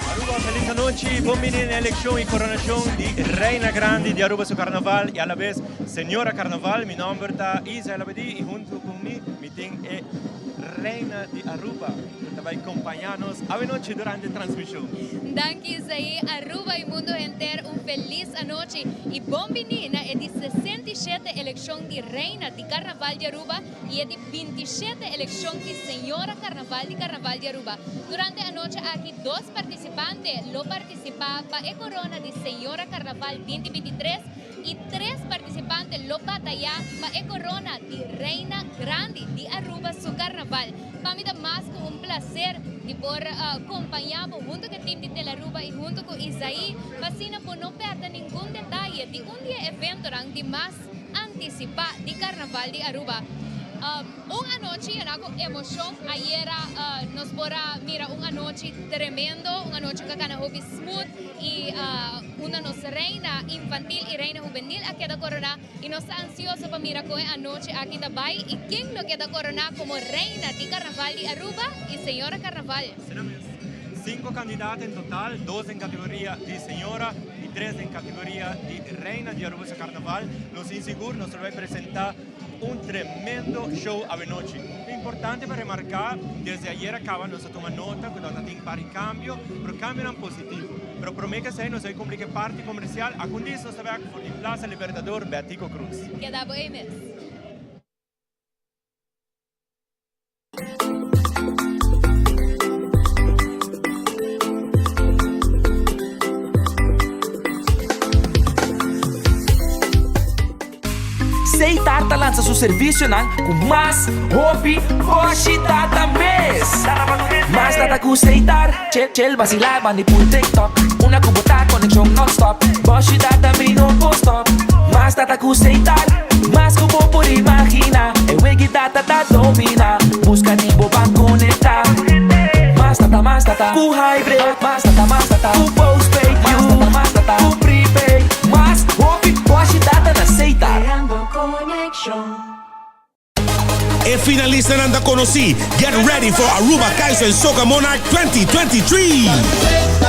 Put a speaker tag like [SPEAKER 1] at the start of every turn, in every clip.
[SPEAKER 1] Aruba feliz anochi, bon bini na eleccion y coronacion di Reina Grandi di Aruba su Carnaval y a la vez Señora Carnaval. Mi nomber ta Israel Abadie y hunto cu mi, mi tin e Reina di Aruba cu ta bay compaña nos awenochi durante e transmision.
[SPEAKER 2] Danki Isaí, Aruba y mundo henter un feliz anochi y bon bini na e di 67 eleccion di Reina di Carnaval di Aruba y e di 27 eleccion di Señora Carnaval di Carnaval di Aruba. Durante anochi aki dos participante lo participa pa e corona di Señora Carnaval 2023 y tres participante lo bataya pa e corona di Reina Grandi di Aruba su Carnaval. Pa mi ta mas cu un placer di por compaña bo hunto cu e team di Telearuba y hunto cu Isaí pa asina bo no perde ningun detaye di un di e eventonan di mas anticipa di Carnaval di Aruba. Un anochi yena cu emocion. Ayera nos por a mira un anochi tremendo, un anochi cu a cana hopi smooth y unda nos reina infantil y reina hubenil a keda corona y nos ta ansioso pa mira con e anochi aki ta bay y ken lo keda corona como reina di Carnaval di Aruba y señora Carnaval.
[SPEAKER 1] Asina mes, cinco candidato en total, dos den categoria di señora y tres den categoria di reina di Aruba su Carnaval. Nos tin sigur nos lo bay presenta un tremendo show awenochi. Ta importante pa remarca, desde ayer a caba nos a tuma nota cu ta tin par di cambio, pero cambionan positivo. Pero prome cu esey nos a cumpli cu e parti comercial, acundis nos ta bek for di Plaza Libertador Betico Croes.
[SPEAKER 2] Keda bo ey mes.
[SPEAKER 3] Seitar ta lansa su servisionan ku mas hopi boshi data mes. Mas data ku Seitar, chel chel basilá bandi pul TikTok. Una ku bo ta konekshon nònstòp, boshi data mi no por stòp. Mas data ku Seitar, mas ku bo por imaginá. E wegi data ta domina, busca di bo ban conecta. Mas data, mas data, cu hybrid. Mas data, mas data, cu postpaid. Mas data, mas data, cu prepaid. Mas hopi boshi data na Setar.
[SPEAKER 4] Creando conexion.
[SPEAKER 5] E finalistanan ta conoci, Get ready for Aruba Kaiso and Soca Monarch 2023!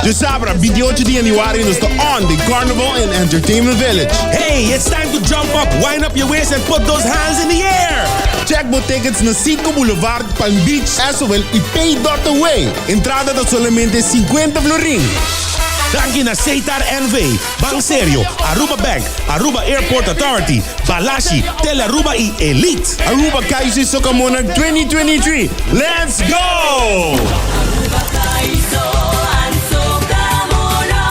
[SPEAKER 6] Djasabra, 28 di januari nos ta on den Carnival and Entertainment Village.
[SPEAKER 5] Hey, it's time to jump up, wind up your waist and put those hands in the air!
[SPEAKER 6] Check bo tickets na Citgo Boulevard, Palm Beach, Esowel y Pay dot Away. Entrada ta solamente 50 florin.
[SPEAKER 5] Danki na Setar NV, Ban Serio, Aruba Bank, Aruba Airport Authority, Balashi, Telearuba y Elite.
[SPEAKER 6] Aruba Kaiso y Soca Monarch 2023, Let's go!
[SPEAKER 4] Aruba Kaiso and Soca Monarch.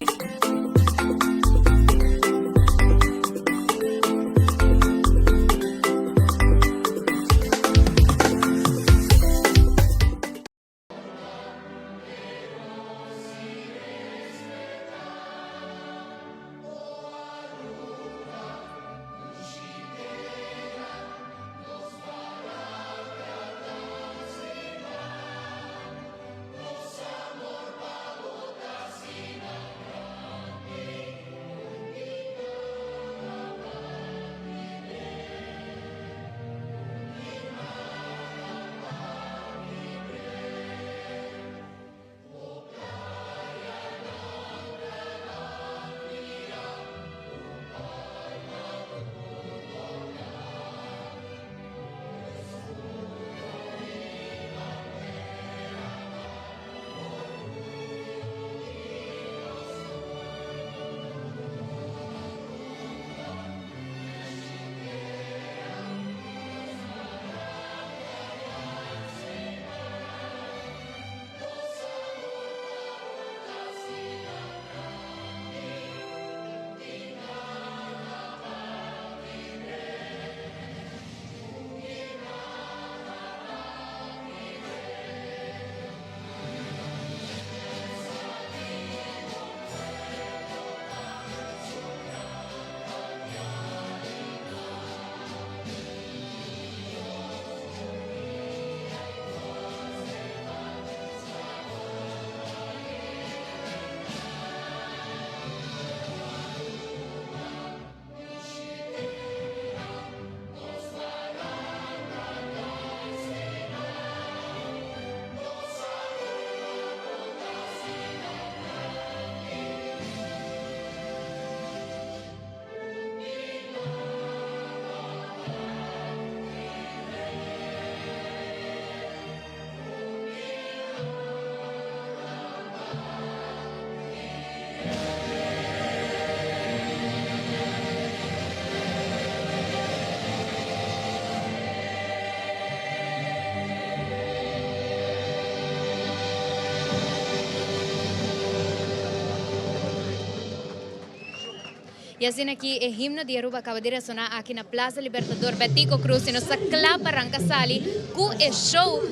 [SPEAKER 2] Y asina aki e himno di Aruba caba di resona aki na Plaza Libertador Betico Croes y nos ta cla pa ranca sali cu e show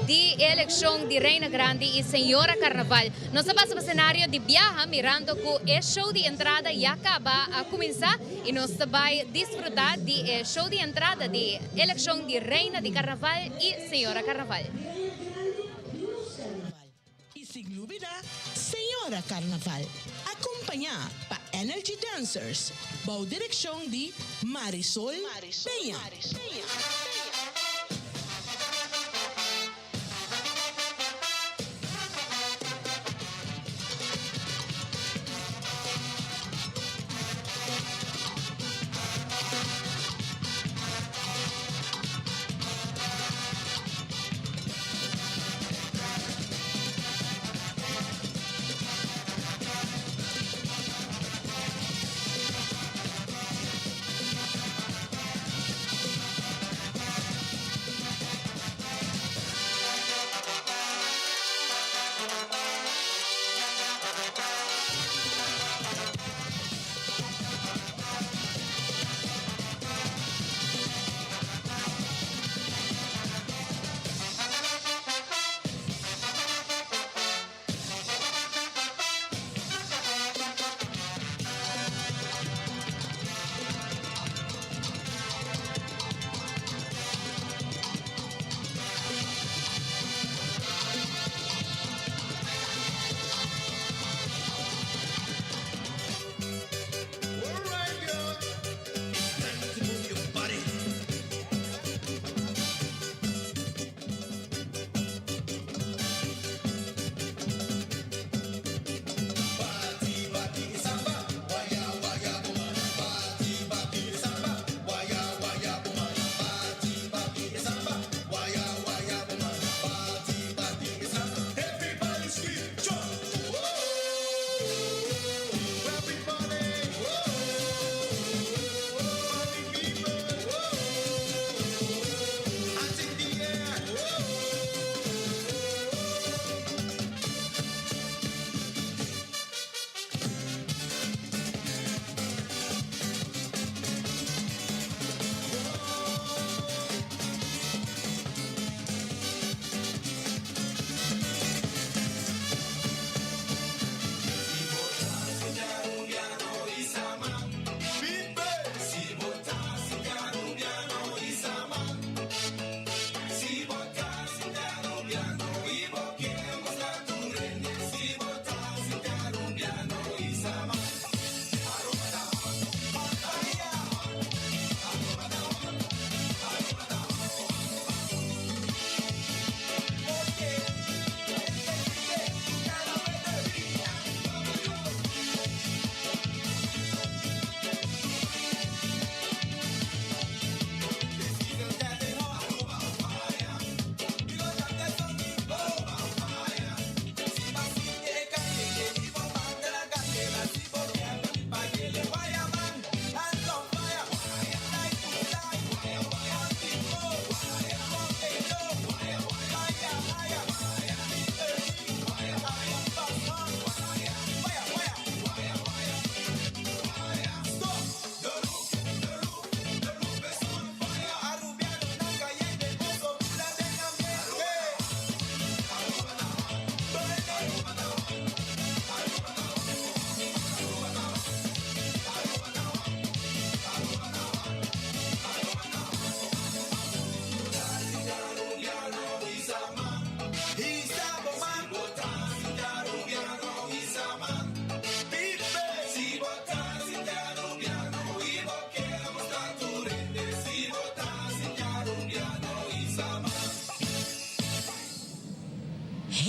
[SPEAKER 2] di e eleccion di Reina Grandi y Señora Carnaval. Nos ta pasa pa scenario di biaha mirando cu e show di entrada ya caba a cuminsa y nos ta bay disfruta di e show di entrada di eleccion di Reina di Carnaval y Señora Carnaval.
[SPEAKER 7] Y sin lubida Señora Carnaval, acompaña pa Energy Dancers, bou direccion di Marisol Peña.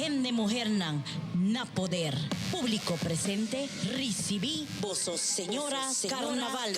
[SPEAKER 7] Hende muhernan na poder. Publico presente ricibi boso Señora Carnaval.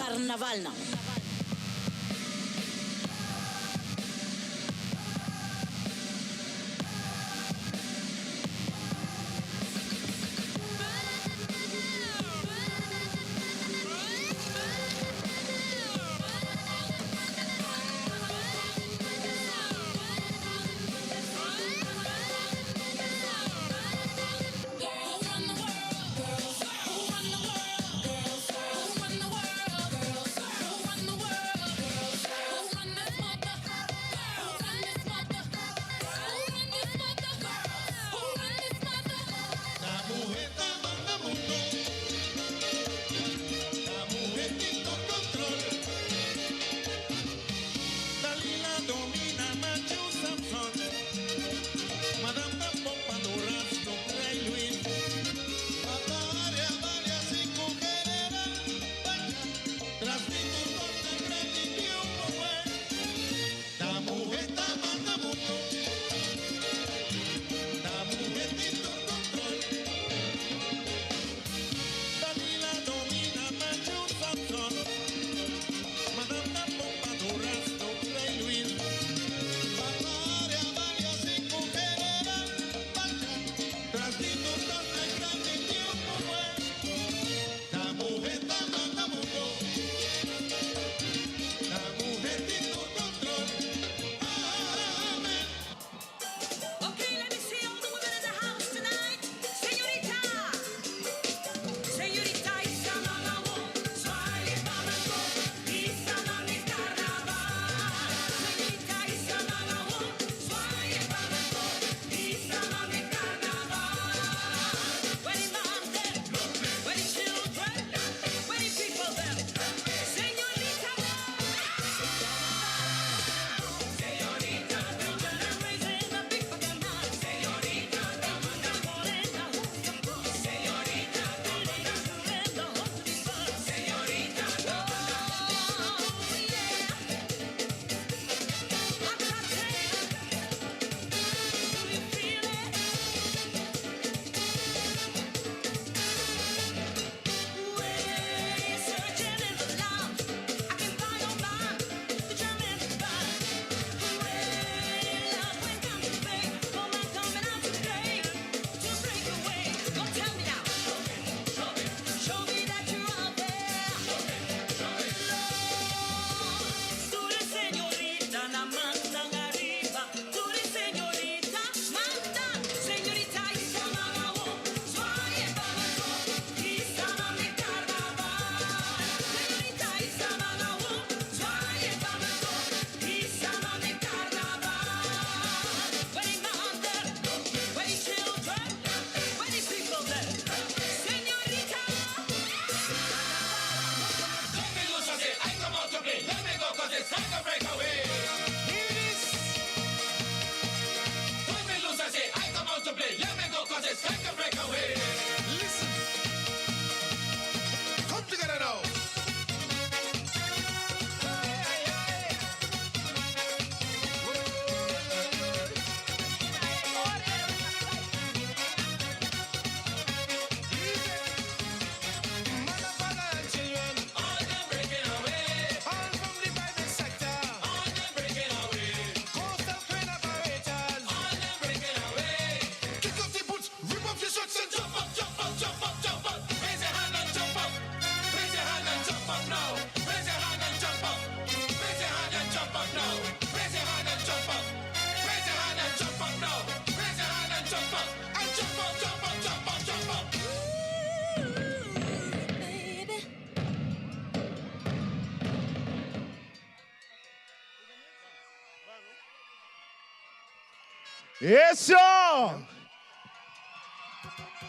[SPEAKER 8] Eso!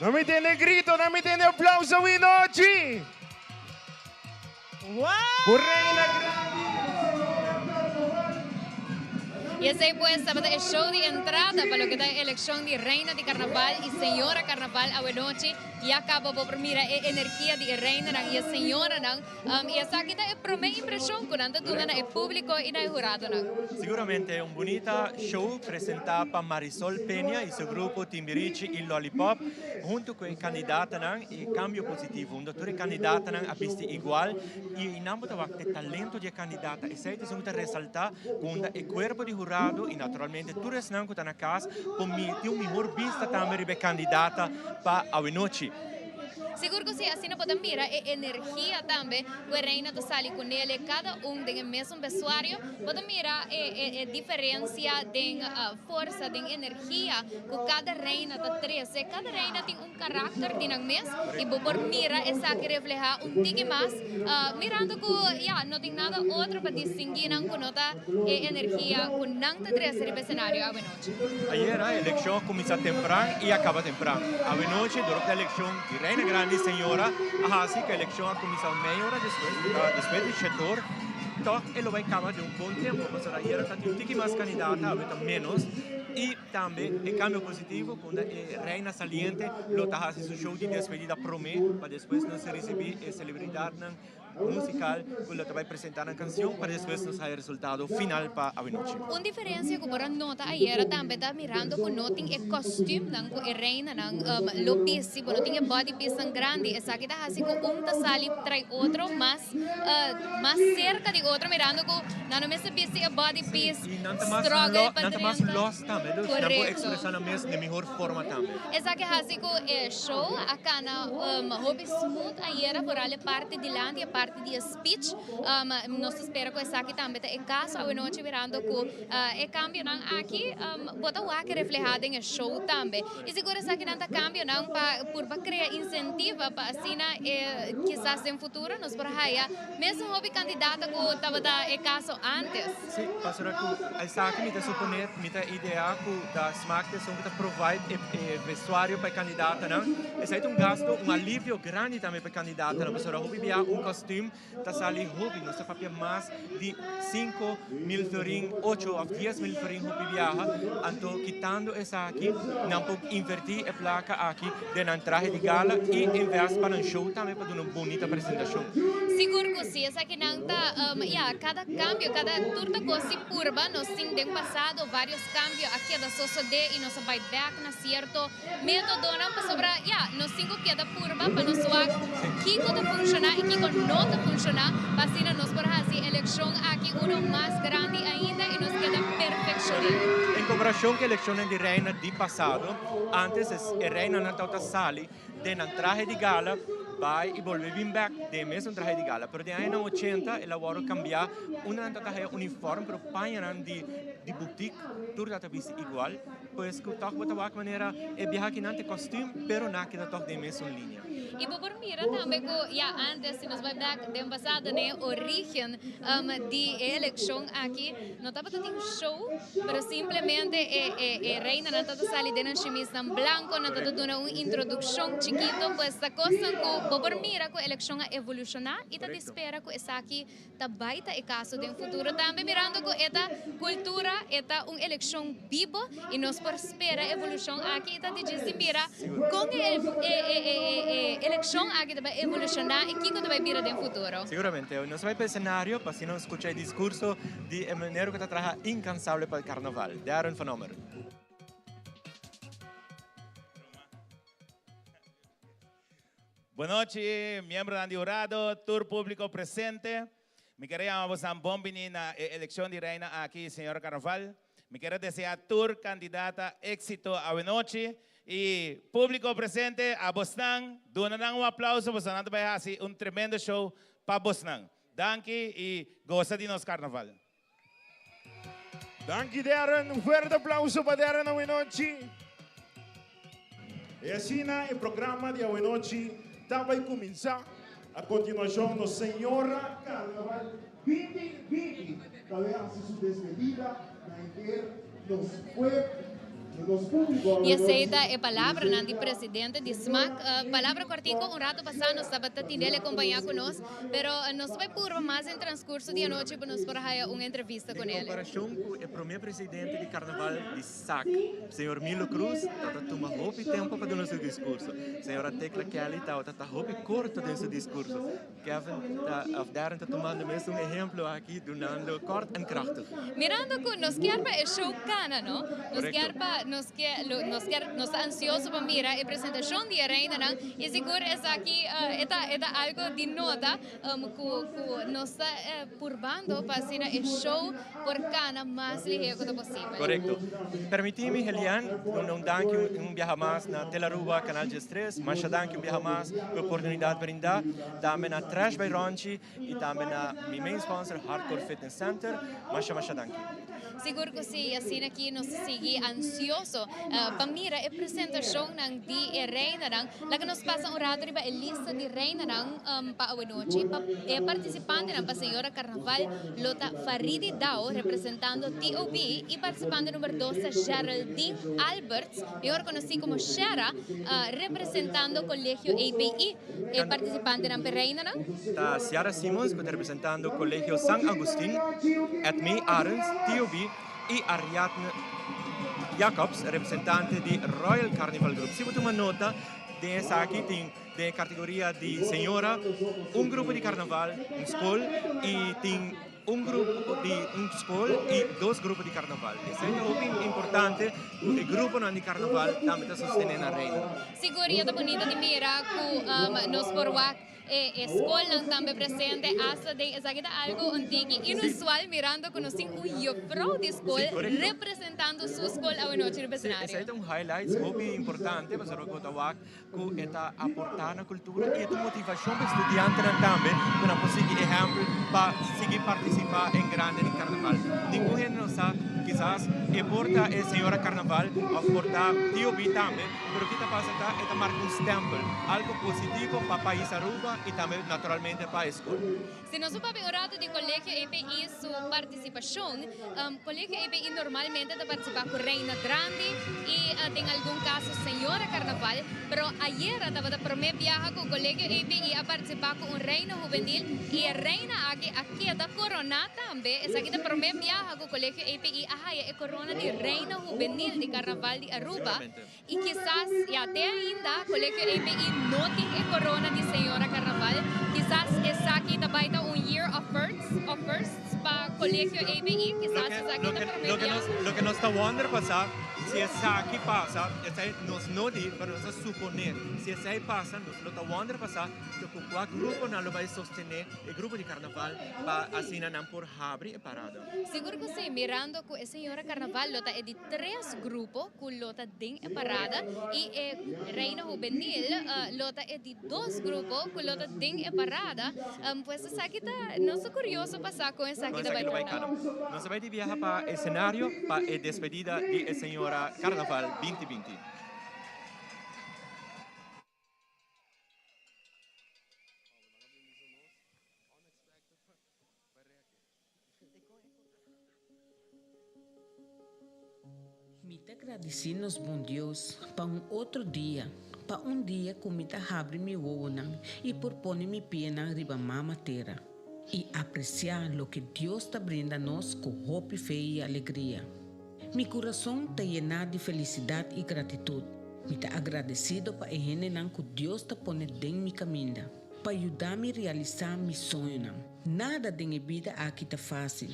[SPEAKER 8] No mi tende grito, no mi tende aplauso awe nochi.
[SPEAKER 7] Wow!
[SPEAKER 8] Bo reina grandi, señora Carnaval.
[SPEAKER 2] Y esey pues tabata e show di entrada pa loke ta e eleccion di Reina di Carnaval y Señora Carnaval awe nochi. Ya caba bo por mira e energia di e reinanan y e señoranan. Y esaki ta e prome impresion cu nan ta duna na e publico y na e huradonan.
[SPEAKER 1] Siguramente un bunita show presenta pa Marisol Peña y su grupo Timbirichi y Lollipop hunto cu e candidatanan y e cambio positivo unda tur e candidatanan a bisti igual y nan bo ta wak e talento di e candidata esey ta esun cu ta resalta cu unda e cuerpo di hurado y naturalmente tur esnan cu ta na cas por tin un mihor bista tambe riba e candidata pa awenochi.
[SPEAKER 2] Sigur ku si, asina bo ta mira e energia tambe ku e reina ta sali ku nele, kada un den e mesun bestuario, bo ta mira e e e diferensia den forsa, den energia ku kada reina ta trese. Kada reina tin un karakter di nan mes i bo por mira esaki reflehá un tiki mas, mirando ku ya no tin nada otro pa distinguí nan ku no ta e energia ku nan ta trese riba esenario awenochi.
[SPEAKER 1] Ayera e elekshon a kuminsá tempran i a kaba tempran. Awenochi durante e elekshon di Reina Grandi Señora a hasi ku e elekshon a kuminsá un media ora despues, ku ta despues di shetor, tòg e lo bai kaba den un bon tempu pasobra ayera ta tin un tiki mas kandidata, awe ta ménos i tambe e kambio positivo ku unda e Reina saliente lo ta hasi su show di despedida promé pa despues nos risibí e selebridatnan. musical cu lo ta bay presenta nan cancion pa despues nos haya resultado final pa awenochi.
[SPEAKER 2] Un diferencia cu por a nota ayera tambe ta mirando cu no tin e costuumnan cu e reinanan lo bisti, bo no tin e body piecenan grandi, esaki ta haci cu un ta sali trai otro mas mas cerca di otro mirando cu nan no mester bisti e body piece struggle pa
[SPEAKER 1] Nan ta mas
[SPEAKER 2] drenta.
[SPEAKER 1] los tambe, dus nan por expresa nan mes den mihor forma tambe.
[SPEAKER 2] Esaki haci cu e show a cana hopi smooth ayera vooral e parti dilanti, e parti di e speech. Nos ta spera cu esaki tambe ta e caso awenochi mirando cu e cambionan aki bo ta wak refleha den e show tambe. Y sigur esakinan ta cambionan pa purba crea incentiva pa asina e kisas den futuro nos por haya mesun hopi candidato cu tabata e caso antes.
[SPEAKER 1] Si, pasobra cu esaki mi ta supone, mi ta idea cu ta smaak ta esun cu ta provide e vestuario pa e candidatonan. Esaki ta un gasto, un alivio grandi tambe pa e candidatonan, pasobra hopi bia un kostuum ta sali hopi, nos ta papia mas di 5000 florin, ocho of 10,000 florin hopi biaha, anto kitando esaki nan por inverti e placa aki den nan trahe di gala y invest pa nan show tambe pa duna un bunita presentacion.
[SPEAKER 2] Sigur cu si, esakinan ta, ya, cada cambio, cada tur ta cos di purba, nos tin den pasado varios cambio a keda sosode y nos a bay bek na cierto metodonan pasobra, ya, nos tin cu keda purba pa nos wak kico ta funciona y kico no ta funciona pa asina nos por haci eleccion aki uno mas grandi ainda y nos keda perfeccione.
[SPEAKER 1] En comparacion cu eleccionnan di reina di pasado, antes e reinanan tabata sali den nan trahe di gala bai y bolbe bin bek den e mesun trahe di gala. Pero den añanan ochenta el a wòrdu kambiá unda nan tabata haya uniform pero pañanan di di boutique tur tabata bisti igual. Pues ku tòg bo ta wak manera e biaha akinan ta e kòstüm pero nan a keda tòg den e mesun linia.
[SPEAKER 2] Y bo por mira tambe ku ya antes si nos bai bek den pasado na e origen di e elekshon aki no tabata tin show pero simplemente e e e reinanan tabata sali den nan shimisnan blanco nan tabata duna un introduccion chikito pues ta cosnan cu bo por mira cu eleccion a evoluciona y ta di spera cu esaki ta bay ta e caso den futuro tambe mirando cu e ta cultura e ta un eleccion bibo y nos por spera evolucion aki y ta djis di mira con e e e e eleccion aki ta bay evoluciona y kico ta bay bira den futuro.
[SPEAKER 1] Seguramente nos ta bay pa escenario pa asina nos scucha e discurso di e manera cu ta traha incansable pa carnaval. Darren van Ommeren.
[SPEAKER 9] Buenochi, miembronan di hurado, tur publico presente. Mi kier a yama bosan bon bini na e eleccion di reina aki, señora Carnaval. Mi kier a desea tur candidata exito awenochi y publico presente a bosnan, duna nan un aplauso boso nan ta bay haci un tremendo show pa bosnan. Danki y goza di nos Carnaval.
[SPEAKER 8] Danki Darren, un fuerte aplauso pa Darren awenochi. E asina e programa di awenochi ta bay cuminsa. A continuacion nos Señora Carnaval 2020 ta bay haci su despedida na henter nos pueblo.
[SPEAKER 2] Y esey ta e palabranan di presidente di smac. Palabra cortico, un rato pasa nos tabata tin el acompaña cu nos, pero nos ta bay purba mas den transcurso di anochi pa nos por haya un entrevista con
[SPEAKER 1] Den
[SPEAKER 2] el.
[SPEAKER 1] comparacion cu e prome presidente di Carnaval di sac, señor Milo Cruz, tabata tuma hopi tempo pa duna su discurso. Señora Tecla Kelly tabata ta hopi corto den su discurso. Kevin ta of Darren ta tumando mes un ehemplo aki dunando kort en krachtig.
[SPEAKER 2] Mirando cu nos kier pa e show cana no, nos kier pa nos kier lo nos kier nos ta ansioso pa mira e presentacion di e reinanan y sigur esaki e ta e ta algo di nota cu cu nos ta purbando pa asina e show por cana mas lihe cu ta posibel.
[SPEAKER 1] Corecto. Permiti mi Helian duna un danki un biaha mas na Telaruba Canal 13. Masha danki un biaha mas pa e oportunidad brinda. Tambe na Trash by Ronchi y tambe na mi main sponsor Hardcore Fitness Center. Masha masha danki.
[SPEAKER 2] Sigur cu si, y asina aki nos ta sigui ansioso pa mira e presentacionnan di e reinanan. Laga nos pasa un rato riba e lista di reinanan pa awenochi. Pa e participantenan pa Señora Carnaval lo ta Faridi Dao representando TOB y participante number dos ta Geraldine Alberts, mihor conoci como Shera, representando Colegio API. E participantenan p'e reinanan.
[SPEAKER 1] Ta Ciara Simons cu ta representando Colegio San Agustin, Edmee Arends, TOB, y Ariadne Jacobs, representante di Royal Carnival Group. Si bo tuma nota, den esaki tin den e categoria di señora un grupo di carnaval, un scol, y tin un grupo di un scol y dos grupo di carnaval. Esey ta hopi importante cu e gruponan di carnaval tambe ta sostene nan reina.
[SPEAKER 2] Sigur y e ta bunita di mira cu nos por wak e scolnan tambe presente hasta den esaki ta algo un tiki inusual mirando cu nos tin un juffrouw di scol representando su scol awenochi riba escenario.
[SPEAKER 1] Esey ta un highlights hopi importante pasobra cu ta wak ku e ta aportá na kultura i e ta un motivashon pa e studiantenan tambe ku nan por sigui ehèmpel pa sigui partisipá en grande den karnaval. Ningun hende no sa, kisas e por ta e señora karnaval òf por ta tio Bi tambe, pero ki ta pasa ta e ta marka un stèmpel, algu positivo pa pais Aruba i tambe naturalmente pa e skol.
[SPEAKER 2] Si nos a papia un rato di Colegio EPI su participacion, Colegio EPI normalmente ta participa cu Reina Grandi y den algun caso Señora Carnaval, pero ayera tabata prome biaha cu Colegio EPI a participa cu un Reina Hubenil y e Reina aki a keda corona tambe. Esaki ta prome biaha cu Colegio EPI a haya e corona di Reina Hubenil di Carnaval di Aruba. Y kisas, ya, te ainda Colegio EPI no tin e corona di Señora Carnaval. Kisas esaki ta bay ta un year of firsts, of firsts pa Colegio EPI. Kisas esaki ta prome biaha.
[SPEAKER 1] Loke nos ta wonder pasa, si esaki pasa, esei nos no di, pero nos ta supone, si esei pasa, nos lo ta wonder pasa cu cua gruponan lo bay sostene e grupo di Carnaval pa asina nan por habri e parada.
[SPEAKER 2] Sigur cu si, mirando cu e Señora Carnaval lo ta e di tres grupo cu lo ta den e parada y e Reina Hubenil lo ta e di dos grupo cu lo ta den e parada. Pues esaki ta, nos ta curioso pa sa con esaki ta bay torna.
[SPEAKER 1] Nos ta bay di biaha pa e scenario pa e despedida di e Señora Carnaval binti binti.
[SPEAKER 10] Mi ta gradisí nos bon Dios pa un otro dia, pa un dia ku mi ta habri mi wowonan i por pone mi pianan riba mama tera i apresiá loke Dios ta brinda nos ku hopi fe i alegria. Mi kurason ta yená di felisidat i gratitut. Mi ta agradesido pa e hendenan ku Dios ta pone den mi kaminda. Pa yuda mi realisá mi soñonan. Nada den e bida aki ta fásil.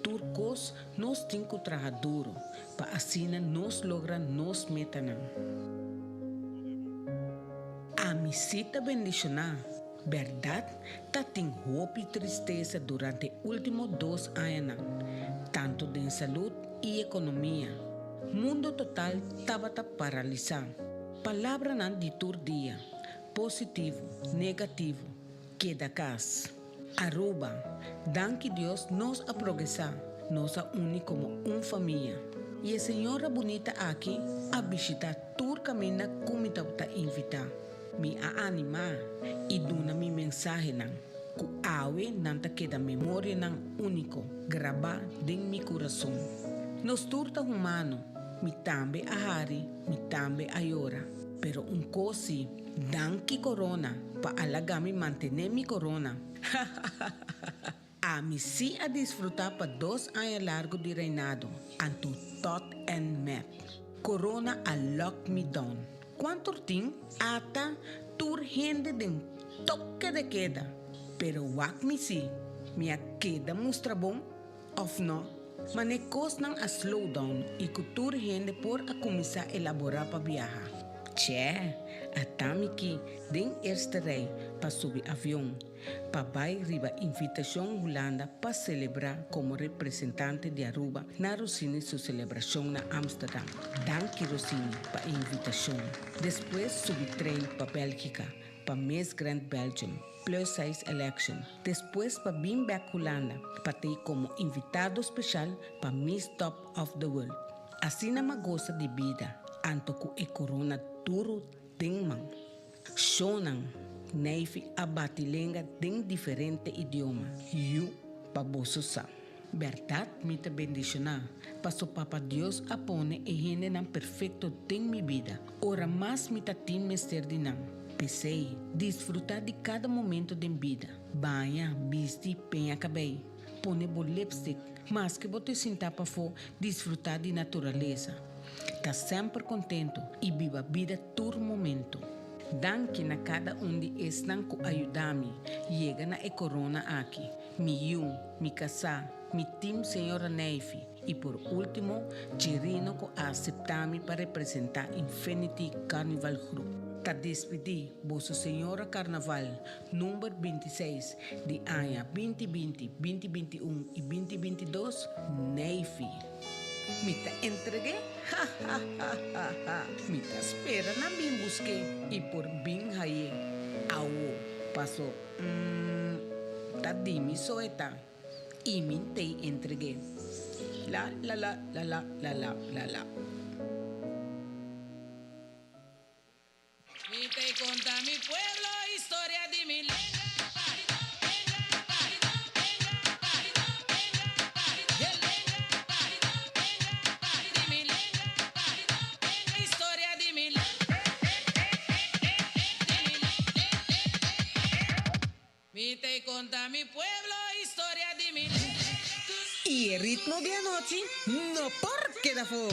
[SPEAKER 10] Tur kos nos tin ku traha duru pa asina nos logra nos metanan. Ami sí ta bendishoná. Bèrdat, ta tin hopi tristesa durante e último dos añanan, tantu den salud i ekonomia. Mundo total tabata paralisá. Palabranan di tur dia. Positivo, negativo, keda kas. Aruba, danki Dios nos a progresá, nos a uni komo un famia. I e señora bunita aki a bishitá tur kaminda ku mi tabata invitá. Mi a animá i duna mi mensahenan, ku awe nan ta keda memorianan úniko grabá den mi kurason. Nos tur ta humano. Mi tambe a hari, mi tambe a yora. Pero un kos si, danki corona pa a laga mi mantené mi corona. Ami sí a disfrutá pa dos aña largu di reinado, anto tot en met. Corona a lock mi down. Kuantu tin? Ata tur hende den toke de keda. Pero wak mi sí, mi a keda mustra bon òf nò? Mane kosnan a slow down i ku tur hende por a kuminsá elaborá pa biaha. Chè, ata mi ki den eerste rij pa subi avion. Pa bai riba invitashon Hulanda pa selebrá komo representante di Aruba na Rossini su selebrashon na Amsterdam. Danki Rossini pa e invitashon. Despues subi trein pa Bèlgika pa Miss Grand Belgium Plus Size Election. Despues pa bin bèk Hulanda pa tei komo invitado speshal pa Miss Top of the World. Asina m'a gosa di bida anto ku e korona duru den man. Shownan, Neifi a bati lenga den diferente idioma. Yu pa boso sa. Bèrdat mi ta bendishoná, paso Papa Dios a pone e hendenan perfekto den mi bida, ora mas mi ta tin mester di nan. P'esei, disfrutá di kada momento den bida. Baña, bisti, peña kabei, pone bo lipstick, maske bo te sintá pafó, disfrutá di naturalesa. Ta semper kontentu i biba bida tur momento. Danki na kada un di esnan ku a yuda mi yega na e korona aki, mi yu, mi kasá, mi tim señora Neifi i por último Chirino ku a aseptá mi pa representá Infinity Carnival Group. Ta despidí boso señora Carnaval number 26 di aña 2020, 2021 i 2022, Neifi. Mi ta entreg'é? Ha ha ha ha ha! Mi ta spera nan bin busk'é i por bin hay'é. Awo, paso, mm, ta di mi so e ta, i mi n'tei entreg'é. La la la la la la la la la.
[SPEAKER 11] Mi te konta mi pueblo historia di mi lenga. Mi te konta mi pueblo historia di mi
[SPEAKER 10] I e ritmo di anochi no por keda afó!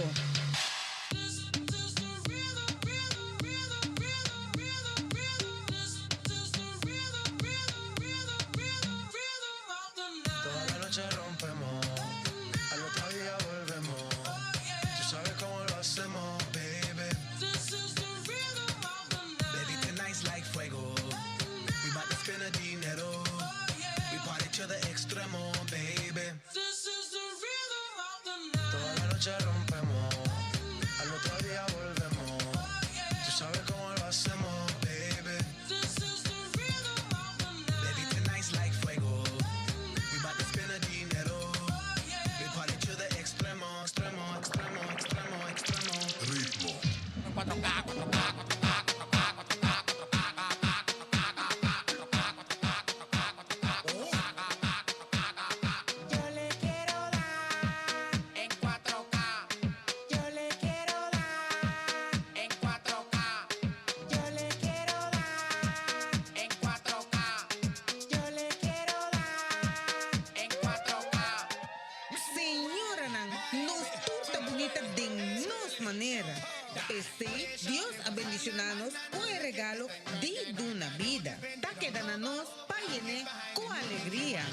[SPEAKER 12] Toda la noche rompemos, al otro día volvemos. Tú sabes cómo lo hacemos, baby. Baby, tonight's like fuego. We bout to spend the dinero. We party to the extremo, baby. Toda la noche rompemos, al otro día volvemos. Tú sabes cómo lo hacemos, baby. Baby, tonight's like fuego. We bout to spend the dinero. We party to the extremo, extremo, extremo, extremo, extremo.
[SPEAKER 5] Ritmo.
[SPEAKER 12] 4K, 4K, 4K, 4K, 4K, 4K, 4K, 4K, 4K.
[SPEAKER 11] Yo le quiero dar en 4K. Yo le quiero dar en 4K. Yo le quiero dar en 4K. Yo le quiero dar en 4K.
[SPEAKER 10] Señoranan, nos tur ta bunita den nos manera. P'esei, Dios a bendishoná nos ku e regalo di duna bida. Ta keda na nos pa yen'é ku alegria.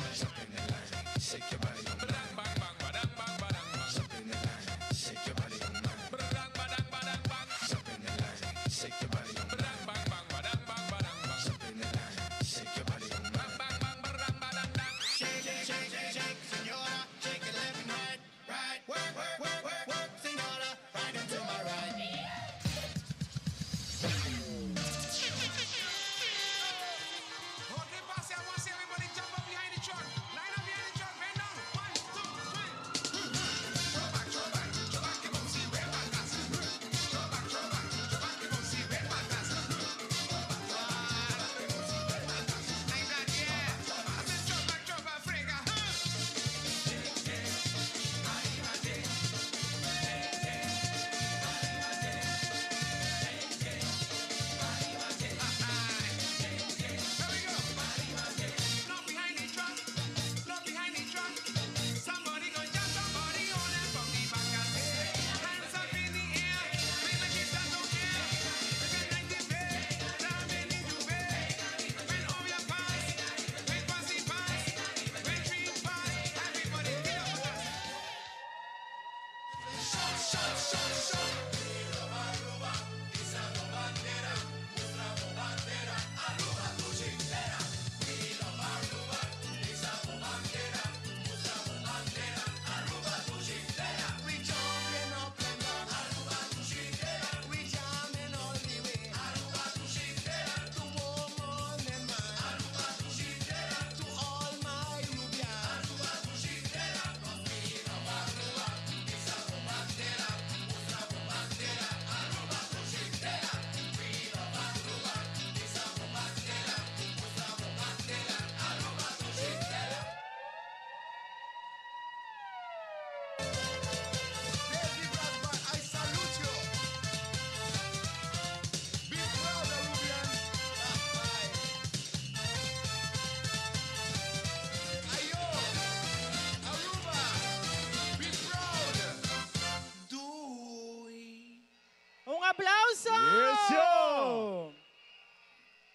[SPEAKER 13] Un aplauso!
[SPEAKER 8] Eso!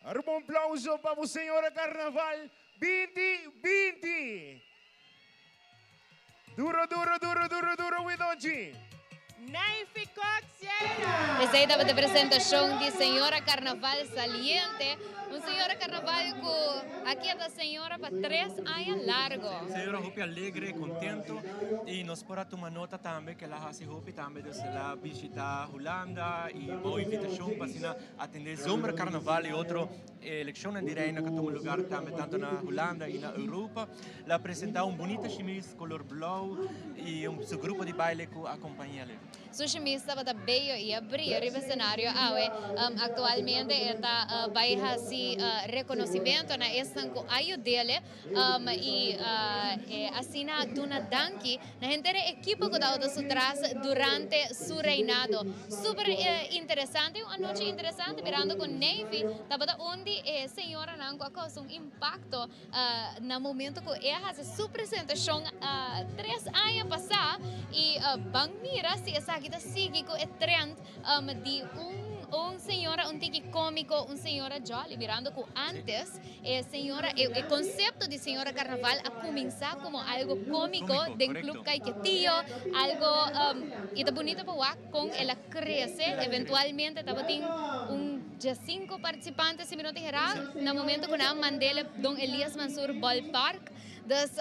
[SPEAKER 8] Aruba un aplauso pa bo señora Carnaval 2020. Duro, duro, duro, duro, duro, Widonchi.
[SPEAKER 13] Naifi Cox Sierra!
[SPEAKER 2] Esey tabata presentacion di Señora Carnaval saliente. Un Señora Carnaval cu a keda señora pa tres aña largo.
[SPEAKER 1] Señora hopi alegre, contento y nos por a tuma nota tambe cu el a haci hopi tambe dus el a bishita Hulanda y bao invitacion pa asina atende Zomer Carnaval y otro eleccionnan di Reina cu a tuma lugar tambe tanto na Hulanda y na Europa. El a presenta un bunita shimis color blauw y su grupo di baile cu a acompañele.
[SPEAKER 2] Su shimis tabata bello y a bria riba escenario awe. Actualmente e ta bay haci reconocimento na esnan cu a yudele y asina duna danki na henter e ekipo cu tabata su tras durante su reinado. Super interesante, un anochi interesante mirando cu Navy tabata un di e señoranan cu a causa un impacto Na momento cu e a haci su presentacion tres aña pasa y ban mira si esaki ta sigui cu e trend di un señora un tiki comico, un señora jolly, mirando cu antes e señora, e concepto di señora carnaval a cuminsa como algo comico den Club Caiquetio, algo y ta bunito pa wak con el a crece, eventualmente tabatin un. Djasinco participante si mi no ta hera na momento cu nan mandele Don Elias Mansur Ballpark. Dus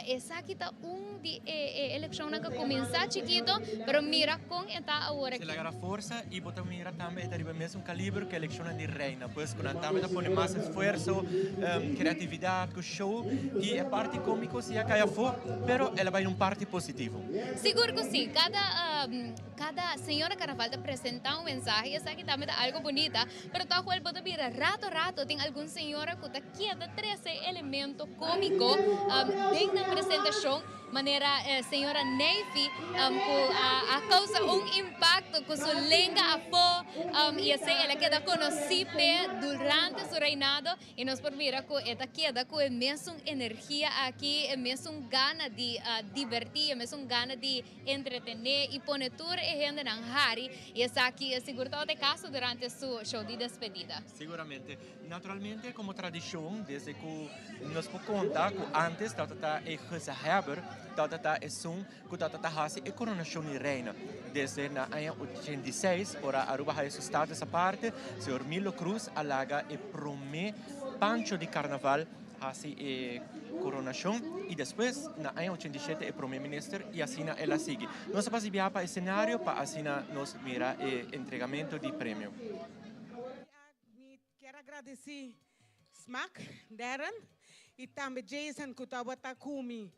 [SPEAKER 2] esaki ta un di e eleccionnan cu a cuminsa chikito pero mira con e ta awor aki.
[SPEAKER 1] Si laga forsa y bo ta mira tambe e ta riba e mesun caliber cu eleccionnan di Reina. Pues cu nan tambe ta pone mas esfuerzo, creatividad cu show y e parti comico si a cay afo pero el a bay na un parti positivo.
[SPEAKER 2] Sigur cu si. Cada. Cada señora Carnaval ta presenta un mensahe y esaki tambe ta algo bunita, pero toch wel bo ta bira rato rato tin algun señora cu ta keda trece elemento comico den nan presentacion, manera señora Neyfi cu a causa un impacto cu su lenga afo y esey el a keda conoci p'e durante su reinado. Y nos por mira cu e ta keda cu e mesun energia aki, e mesun gana di diverti, e mesun gana di entretene y pone tur e hendenan hari. Y esaki sigur tabata e caso durante su show di despedida.
[SPEAKER 1] Siguramente. Naturalmente como tradicion desde cu nos por conta cu antes tabata ta e gezaghebber tabata ta esun cu tabata ta haci e coronacion di reina. Desde na aña 86, ora Aruba haya su status aparte, señor Milo Croes a laga e prome pancho di carnaval haci e coronacion y despues na aña 87 e prome minister y asina el a sigui. Nos a pasa biaha pa e scenario pa asina nos mira e entregamento di premio.
[SPEAKER 10] Mi kier a gradeci Smack, Darren y tambe Jason cu tabata cu mi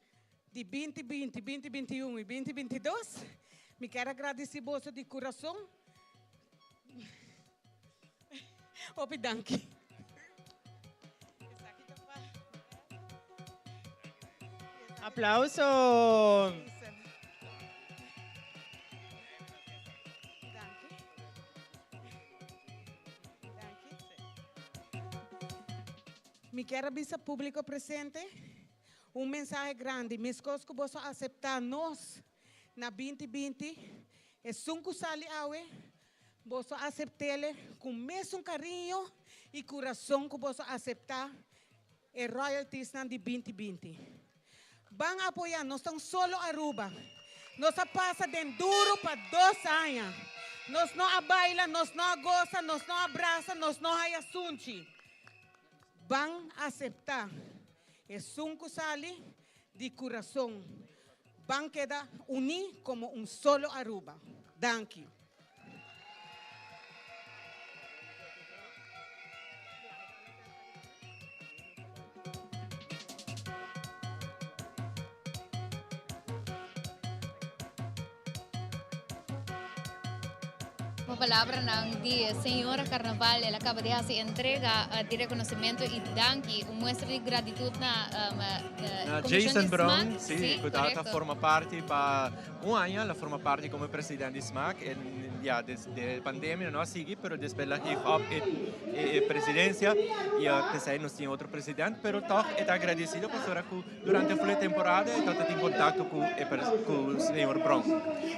[SPEAKER 10] di binti binti, binti binti un y binti binti dos. Mi kier a gradici boso di curason. Hopi danki.
[SPEAKER 13] Aplauso!
[SPEAKER 10] Mi kier a bisa publico presente un mensahe grandi, mescos cu boso a acepta nos na binti binti, esun cu sali awe, boso aceptele cu mesun cariño y curason cu boso acepta e royaltiesnan di binti binti. Ban apoya, nos ta un solo Aruba. Nos a pasa den duro pa dos aña. Nos no a baila, nos no a goza, nos no a brasa, nos no a haya sunchi. Ban acepta. Esun cu sali di curason. Ban keda uni como un solo Aruba. Danki.
[SPEAKER 2] Cu palabranan di Señora Carnaval, el a caba di haci entrega di reconocimento y danki, un muestra di gratitud na
[SPEAKER 1] Na
[SPEAKER 2] Comisión
[SPEAKER 1] Jason
[SPEAKER 2] di
[SPEAKER 1] Brown,
[SPEAKER 2] Smaak.
[SPEAKER 1] si, cu ta
[SPEAKER 2] correcto.
[SPEAKER 1] forma parti pa un aña, el a forma parti como presidente di Smaak. En, ja, desde e pandemia no a sigui, pero despues el a geef op e presidencia y pesey nos tin otro president, pero toch e ta agradecido pasobra cu Durante ful e temporada e tabata tin contacto cu e cu señor Brown.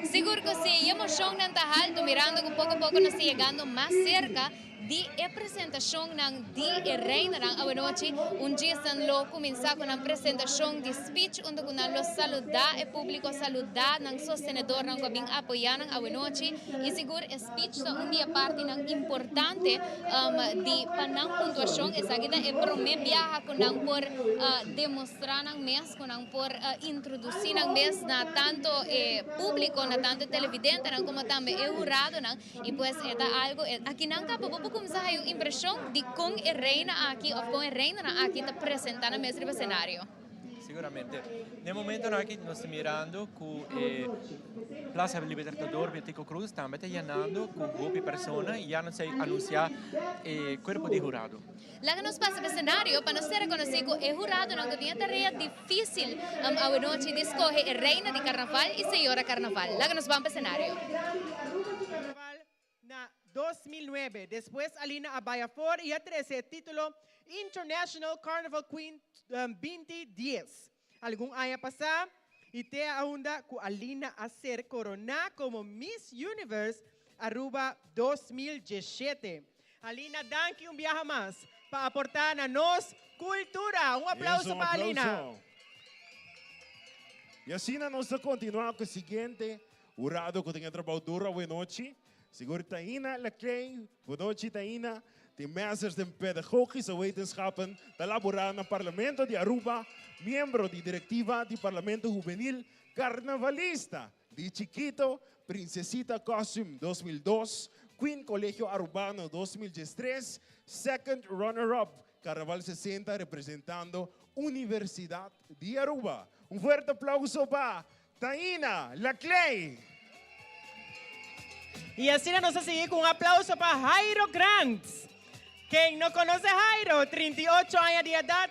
[SPEAKER 2] Sigur cu si, e emocionnan ta halto mirando cu poco poco nos ta yegando mas cerca di e presentacionnan di e reinanan awenochi. Un djisnan lo cuminsa cu nan presentacion di speech unda cu nan lo saluda e publico, saluda nan sostenedornan cu a bin apoya nan awenochi y sigur e speech ta un di e partinan importante di pa nan puntuacion. Esaki ta e prome biaha cu nan por demostra nan mes, cu nan por introduci nan mes na tanto e publico, na tanto e televidentenan como tambe e huradonan. Y pues e ta algo, aki nan caba bo por cuminsa haya un impresion di con e reina aki of con e reinanan aki ta presenta nan mes riba escenario.
[SPEAKER 1] Siguramente. Na e momentonan aki nos ta mirando cu e Plaza Libertador Betico Croes tambe ta yenando cu hopi persona y ya nos a anuncia e cuerpo di hurado.
[SPEAKER 2] Laga nos pasa pa escenario pa nos ser reconoci cu e huradonan cu tin e tarea dificil awenochi di scoge e Reina di Carnaval y Señora Carnaval. Laga nos ban pa escenario.
[SPEAKER 13] Na 2009, despues Alina a bai afor y a trece e titulo International Carnival Queen 2010. Algun aña pasa y te aunda cu Alina a ser corona como Miss Universe Aruba 2017. Alina danki un biaha mas pa aporta na nos cultura. Un aplauso
[SPEAKER 8] Eso, un
[SPEAKER 13] pa Alina.
[SPEAKER 8] aplauso. Y asina nos ta continua cu e siguiente Hurado cu tin e trabou duro awenochi, sigur Taina Laclay, Bonochi Taina, tin Masters den Pedagogische Wetenschappen, ta labora na Parlamento di Aruba, miembro di directiva di Parlamento Hubenil, carnavalista di chikito, Princesita Costume 2002, Queen Colegio Arubano 2013, Second Runner Up Carnaval 60 representando Universidad di Aruba. Un fuerte aplauso pa Taina Laclay.
[SPEAKER 13] Y asina nos a sigui cu un aplauso pa Jairo Grants. Ken no conoce Jairo, 38 aña di edad,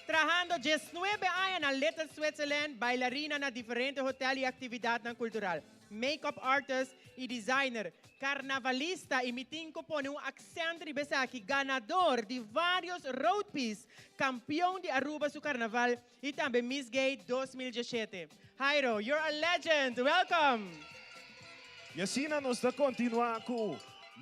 [SPEAKER 13] trahando 19 aña na Little Switzerland, bailarina na diferente hotel y actividadnan cultural, make-up artist y designer, carnavalista y mi tin cu pone un accent riba esaki, ganador di varios roadpiece, campeon di Aruba su carnaval y tambe Miss Gay 2017. Jairo, you're a legend! Welcome!
[SPEAKER 8] Y asina nos ta continua cu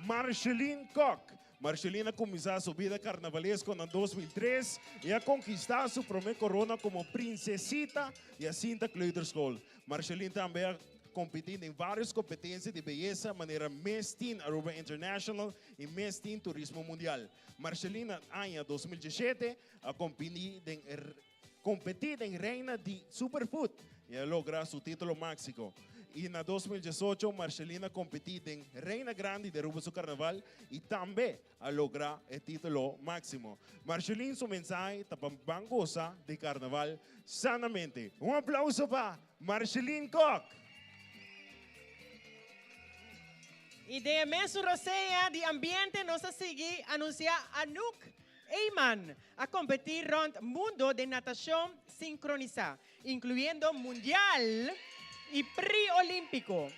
[SPEAKER 8] Marceline Kock. Marceline a cuminsa su bida carnavalesco na 2003 y a conquista su prome corona como princesita y Jacinta Kleuterschool. Marceline tambe a competi den varios competencia di beyesa manera Miss Teen Aruba International y Miss Teen Turismo Mundial. Marceline na aña 2017 a compini den competi den Reina di Superfood y a logra su titulo maxico. Y na 2018 Marcelina a competi den Reina Grandi di Aruba su Carnaval y tambe a logra e titulo maximo. Marceline su mensahe ta pa ban goza di Carnaval sanamente. Un aplauso pa Marceline Kock!
[SPEAKER 13] Y den e mesun rosea di ambiente nos a sigui anuncia Anouk Eyman a competi rond mundo den natacion sincronisa, incluyendo Mundial y Pre-Olimpico,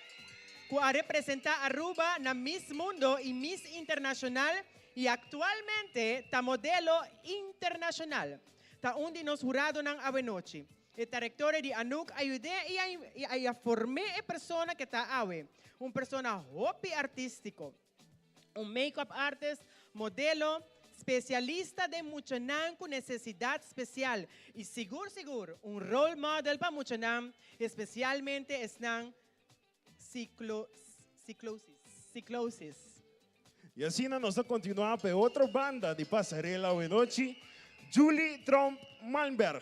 [SPEAKER 13] cu a representa Aruba na Miss Mundo y Miss Internacional y actualmente ta modelo internacional. Ta un di nos huradonan awenochi. E trayectoria di Anouk a yud'é y a form'é e persona cu ta awe, un persona hopi artistico. Un make-up artist, modelo, Specialista den muchanan cu necesidad special y sigur sigur un role model pa muchanan, especialmente esnan ciclo, ciclosis, ciclosis.
[SPEAKER 8] Y asina nos ta continua pa e otro banda di pasarela awenochi, Julie Tromp Malmberg,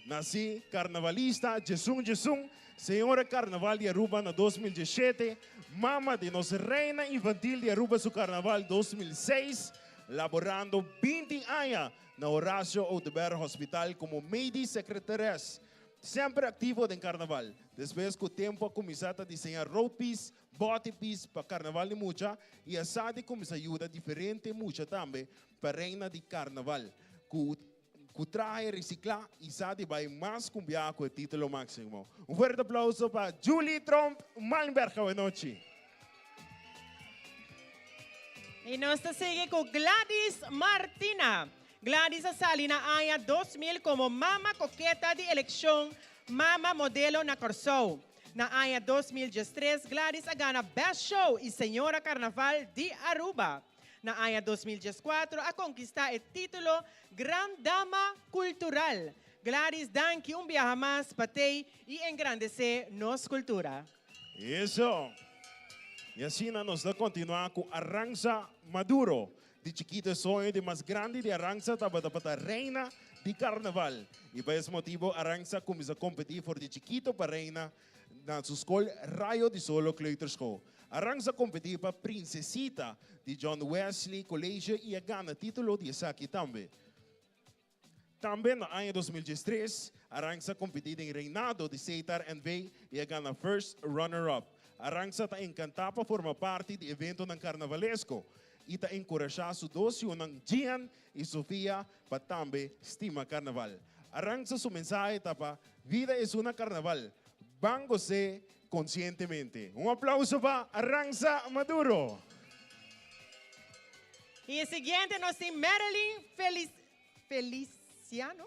[SPEAKER 8] naci carnavalista djesun djesun, Señora Carnaval di Aruba na 2017, mama di nos Reina Infantil di Aruba su Carnaval 2006, laborando 20 aña na Horacio Oduber Hospital como medisch secretaress. Semper activo den carnaval. Despues cu tempo a cuminsa ta diseña roadpiece, bodypiece pa carnaval di mucha y a sa di cuminsa yuda diferente mucha tambe pa reina di carnaval cu cu trahe recicla y sa di bay mas cu un biaha cu e titulo maximo. Un fuerte aplauso pa Julie Tromp Malmberg awenochi.
[SPEAKER 13] Y nos ta sigui cu Gladys Martina. Gladys a sali na aña 2000 como mama coqueta di eleccion Mama Modelo na Corsou. Na aña 2013 Gladys a gana Best Show y Señora Carnaval di Aruba. Na aña 2014 a conquista e titulo Gran Dama Cultural. Gladys danki un biaha mas pa tey y engrandece nos cultura.
[SPEAKER 8] Eso. Y asina nos ta continua cu Aranza Maduro. Di chikito e soño di mas grandi di Aranza tabata pa ta reina di carnaval. Y pa es motibo Aranza cuminsa competi for di chikito pa reina na su scol Rayo di Solo Kleuterschool. Aranza competi pa Princesita di John Wesley College y a gana titulo di esaki tambe. Tambe na aña 2013, Aranza a competi den Reinado di Setar NV y a gana First Runner Up. Aranza ta encanta pa forma parti di eventonan carnavalesco y ta encurasha su dos yunan Gian y Sofia pa tambe stima carnaval. Aranza su mensahe ta pa Vida es una carnaval, ban gos'é conscientemente. Un aplauso pa Aranza Maduro.
[SPEAKER 13] Y e siguiente nos tin Marilyn Felic Feliciano.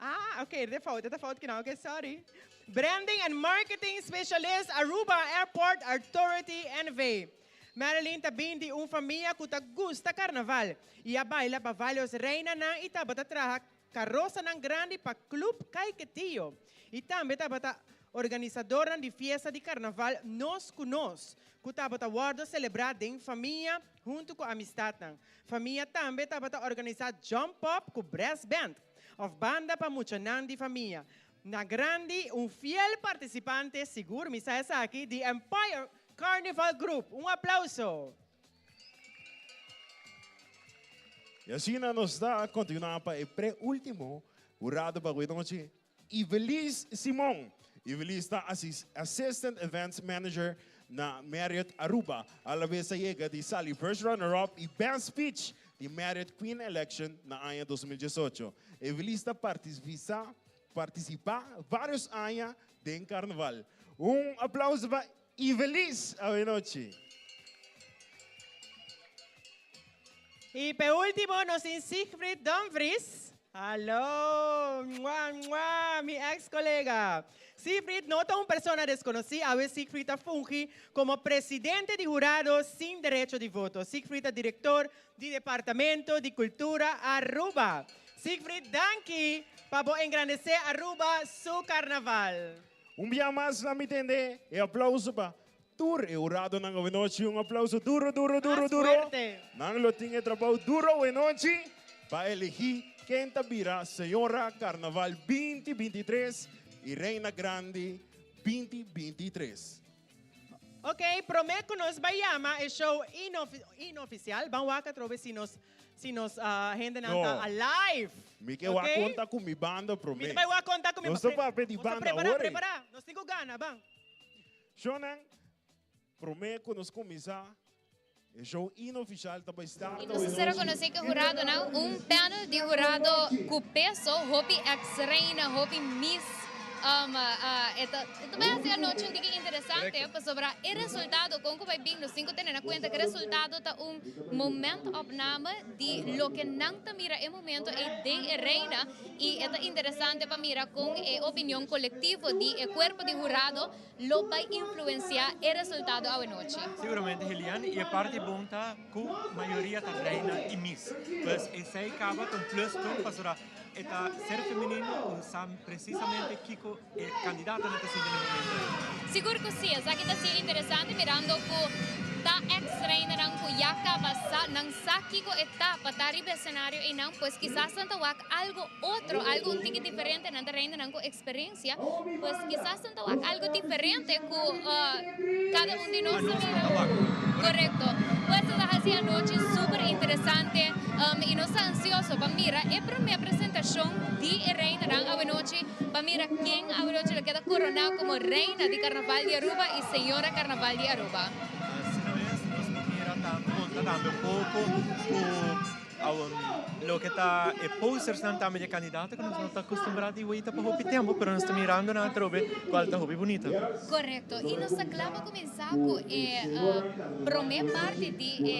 [SPEAKER 13] Ah, ok, de fout, de fout kina. Ok, sorry. Branding and Marketing Specialist Aruba Airport Authority NV. Marilyn ta bin di un famia cu ta gusta carnaval y a baila pa varios reinanan y tabata traha Karosanan grandi pa Club Caiquetio y tambe tabata organisadornan di fiesta di carnaval Nos cu Nos, cu tabata wordo celebra den famia hunto cu amistadnan. Famia tambe tabata organisa Jump Up cu Brass Band of banda pa muchanan di famia. Na grandi un fiel participante, sigur mi sa esaki, di Empire Carnival Group. Un aplauso!
[SPEAKER 8] Y asina nos ta continua pa e pre-ultimo hurado pa nochi, Ivelisse Simon. Ivelisse ta Assistant Events Manager na Marriott Aruba. A la vez a yega di sali First Runner-Up y Best Speech di Marriott Queen Election na aña 2018. Ivelisse ta participa, participa varios aña den carnaval. Un aplauso pa Ivelisse awenochi.
[SPEAKER 13] Y pe ultimo nos tin Siegfried Dumfries. Hallo, mua, mua, mi ex colega. Siegfried no ta un persona desconoci, awe Siegfried ta fungi como presidente di hurado sin derecho di voto. Siegfried ta director di Departamento di Cultura Aruba. Siegfried, danki pa bo engrandece Aruba su carnaval.
[SPEAKER 8] Un bia mas na mi tende e aplauso pa tur e huradonan awenochi. Un aplauso duro, duro, duro,
[SPEAKER 13] Mas
[SPEAKER 8] duro.
[SPEAKER 13] fuerte.
[SPEAKER 8] Nan lo tin e trabou duro awenochi pa elegi ken ta bira Señora Carnaval 2023 y Reina Grandi 2023.
[SPEAKER 13] Ok, prome cu nos bay yama e show inoficial, ban wak atrobe si nos si nos hendenan
[SPEAKER 8] No.
[SPEAKER 13] ta alive.
[SPEAKER 8] Mi ke wak
[SPEAKER 13] Ok?
[SPEAKER 8] conta cu mi banda prome.
[SPEAKER 13] Mi ta bay wak conta cu mi
[SPEAKER 8] Nos ta papia di
[SPEAKER 13] Nos ta
[SPEAKER 8] banda
[SPEAKER 13] prepara,
[SPEAKER 8] awor ey.
[SPEAKER 13] prepara. Nos tin cu gana, ban.
[SPEAKER 8] Shownan, prome cu nos cuminsa E show inoficial ta bay start
[SPEAKER 2] Y nos a ser reconoci cu huradonan, un panel di hurado cu peso, hopi ex reina, hopi miss. Um, uh, e ta bai hasi anochi un tiki interesante pasobra e resultado kon ku bai bin nos tin ku tene na kuenta ku e resultado ta un momentopname di loke nan ta mira e momento ei den e reina i e ta interesante pa mira kon e opinion kolektivo di e kuerpo di hurado lo bai influensiá e resultado awenochi.
[SPEAKER 1] Siguramente Helian, i e parti bon ta ku mayoria ta reina i miss. Pues esei kaba ta un pluspunt pasobra e ta ser femenino ku sa presisamente kiko e kandidatonan ta sinti na e momento ei.
[SPEAKER 2] Sigur ku si, esaki ta sier interesante mirando ku ta ex reinanan ku ya kaba sa, nan sa kiko e ta pa ta riba e senario einan, pues kisas nan ta wak algo otro, algo un tiki diferente, nan ta reinanan ku eksperensia, pues kisas nan ta wak algo diferente ku kada un di nos ta mira. Korekto. Pues ta hasi anochi super interesante i nos ta ansioso pa mira e promé presentashon di e reinanan awenochi pa mira ken awenochi lo keda koroná komo reina di Karnaval di Aruba i señora Karnaval di Aruba.
[SPEAKER 1] Asina mes nos por mira tambe konta tambe un poko ku Loke ta e postersnan tambe di e kandidato ku nos no ta akustumbrá di weita pa hopi tempu, pero nos ta mirando nan atrobe kual ta hopi bunita.
[SPEAKER 2] Korekto. I nos ta kla pa kuminsá ku e promé parti di e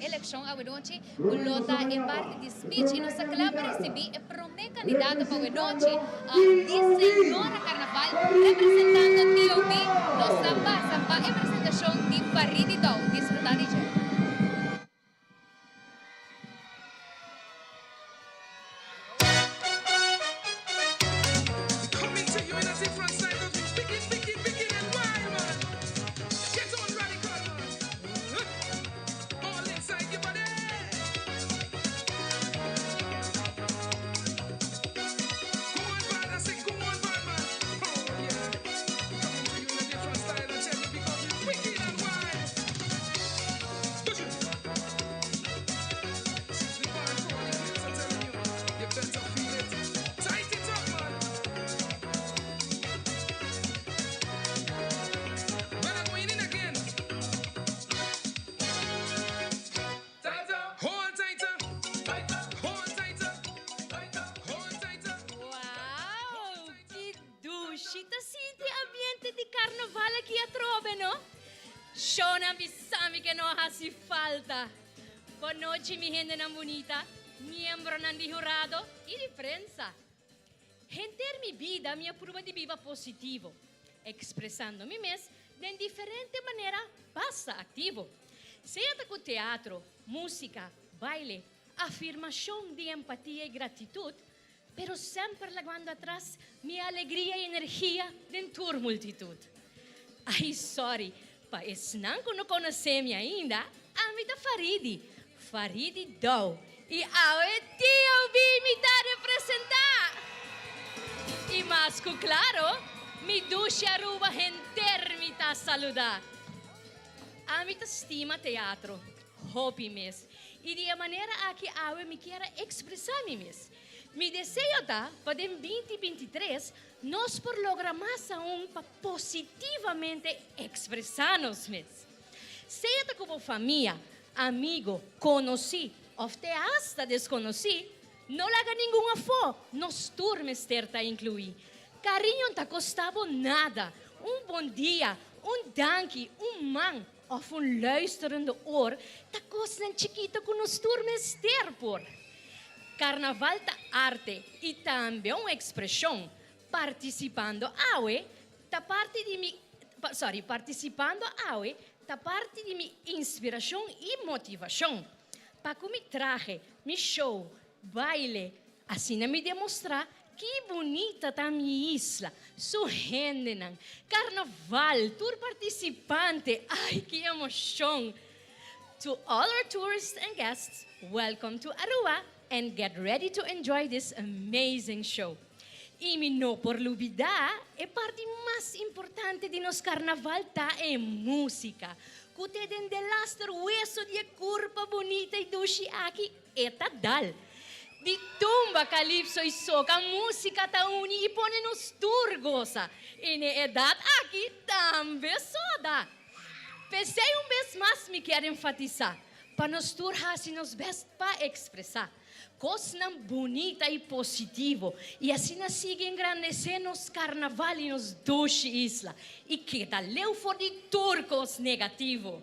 [SPEAKER 2] elekshon awenochi, ku lo ta e parti di speech. I nos ta kla pa risibí e promé kandidato pa awenochi di Señora Karnaval representando TOB. Nos ta pasa pa e presentashon di Faridi Dou. Disfrutá di dje. Wow, ki dushi ta sinti ambiente di carnaval aki atrobe, no? Shownan bisa mi ke no a hasi falta. Bon nochi mi hendenan bunita, miembronan di hurado i di prensa. Henter mi bida mi a pruba di biba positivo, ekspresando mi mes den diferente manera basta aktivo. Sea ta ku teatro, músika, baile, afirmashon di empatia i gratitut, pero semper laguando atras mi alegria i energia den tur multitut. Ai sorry, pa esnan ku no konosé mi ainda, ami ta Faridi, Faridi Dou, i awe TOB mi ta representá! I mas ku klaro, mi dushi Aruba henter mi ta saludá! Ami ta stima teatro, Hopi mes. I di e manera aki awe mi kier a ekspresá mi mes. Mi deseo ta pa den binti 23 nos por logra mas aun pa positivamente ekspresá nos mes. Sea ta ku bo famia, amigo, konosí òf te asta deskonosí, no laga ningun afó, nos tur mester ta inkluí. Kariño ta kostá bo nada. Un bon dia, un danki, un man, Of un luisterende oor ta kosnan chikito ku nos tur mester por. Karnaval ta arte i tambe un ekspreshon. Partisipando awe ta parti di mi sorry partisipando awe ta parti di mi inspirashon i motivashon. Pa ku mi trahe, mi show, baile, Asina mi demostrá ki bunita ta mi isla, su hendenan, karnaval, tur partisipante, ai ki emoshon! To all our tourists and guests, welcome to Aruba and get ready to enjoy this amazing show. I mi no por lubidá, e parti mas importante di nos karnaval ta e músika, ku te den delaster weso di e kurpa bunita i dushi aki, E ta dal. Di tumba, kalipso i soka, músika ta uni i pone nos tur gosa. I n'e edat aki tambe soda. P'esei un bes mas mi kier enfatisá pa nos tur hasi nos bèst pa ekspresá.
[SPEAKER 14] Kosnan bunita i positivo i asina sigui engrandesé nos karnaval i nos dushi isla i keda leu for di tur kos negativo.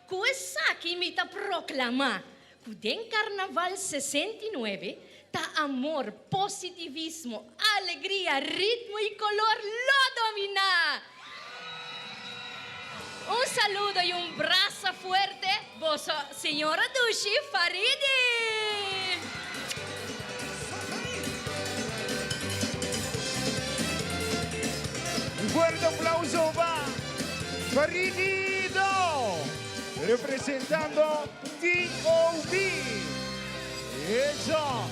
[SPEAKER 14] Ku esaki mi ta proklamá ku den Karnaval 69 ta amor, positivismo, alegria, ritmo i kolor lo dominá! Un saludo y un brasa fuerte boso señora Dushi Faridi!
[SPEAKER 8] Un fuerte aplauso pa Faridi Do, representando TOB. Eso!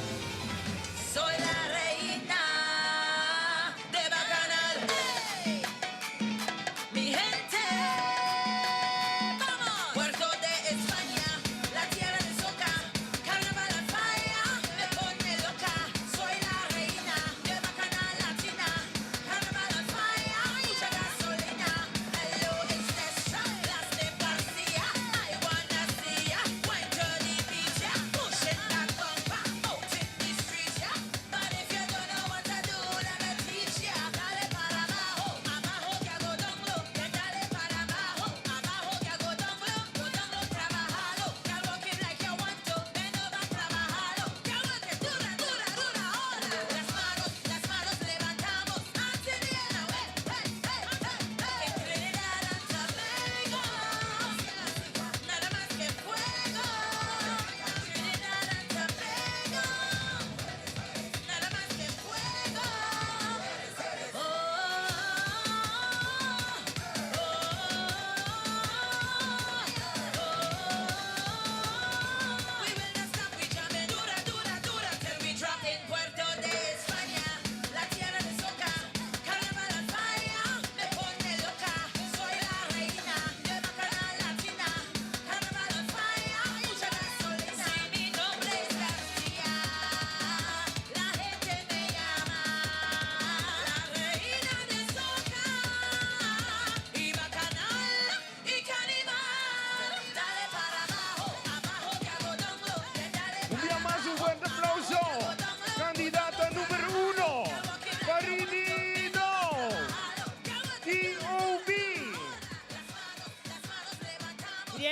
[SPEAKER 4] Soy la reina de Bacanal, hey! Mi gente, vamos! Puerto de España, la tierra de soca, carnaval on fire, me pone loca. Soy la reina de Bacanal Latina, carnaval on fire, mucha gasolina. Hello, it's Destra, las de García. I wanna see ya, went to the beach, yeah. Pushing that bumper, out in the street, yeah. But if you don't know what to do, let me teach ya. Dale para abajo, abajo que hago dongo. Dale para abajo, abajo que hago dongo. Dongo, trabajalo. Girl, work it like you want to. Bend over, trabajalo. Girl, work it dura, dura, dura ahora. Las manos, las manos levantamos. Hacia the air, hey, hey, hey, hey, hey. En Trinidad and Tobago, nada más que fuego. Trinidad and Tobago, nada más que fuego. Oh, We will not stop, we jamming dura, dura, dura till we drop in Puerto de España, la tierra de soca, carnaval on fire, me pone loca. Soy la reina de Bacanal Latina, carnaval on fire, mucha gasolina. Si mi nombre es García, la gente me llama la reina de soca y bacanal y canibal. Dale para abajo, abajo que hago dongo, dale
[SPEAKER 8] Un dia mas un fuerte aplauso. Candidata number uno, Faridi Do, TOB.
[SPEAKER 1] Y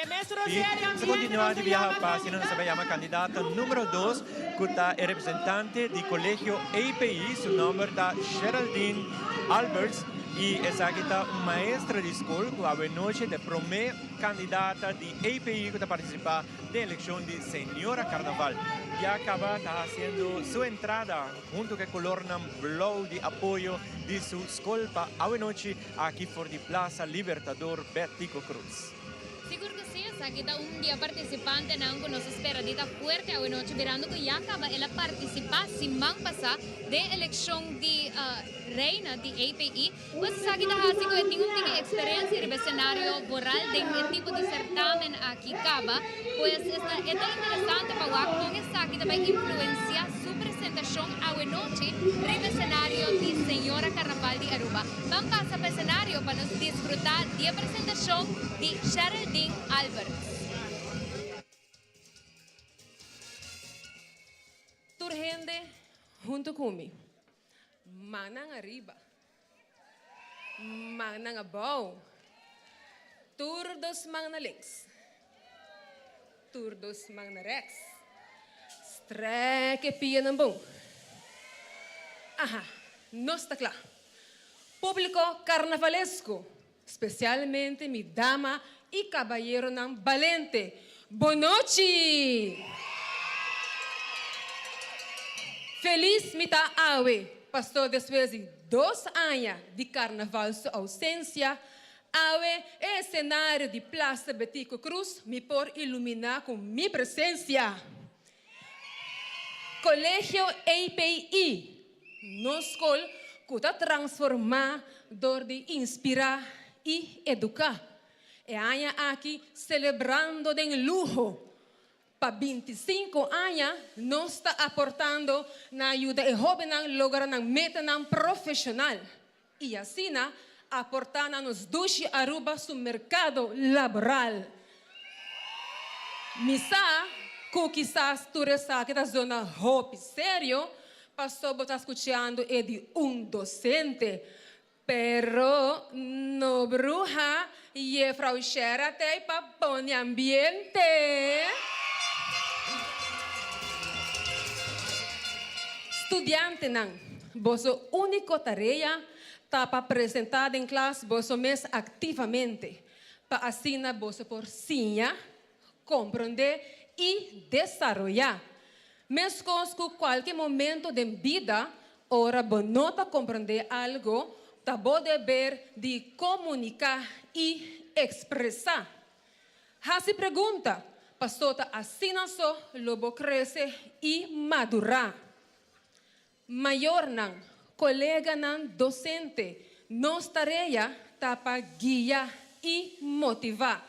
[SPEAKER 1] nos ta continua di biaha pa asina nos ta bay yama candidata numero dos cu ta e representante di Colegio API. Su nomber ta Geraldine Alberts y esaki ta un maestra di school cu awe noche ta e prome candidata di API cu ta participa den eleccion di Señora Carnaval. Ya caba ta haciendo su entrada hunto cu e colornan blauw di apoyo di su school pa awe nochi aki for di Plaza Libertador Betico Croes.
[SPEAKER 2] Sigur cu si, esaki ta un di e participantenan cu nos a spera di ta fuerte awenochi mirando cu ya caba el a participa siman pasa den eleccion di Reina di API. Pues esaki ta haci cu e tin un tiki experiencia riba e scenario boral den e tipo di certamen aki caba. Pues esta e ta interesante pa wak con esaki ta bay influencia su presentacion awenochi riba e scenario di Señora Carnaval di Aruba. Ban pasa pa escenario pa nos disfruta di e presentacion di Sheryldine Alberts.
[SPEAKER 15] Tur hende hunto ku mi. Mannan ariba. Mannan abou. Tur dos man na links. Tur dos man na rechts. Strek e pianan bon. Aha, nos ta kla. Públiko karnavalesko, spesialmente mi dama i kabayeronan balente, bonochi! Felis mi ta awe, pastor despues di dos aña di karnaval su ousensia, awe e esenario di Plaza Betico Croes mi por iluminá ku mi presensia. Colegio API, nos skol ku ta transformá dor di inspirá i eduká. E aña aki selebrando den luho. Pa bintisinku aña nos ta aportando na yuda e hóbennan logra nan metanan profeshonal i asina aportá na nos dushi Aruba su merkado laboral. Mi sa. Ku kisas tur esaki ta zona hopi serio, paso bo ta skuchando e di un dosente. Pero no bruha, Jefrouw Shera t'ei pa pone ambiente. Studiantenan, boso úniko tarea ta pa presentá den klas boso mes aktivamente, pa asina boso por siña, komprondé i desaroyá. Meskos ku kualke momento den bida, ora bo no ta komprondé algu, ta bo deber di komuniká i ekspresá. Hasi pregunta, paso ta asina so lo bo krese i madurá. Mayornan, koleganan dosente, nos tarea ta pa guia i motivá.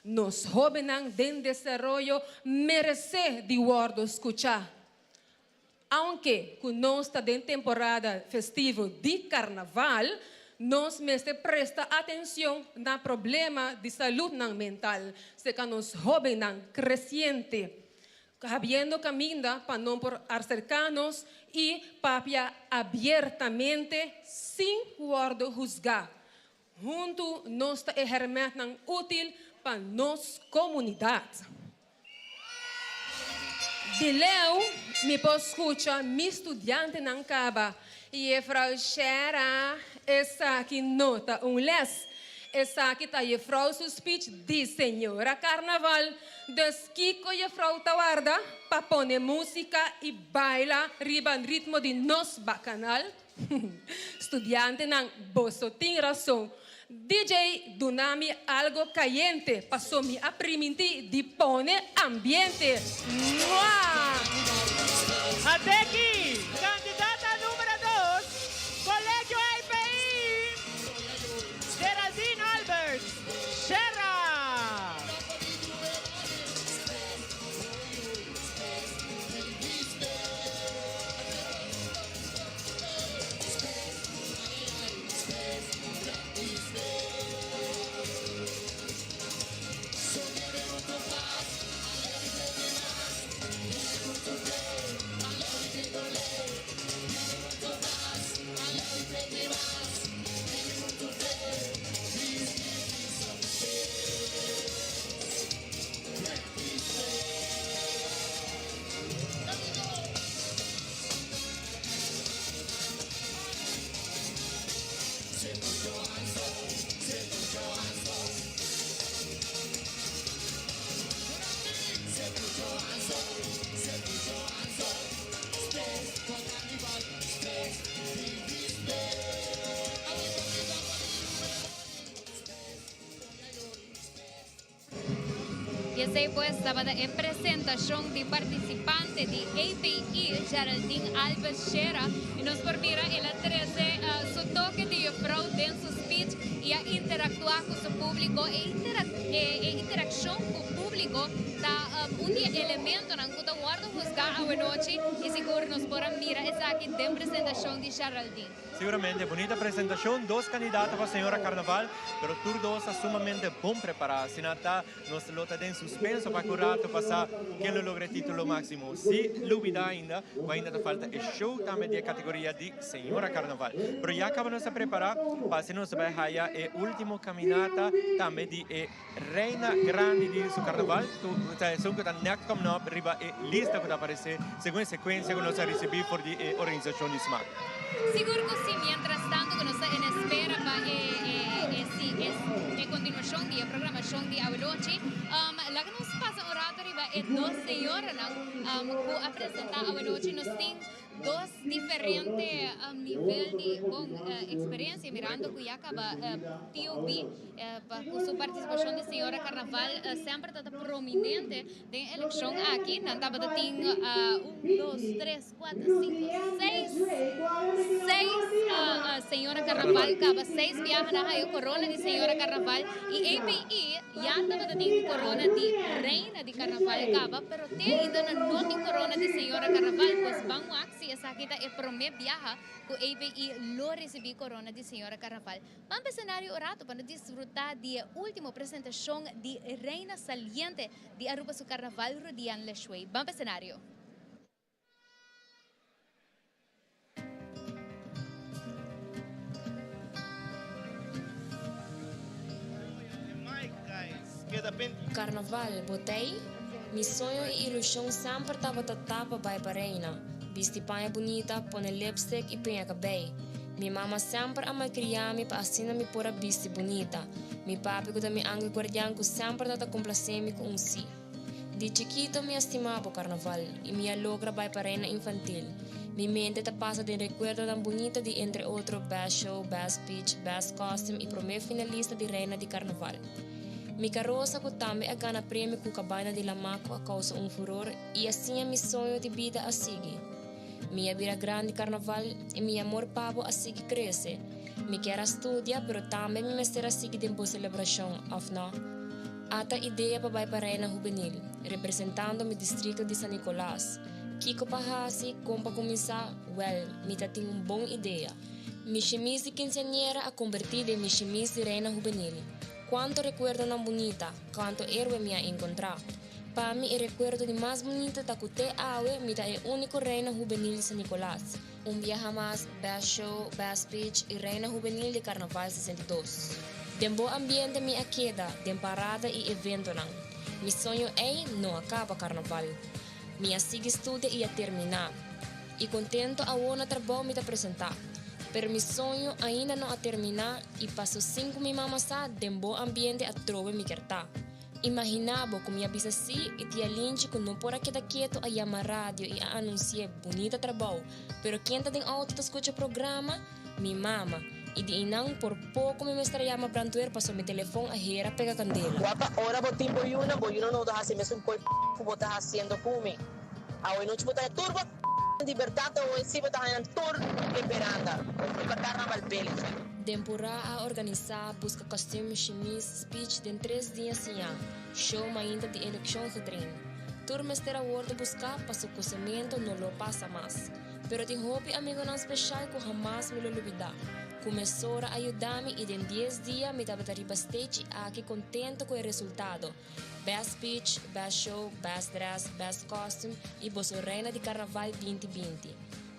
[SPEAKER 15] Nos hóbennan den desaroyo meresé di wòrdu skuchá. Aunke ku nos ta den temporada festivo di karnaval, nos mester presta atenshon na problema di saludnan mental serka nos hóbennan kresiente. Habiendo caminda pa non por acerca nos y papia abiertamente sin wordo huzga. Hunto nos ta e hermentnan util pa nos comunidad. Di leu mi por scucha mi studiantenan caba, Jefrouw Shera, esaki no ta un les. Esaki ta jefrouw su speech di señora Carnaval. Dus kiko jefrouw ta warda pa pone musica y baila riba ritmo di nos bacanal? Studiantenan, boso tin rason. DJ, duna mi algo cayente paso mi a priminti di pone ambiente. Mua!
[SPEAKER 13] Adeki, candidata numero dos, Colegio IPI, Geraldine Alberts, Sherra.
[SPEAKER 2] Y esey pues tabata e presentacion di participante di API, Geraldine Alves Shera. Y nos por mira el a trece su toque di juffrouw den su speech y a interactua cu su publico. E e interaccion cu publico ta un di e elementonan cu ta wordo huzga awenochi y sigur nos por a mira esaki den presentacion di Geraldine.
[SPEAKER 1] Siguramente, bunita presentacion, dos candidato pa Señora Carnaval, pero tur dos ta sumamente bon prepara. Asina ta, nos lo ta den suspenso pa cu rato pa sa ken lo logra e titulo maximo. Si lubida ainda, cu ainda ta falta e show tambe di e categoria di Señora Carnaval. Pero ya caba nos ta prepara pa asina nos ta bay haya e ultimo caminata tambe di e Reina grandi di su carnaval ta esun cu ta net coming up riba e lista cu ta aparece segun e secuencia cu nos a ricibi for di e organisacion di smaak.
[SPEAKER 2] Sigur cu si, mientras tanto cu nos ta en espera pa e e si e continuacion di e programacion di awelochi, laga nos pasa un rato riba e dos señoranan cu a presenta awelochi. Nos tin Dos diferente nivel di bon experiencia mirando cu ya caba TOB pa cu su participacion di Señora Carnaval semper ta prominente den eleccion aki. Nan tabata tin un, dos, tres, cuatro, cinco, seis, seis Señora Carnaval caba seis biaha nan haya corona di Señora Carnaval y APE ya tabata tin un corona di Reina di Carnaval. Carnaval caba, pero te ainda nan no tin corona di Señora Carnaval, pues ban wak si esaki ta e prome biaha cu AVI lo ricibi corona di Señora Carnaval. Ban pa escenario un rato pa no disfruta di e ultimo presentacion di Reina Saliente di Aruba su Carnaval Rudian Leshuey. Ban pa escenario.
[SPEAKER 16] Carnaval, bo t'ey? Mi soño y ilusion semper tabata ta pa bay pa Reina, bisti paña bunita, pone lipstick y peña cabey. Mi mama semper a malcria mi pa asina mi por a bisti bunita. Mi papi cu ta mi angel guardian cu semper ta ta complace mi cu un si. Di chikito mi a stima bo carnaval y mi a logra bay pa Reina Infantil. Mi mente ta pasa den recuerdonan bunita di entre otro Best Show, Best Speech, Best Costume y prome finalista di Reina di Carnaval. Mi carosa cu tambe a gana premio cu Cabana di Lama cu a causa un furor y a siña mi soño di bida a sigui. Mi a bira grandi carnaval y mi amor pa bo a sigui crece. Mi kier a studia pero tambe mi mester a sigui den bo celebracion, of no? Ata idea pa bai pa Reina Hubenil, representando mi distrito di San Nicolas. Kiko pa hasi, kon pa kuminsá? Wèl, mi ta tin un bon idea. Mi shimis di kinseañera a kombertí den mi shimis di Reina Hubenil. Kuantu rekuerdonan bunita, kuantu héroe mi a enkontrá. Pa mi e rekuerdo di mas bunita ta ku te awe mi ta e úniko Reina Hubenil di San Nicolas. Un biaha mas, Best Show, Best Speech i Reina Hubenil di Karnaval 62. Den bo ambiente mi a keda, den parada i eventonan. Mi soño ei no a kaba Karnaval. Mi a sigui studia i a terminá. I kontento awor na trabou mi ta presentá. Pero mi soño ainda no a terminá i paso sin ku mi mama sa, den bo ambiente atrobe mi ker ta. Imaginá bo ku mi a bisa sí i tia Linchi ku no por a keda ketu a yama radio i a anunsi'é bunita trabou, pero ken ta den outo ta skucha programa? Mi mama. I di einan por poko mi mester a yama brandweer pasobra mi telefon a hera pega kandela.
[SPEAKER 17] Wak pa ora bo tin bo yunan, bo yunan no ta hasi mesun koi p ku bo ta hasiendo ku mi. Awe nochi bo ta haña tur bo p di bèrdat awe si bo ta haña nan tur e beranda riba Carnaval Village.
[SPEAKER 16] Tempora a organisá, buska kòstüm, shimis, speech den tres dia siñá, show mainta di elekshon getrain. Tur mester a wordo buská paso kosementu no lo pasa mas. Pero tin hopi amigonan speshal ku hamas mi lo lubidá. Ku mesora a yuda mi i den dies dia mi tabata riba stage i aki kontento ku e resultado, Best speech, best show, best dress, best costume i boso reina di karnaval 2020.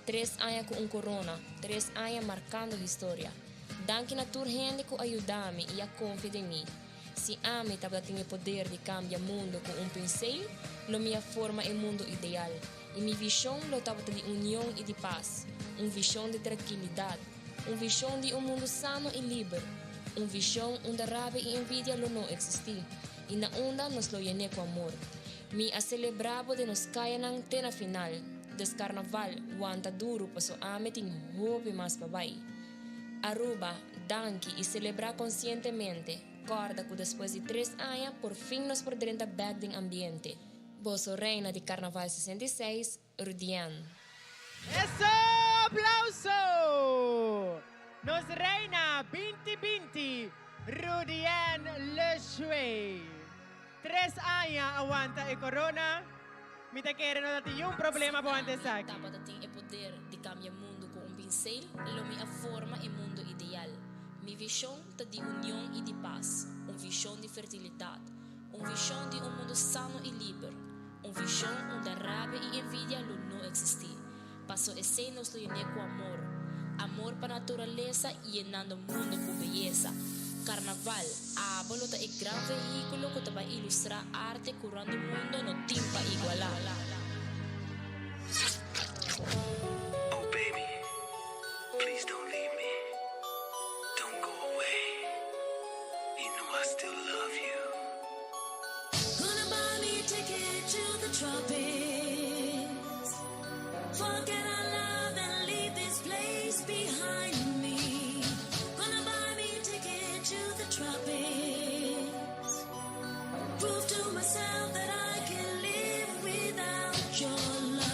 [SPEAKER 16] Tres aña ku un korona, tres aña markando historia. Danki na tur hende ku a yuda mi i a konfia den mi. Si ami tabata tin e poder di kambia mundu ku un pinsel, lo mi a forma e mundu ideal. I mi vishon lo tabata di union i di pas, un vishon di trankilidat, un vishon di un mundu sano i liber, un vishon unda rabia i envidia lo no eksistí i na unda nos lo yen'é ku amor. Mi a selebrá bo den nos kayanan te na final. Des karnaval, wanta duru paso ami tin hopi mas pa bai. Aruba, danki i selebrá konsientemente, kòrda ku despues di tres aña por fin nos por drenta bèk den ambiente. Boso Reina di Carnaval 66, Rudianne.
[SPEAKER 13] Eso! Aplauso! Nos Reina 2020, Rudianne Leshuey. Tres aña a wanta e corona. Mi ta kere no ta tin niun problema pa wanta esaki.
[SPEAKER 16] Tabata tin e poder di cambia mundo cu un pincel, lo mi a forma e mundo ideal. Mi vision ta di union y di paz, un vision di fertilidad, Un vishon di un mundu sano i liber. Un vishon unda rabia i envidia lo no eksistí. Paso esei nos lo yen'é ku amor. Amor pa naturalesa i yenando mundu ku beyesa. Karnaval, abo lo ta e gran vehíkulo ku ta bai ilustrá arte ku rònt di mundo no tin pa igualá.
[SPEAKER 12] Oh baby, please don't leave me, don't go away, you know I still love you.
[SPEAKER 4] Gonna buy me a ticket to the tropics. Forget our love and leave this place behind me. Gonna buy me a ticket to the tropics. Prove to myself that I can live without your love.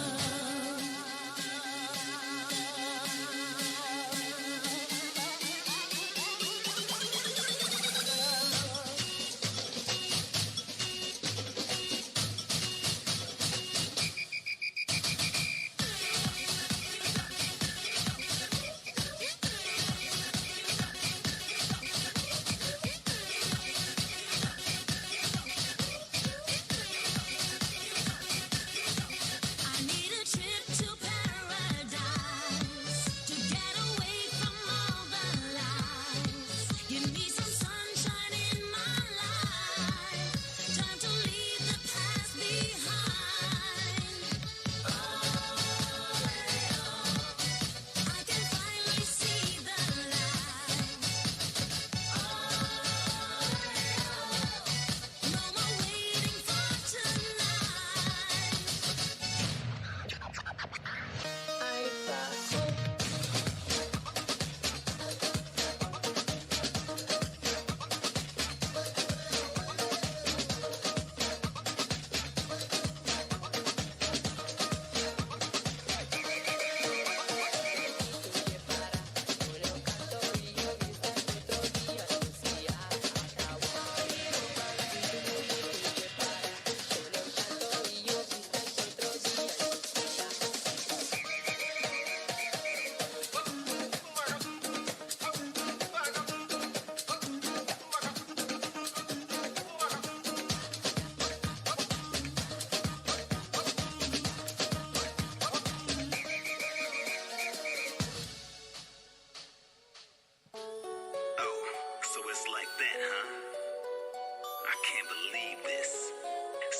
[SPEAKER 12] Can't believe this.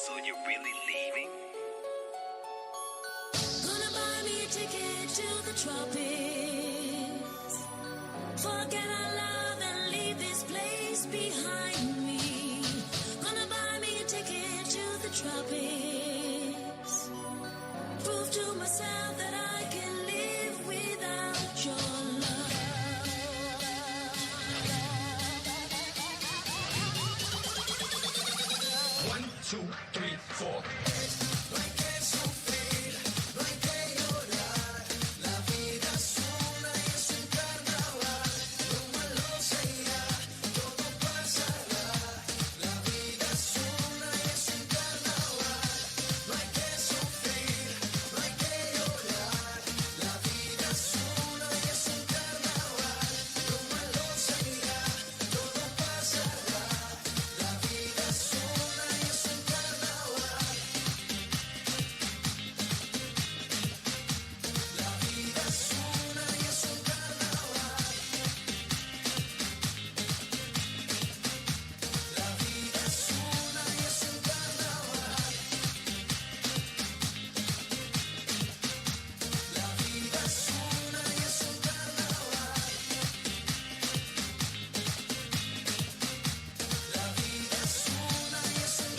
[SPEAKER 12] So you're really leaving?
[SPEAKER 18] Gonna buy me a ticket to the tropics. Forget our love and leave this place behind me. Gonna buy me a ticket to the tropics. Prove to myself that I can live without your love.
[SPEAKER 19] One, two, three, four.
[SPEAKER 11] No hay que sufrir, no hay que llorar. La vida es una y es un carnaval. Lo malo se irá, todo pasará. La vida es una y es un carnaval. No hay que sufrir, no hay que llorar. La vida es una y es un carnaval. Lo malo se irá, todo pasará. La vida es una y es un carnaval. La vida es una y es un carnaval. La vida es una y es un carnaval. La vida es una y es un carnaval. La vida es una y es un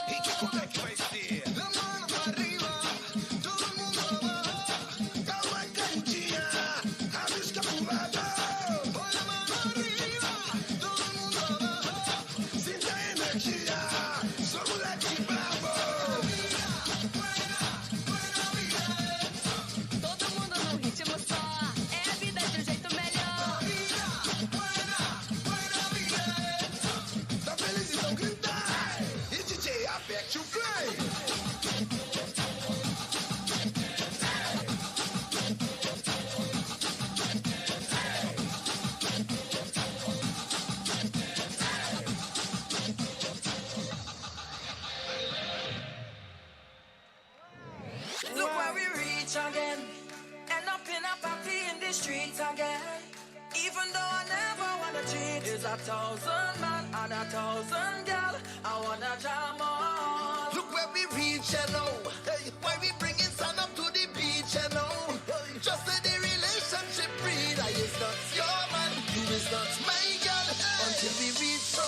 [SPEAKER 19] ¿Y qué como é que vai ser?
[SPEAKER 11] La mano para arriba, todo el mundo abajo. Agua cantinha, rabisca pro lado. Põe a mano arriba, todo el mundo abajo.
[SPEAKER 19] Sinta a energia, somos Latin Bravo.
[SPEAKER 20] Todo mundo num ritmo só, é a vida de um jeito melhor.
[SPEAKER 19] Tá feliz então grita. E DJ aperte o play.
[SPEAKER 4] Look where we reach again. End up in a party in the streets again. Even though I never wanna cheat, it's a thousand man and a thousand girl. I wanna jam on.
[SPEAKER 11] Look where we reach, you know. Hey, why we bringing sun up to the beach, you know. Just say the relationship real. I is not your man, you is not my girl. Until we reach so.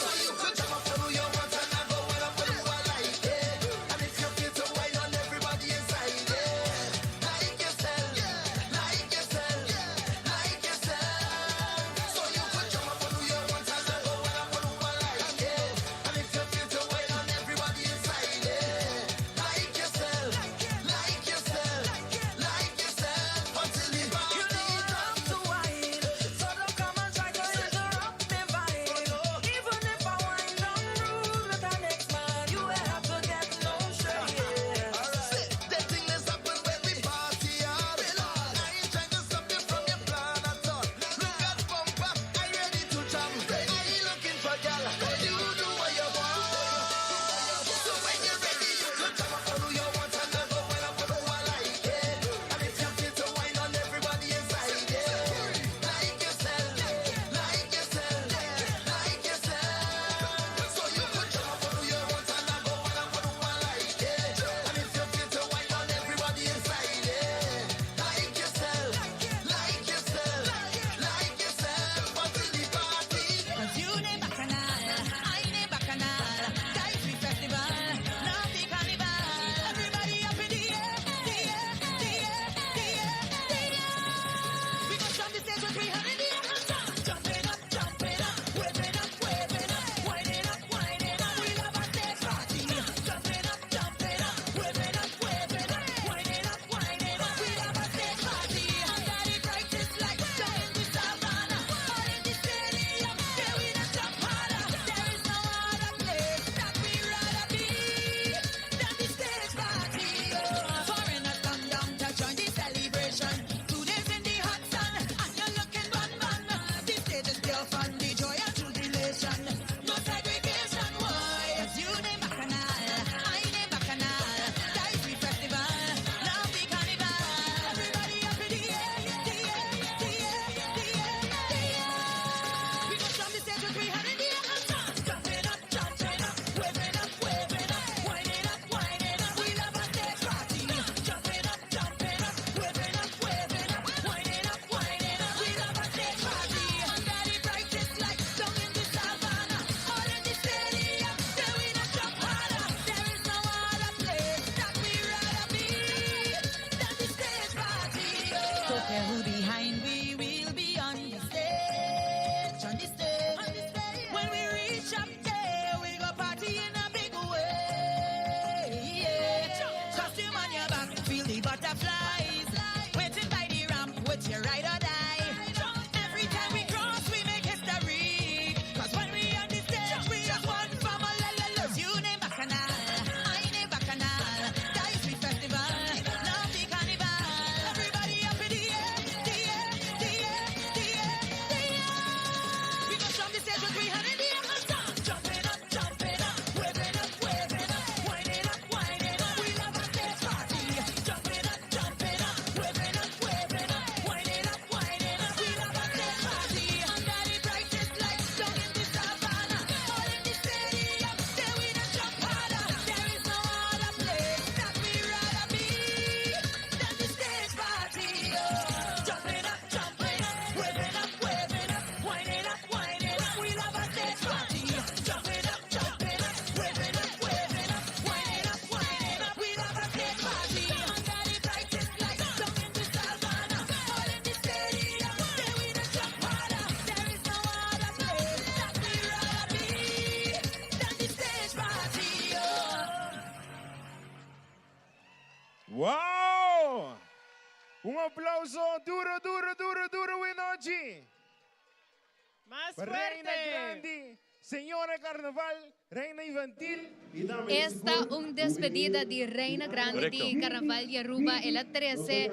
[SPEAKER 11] So you could jam up for who you want and I go well up for who I like, yeah. And if you feel to wine on everybody inside, yeah. Like yourself, like yourself, like yourself. So you could jam up for who you want and I go well up for who I like, yeah. And if you feel to wine on everybody inside, yeah. Like yourself, like yourself, like yourself. Until the
[SPEAKER 4] You
[SPEAKER 11] party
[SPEAKER 4] know I love to wine, so don't come and
[SPEAKER 8] Un aplauso duro, duro, duro, duro wenochi.
[SPEAKER 13] Mas
[SPEAKER 8] Pa Reina
[SPEAKER 13] fuerte.
[SPEAKER 8] Grandi, Señora Carnaval, Reina Infantil y tambe
[SPEAKER 2] Esta un despedida di Reina Grandi di
[SPEAKER 8] Correcto.
[SPEAKER 2] Carnaval di Aruba. El a trece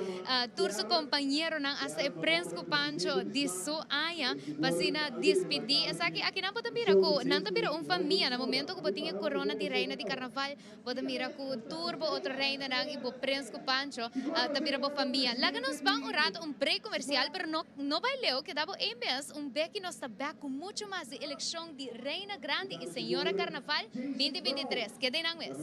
[SPEAKER 2] tur su compañeronan hasta e Prins cu Pancho di su aña pa asina despidi. Esaki aki nan bo ta mira cu nan ta bira un famia. Na momento cu bo tin e corona di Reina di Carnaval Bo ta mira ku tur bo otro reinanan i bo prens ku Pancho ta bira bo famia. Laga nos ban un rato un break komersial pero no no bai leu keda bo ei mes un bek i nos ta bek ku mucho mas di elekshon di Reina Grandi i Señora Karnaval binti 23. Keda einan mes.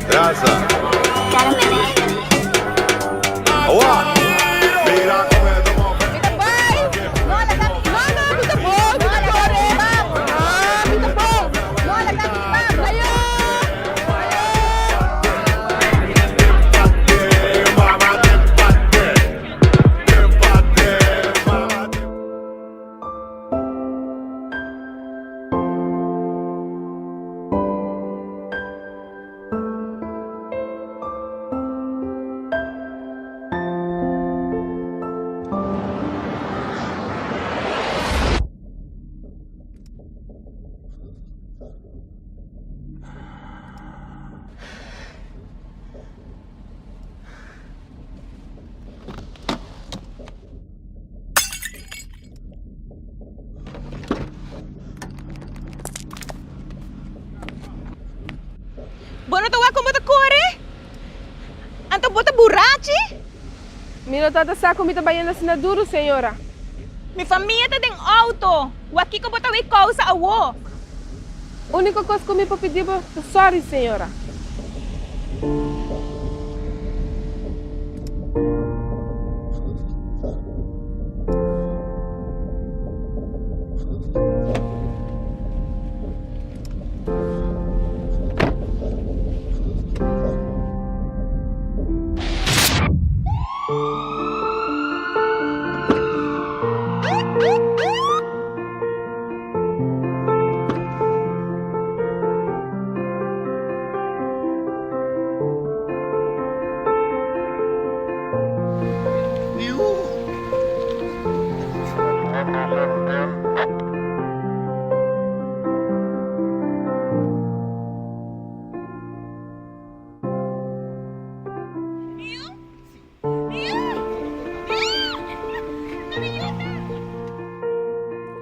[SPEAKER 19] Raza. Awa. Mira como e ta move.
[SPEAKER 20] Bo no ta wak kon bo ta kore? Anto bo ta burachi?
[SPEAKER 15] Mi no tabata sa ku mi ta bayendo asina duru, señora.
[SPEAKER 20] Mi famia ta den outo. Wak kiko bo ta wei kousa awo?
[SPEAKER 15] Úniko kos ku mi por pidi bo ta sòri, señora.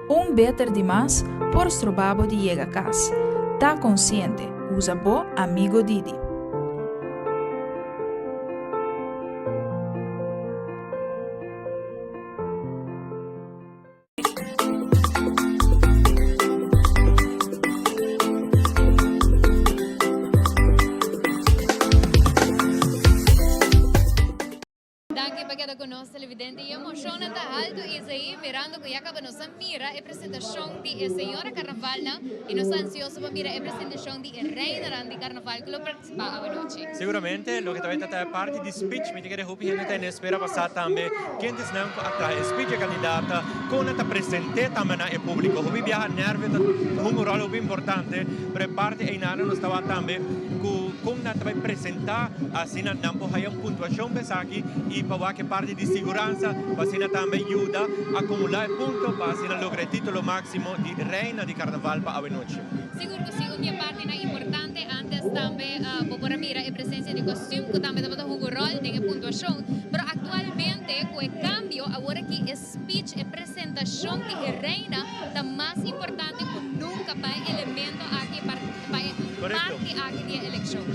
[SPEAKER 21] Un beter di mas por stroba bo di yega cas. Ta consciente, usa bo Amigo Didi.
[SPEAKER 2] Danki pa keda ku nos televidente. E emoshonnan ta haltu Isaí, mirando ku ya kaba nos a mira e presentashon di e señora karnavalnan i nos ta ansioso pa mira e presentashon di e reinanan di karnaval ku lo partisipá awanochi.
[SPEAKER 1] Seguramente loke ta bai ta ta e parti di speech, mi ta kere hopi hende ta en espera pa sa tambe ken ta esnan ku a traha e speech, e kandidata, kon nan ta present'é tambe na e públiko. Hopi biaha nervio ta hunga un ròl hopi importante, pero e parti einan nos ta wak tambe ku kon nan ta bai presentá asina nan por haya un puntuashon pa esaki i pa wak e parti di siguransa pa asina tambe yuda akumulá e punto pa asina logra e título máksimo di reina di karnaval pa awenochi.
[SPEAKER 2] Sigur ku si, un di e partinan importante antes tambe bo por a mira e presencia di kostuum ku tambe tabata hunga un ròl den e puntuashon, pero aktualmente ku e kambio awor aki e speech, e presentashon di e reina ta mas importante ku nunka pa e elemento aki, pa e parti aki di e elekshon.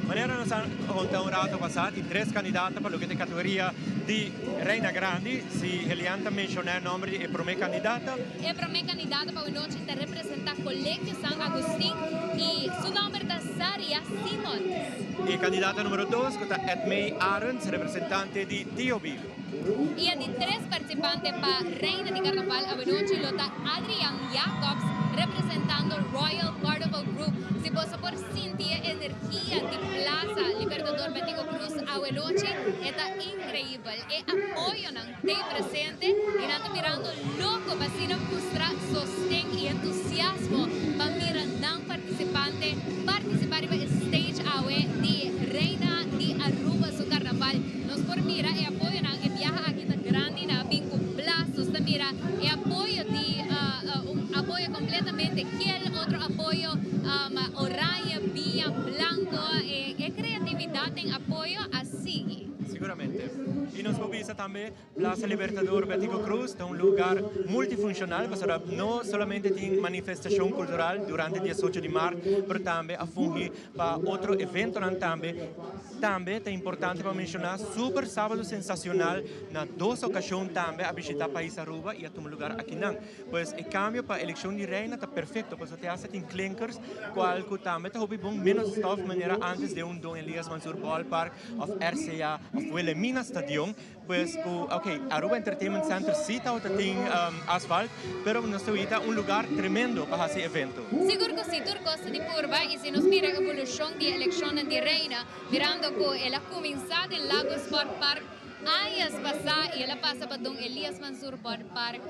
[SPEAKER 1] Manera nos a konta un rato pasá tin tres kandidato pa loke ta e kategoria di reina grandi, si Helian ta menshoná e nòmber di e promé kandidata.
[SPEAKER 2] E promé kandidato pa awenochi ta representá Colegio San Agustin i su nòmber ta Sariana. Cynthia Simons.
[SPEAKER 1] E kandidata numero dos ku ta Edmey Arends, representante di TOB.
[SPEAKER 2] I e di tres partisipante pa Reina di Karnaval awenochi lo ta Adrian Jacobs representando Royal Carnival Group. Si boso por sinti e energia di Plaza Libertador Betico Croes awenochi e ta increibel. E apoyonan t'ei presente i nan ta mirando loco pa asina mustra sosten i entusiasmo pa mira nan partisipante participa riba e stage awe di Reina di Aruba su Carnaval. Nos por mira e apoyonan e biaha aki ta grandi na bin cu blas nos ta mira e apoyo di un apoyo completamente gel otro apoyo oranje biña blanco e creatividad den apoyo a sigui.
[SPEAKER 1] Siguramente. Y nos por bisa tambe Plaza Libertador Betico Croes ta un lugar multifuncional pasobra no solamente tin manifestacion cultural durante diesocho di maart pero tambe a fungi pa otro eventonan tambe. Tambe ta importante pa menciona Super Sábado Sensacional na dos ocasion tambe a bishita pais Aruba y a tuma lugar akinan. Pues e cambio pa eleccion di Reina ta perfecto pasobra te hasta tin klinkers cual cu tambe ta hopi bon menos stof manera antes den un Don Elias Mansur Ballpark of RCA of Wilhelmina Stadion. Pues cu ok Aruba Entertainment Center si tabata tin asfalt pero nos ta wita un lugar tremendo pa haci evento.
[SPEAKER 2] Sigur cu si, tur cos ta di purba y si nos mira evolucion di e eleccionnan di Reina, mirando cu el a cuminsa den Lago Sport Park añas pasa y el a pasa pa Don Elias Mansur Bort Park,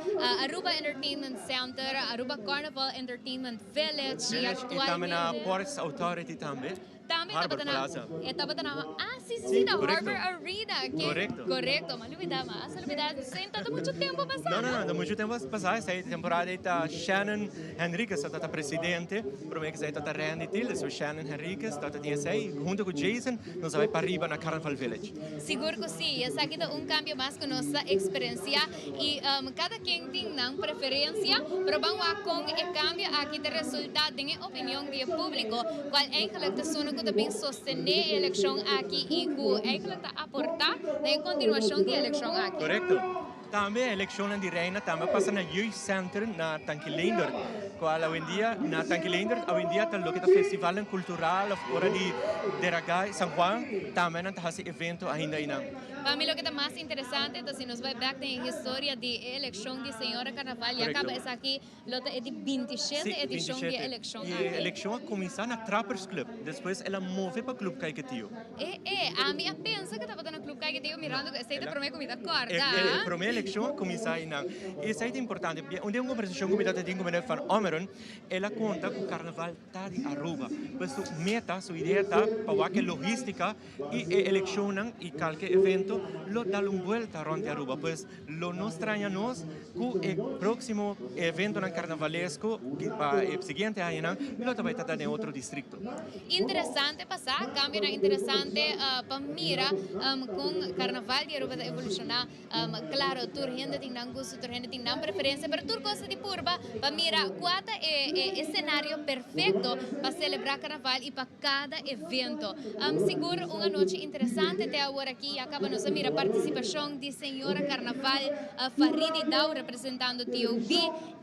[SPEAKER 2] Aruba Entertainment Center, Aruba Carnival Entertainment Village y
[SPEAKER 1] Village y tambe na
[SPEAKER 2] actualmente.
[SPEAKER 1] Ports Authority tambe.
[SPEAKER 2] Tambe
[SPEAKER 1] Harbor
[SPEAKER 2] tabata na,
[SPEAKER 1] Plaza.
[SPEAKER 2] e tabata na, ah, si, si,
[SPEAKER 1] Sí,
[SPEAKER 2] si, na
[SPEAKER 1] correcto.
[SPEAKER 2] Harbor Arena. Ke,
[SPEAKER 1] Correcto.
[SPEAKER 2] Correcto, m'a lubida, m'a hasta lubida, sin tanto mucho tempo pasá,
[SPEAKER 1] No, no,
[SPEAKER 2] no?
[SPEAKER 1] no, no mucho tempo pasá, esei temporada ei ta Shannon Henriquez tabata presidente, promé ku esei tabata Randy Thiel, despues Shannon Henriquez tabata tin esei, hunto ku Jason nos a bai pariba na Carnival Village.
[SPEAKER 2] Sigur ku si, i esaki ta un kambio mas ku nos ta eksperensiá i kada ken tin nan preferensia, pero ban wak kon e kambio aki ta resultá den e opinion di e públiko, kual eigenlijk ta sunu ku ta bin sostené e elekshon aki i ku eigenlijk ta aportá na e kontinuashon di e elekshon aki.
[SPEAKER 1] Korekto. Tambe e elekshonnan di Reina tambe a pasa na Youth Center na Tanki Leendert, kual awendia na Tanki Leendert awendia ta loke ta festivalnan kultural òf ora di Deragay San Juan tambe nan ta hasi evento ainda einan.
[SPEAKER 2] Pa mi loke ta mas interesante ta si nos bai bèk den e historia di e elekshon di Señora Carnaval, ya kaba esaki Lo ta e di bintishete
[SPEAKER 1] Sí,
[SPEAKER 2] edishon di e
[SPEAKER 1] 27.
[SPEAKER 2] elekshon
[SPEAKER 1] I e
[SPEAKER 2] aki.
[SPEAKER 1] elekshon a kuminsá na Trappers Club, despues el a move pa Club Caiquetio.
[SPEAKER 2] E, e, ami a pensa ku tabata na Club Caiquetio mirando ku esei ta promé ku mi ta
[SPEAKER 1] E,
[SPEAKER 2] kòrda.
[SPEAKER 1] e, e promé elekshon a kuminsá einan. I esei ta importante. Un dia un kombersashon ku mi tabata tin ku meneer Van Ommeren, el a konta ku karnaval ta di Aruba. Pues su meta, su idea ta pa wak e logístika i e elekshonnan i kalke evento lo dal un buelta rònt di Aruba. Pues Lo no straña nos cu e proximo eventonan carnavalesco pa e siguiente añanan lo ta bay ta den otro districto.
[SPEAKER 2] Interesante pa sa, cambionan interesante pa mira con carnaval di Aruba ta evoluciona. Claro, tur hende tin nan gusto, tur hende tin nan preferencia, pero tur cos ta di purba pa mira cua ta e escenario perfecto pa celebra carnaval y pa cada evento. Sigur un anochi interesante te awor aki ya caba nos a mira participacion di señora Carnaval Faridi Dau representando TOB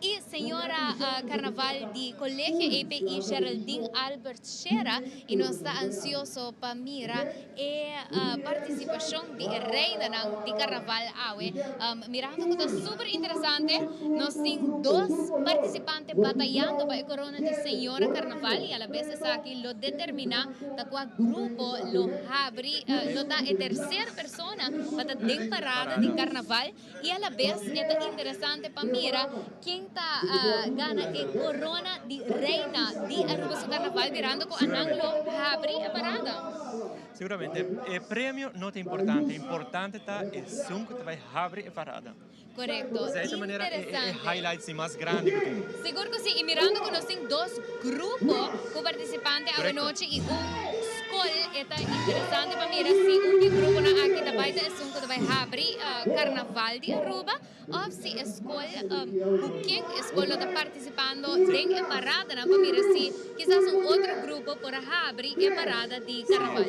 [SPEAKER 2] y señora Carnaval di Colegio EPI Geraldine Albert Shera y nos ta ansioso pa mira e participacion di e reinanan di Carnaval awe. Mirando cu ta super interesante nos tin dos participante batayando pa e corona di señora Carnaval y alabes esaki lo determina ta cua grupo lo habri lo ta e tercer persona pa ta den parada di Carnaval y alabes e ta interesante pa mira ken ta gana e corona di reina di Aruba su Carnaval mirando cu anan lo habri e parada.
[SPEAKER 1] Seguramente e premio no ta importante, importante ta esun cu ta bay habri e parada.
[SPEAKER 2] Corecto.
[SPEAKER 1] Di esa manera e
[SPEAKER 2] Interesante.
[SPEAKER 1] highlights di mas grandi cu tin.
[SPEAKER 2] Sigur cu si, y mirando cu nos tin dos grupo cu participante
[SPEAKER 1] Corecto.
[SPEAKER 2] awanochi y un scol, e ta interesante pa mira si un di e gruponan aki ta bay ta esun cu ta bay habri Carnaval di Aruba of si e scol cu ken e scol lo ta participando den e paradanan pa mira si kisas un otro grupo por a habri e parada di Carnaval.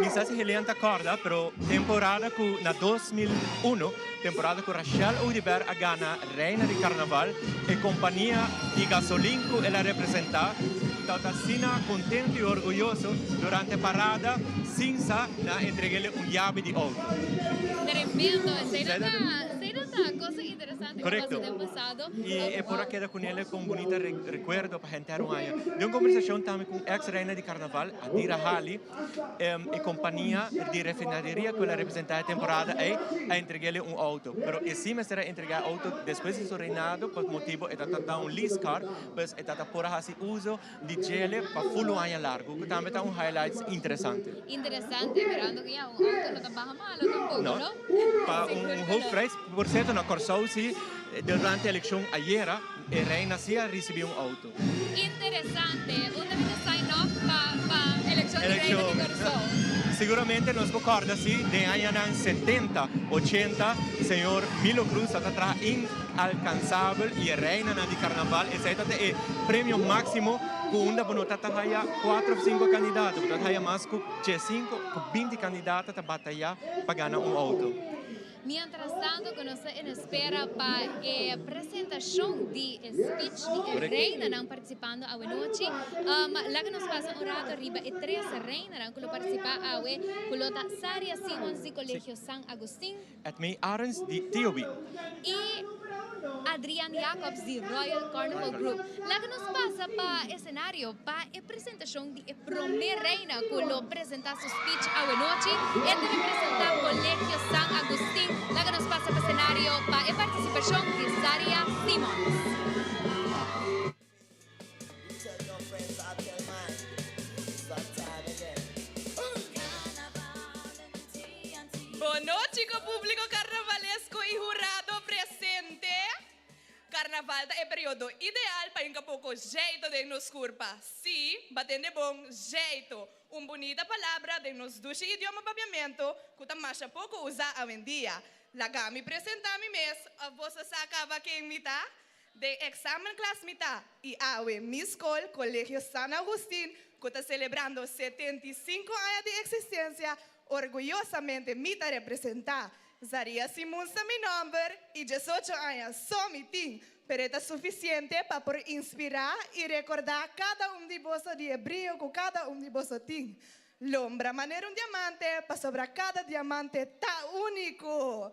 [SPEAKER 1] Mi sa si Helen ta corda, pero temporada cu na 2001, Temporada cu Rachel Oduber a gana Reina di Carnaval, e compania di gasolin cu el a representa. tabata asina contento y orguyoso durante parada sin sa nan a entreg'ele un yabi di auto.
[SPEAKER 2] Tremendo, esey no ta, esey no ta cosa interesante cu
[SPEAKER 1] Correcto.
[SPEAKER 2] pasa den pasado.
[SPEAKER 1] Y e por a keda cu nele con bunita recuerdo pa henter un aña. Den un conversacion tambe cu un ex reina di carnaval, Adira Hali, e compania di refinaderia cu el a representa e temporada ey a entreg'ele un auto. Pero e si mester a entrega e auto despues di su reinado pa motibo e ta ta un lease car, pues e ta ta por a haci uso di djele pa full un aña largo, cu tambe ta un highlights interesante.
[SPEAKER 2] Interesante, mirando cu ya un auto no ta baha malo tampoco,
[SPEAKER 1] No,
[SPEAKER 2] no?
[SPEAKER 1] pa
[SPEAKER 2] Sigur
[SPEAKER 1] un
[SPEAKER 2] cu no.
[SPEAKER 1] hoofdprijs. Por cierto, na Corsou si, durante eleccion ayera, e reina si a ricibi un auto.
[SPEAKER 2] Interesante. Unda mi ta sign up pa pa eleccion di reina di Corsou?
[SPEAKER 1] Siguramente nos por corda si den añanan setenta, ochenta, señor Milo Cruz a ta traha inalcansabel y e reinanan di carnaval, esey ta ta e premio maximo cu unda bo no ta ta haya cuatro of cinco candidato, bo ta ta haya mas cu diescinco cu binti candidato ta bataya pa gana un auto.
[SPEAKER 2] Mientras tanto cu nos ta en espera pa e presentacion di e speech di e reinanan participando awe nochi, laga nos pasa un rato riba e tres reinanan cu lo participa awe, cu lo ta Saria Simons di Colegio San Agustin,
[SPEAKER 1] Edmee Arends di TOB.
[SPEAKER 2] Y Adrian Jacobs di Royal Carnival Group. Laga nos pasa pa escenario pa e presentacion di e prome reina cu lo presenta su speech awe nochi. E ta representa Colegio San Agustin. Laga nos pasa pa escenario pa e participacion di Saria Simons.
[SPEAKER 20] Bon nochi cu publico carnavalesco y hurado presente. Carnaval ta e periodo ideal pa hinca poco jeito den nos curpa. Si, batende bon, jeito, un bunita palabra den nos dushi idioma Papiamento cu ta masha poco usa awendia. Laga mi presenta mi mes, of boso sa caba ken mi ta? Den examen klas mi ta y awe mi skol, Colegio San Agustin, cu ta celebrando 75 aña di existencia, orguyosamente mi ta representa. Zaria Simons ta mi nomber y 18 aña so mi tin, pero e ta suficiente pa por inspira y recorda cada un di boso di e brio cu cada un di boso tin. Lombra manera un diamante, pasobra cada diamante ta unico.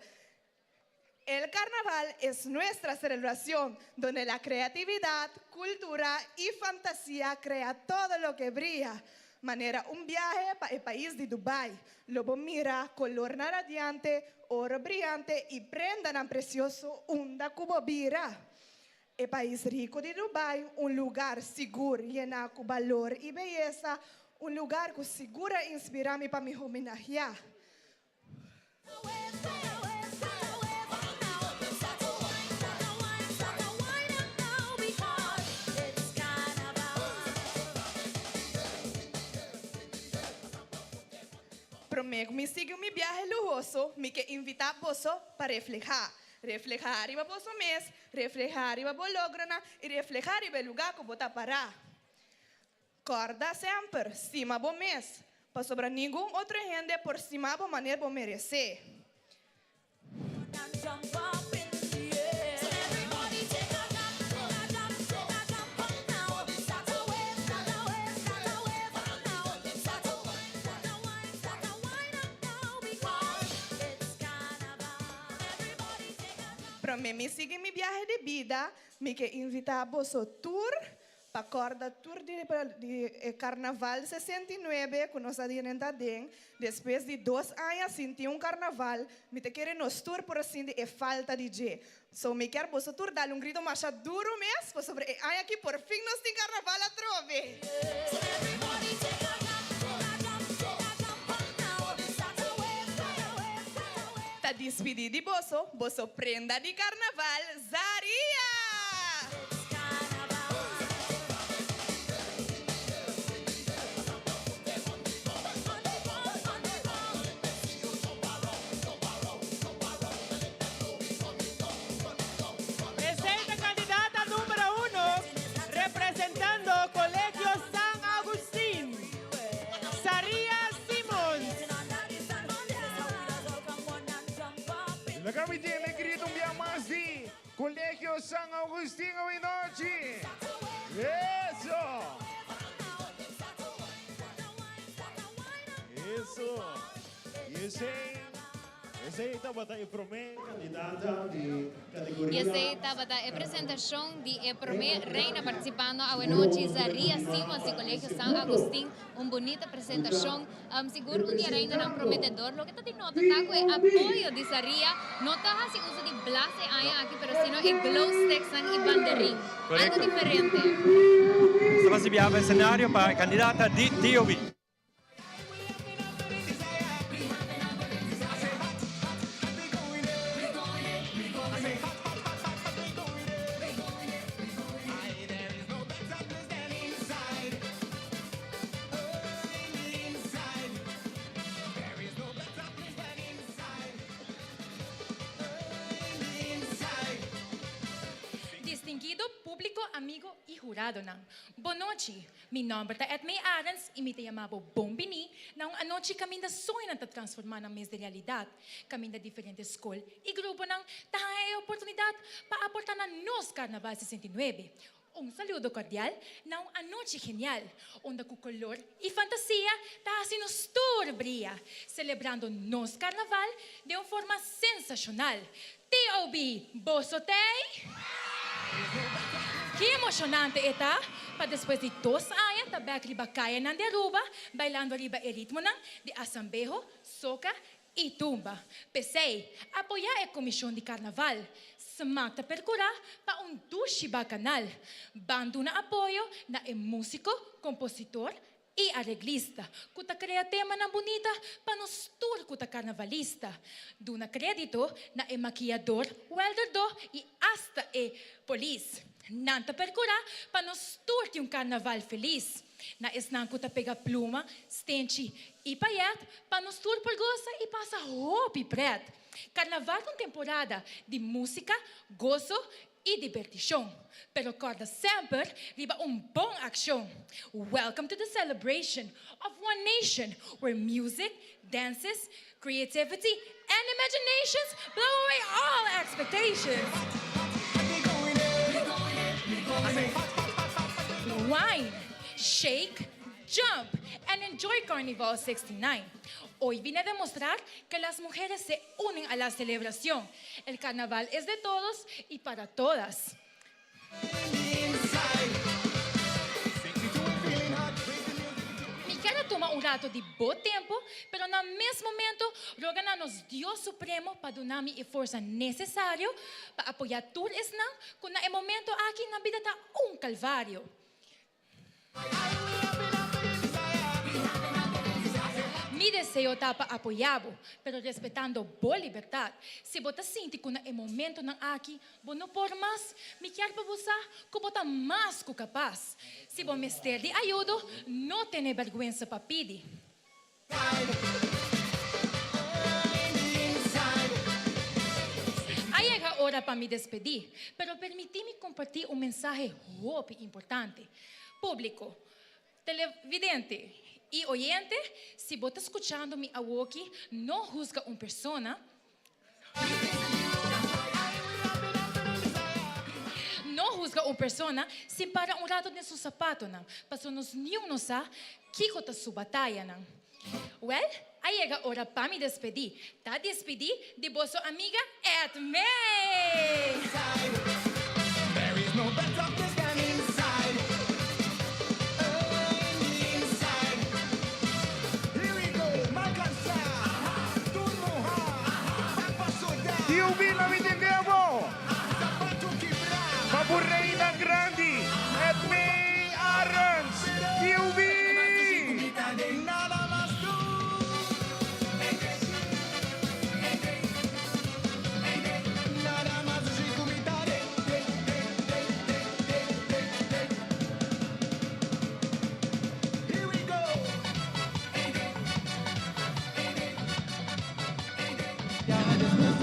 [SPEAKER 20] El carnaval es nuestra celebración, donde la creatividad, cultura y fantasía crea todo lo que brilla. Manera un viaje pa e pais di Dubai. Lo bo mira colornan radiante, oro briyante y prendanan precioso unda cu bo bira. E pais rico di Dubai, un lugar sigur yena cu balor y beyesa, un lugar cu sigur a inspira mi pa mi homenahea. Promé ku mi sigui mi biahe luhoso, mi ke invitá boso pa reflehá. Reflehá riba boso mes, reflehá riba bo logronan i reflehá riba e lugá ku bo ta pará. Kòrda semper, stima bo mes, pasobra ningun otro hende por stima bo manera bo meresé. Promé mi sigui mi biahe di bida, mi ke invitá boso tur Pa corda tur di di e carnaval 69 cu nos a drenta aden, despues di dos aña sin tin un carnaval, mi ta kere nos tur por a sinti e falta di dje. So mi kier boso tur dal un grito masha duro mes pasobra e aña aki por fin nos tin carnaval atrobe. Ta dispidi di boso, boso prenda di carnaval, Zaria!
[SPEAKER 13] Esey ta candidata numero uno representando Colegio San Agustin, Saria Simons.
[SPEAKER 8] Laga mi tende grito un bia mas di Colegio San. Esey, esey tabata e prome candidata di categoria.
[SPEAKER 2] Y esey tabata e presentacion di e prome reina participando awe nochi, Zaria Simons di Colegio San Agustin. Un bunita presentacion. Sigur un di e reinanan prometedor. Loke ta di nota ta cu e apoyo di Zaria no ta haci uso di blas e aña aki pero sino e glow sticksnan y banderin. Algo diferente.
[SPEAKER 1] Esta basi biaha pa escenario pa e candidata di TOB.
[SPEAKER 15] Distinguido publico, amigo y huradonan. Bonochi! Mi nomber ta Edmee Arends y mi ta yama bo bon bini na un anochi caminda soñonan ta transforma nan mes den realidad, caminda diferente scol y gruponan ta haña e oportunidad pa aporta na nos Carnaval 69. Un saludo cordial na un anochi genial, unda cu color y fantasia ta haci nos tur bria, celebrando nos Carnaval den un forma sensacional. TOB, boso t'ey? Ki emocionante e ta pa despues di dos aña ta bek riba cayanan di Aruba bailando riba e ritmonan di asambeho, soca y tumba. P'esey, apoya e Comision di Carnaval. Smaak ta percura pa un dushi bacanal. Ban duna apoyo na e musico, compositor y areglista cu ta crea temanan bunita pa nos tur cu ta carnavalista. Duna credito na e maquillador, welderdo y hasta e polis. Nan ta percura pa nos tur tin un carnaval feliz. Na esnan cu ta pega pluma, stenchi y payet pa nos tur por goza y pasa hopi pret. Carnaval ta un temporada di musica, gozo y diberticion. Pero corda semper riba un bon accion. Welcome to the celebration of one nation where music, dances, creativity and imaginations blow away all expectations. Wine, shake, jump and enjoy Carnival 69. Hoy vine a demostrar que las mujeres se unen a la celebración. El carnaval es de todos y para todas. Mi kier a tuma un rato di bo tempo, pero na mes momento roga na nos Dios Supremo pa duna mi e forsa necesario pa apoya tur esnan cu na e momento aki nan bida ta un calvario. Mi deseo ta pa apoyá bo, pero respetando bo libertat. Si bo ta sinti ku na e momentonan aki bo no por mas, mi kier pa bo sa ku bo ta mas ku kapas. Si bo mester di ayudo, no tene bèrgwensa pa pidi. A yega ora pa mi despedí, pero permití mi kompartí un mensahe hopi importante. Públiko, televidente i oyente, si bo ta skuchando mi awoki, no husga un persona. No husga un persona sin para un rato den su sapatonan, pasobra nos niun no sa kiko ta su batayanan. Wèl, a yega ora pa mi despedí. Ta despidí di boso amiga Edmee!
[SPEAKER 8] Tiu Vila mi tin debo pa bo reina grandi Edmee Arends. Tiu Vi!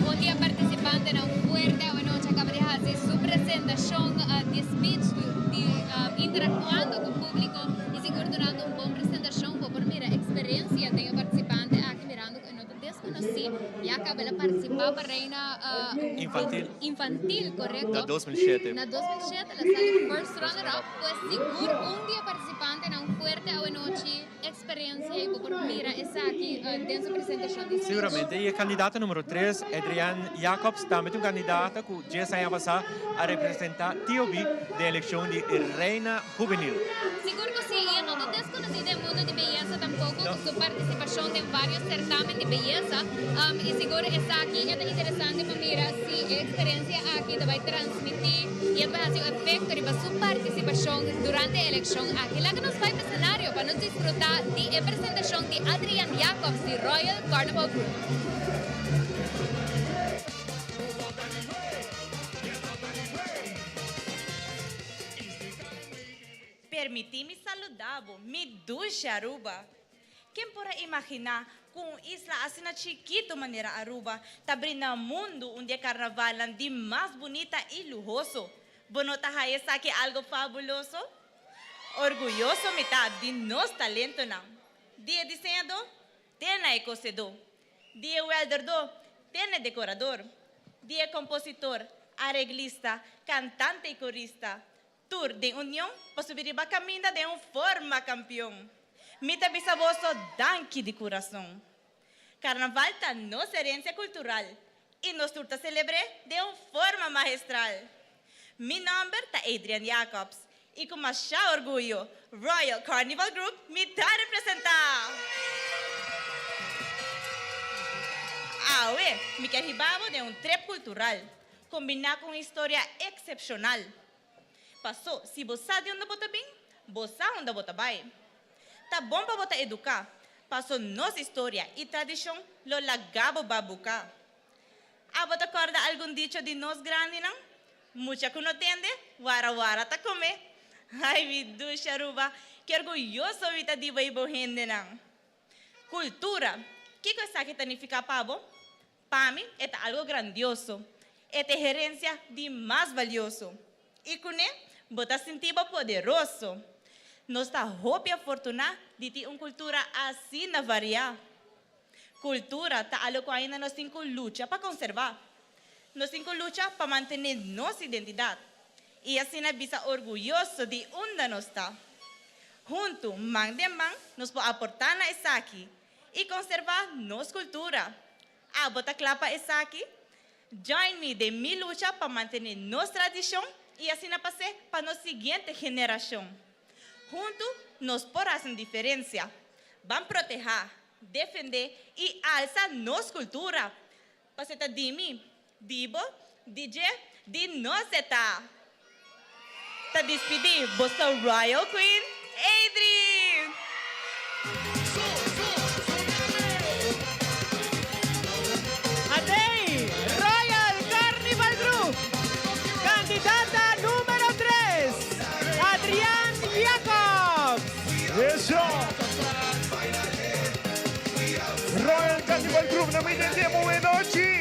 [SPEAKER 2] Un di e participantenan fuerte awanochi a caba di haci su presentacion di speech di interactuando cu publico y sigur durante un bon presentacion bo por mira experiencia den e participante aki mirando cu e no ta desconoci ya caba el a participa. participa pa Reina
[SPEAKER 1] Infantil.
[SPEAKER 2] Infantil, correcto.
[SPEAKER 1] Na 2007.
[SPEAKER 2] Na 2007 el a sali first runner up. Pues sigur un di e participantenan fuerte awenochi experiencia y bo por mira esaki den su presentacion di speech.
[SPEAKER 1] Siguramente. Y e candidato numero tres, Adrian Jacobs, tambe ta un candidato cu djes aña pasa a representa TOB den eleccion di Reina Juvenil.
[SPEAKER 2] Sigur cu si, y e no ta desconoci den mundo di beyesa tampoco cu su participacion den varios certamen di beyesa. Y sigur esaki e ta interesante pa mira si e experiencia aki ta bay transmiti y e ta bay haci un efecto riba su participacion durante e eleccion aki. Laga nos bay pa escenario pa nos disfruta di e presentacion di Adrian Jacobs di Royal Carnival Group.
[SPEAKER 3] Permití mi saludá bo, mi dushi Aruba! Ken por a imaginá ku un isla asina chikitu manera Aruba ta brinda mundu un di e karnavalnan di mas bunita i luhoso? Bo no ta haña esaki algo fabuloso? Orguyoso mi ta di nos talentonan, di e diseñadó te na e kosedó, di e wèlderdó te na e dekorador, di e kompositor, areglista, kantante i korista, Tur den union pa subi riba caminda den un forma campeon. Mi ta bisa boso danki di curason. Carnaval ta nos herencia cultural y nos tur ta celebr'é den un forma magistral. Mi nomber ta Adrian Jacobs y cu masha orguyo Royal Carnival Group mi ta representa! Awe mi kier hiba bo den un trip cultural combina cu un historia excepcional. Pasó, si bo sa di unda bo ta bin, bo sa unda bo ta bai. Ta bon pa bo ta eduká, pasó nos historia i tradishon lo laga bo babuká. Abo ta kòrda algun dicho di nos grandinan? Mucha ku no tende, wara wara ta kome. Ai mi dushi Aruba, ki orguyoso mi ta di bo i bo hendenan. Kultura, kiko esaki ta nifiká pa bo? Pa mi e ta algo grandioso. E ta e herencia di mas valioso. I kuné bo ta sinti bo poderoso. Nos ta hopi afortuná di tin un kultura asina variá. Kultura ta algo ku ainda nos tin ku lucha pa konservá. Nos tin ku lucha pa mantené nos identidat i asina bisa orguyoso di unda nos ta. Huntu, man den man, nos por aportá na esaki I konservá nos kultura. Abo ta kla pa esaki? Join mi den mi lucha pa mantené nos tradishon i asina pas'é pa nos siguiente generashon. Huntu nos por hasi un diferensia. Ban protehá, defendé i alsa nos kultura. Pas'é ta di mi, di bo, di dje, di nos e ta. Ta dispidí boso Royal Queen Adri!
[SPEAKER 13] Adey, Royal Carnival Group, kandidata numero tres, Adrian Jacobs.
[SPEAKER 8] Eso! Royal Carnival Group na midden di e moe nochi.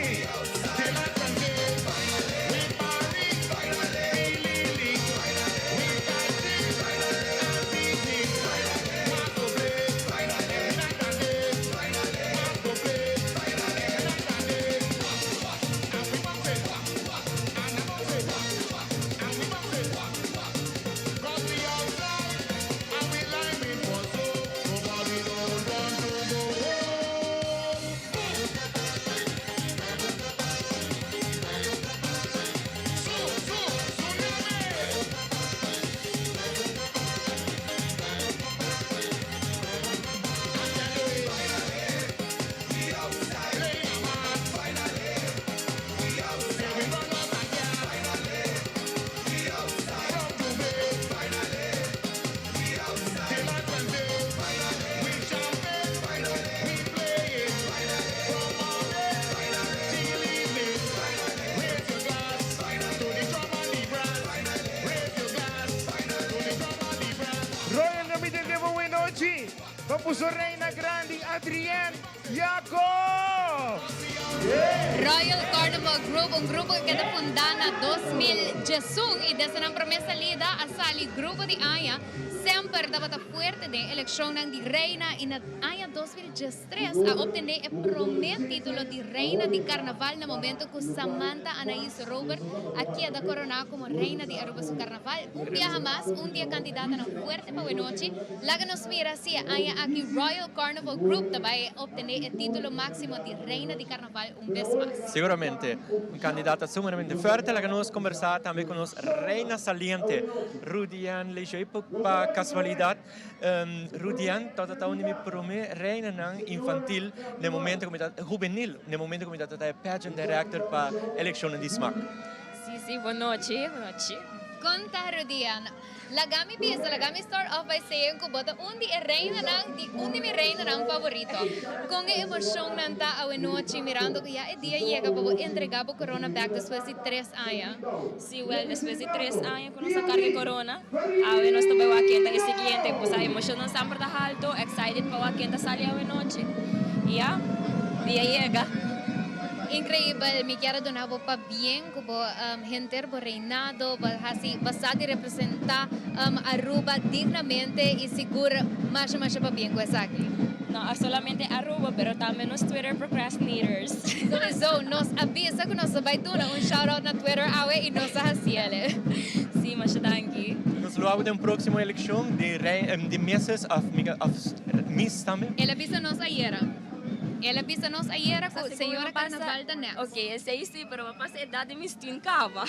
[SPEAKER 8] Royal na midden den bo nochi pa puso Reina Grandi Adrienne Jacobs.
[SPEAKER 2] Royal Carnival Group, un grupo ku keda fundá na 2011 i desde nan promé salida a sali grupo di aña. Semper tabata fuerte den elekshonnan di reina i na aña 2013 a optené e promé título di reina di karnaval na momento ku Samantha Anaïs Robert a keda koroná komo reina di Aruba su karnaval. Un biaha mas, un di e kandidatonan fuerte pa wenochi. Laga nos mira si e aña aki Royal Carnival Group ta bai obtene e titulo maximo di Reina di Carnaval un bes mas.
[SPEAKER 1] Seguramente, un candidata sumamente fuerte. Laga nos conversa tambe cu nos reina saliente, Rudianne Lejeune. Pa casualidad, Rudianne tabata ta un di mi prome reinanan infantil na e momento cu mi ta, hubenil, na e momento cu mi tabata ta e pageant director pa eleccionnan di smaak.
[SPEAKER 16] Si, si, bon nochi, bon nochi.
[SPEAKER 2] Con ta Rudianne? Laga mi bisa, laga mi start off by saying ku bo ta un di e reinanan, di un di mi reinanan favorito. Kon e emoshonnan ta awenochi mirando ku ya e dia yega pa bo entrega bo korona bek despues di tres aña?
[SPEAKER 16] Sí, wèl, despues di tres aña ku nos a karga e korona, awe nos ta bai wak ken ta e siguiente. Pues a emoshonnan semper ta halto, excited pa wak ken ta sali awenochi. I ya, dia yega.
[SPEAKER 2] Increibel, mi kier a duna bo pabien cu bo henter bo reinado, bo haci, bo sa di representa Aruba dignamente y sigur masha masha pabien cu esaki.
[SPEAKER 16] No solamente Aruba pero tambe nos Twitter procrastinators.
[SPEAKER 2] Sowieso, nos a bisa cu nos ta bay duna un shout out na Twitter awe y nos a haciele.
[SPEAKER 16] Si, masha danki.
[SPEAKER 1] Nos lo habu den proximo eleccion di rey, di Misses of Miss tambe.
[SPEAKER 2] El a bisa nos ayera. El a bisa nos ayera cu señora Carnaval ta next.
[SPEAKER 16] Ok, esey si, pero bo pasa edad di mis tin caba.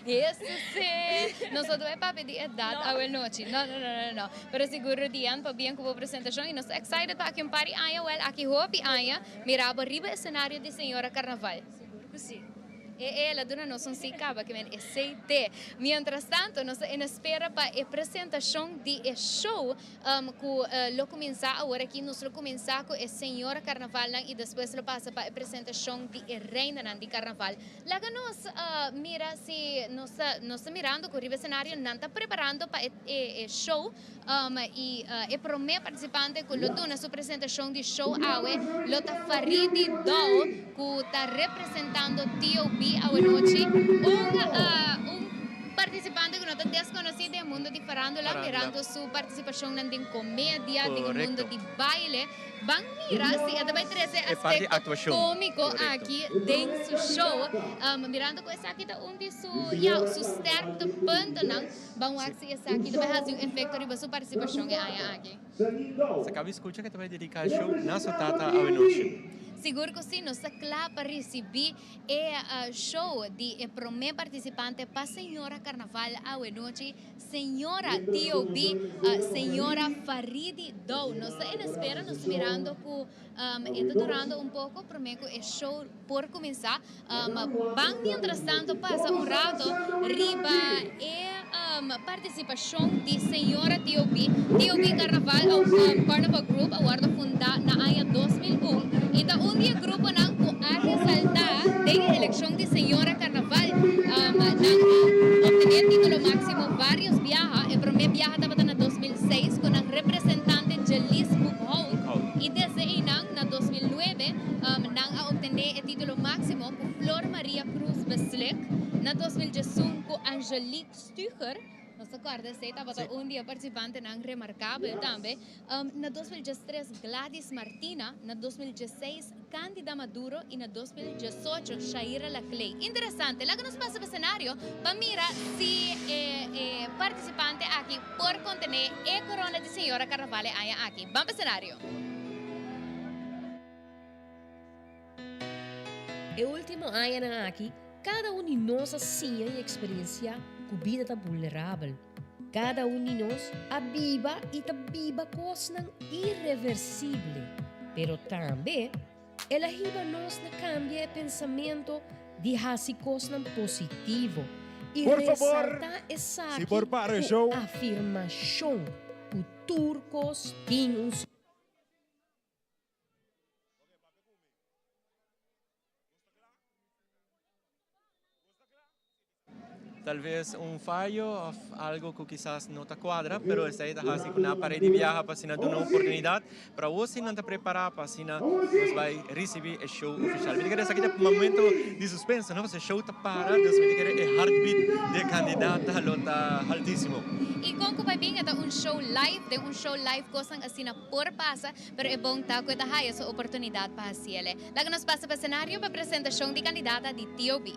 [SPEAKER 2] Eso si. Nos no ta bay papia di edad awe nochi. No, no, no, no, no. Pero sigur Rudian, pabien cu bo presentacion y nos ta excited pa aki un par di aña, wel aki hopi aña, mira bo riba escenario di señora Carnaval.
[SPEAKER 16] Sigur cu si.
[SPEAKER 2] E el a duna nos un sí caba ke men esey te. Mientras tanto nos ta en espera pa e presentacion di e show cu lo cuminsa awor aki. Nos lo cuminsa cu e señora carnavalnan y despues lo pasa pa e presentacion di e reinanan di carnaval. Laga nos mira si nos ta nos ta mirando cu riba escenario nan ta preparando pa e e show y e prome participante cu lo duna su presentacion di show awe lo ta Faridi Dow. Cu ta representando TOB awanochi, un un participante cu no ta desconoci den e mundo di farandula, mirando su participacionnan den comedia, den e mundo di baile. Ban mira si e ta bay trece aspecto comico aki den su show, mirando cu esaki ta un di su, ya, su sterkte puntonan. Ban wak si esaki ta bay haci un efecto riba su participacion e aña aki.
[SPEAKER 1] Sa cabi scucha cu ta bay dedica e show na su tata awenochi.
[SPEAKER 2] Sigur cu si, nos ta cla pa ricibi e show di e prome participante pa Señora Carnaval awenochi, Señora TOB, Señora Faridi Dow. Nos ta en espera, nos ta mirando cu e ta durando un poco prome cu e show por cuminsa. Ban mientras tanto pasa un rato riba e participacion di Señora TOB. TOB Carnaval of Carnival Group a wordo funda na aña 2001 y ta un di e gruponan cu a resalta den e eleccion di Señora Carnaval. Nan a obtene titulo maximo varios biaha. E prome biaha tabata na 2006 cu nan representante Jelice Boekhout y desde eynan na 2009 nan a obtene e titulo maximo cu Flor Maria Cruz Beslik, na 2011 cu Angelique Stuger, nos ta corda esey tabata un di e participantenan remarcabel tambe, na 2013 Gladys Martina, na 2016 Candida Maduro y na 2018 Shaira Laclay. Interesante, laga nos pasa pa escenario pa mira si e participante aki por contene e corona di Señora Carnaval e aña aki. Ban pa escenario.
[SPEAKER 6] E último añanan aki, kada un di nos a siña i eksperensiá ku bida ta vulnerabel. Kada un di nos a biba i ta biba kosnan ireversible. Pero tambe el a hiba nos na kambia e pensamentu di hasi kosnan positivo i
[SPEAKER 8] Por favor,
[SPEAKER 6] resaltá esaki
[SPEAKER 8] si por para e
[SPEAKER 6] ku
[SPEAKER 8] show.
[SPEAKER 6] afirmashon ku tur kos tin un.
[SPEAKER 1] Talves un fayo of algo cu kisas no ta cuadra, pero esey ta haci cu nan a pare di biaha pa asina duna oportunidad. Pero awor si nan ta prepara pa asina nos bay ricibi e show oficial. Mi ta kere esaki ta momento di suspenso, no? Pasobra e show ta para, dus mi ta kere e heartbeat di e candidata lo ta altisimo.
[SPEAKER 2] Y con cu bay bin e ta un show live, den un show live cosnan asina por pasa, pero e bon ta cu e ta haya su oportunidad pa haciele. Laga nos pasa pa escenario pa presentacion di candidata di TOB.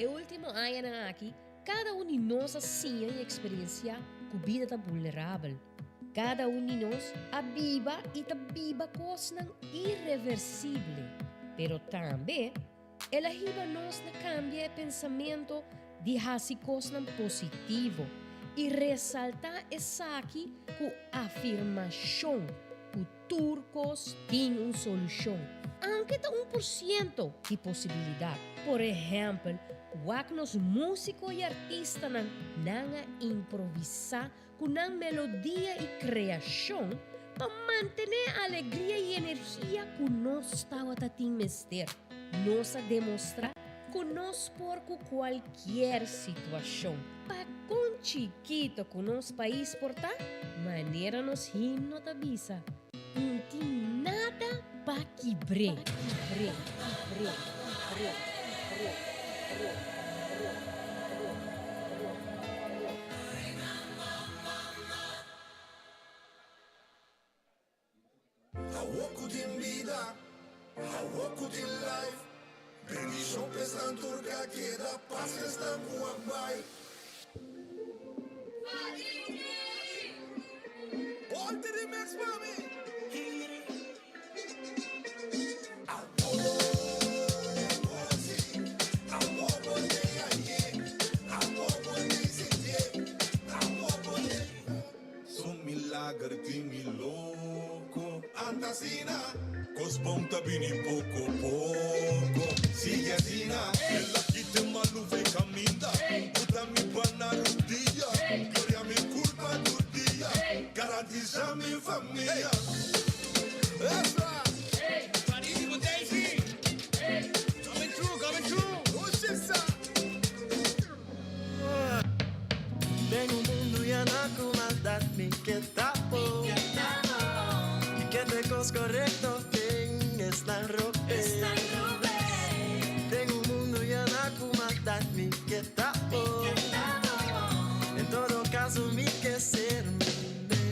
[SPEAKER 6] E último añanan aki, kada un di nos a siña i eksperensiá ku bida ta vulnerabel. Kada un di nos a biba i ta biba kosnan ireversible. Pero tambe el a hiba nos na kambia e pensamentu di hasi kosnan positivo i resaltá esaki ku afirmashon ku tur kos tin un solushon, aunke ta 1% di posibilidat. Por ehèmpel, wak nos músiko i artistanan, nan a improvisá ku nan melodia i kreashon pa mantené alegria i energia ku nos tabata tin mester. Nos a demostrá ku nos por ku kualkier situashon. Pa kon chikito ku nos pais por ta, manera nos himno ta bisa, N tin nada pa kibr'é.
[SPEAKER 19] Awo ku tin bida, awo ku tin life, Bendishon p'esnan tur k'a keda, pas esnan ku a bai. Ponte remix pa mi! Su milager tin mi loco. Anta asina, cos bon ta bini poco poco. Sigui asina, el a kita e malu fe caminda. Buta mi pan na rudia, gloria mi culpa tur dia. Garantisa mi famia. Extra! Coming through, coming through.
[SPEAKER 7] Den un mundu yená ku maldat mi ke ta bo Mi ke te kos korekto den esnan robes Den un mundu yená ku maldat mi ke ta bo En todo kaso mi ke ser mi mes.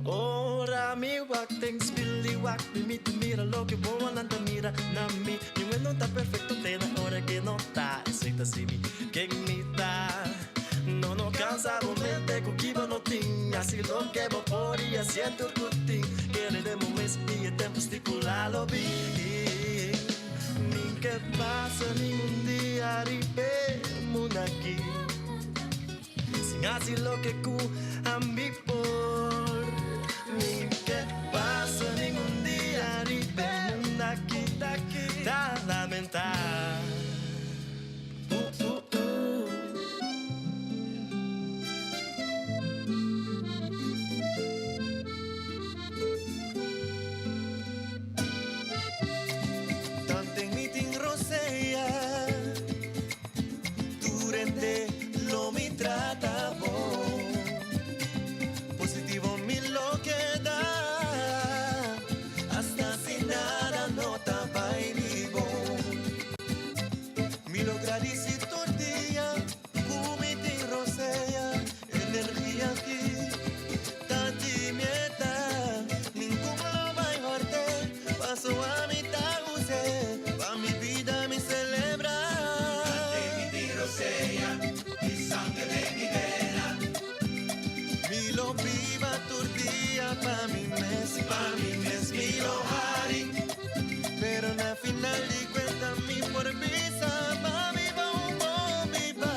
[SPEAKER 7] Ora mi wak den spil di wak mi mi ta mira loke wowonan ta mira na mi Niun no ta perfecto te na ora ke no ta Esei ta si mi ken mi ta No no cansa bo mente ku ki bo no tin Hasi loke bo por i hasié tur ku tin Kere den bo mes i e tempu stipulá lo bin Ni ke pasa ningun dia riba e mundu aki Sin hasi loke ku ami por Ni ke pasa ningun dia riba e mundu aki Ta lamentá. Tanten mi tin rosea, tur hende lo mi trata bon. Positivo mi lo keda, hasta si nada no ta bai mi bon. Mi lo gradici tur dia cu mi tin rosea, energia aki ta di mi eta. Ningun lo bay horte, paso ami ta use pa mi bida mi celebra. Ante mi tin rosea, mi sangre den mi vena. Mi lo biba tur dia pa mi mes, pa mi mes mi lo hari. Pero na final di cuenta mi por bisa pa mi ba un bon biba.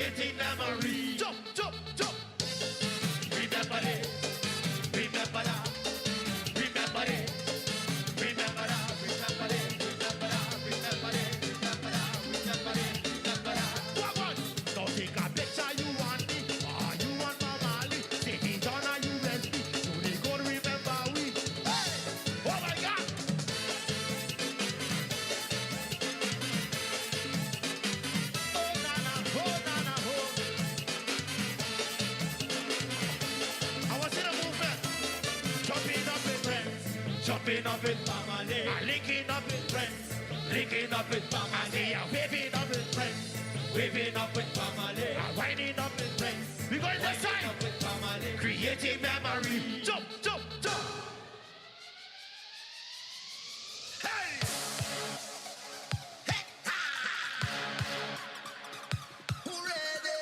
[SPEAKER 9] Creating memory. Jump, jump, jump. Remember this. Remember that. Remember this. Remember that. Remember this. Remember that. Remember this. Remember that. Remember this. Remember that. Come on. Now take a picture you want me. Ah, you want my Mali. Take it on a USB. So they gonna remember we. Hey! Oh my God! Oh na na, oh na na, oh. I was in a movement, jumping up with friends, jumping up with family, and linking up with friends, linking up with family, and waving up with friends, waving up with family, and winding up with friends. We go in the side, up with family, creating memory. Jump, jump, jump. Hey!
[SPEAKER 22] Who ready?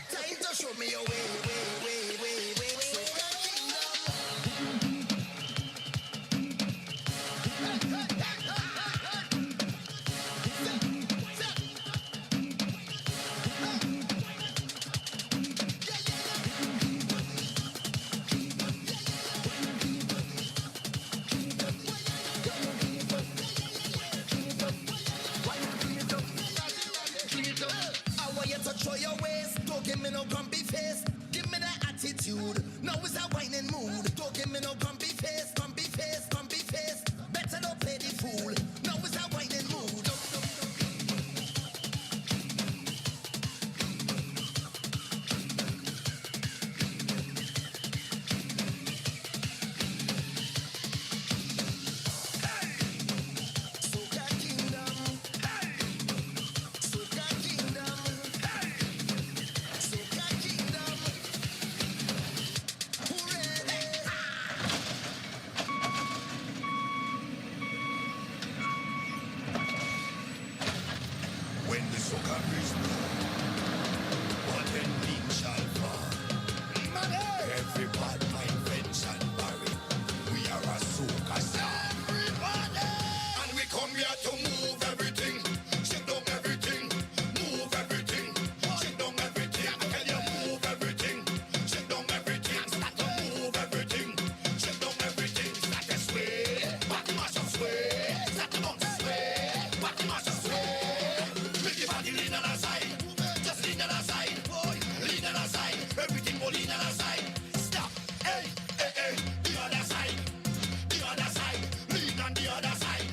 [SPEAKER 22] Time to show me your way, way, way, way, way, way. Soca Kingdom. I want you to show your waist. Don't give me no grumpy face. Give me that attitude. Now it's a whining mood. Don't give me no grumpy face, grumpy face, grumpy face. Better not play the fool. Now it's a whining mood. Soca Kingdom. Soca Kingdom. Soca Kingdom. Who ready?
[SPEAKER 19] When the soca breeze blow, what then lean shall fall. Every bad mind fence and barry, we are a soca star. Everybody! And we come here to move everything, shake down everything, move everything, shake down everything. I tell you, move everything, shake down everything, start to move everything, shake down everything, start to sway, body mash up sway, start to bounce sway, body mash up sway. Make your body lean on the side, just lean on the side, boy, lean on the side. Everything go lean on the side. Stop, hey, hey, hey, the other side, the other side, lean on the other side.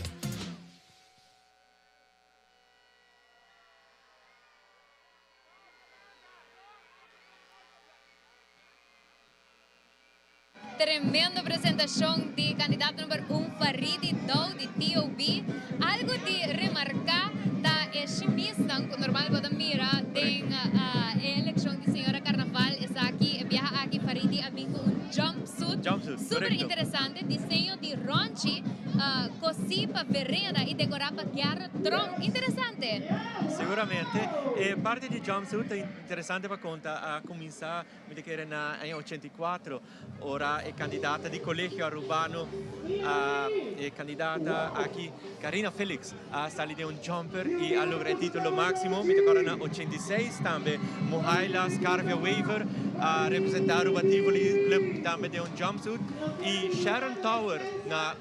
[SPEAKER 2] Tremendo presentacion di candidato number 1, Faridi Dow, di TOB. Algo di remarca ta e shimisnan cu normal bo ta mira den eleccion di Señora Carnaval. Esaki, e biaha aki Faridi a bin cu un jumpsuit.
[SPEAKER 1] Jumpsuit,
[SPEAKER 2] Super
[SPEAKER 1] correcto.
[SPEAKER 2] interesante. Diseño di Ronchi, cosi pa Verena y decora pa Gerrit Tromp. Interesante.
[SPEAKER 1] Seguramente. E parti di jumpsuit ta interesante pa conta. A cuminsa, mi ta kere na aña 84, ora e candidata di Colegio Arubano, e candidata aki, Karina Felix, a sali den un jumper y a logra e titulo maximo. Mi ta corda na 86 tambe, Mohaila Scarvia Weaver a representa Aruba Tivoli Club tambe den un jumpsuit. Y Sharon Tower na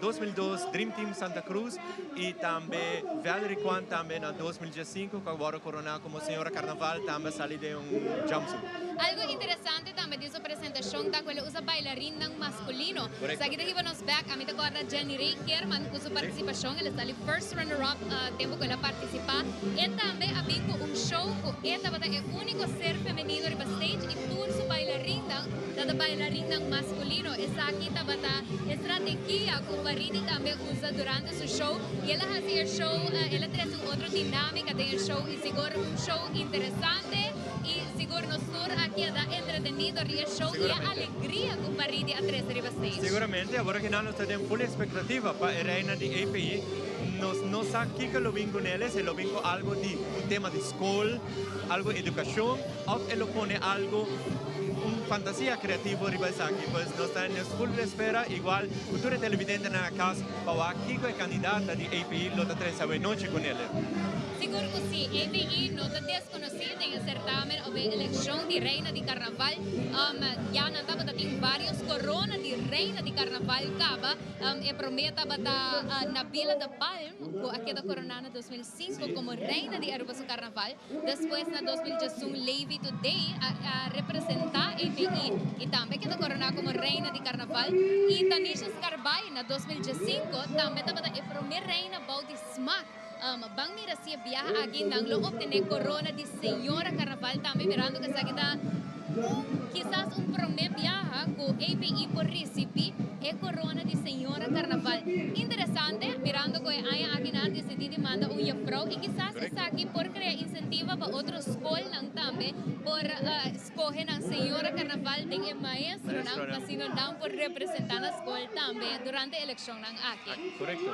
[SPEAKER 1] 2002 Dream Team Santa Cruz y tambe Valerie Kwan tambe na 2015 cu awor corona como Señora Carnaval tambe a sali den un jumpsuit.
[SPEAKER 2] Algo interesante tambe di su presentacion ta cu el a usa bailarin masculino.
[SPEAKER 1] Correcto.
[SPEAKER 2] Esaki ta nos back, ami ta corda Jenny Ray Herman cu su participacion, el a sali first runner-up tempo cu el a participa. Y tambe a bin cu un show cu e tabata e unico ser femenino riba stage y tur su bailarin tabata bailarin masculino. Esaki tabata estrategia cu Faridi tambe a usa durante su show y el a haci e show, el a trece un otro dinamica den e show y sigur un show interesante y sigur nos tur aki a keda entretenido riba e show y e alegria cu Faridi a trece riba stage.
[SPEAKER 1] Seguramente, awor cu nos ta den full expectativa pa e reina di API, nos no sa kico lo bin cu ne, si lo bin cu algo di un tema di scol, algo di educacion, of e lo pone algo un fantasia creativo riba esaki. Pues nos ta den full espera, igual futuro televidente na cas, pa kico e candidata di API lo ta trece anochi cu ne.
[SPEAKER 2] Sigur cu si, ABI no ta desconoci den e certamen of e eleccion di Reina di Carnaval. Ya nan tabata tin varios corona di Reina di Carnaval caba. E prome tabata Nabila de Palm cu a keda corona na 2005 como Reina di Aruba su Carnaval. Despues na 2011 Levy Today a representa ABI y tambe keda corona como Reina di Carnaval. Y Tanisha Scarbay na 2015 tambe tabata e prome Reina bou di Smaak. Ban mira si e biaha aki nan lo obtene corona di Señora Carnaval tambe mirando cu esaki ta un kisas un prome biaha cu API por ricibi e corona di Señora Carnaval. Interesante mirando cu e aña aki nan a dicidi di manda un juffrouw y kisas esaki por crea incentiva pa otro scolnan tambe por scoge nan Señora Carnaval den e maestronan pa asina nan por representa na scol tambe durante eleccionnan aki.
[SPEAKER 1] Correcto.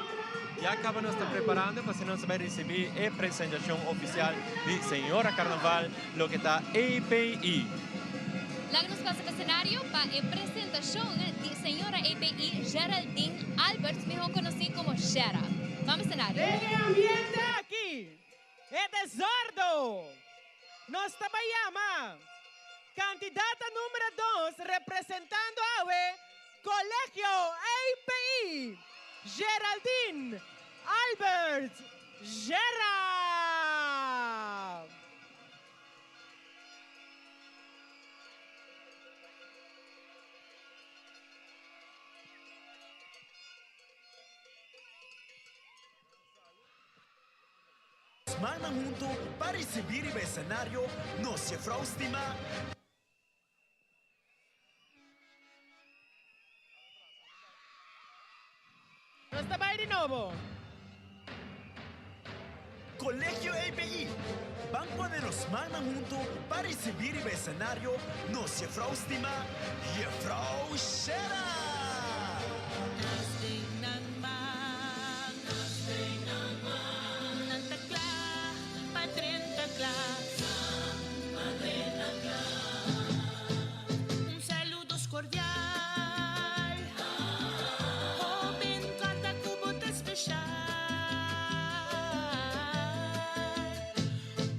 [SPEAKER 1] Ya caba nos ta preparando pa asina nos ta bay ricibi e presentacion oficial di Señora Carnaval, loke ta API.
[SPEAKER 2] Laga nos pasa pa escenario pa e presentacion di Señora API Geraldine Alberts, miho conoci como Shera. Bam escenario.
[SPEAKER 13] Den e ambiente aki, e desordo! Nos ta bay yama candidata numero dos representando awe Colegio API, Geraldine Alberts Gerra.
[SPEAKER 7] Mannan hunto pa ricibi riba escenario nos Jefrouw stima.
[SPEAKER 13] Nos ta bai di nobo.
[SPEAKER 7] Colegio API, ban pone nos mannan hunto pa ricibi riba escenario nos Jefrouw stima, Jefrouw Shera!
[SPEAKER 4] Un saludo cordial. Joven, guarda cubo ta especial.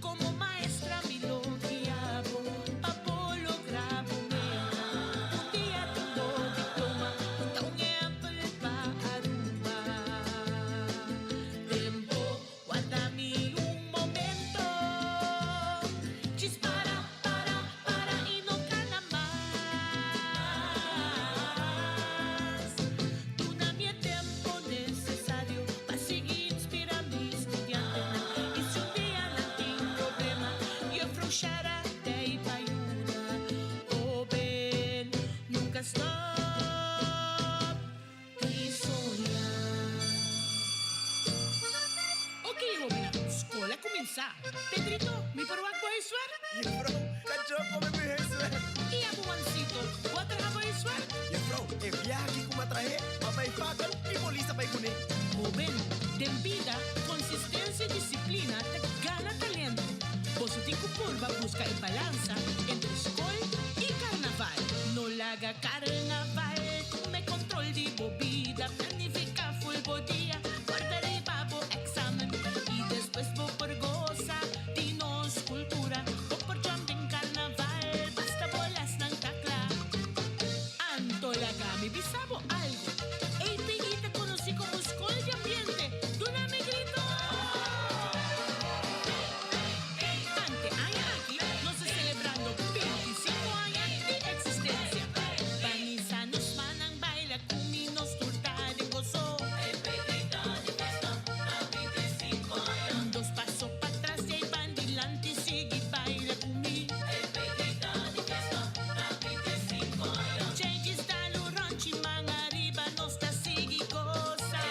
[SPEAKER 4] Como maestra mi lo guiabo pa bo logra bo meta. Un dia tin bo diploma, ta un ehempel pa Aruba. Tempo, guarda mi un momento. Djis para, para, para y no cana mas. Duna mi e tempo necesario pa sigui inspira mi studiantenan. Y si un dia nan tin problema, Juffrouw Shara t'ey pa yuda. Hoben, nunca stop di soña.
[SPEAKER 5] Ok, hobennan, skol a kuminsá. Pedrito, mi por wak bo huiswerk?
[SPEAKER 7] Juffrouw, kachó kome mi huiswerk.
[SPEAKER 5] I abo Juancito, bo a traha bo huiswerk?
[SPEAKER 7] Juffrouw, e biaha aki ku mi a trah'é, m'a bai fakel i polis a bai kuné.
[SPEAKER 5] Hoben, den bida, konsistensia i disiplina ta gana talento. Boso tin ku purba buska e balansa entre skol i karnaval. No laga karnaval tuma e kontrol di bo bida. Planifiká ful bo dia, guarda riba bo eksamen i despues bo por gosa di nos kultura. Bo por jump den karnaval, basta bo lèsnan ta kla. Anto laga mi bisa bo algu. API ta konosí komo skol di ambiente. Duna mi grito! Ante aña aki nos ta selebrando 25 aña di eksistensia. Banisa nos mannan baila ku mi nos tur ta den goso. Dos paso patras y ei ban dilanti sigui baila ku mi. Changes ta lu ronchi man ariba nos ta sigui gosa.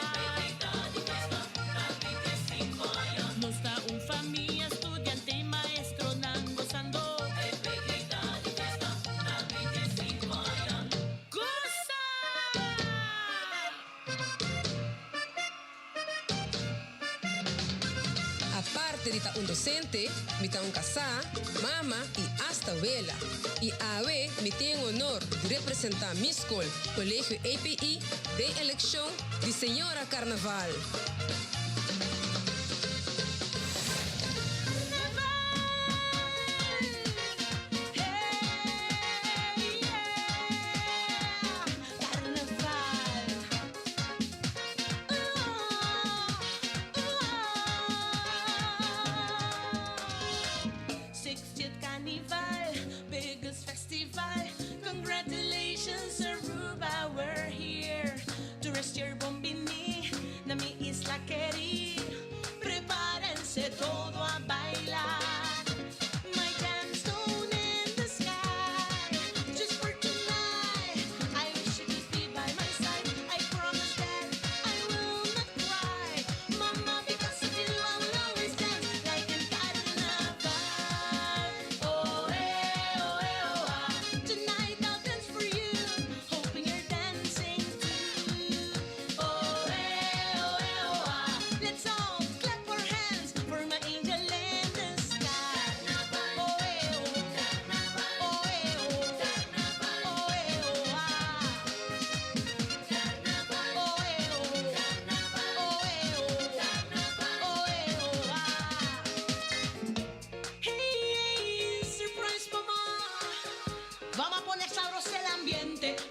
[SPEAKER 5] Nos ta un famia studiante y maestronan gosando. Gosa!
[SPEAKER 10] Aparte di ta un docente, mi ta un casá, mama y hasta wela. Y awe mi tin e honor di representa mi scol, Colegio API, den eleccion di Señora Carnaval.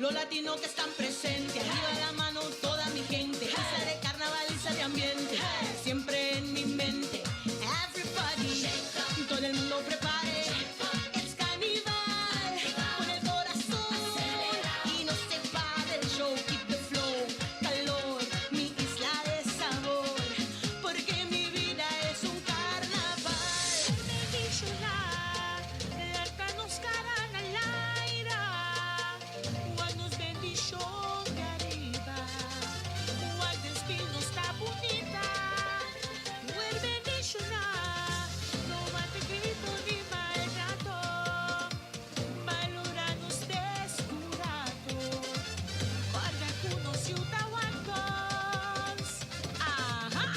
[SPEAKER 5] Los latinos que están presentes, arriba la mano toda mi gente. Isla de carnaval, isla de ambiente, siempre en mi mente. Everybody, todo el mundo prepare. It's carnival, con el corazón. Y no se pare el show, keep the flow. Calor, mi isla de sabor. Porque mi vida es un carnaval.
[SPEAKER 18] Ajá.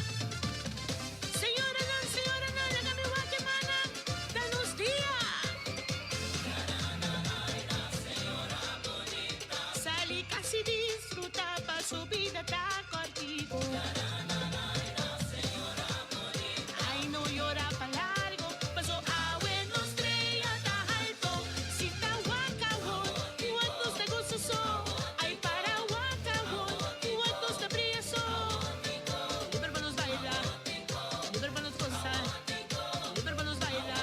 [SPEAKER 18] Señora nan, señora nan, laga mi wak e mannan, danos dia. Sali casi disfruta pa su vida ta cortico. Ay, no llora pa largo, paso awe nos estrella ta alto. Si ta waka won, cuantos te gozo so. Ay, para waka won, cuantos te brilla so. Liber pa nos baila, liber pa nos goza, liber pa nos baila,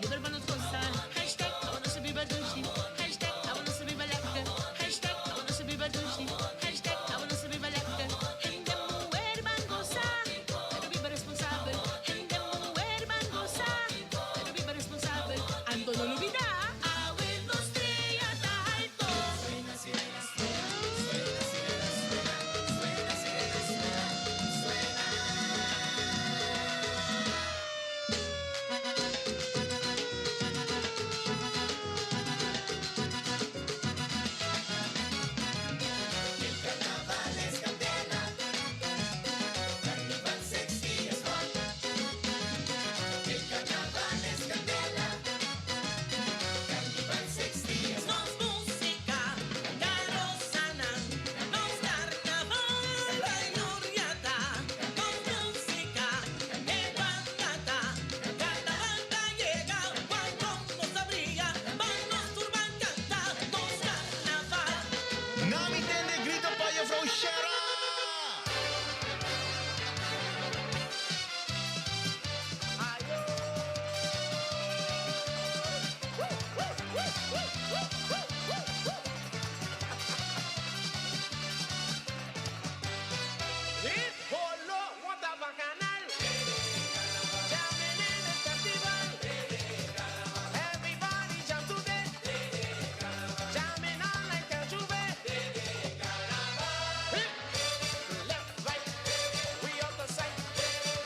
[SPEAKER 18] liber pa nos goza. Hashtag, I wanna se viva dushi. Hashtag, I wanna se viva lekker. Hashtag, I wanna se viva dushi. Hashtag, I wanna se viva lekker. Hende mujer van goza, pero viva responsable. Hende mujer van goza, pero viva responsable. Ando no olvida, awe nos estrella ta alto.
[SPEAKER 11] Suena, sirena, suena, suena, sirena, suena, suena, sirena, suena, suena. El carnaval es candela, carnaval sexy es hot. El carnaval es candela, carnaval sexy es hot.
[SPEAKER 5] Nos música, carrozana, nos carnaval, gloriata, nos música, levantata, carnaval llega, cuando nos abriga, vamos turban cantar, nos carnaval.
[SPEAKER 14] Nami tende grito pa juffrouw Shera.
[SPEAKER 11] Holo, what a bacchanal. Jamming in the festival. Everybody jam today. Jamming on like a juve. Left, right, we out the sight.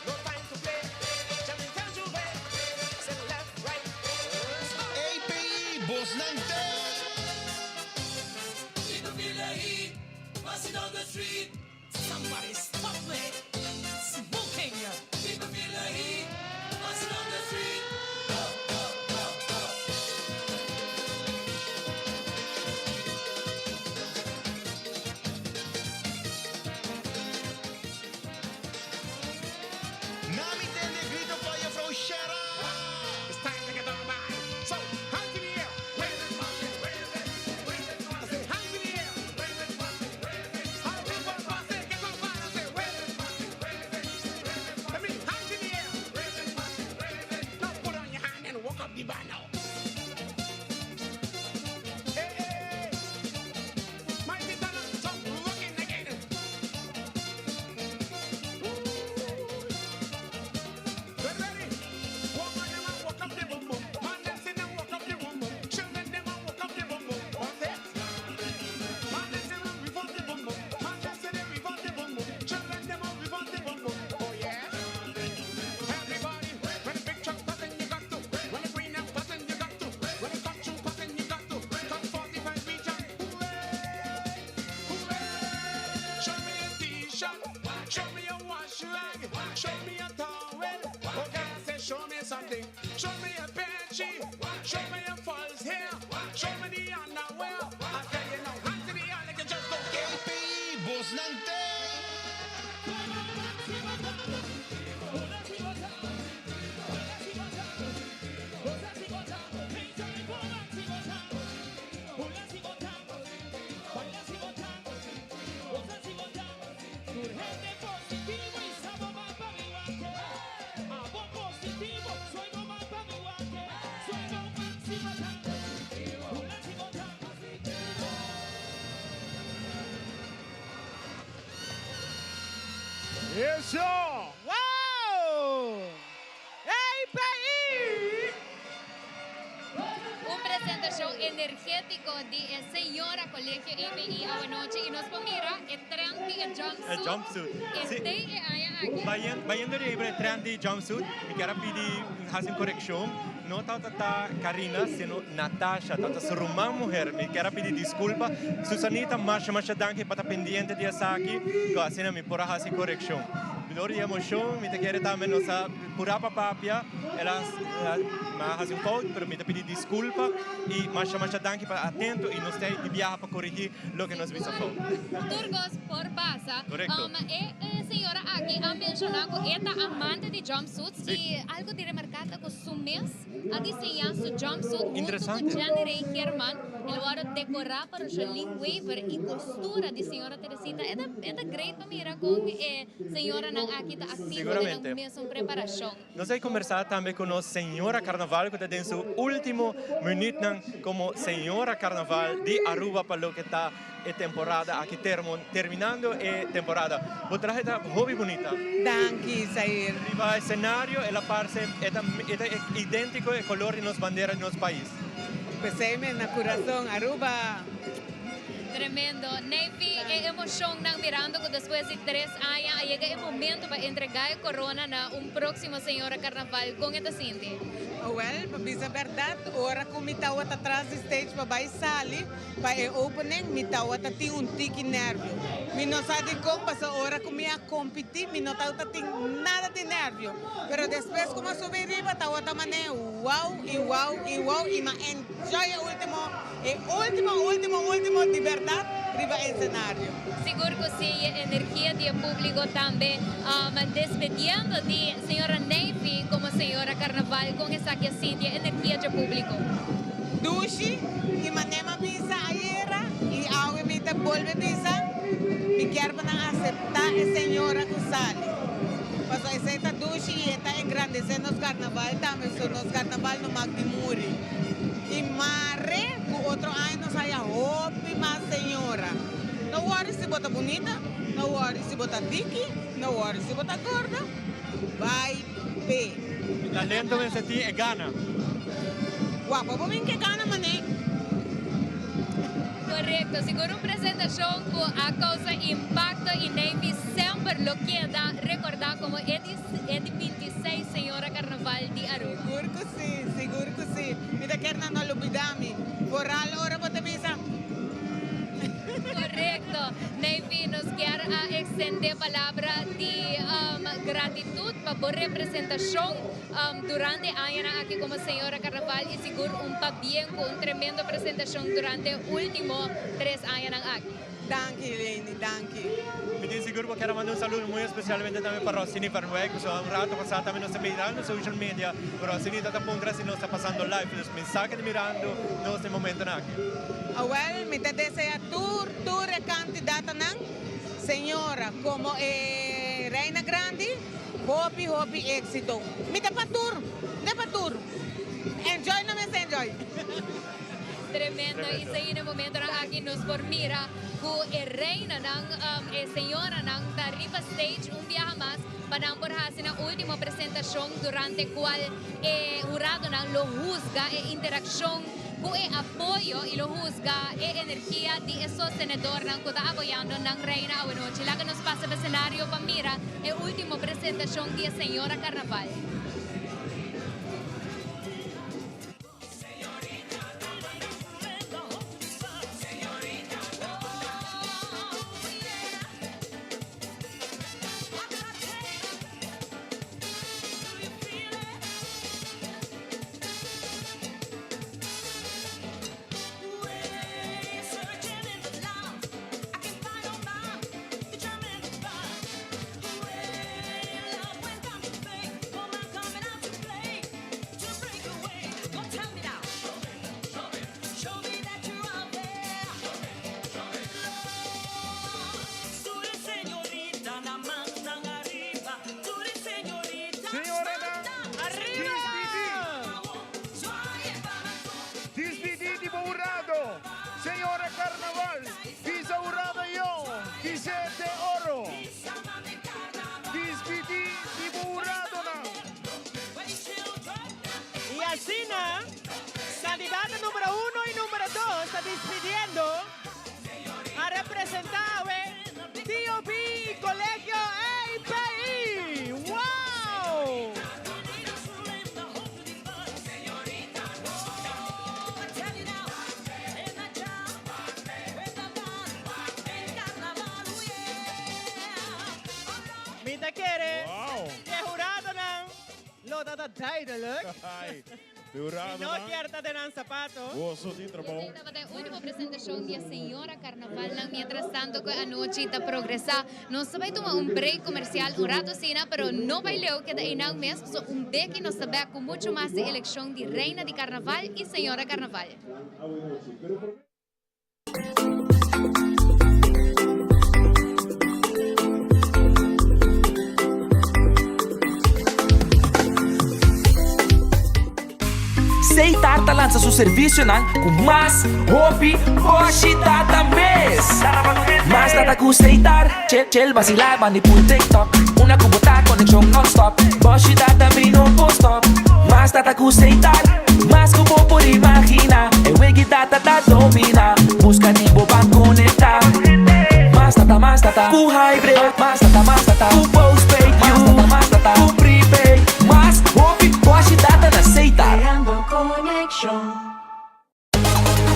[SPEAKER 11] No time to play. Jamming till juve. Say left, right.
[SPEAKER 14] API, Bosnan
[SPEAKER 5] People feel the heat, busting on the street. Somebody stop me, smoking. People feel the heat, busting on the street. Go, go, go, go.
[SPEAKER 14] Nami tende grito pa juffrouw Shera.
[SPEAKER 11] It's time to get on by. So, hands in the air. Wave it, wave it, wave it, wave it. I say hands in the air. Wave it, wave it, wave it. All people pass it, get on by. I say wave it, wave it, wave it. I mean, hands in the air. Wave it, wave it, wave it. Now put on your hand and walk up the bar now. Hey, hey. My feet are not stop rocking again. Well, ready? Woman, them a walk up the boom boom. Man, them say them walk up the boom boom. Children, them a walk up the boom boom. What's that? Man, them say them revolt the boom boom. Man, them say them revolt the boom boom. Children, them a revolt the boom boom. Oh yeah. Everybody, when the big truck passing, you got to. When the green up passing, you got to. When the costume passing, you got to. Come 45 reach out. Hooray, hooray. Show me a t-shirt. Show me a wash rag. Show me a towel. Okay, I say show me something. Show me a bedsheet. Show me a false hair. Show me the underwear. I tell you now, hands in the air like you just don't care.
[SPEAKER 14] API, Bosnan
[SPEAKER 5] Hola,
[SPEAKER 8] Eso!
[SPEAKER 13] Wow! API!
[SPEAKER 2] Un presentacion energetico di e señora Colegio API awanochi y nos por mira e trend di e jumpsuit.
[SPEAKER 1] E jumpsuit.
[SPEAKER 2] E
[SPEAKER 1] Si.
[SPEAKER 2] tey e aña aki.
[SPEAKER 1] Bayendo riba e trend di jumpsuit, mi kier a pidi haci un correccion. No tata ta Karina, sino Natasha, tata su ruman muher. Mi kier a pidi disculpa. Susanita, masha masha danki pa ta pendiente di esaki, cu asina mi por a haci correccion. Dor di emocion, mi ta kere tambe nos a pura pa papia, el a mi a haci un fout, pero mi ta pidi disculpa y masha masha danki pa atento y nos ta di biaha pa corrigi loke nos bisa fout.
[SPEAKER 2] Tur cos por pasa.
[SPEAKER 1] Correcto.
[SPEAKER 2] E señora aki a menciona cu e ta amante di jumpsuits y algo di remarca ta cu su mes a diseña su jumpsuit hunto cu
[SPEAKER 1] Interesante.
[SPEAKER 2] Jenny Rey German. El worde decora pa Rocheline Wever y costura di señora Teresita. E ta, e ta great pa mira con e señoranan aki ta activo den
[SPEAKER 1] Seguramente.
[SPEAKER 2] nan mesun preparacion.
[SPEAKER 1] Nos a conversa tambe cu nos señora Carnaval cu ta den su ultimo minuutnan como señora Carnaval di Aruba pa loke ta e temporada aki termon terminando e temporada. Bo trahe ta hopi bunita.
[SPEAKER 12] Danki, Zair.
[SPEAKER 1] Riba escenario el a parse e ta e ta identico e color di nos bandera di nos pais.
[SPEAKER 12] Pesey mi na curazon Aruba.
[SPEAKER 2] Tremendo. Neyfi, e emocionnan mirando cu despues di tres aña a yega e momento pa entrega e corona na un proximo señora Carnaval, con e ta sinti?
[SPEAKER 12] Wel, pa bisa berdad, ora cu mi tawata tras di stage pa bay sali pa e opening, mi tawata tin un tiki nervio. Mi no sa dicon, pasobra ora cu mi a compiti mi no tawata tin nada di nervio. Pero despues cu mi a subi riba tawata mane wow y wow y wow y mi a enjoy e ultimo, e ultimo, ultimo, ultimo di berdad riba escenario.
[SPEAKER 2] Sigur cu si, e energia di e publico tambe. Despediendo di señora Neyfi como señora Carnaval con esaki a sinti e energia dje publico.
[SPEAKER 12] Dushi y mane m'a bisa ayera y awe mi ta bolbe bisa, mi kier pa nan acepta e señora cu sali. Pasobra esey ta dushi y e ta engrandece nos carnaval tambe, so nos carnaval no mag di muri. Y mare cu otro aña nos haya hopi mas señora. No worry si bo ta bunita, no worry si bo ta diki, no worry si bo ta gordo, bai p'e.
[SPEAKER 1] Talento mester tin e gana.
[SPEAKER 12] Guapo bo bin ke gana mané.
[SPEAKER 2] Correcto, sigur un presentacion cu a causa impacto y Navy semper lo keda recorda como e di e di 26 Señora Carnaval di Aruba.
[SPEAKER 12] Sigur cu si, sigur cu si. Mi ta kier nan no lubida mi. Vooral ora bo ta bisa.
[SPEAKER 2] Correcto. Navy, nos kier a extende palabra di gratitud pa bo representacion durante añanan aki como Señora Carnaval y sigur un pabien cu un tremendo presentacion durante ultimo tres añanan aki.
[SPEAKER 12] Danki, Leni, danki.
[SPEAKER 1] Mi tin sigur bo kier a manda un saludo muy especialmente tambe pa Rossini van Wijk, pasobra un rato pasa tambe nos ta mirando social media, Rossini ta ta puntra si nos ta pasando live, dus mensahe ta mirando nos den momentonan aki.
[SPEAKER 12] Awel, mi ta desea tur, tur e candidatanan, señora como e Reina Grandi, hopi, hopi exito. Mi ta pa tur, mi ta pa tur. Enjoy no mester enjoy.
[SPEAKER 2] Tremendo. Y esey na e momentonan aki nos por mira cu e reinanan, e señoranan ta riba stage un biaha mas pa nan por haci nan ultimo presentacion durante cual e huradonan lo huzga e interaccion cu e apoyo y lo huzga e energia di e sostenedornan cu ta apoyando nan reina awenochi. Laga nos pasa pa escenario pa mira e ultimo presentacion di e señora Carnaval.
[SPEAKER 13] asina, candidato numero uno y numero dos ta despidiendo a representa awe TOB y Colegio API. Wow! Mi ta kere e huradonan lo ta ta duidelijk.
[SPEAKER 8] Ai, de
[SPEAKER 13] Mi no
[SPEAKER 8] huradonan.
[SPEAKER 13] kier ta den nan sapato.
[SPEAKER 8] Goso di trabou.
[SPEAKER 2] Esei tabata e ultimo presentacion di e Señora Carnavalnan. Mientras tanto cu e anochi ta progresa, nos ta bay tuma un break comercial un rato asina, pero no bay leu, keda einan mes, pasobra un beki nos ta bek cu mucho mas di eleccion di Reina di Carnaval y Señora Carnaval.
[SPEAKER 17] Seitar ta lansa su servisionan ku mas hopi boshi data mes. Mas data ku Seitar, chill chill basilá bandi pul TikTok. Una ku bo ta konekshon nonstop, boshi data mi no por stop. Mas data ku Seitar, mas ku bo por imaginá. E wegi data ta dominá, buska di bo ban konektá. Mas data, mas data ku hybrid, mas data, mas data ku postpaid, mas data, mas data ku prepaid. Mas hopi boshi data na Seitar.
[SPEAKER 18] Creando conexión.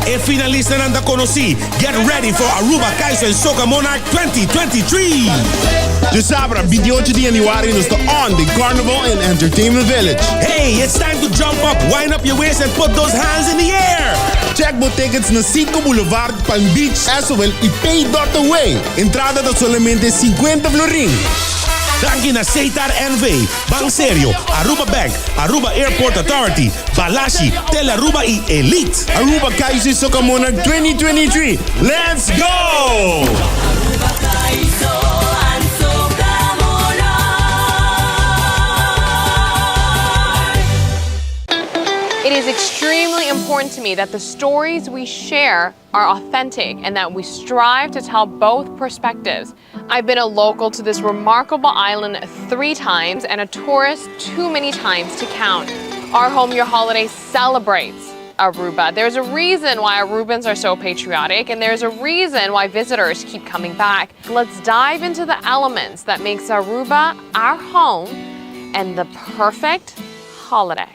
[SPEAKER 21] E finalistanan ta konosí, Get ready for Aruba Kaiso en Soca Monarch 2023!
[SPEAKER 23] Djasabra, 28 di januari nos ta on den Carnival and Entertainment Village.
[SPEAKER 21] Hey, it's time to jump up, wind up your waist and put those hands in the air!
[SPEAKER 23] Check bo tickets na Citgo Boulevard, Palm Beach, Esowel y Pay dot Away. Entrada ta solamente 50 florin.
[SPEAKER 21] Danki na Setar NV, Ban Serio, Aruba Bank, Aruba Airport Authority, Balashi, Tele Aruba y Elite.
[SPEAKER 23] Aruba Kaiso y Soca Monarch 2023, Let's go!
[SPEAKER 24] It is extremely important to me that the stories we share are authentic and that we strive to tell both perspectives. I've been a local to this remarkable island three times and a tourist too many times to count. Our Home Your Holiday celebrates Aruba. There's a reason why Arubans are so patriotic and there's a reason why visitors keep coming back. Let's dive into the elements that makes Aruba our home and the perfect holiday.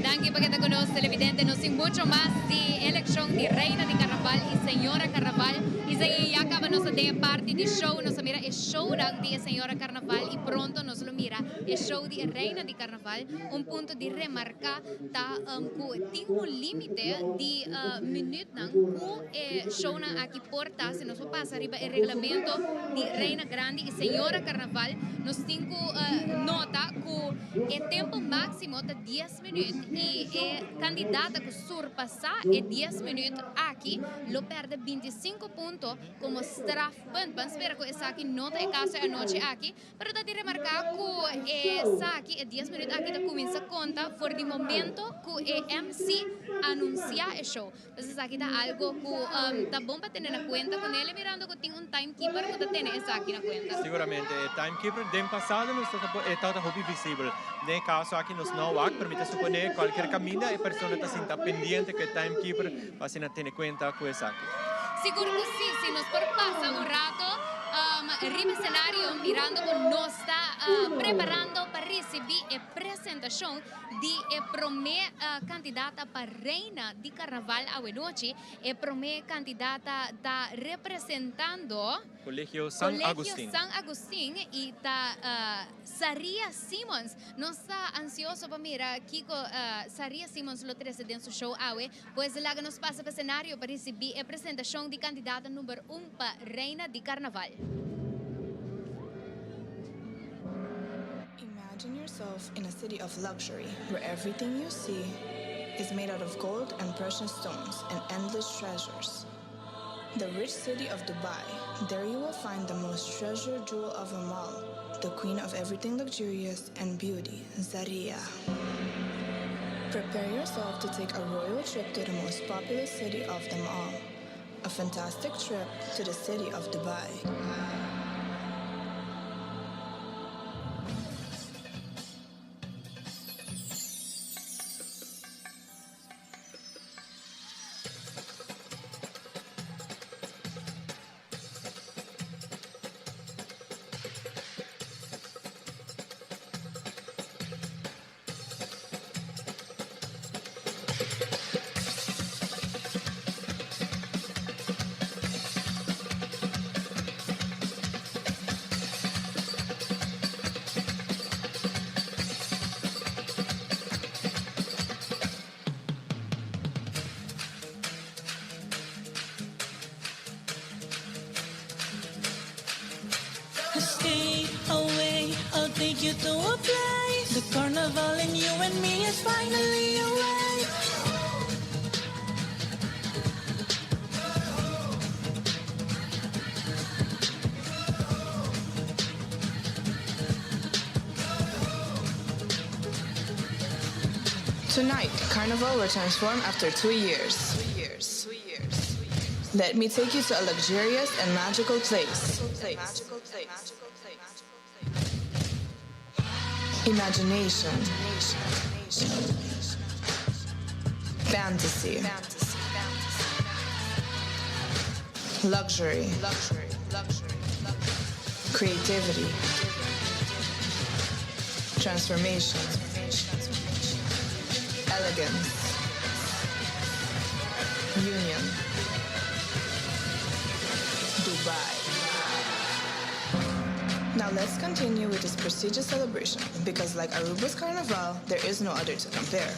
[SPEAKER 2] Danki pa keda ku nos televidente. Nos tin mucho mas di elekshon di Reina di Karnaval i Señora Karnaval. I esei ya kaba nos ta den e parti di show. Nos a mira e shownan di e Señora Karnaval i pronto nos lo mira e show di e Reina di Karnaval. Un punto di remarká ta ku tin un límite di minütnan ku e shownan aki por ta. Si nos por pasa riba e reglamento di Reina Grandi i Señora Karnaval, nos tin ku nota ku e tempu máksimo ta dies minüt i e kandidata ku surpasá e dies minüt aki lo pèrdè 25 punto komo strafpunt. Ban spera ku esaki no ta e kaso e anochi aki. Pero ta di remarká ku esaki, e dies minüt aki ta kuminsá konta for di momento ku e MC anunsiá e show. Pues esaki ta algo ku ta bon pa tene na kuenta ku Nelly mirando ku tin un timekeeper ku ta tene esaki na kuenta.
[SPEAKER 1] Siguramente e timekeeper den pasado nos ta e tabata hopi visibel. Den e kaso aki nos no wak pero mi ta suponé kualkier kaminda e persona ta sinta pendiente ku e timekeeper pa asina tene kuenta ku esaki.
[SPEAKER 2] Sigur ku si, si nos por pasa un rato riba escenario mirando ku nos ta preparando pa ricibi e presentacion di e prome candidata pa reina di carnaval awenochi. E prome candidata ta representando
[SPEAKER 1] Colegio San Agustin.
[SPEAKER 2] Colegio San Agustin y ta Saria Simons. Nos ta ansioso pa mira kico Saria Simons lo trece den su show awe. Pues laga nos pasa pa escenario pa ricibi e presentacion di candidata number un pa Reina di Carnaval.
[SPEAKER 3] Imagine yourself in a city of luxury where everything you see is made out of gold and precious stones and endless treasures. The rich city of Dubai, there you will find the most treasured jewel of them all, the queen of everything luxurious and beauty, Zaria. Prepare yourself to take a royal trip to the most populous city of them all. A fantastic trip to the city of Dubai.
[SPEAKER 15] Stay away, I'll take you to a place. The carnival and you and me is finally away.
[SPEAKER 3] Tonight, Carnival will transform after two years. Let me take you to a luxurious and magical place. Imagination. Fantasy. Luxury. Creativity. Transformation. Elegance. Union. Dubai. Now let's continue with this prestigious celebration because, like Aruba's Carnival, there is no other to compare.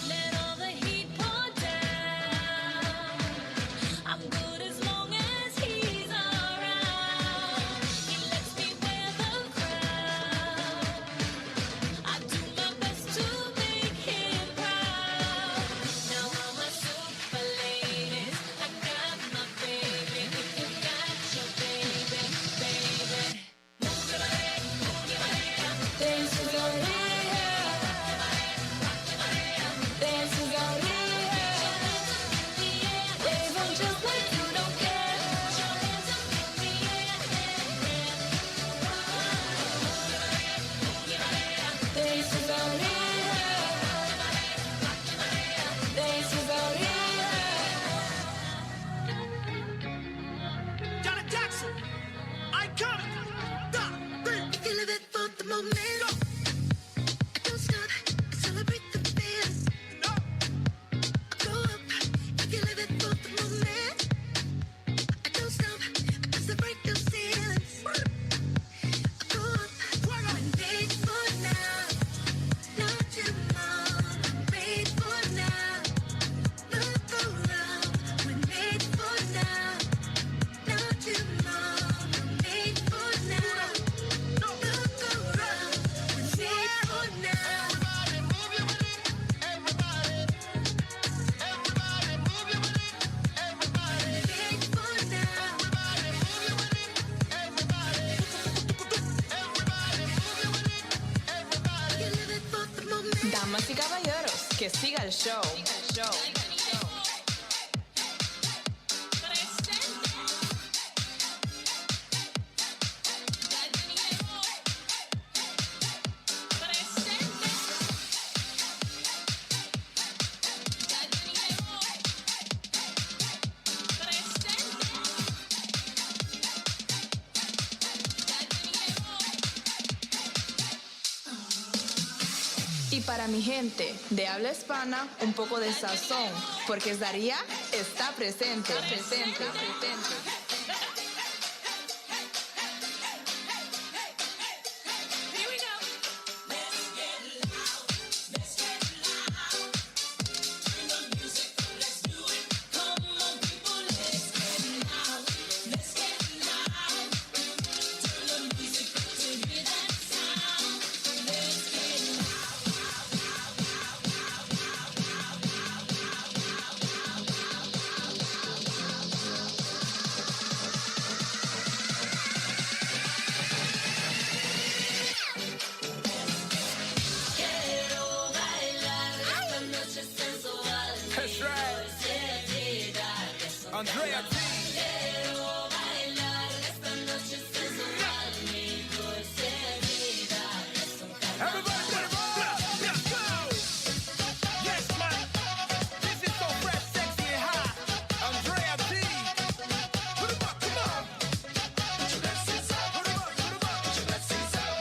[SPEAKER 18] Let all the heat pour down. I'm good as long as he's around. He lets me wear the crown. I do my best to make him proud. Now all my super ladies, I got my baby. If you got your baby, baby. Move your body, move your body.
[SPEAKER 15] This is Zaria. This is Zaria. Wave 'em just like you don't care. This is Zaria. This is Zaria.
[SPEAKER 9] Johnny Jackson, iconic.
[SPEAKER 4] If you live it for the moment, I don't stop. I celebrate the feels. I go up. If you live it for the moment, I don't stop. I celebrate the ceilings. I go up. I'm made for now, not tomorrow. Made for now. Look around. We're made for now, not tomorrow. Made for now. Look around. We're made for now.
[SPEAKER 14] Everybody move your body. Everybody. Everybody move your body. Everybody.
[SPEAKER 4] Made for now.
[SPEAKER 14] Everybody move your body. Everybody. Everybody move your body. Everybody.
[SPEAKER 4] You live it for the moment.
[SPEAKER 3] Damas y caballeros, que siga el show. Y para mi gente de habla hispana, un poco de sazón, porque Zaria está presente. Presente, presente.
[SPEAKER 19] Andrea T.
[SPEAKER 18] Quiero bailar esta noche sensual, mi dulce vida. Es un
[SPEAKER 19] Everybody put it up. Let's go. Yes, man. This is so fresh, sexy, and hot. Andrea T. Put 'em up, come on. Put your blessings up. Put 'em up, put 'em up. Put your blessings up.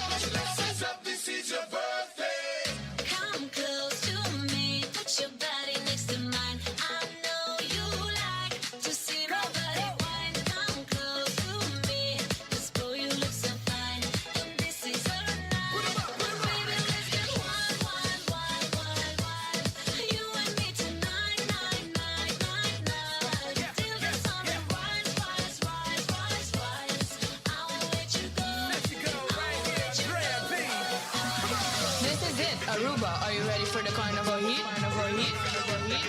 [SPEAKER 19] Put your blessings up. This is your birthday.
[SPEAKER 18] Come close to me, put your body next to mine. I know you like to see my body wine. Come close to me, 'cause boy you look so fine. And this is our night. Baby, let's get wild, wild, wild, wild, wild. You and me tonight, night, night, night, night. Till the sun rise, rise, rise, rise, rise. I won't let you go.
[SPEAKER 19] Let you go right here, Andrea P.
[SPEAKER 10] This is it, Aruba. Are you ready for the carnival heat? Carnival heat? Carnival heat?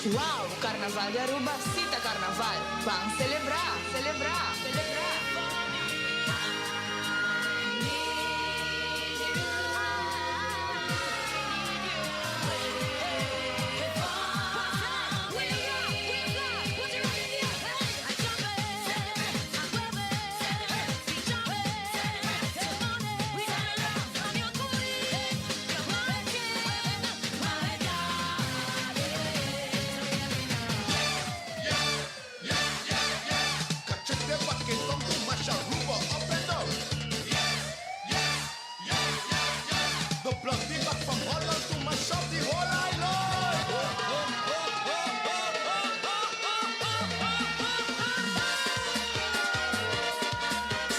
[SPEAKER 10] Wow, Carnaval di Aruba, si ta Carnaval. Ban celebra, celebra, celebra.
[SPEAKER 14] Cachete paquetón con Aruba up and down. Yeah. The bloody back from Holland to mash up the whole island.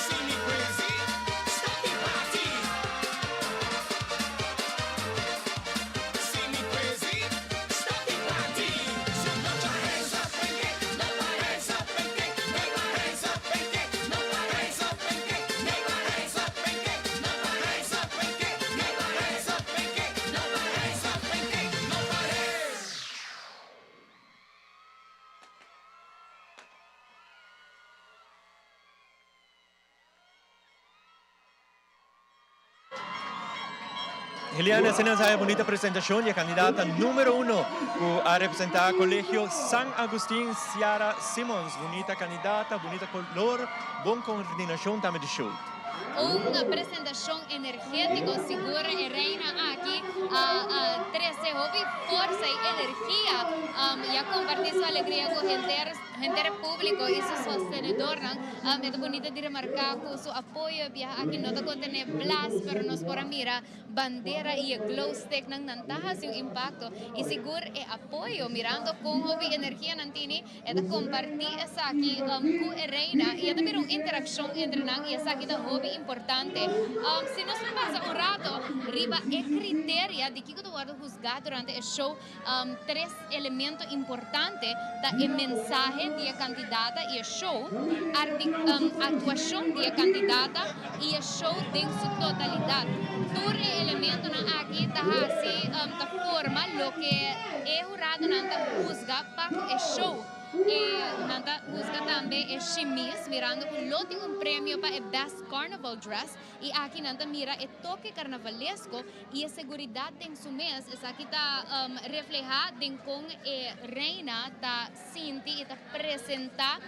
[SPEAKER 19] See me crazy? Stop the party. See me crazy? Stop the party. So put your hands up and get, no hands up and get, make my hands up and get, no hands up and get, make my hands up and get, no hands up and get, make my hands up and get, no hands up and get, no hands.
[SPEAKER 1] Heliana, asina e bunita presentacion di e candidata numero 1 cu a representa Colegio San Agustin, Ciara Simons. Bunita candidata, bunita color, bon coordinacion tambe di show.
[SPEAKER 2] Un presentacion energetico, sigur e reina aki a trece hopi forsa y energia y a comparti su alegria cu henter publico y su sostenedornan. E ta bunita di remarca cu su apoyo biaha aki no ta contene blas, pero nos por a mira bandera y e glow stick nan nan ta haci un impacto y sigur e apoyo mirando con hopi energia nan tini e ta comparti esaki cu e reina y e ta bira un interaccion entre nan y esaki ta hopi importante. Si nos por pasa un rato riba e criteria di kico ta wordo huzga durante e show, tres elemento importante ta e mensahe di e candidata y e show, actuacion di e candidata y e show den su totalidad. Tur e elementonan aki ta haci, ta forma loke e huradonan ta huzga pa cu e show. E nan ta husga tambe e shimis mirando ku lo tin un premio pa e best carnival dress i aki nan ta mira e toke carnavalesko i e seguridat den su mes. Esaki ta refleha den kon e reina ta sinti i ta presenta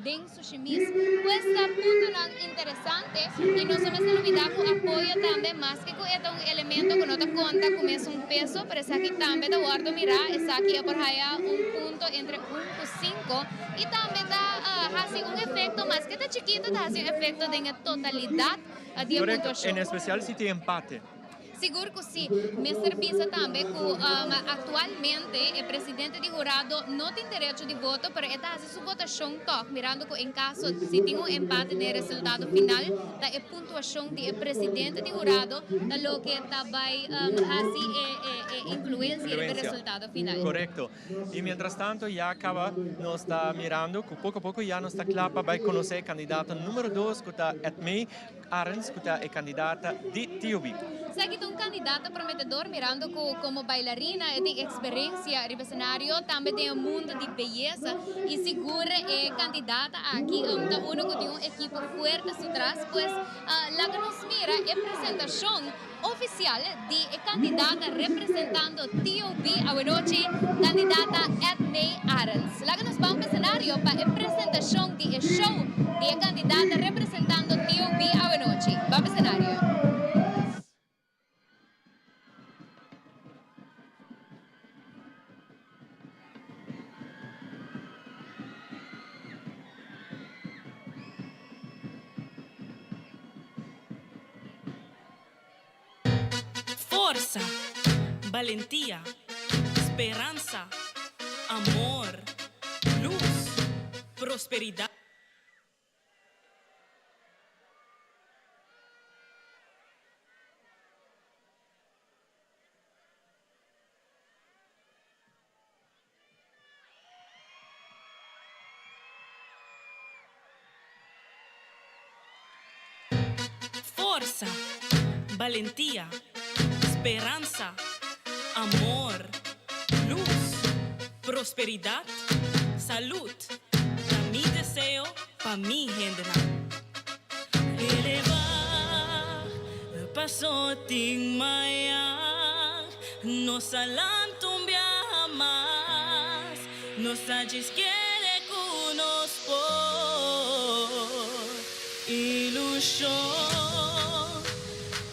[SPEAKER 2] den su shimis. Pues ta puntonan interesante i nos no mester lubida ku apoyo tambe maske ku e ta un elemento ku no ta konta ku mesun peso pero esaki tambe ta wòrdu mirá, esaki e por haya un punto entre un ku sinku i tambe ta hasi un efekto maske ta chikitu ta hasi un efekto den e totalidat di e
[SPEAKER 1] Korekto,
[SPEAKER 2] puntuashon.
[SPEAKER 1] en espesial si tin empate.
[SPEAKER 2] Sigur cu si. Mester bisa tambe cu actualmente e presidente di hurado no tin derecho di voto, pero e ta haci su votacion toch, mirando cu en caso si tin un empate den e resultado final, ta e puntuacion di e presidente di hurado ta loke ta bay haci e influencia riba e resultado final.
[SPEAKER 1] Corecto. Y mientras tanto ya caba nos ta mirando cu poco a poco ya nos ta cla pa bay conoce e candidato numero dos cu ta Edmee Arends cu ta e candidata di TUB.
[SPEAKER 2] Esaki ta un candidata prometedor mirando cu como bailarina e tin experiencia riba escenario, tambe den e mundo di beyesa y sigur e candidata aki ta uno cu tin un ekipo fuerte su tras. Pues laga nos mira e presentacion oficial di e candidata representando TUB awenochi, candidata Edmee Arends. Laga nos ban pa escenario pa e presentacion di e show di e candidata representando TUB awenochi. Ban pa escenario.
[SPEAKER 5] Forsa, balentia, speransa, amor, lus, prosperidat. Forsa, balentia, speransa, amor, lus, prosperidat, salud, ta mi deseo pa mi hendenan. Eleva paso tin mañan, nos a lanta un biaha mas, nos a djis kere ku nos por. Ilushon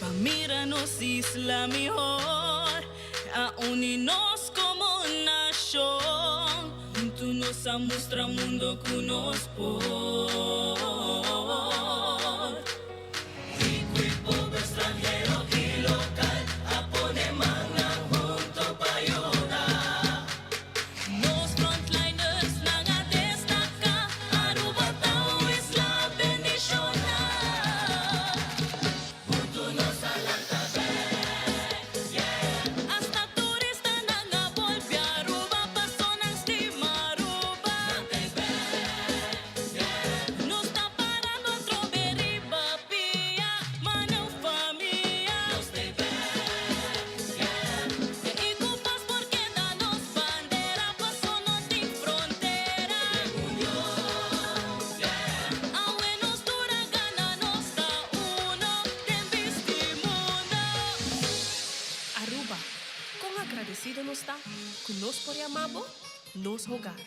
[SPEAKER 5] pa mira nos isla mihor, a uni nos komo nashon, huntu nos a mustra mundo ku nos por. Rico y pober, stranhero y local, a pone mannan hunto pa yuda. Nos frontliners nan a destaca, Aruba ta un isla bendiciona. Hunto nos a lanta bek, yeah. Hasta turistanan a bolbe Aruba, paso nan stima Aruba. Nan t'ey bek, yeah. Nos ta parando atrobe riba pia, ma nan famia. Nos t'ey bek, yeah. Y cu pas por keda nos bandera, paso no tin frontera. Den union, yeah. Awe nos tur a gana, nos ta uno den bisti mundo.
[SPEAKER 6] Aruba, con agradecido nos ta cu nos por yama bo nos hogar.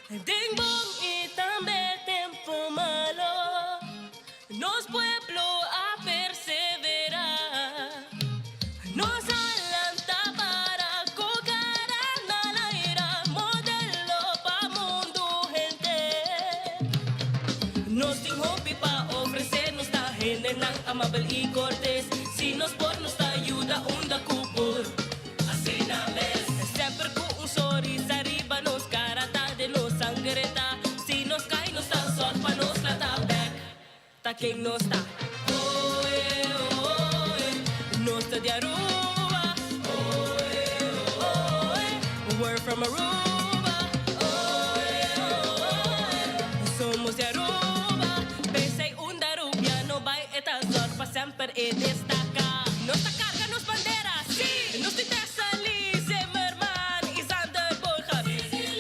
[SPEAKER 5] Den bon y tambe tempo malo, nos pueblo a persevera. Nos a lanta para cu cara na laira, modelo pa mundo henter. Nos tin hopi pa ofrece, nos ta hendenan amabel y cortes. Si nos por nos ta yuda unda cu por. Asina mes. Semper cu un sonrisa riba nos cara ta den nos sangre ta. Si nos cay nos ta zorg pa nos lanta bek. Ta ken nos ta. Oe oe, nos ta di Aruba. Oe oe, we're from Aruba. Oe oe, somos di Aruba. P'esey unda Arubiano bay e ta zorg pa semper e destaca. Nos ta carga nos bandera, sí! Nos tin Thessaly, Zimmerman y Sander Bogaerts.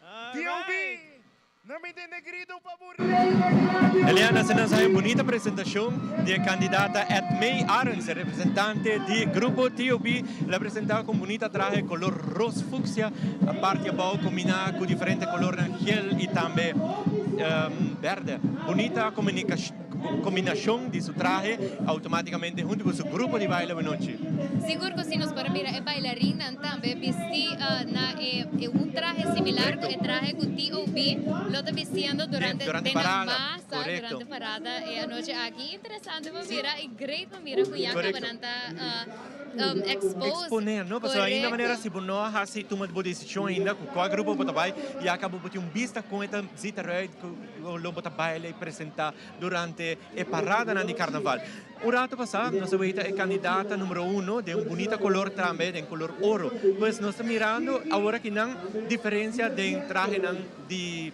[SPEAKER 8] TOB, na mi tende grito pa bo.
[SPEAKER 1] Eliana, se nos hay un bunita presentacion di e candidata Edmee Arends, representante di grupo TOB. El a presenta cu un bunita trahe color ros fucsia, parti abao combina cu diferente colornan gel y tambe berde. Bunita combinacion di su trahe automaticamente hunto cu su grupo di baile awenochi.
[SPEAKER 2] Sigur cu si nos por a mira e bailarinnan tambe bisti na e un trahe similar cu e trahe cu TOB lo ta bistiendo durante den nan masa durante parada e anochi aki. Interesante pa mira y great pa mira cu ya caba nan ta expose.
[SPEAKER 1] Expone, no? Pasobra ainda manera si bo no a haci tuma bo decision ainda cu cual grupo bo ta bay ya caba bo tin un bista con e ta zita eruit cu lo bo ta baila y presenta durante e paradanan di carnaval. Un rato pasá nos a weita e kandidata numero uno den un bunita kolor tambe, den kolor oro. Pues nos ta mirando awor aki nan diferensia den trahenan di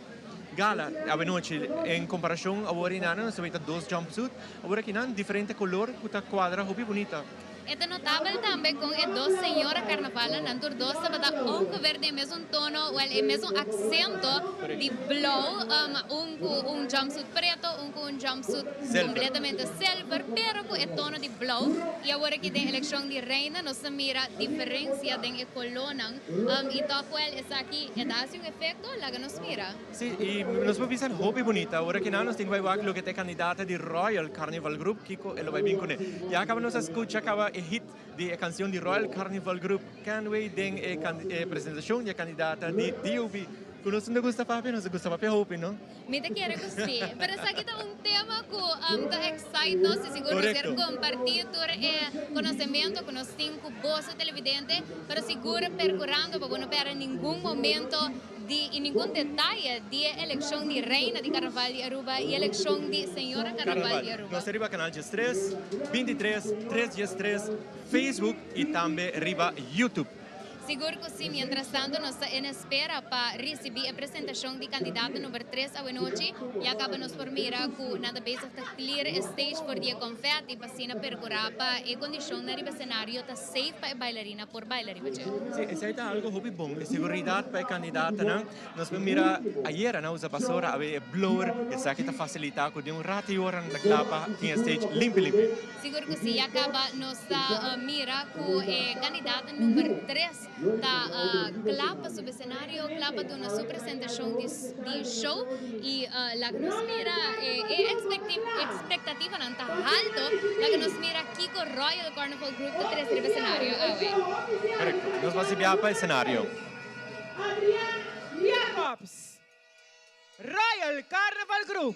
[SPEAKER 1] gala awenochi. En komparashon awor i nana nos a weita dos jumpsuit, awor aki nan diferente kolor ku ta kuadra hopi bunita.
[SPEAKER 2] E ta notabel tambe con e dos señora carnavalnan, nan tur dos tabata ongeveer den e mesun tono, wel e mesun accento di blauw, un cu un jumpsuit preto, un cu un jumpsuit completamente silver, pero cu e tono di blauw. Y awor aki den eleccion di reina nos ta mira diferencia den e colornan y toch wel esaki e ta haci un efecto, laga nos mira.
[SPEAKER 1] Sí, y nos por bisa hopi bunita. Ora ki nan nos tin ku bai wak loke ta e kandidata di Royal Carnival Group, kiko e lo bai bin kuné. Ya kaba nos a skucha kaba e hit di e kansion di Royal Carnival Group, Can't Wait, den e presentashon di e kandidata di DOB. Ku nos no ta gusta papia, nos ta gusta papia hopi, no?
[SPEAKER 2] Mi ta kere ku sí. Pero esaki ta un tema ku ta excite nos y sigur nos kier comparti tur e conocemento ku nos tin ku boso televidente, pero sigur percurando pa bo no perde ningun momento di y ningun detaye di e eleccion di Reina di Carnaval di Aruba y eleccion di Señora Carnaval di Aruba.
[SPEAKER 1] Nos ta riba Canal 13, 23, 3 13, Facebook y tambe riba YouTube.
[SPEAKER 2] Sigur cu si, mientras tanto nos ta en espera pa ricibi e presentacion di candidato number 3 awenochi. Ya caba nos por mira cu nan ta bezig ta clear e stage for di e confetti pa asina percura pa e condicionnan riba escenario ta safe pa e bailarina por baila riba dje.
[SPEAKER 1] Sí, esei ta algo hopi bon, e seguridat pa e kandidatonan. Nos por mira ayera nan usa basora, awe e blower, esaki ta fasilitá ku den un rato i ora nan ta kla pa tin e stage limpi limpi.
[SPEAKER 2] Sigur ku si, ya kaba nos ta mira ku e kandidato number tres ta kla pa subi esenario, kla pa duna su presentashon di show i laga nos mira e ekspektativanan ta halto, laga nos mira kiko Royal Carnival Group ta trese riba esenario awe.
[SPEAKER 1] Korekto, nos basi bia pa esenario.
[SPEAKER 13] Adrian Jacobs, Royal Carnival Group.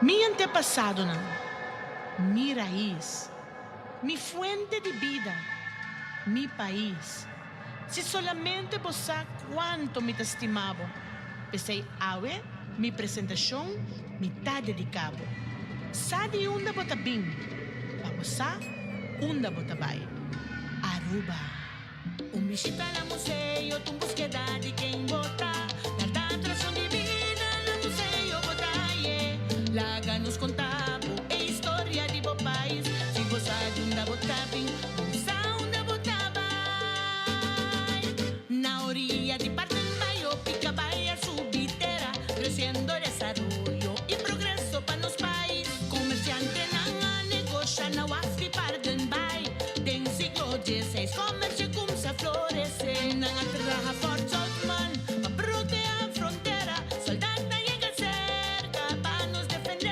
[SPEAKER 5] Mi antepasadonan, mi rais, mi fuente di bida, mi pais. Si solamente bo sa cuanto mi ta stima bo, p'esei awe mi presentacion mi ta dedica bo. Sa di unda bo ta bin, pa bo sa unda bo ta bai. Aruba. bishita na museo, ta un buskeda di ken bo ta. Na atraccion di bida, na museo bo ta, yeah. Laga nos conta bo e historia di bo pais. Si bo sa unda bo ta bin, bo sa unda bo ta bay. Na oriya di Paardenbaai, Picabay a subi tera, creciendo desaroyo y progreso pa nos pais. Comerciantenan a negosha na waf di Paardenbaai. Den siglo XVI, comercio a cuminsa florece. Nan a traha Fort Zoutman, pa proteha frontera. Soldado a yega cerca pa nos defende.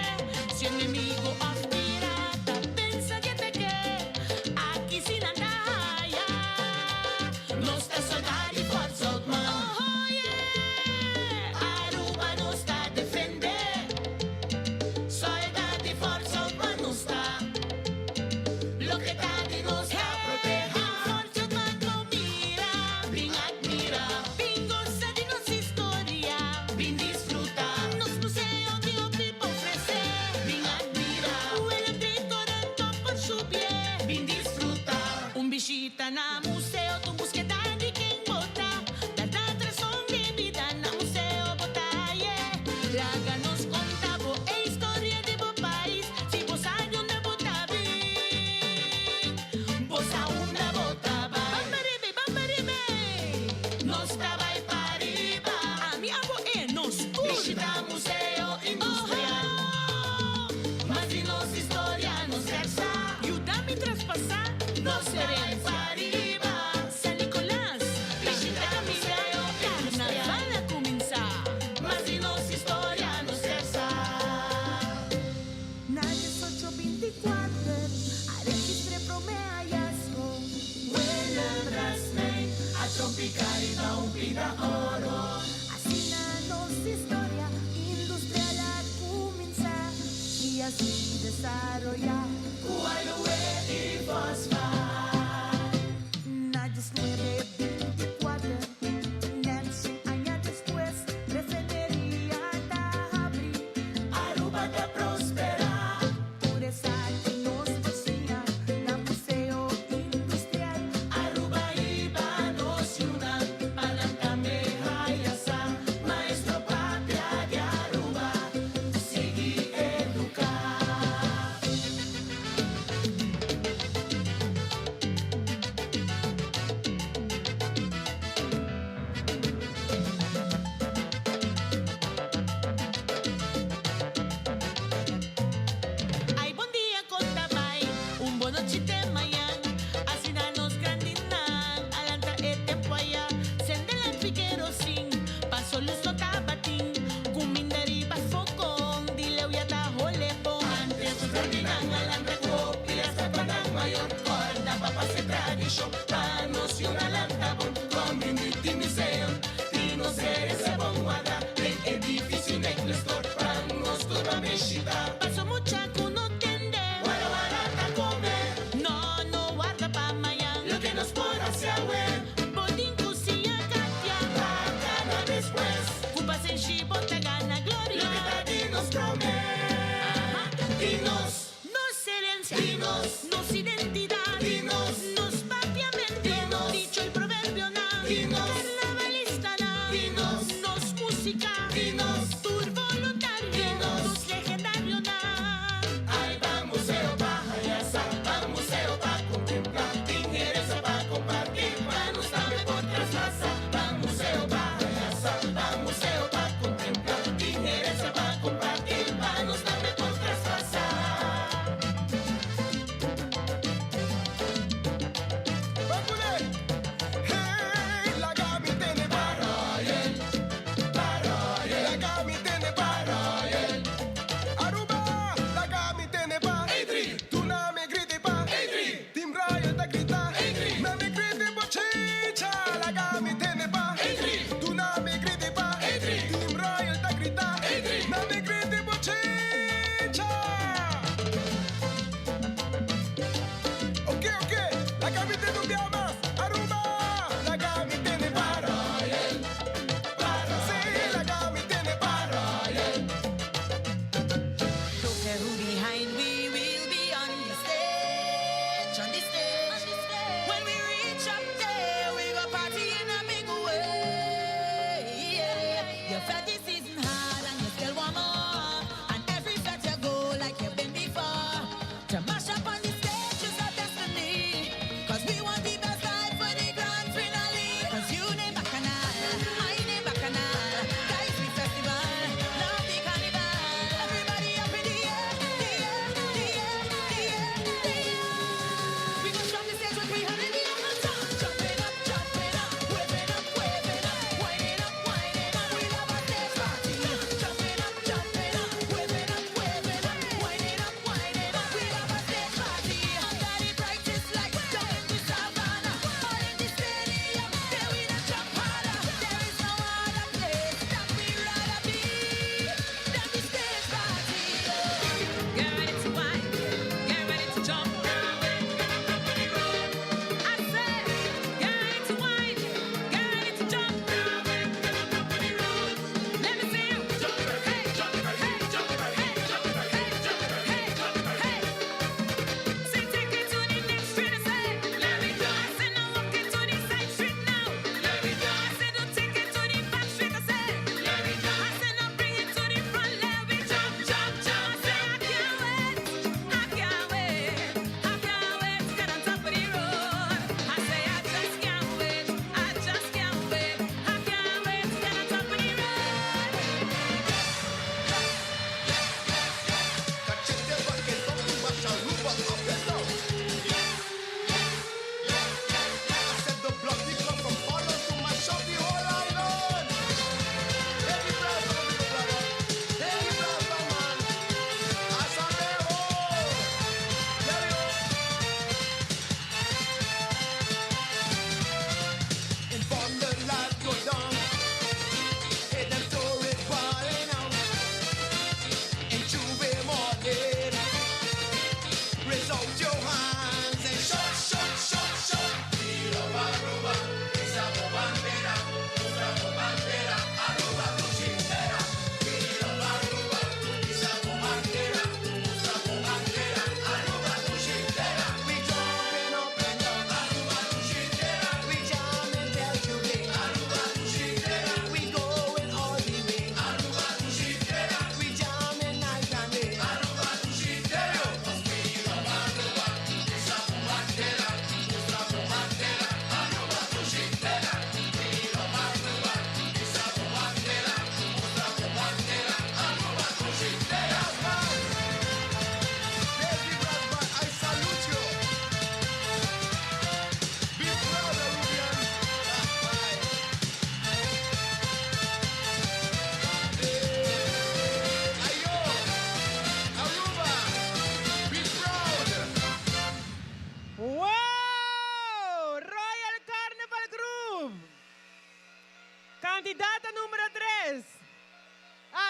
[SPEAKER 13] Candidata numero 3,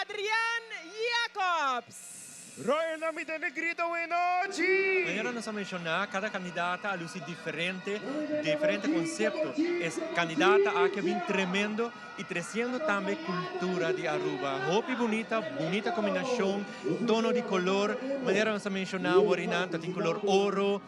[SPEAKER 13] Adrian Jacobs.
[SPEAKER 8] Royal na mi tende grito wenochi!
[SPEAKER 1] Manera nos a menciona, cada candidata a luci diferente, diferente concepto. E candidata aki a bin tremendo y treciendo tambe cultura di Aruba. Hopi bunita, bunita combinacion, tono di color. Manera nos a menciona, aworinan ta tin color oro,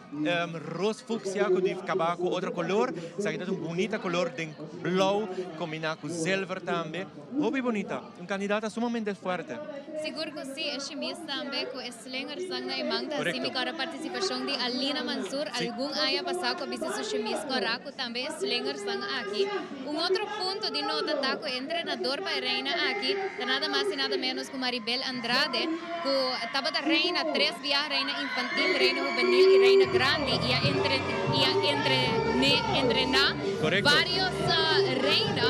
[SPEAKER 1] Ros fucsia cu di caba cu otro color. Esaki ta un bunita color den blauw combina cu zilver tambe. Hopi bunita. Un candidata sumamente fuerte.
[SPEAKER 2] Sigur cu si, e shimis tambe cu e slingersnan na e man ta haci mi cora participacion di Alina Mansur algun aña pasa cu a bisti su shimis cora cu tambe e slingersnan aki. Un otro punto di nota ta cu e entrenador pa e reina aki ta nada mas y nada menos cu Maribel Andrade cu tabata reina tres biaha, reina infantil, reina hubenil y reina grandi y a entre y a entre entrena varios reina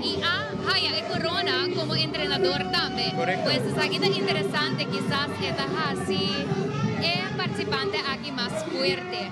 [SPEAKER 2] y a haya e corona como entrenador tambe. Pues esaki ta interesante, kisas e ta haci e participante aki mas fuerte.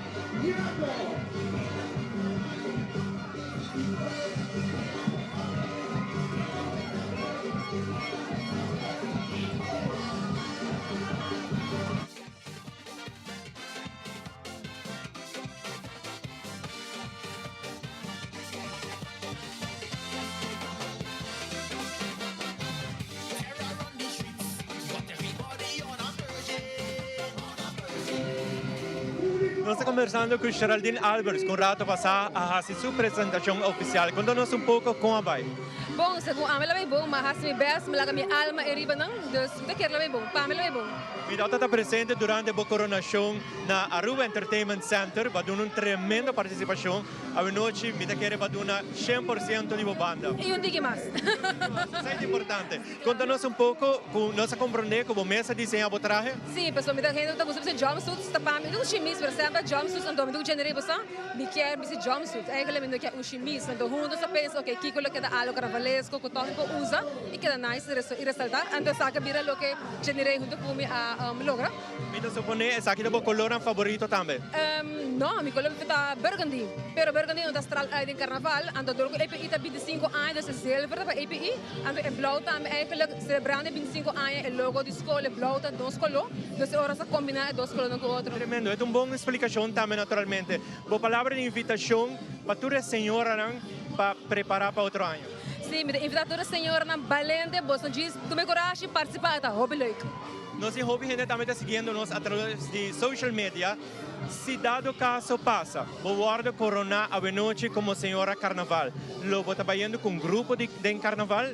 [SPEAKER 1] Nos ta conversando cu Geraldine Alberts cu un rato pasa a haci su presentacion oficial. Conta nos un poco con a bay.
[SPEAKER 10] Bon, segun ami la bay bon, m'a haci mi best, mi laga mi alma e riba nan, dus mi ta kier la bay bon, pa mi la bay bon.
[SPEAKER 1] Mi ta ta presente durante bo coronacion na Aruba Entertainment Center, bo a duna un tremendo participacion. Awenochi mi ta kere bo a duna 100% di bo banda.
[SPEAKER 10] Y un tiki mas.
[SPEAKER 1] Esai ta importante. Conta nos un poco cu nos a comprende cu bo mes a diseña bo trahe?
[SPEAKER 10] Si, pasobra mi ta hende cu ta gusta bisti jumpsuits, ta pa mi un shimis, pero semper jumpsuits anto mi ta cu Jenny Rey bo sa, mi kier bisti jumpsuits, eigenlijk mi no kier un shimis, anto hunto nos a pensa ok kico lo keda algo carnavalesco cu toch mi por usa y keda nice y resalta, anto esaki a bira loke Jenny Rey hunto cu mi a logra.
[SPEAKER 1] Mi ta supone esaki ta bo colornan favorito tambe?
[SPEAKER 10] No, mi color favorito ta burgundy, pero burgundy no ta stral uit den carnaval, anto dor cu EPI ta 25 aña dus e zilver ta pa EPI, anto e blauw tambe eigenlijk celebrando e 25 aña e logo di scol e blauw ta dos color, dus e ora sa combina e dos colornan cu otro.
[SPEAKER 1] Tremendo, e ta un bon splicacion tambe naturalmente. Bo palabra di invitacion pa tur e señoranan pa prepara pa otro aña.
[SPEAKER 10] Si, mi ta invita tur e señoranan balente, boso djis tuma e corashi participa, e ta hopi leuk.
[SPEAKER 1] Nos tin hopi hende tambe ta siguiendo nos a traves di social media. Si dado caso pasa, bo wordo corona awenochi como señora carnaval, lo bo ta bayendo cu un grupo di den carnaval?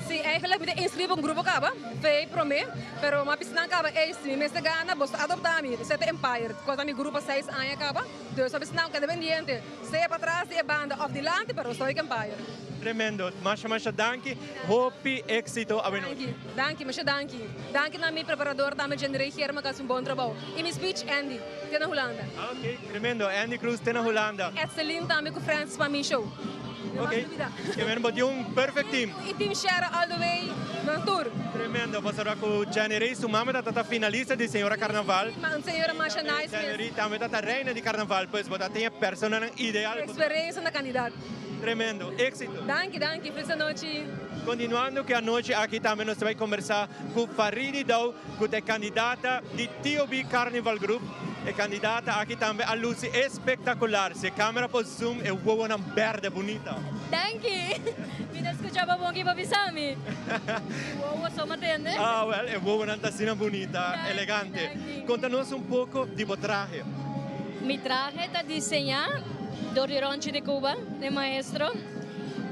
[SPEAKER 10] Si, eigenlijk mi ta inscribi un grupo caba, fe prome, pero mi a bisa nan caba, ey, si mi mester gana, boso ta adopta mi, esey ta Empire, cu ta mi grupo seis aña caba, dus mi a bisa nan, keda pendiente, sea patras di e banda of dilanti, pero soy Empire.
[SPEAKER 1] Tremendo, masha masha danki, hopi exito awenochi.
[SPEAKER 10] Danki, danki, masha danki. Danki na mi preparador tambe Jenrey Germa cu a haci un bon trabou. Y mi speech Andy, te na Hulanda.
[SPEAKER 1] Ah ok, tremendo, Andy Cruz te na Hulanda.
[SPEAKER 10] Etselin tambe cu Francis pa mi show. No
[SPEAKER 1] Ok,
[SPEAKER 10] mas lubida.
[SPEAKER 1] ke men bo tin un perfect team.
[SPEAKER 10] Y team Shera all the way, nan tur.
[SPEAKER 1] Tremendo, pasobra cu Jenrey su mama ta ta finalista di Señora Carnaval.
[SPEAKER 10] Si, ma un señora masha nice mes.
[SPEAKER 1] Jenrey tambe ta ta reina di Carnaval, pues bo ta tin e personanan ideal.
[SPEAKER 10] Experiencia na candidad.
[SPEAKER 1] Tremendo, exito.
[SPEAKER 10] Danki, danki, feliz anochi.
[SPEAKER 1] Continuando cu e anochi aki tambe nos ta bay conversa cu Faridi Dou cu ta e candidata di TOB Carnival Group. E candidata aki tambe a luci espectacular. Si e camera por zoom e wowonan berde bunita.
[SPEAKER 7] Danki! Mi ta scucha bo bon ki bo bisa mi. Wowo so mi a tende.
[SPEAKER 1] Ah wel, e wowonan ta asina bunita, elegante. Conta nos un poco di bo trahe.
[SPEAKER 7] Mi trahe ta diseñá dor di Ronchi de Cuba, e maestro,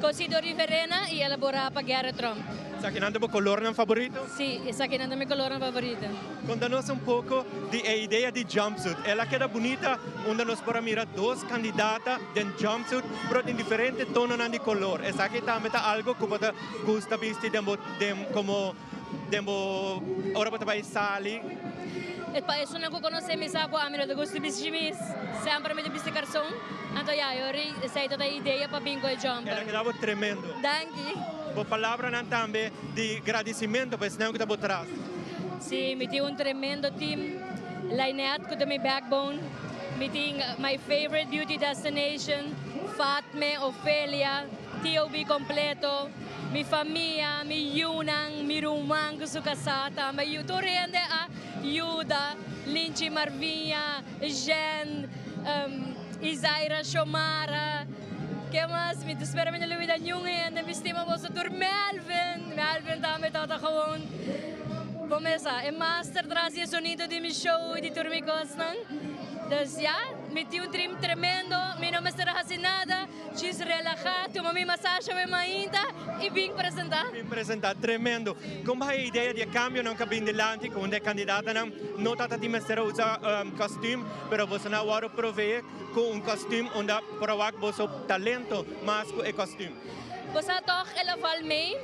[SPEAKER 7] cosí dor di Verena y elaborá pa Gerrit Tromp.
[SPEAKER 1] Esakinan ta bo colornan favorito?
[SPEAKER 7] Sí, esakinan ta mi colornan favorito.
[SPEAKER 1] Conta nos un poco di e idea di jumpsuit. El a keda bunita unda nos por a mira dos candidata den jumpsuit, pero den diferente tononan di color. Esaki tambe ta algo cu bo ta gusta bisti den bo den como den bo ora bo ta bai sali.
[SPEAKER 7] E pa esunnan ku konosé mi sa ku ami no ta gusta bisti shimis. Semper mi ta bisti karson. Anto ya, e ora esei ta ta e idea pa bin ku e jumper.
[SPEAKER 1] El a keda bo tremendo.
[SPEAKER 7] Danki.
[SPEAKER 1] Bo palabranan tambe di gradisimentu pa esnan ku ta bo tras.
[SPEAKER 7] Sí, mi tin un tremendo team. Lynette ku ta mi backbone. Mi tin my favorite beauty destination. Fatme, Ofelia, TOB kompleto, mi famia, mi yunan, mi ruman ku su kasá tambe. Tur hende a yuda, Linchi Marviña, Jean, Izaira Shomara, ke mas? Mi ta spera mi no lubida niun hende, mi stima boso tur. Melvin, Melvin tambe tabata gewoon bo mesa e master tras di e sonido di mi show y di tur mi kosnan. Dus ya, mi tin un trim tremendo, mi no mester a hasi nada, djis relaha, tuma mi masashi awe mainta y bin presenta.
[SPEAKER 1] Bin presenta, tremendo. Con baha e idea di e cambionan cu a bin dilanti cu un di e candidatanan no tata tin mester a usa costume, pero boso nan a worde provee cu un costume unda por a wak boso talento mas cu e costume?
[SPEAKER 7] Bo sa toch el a val mee.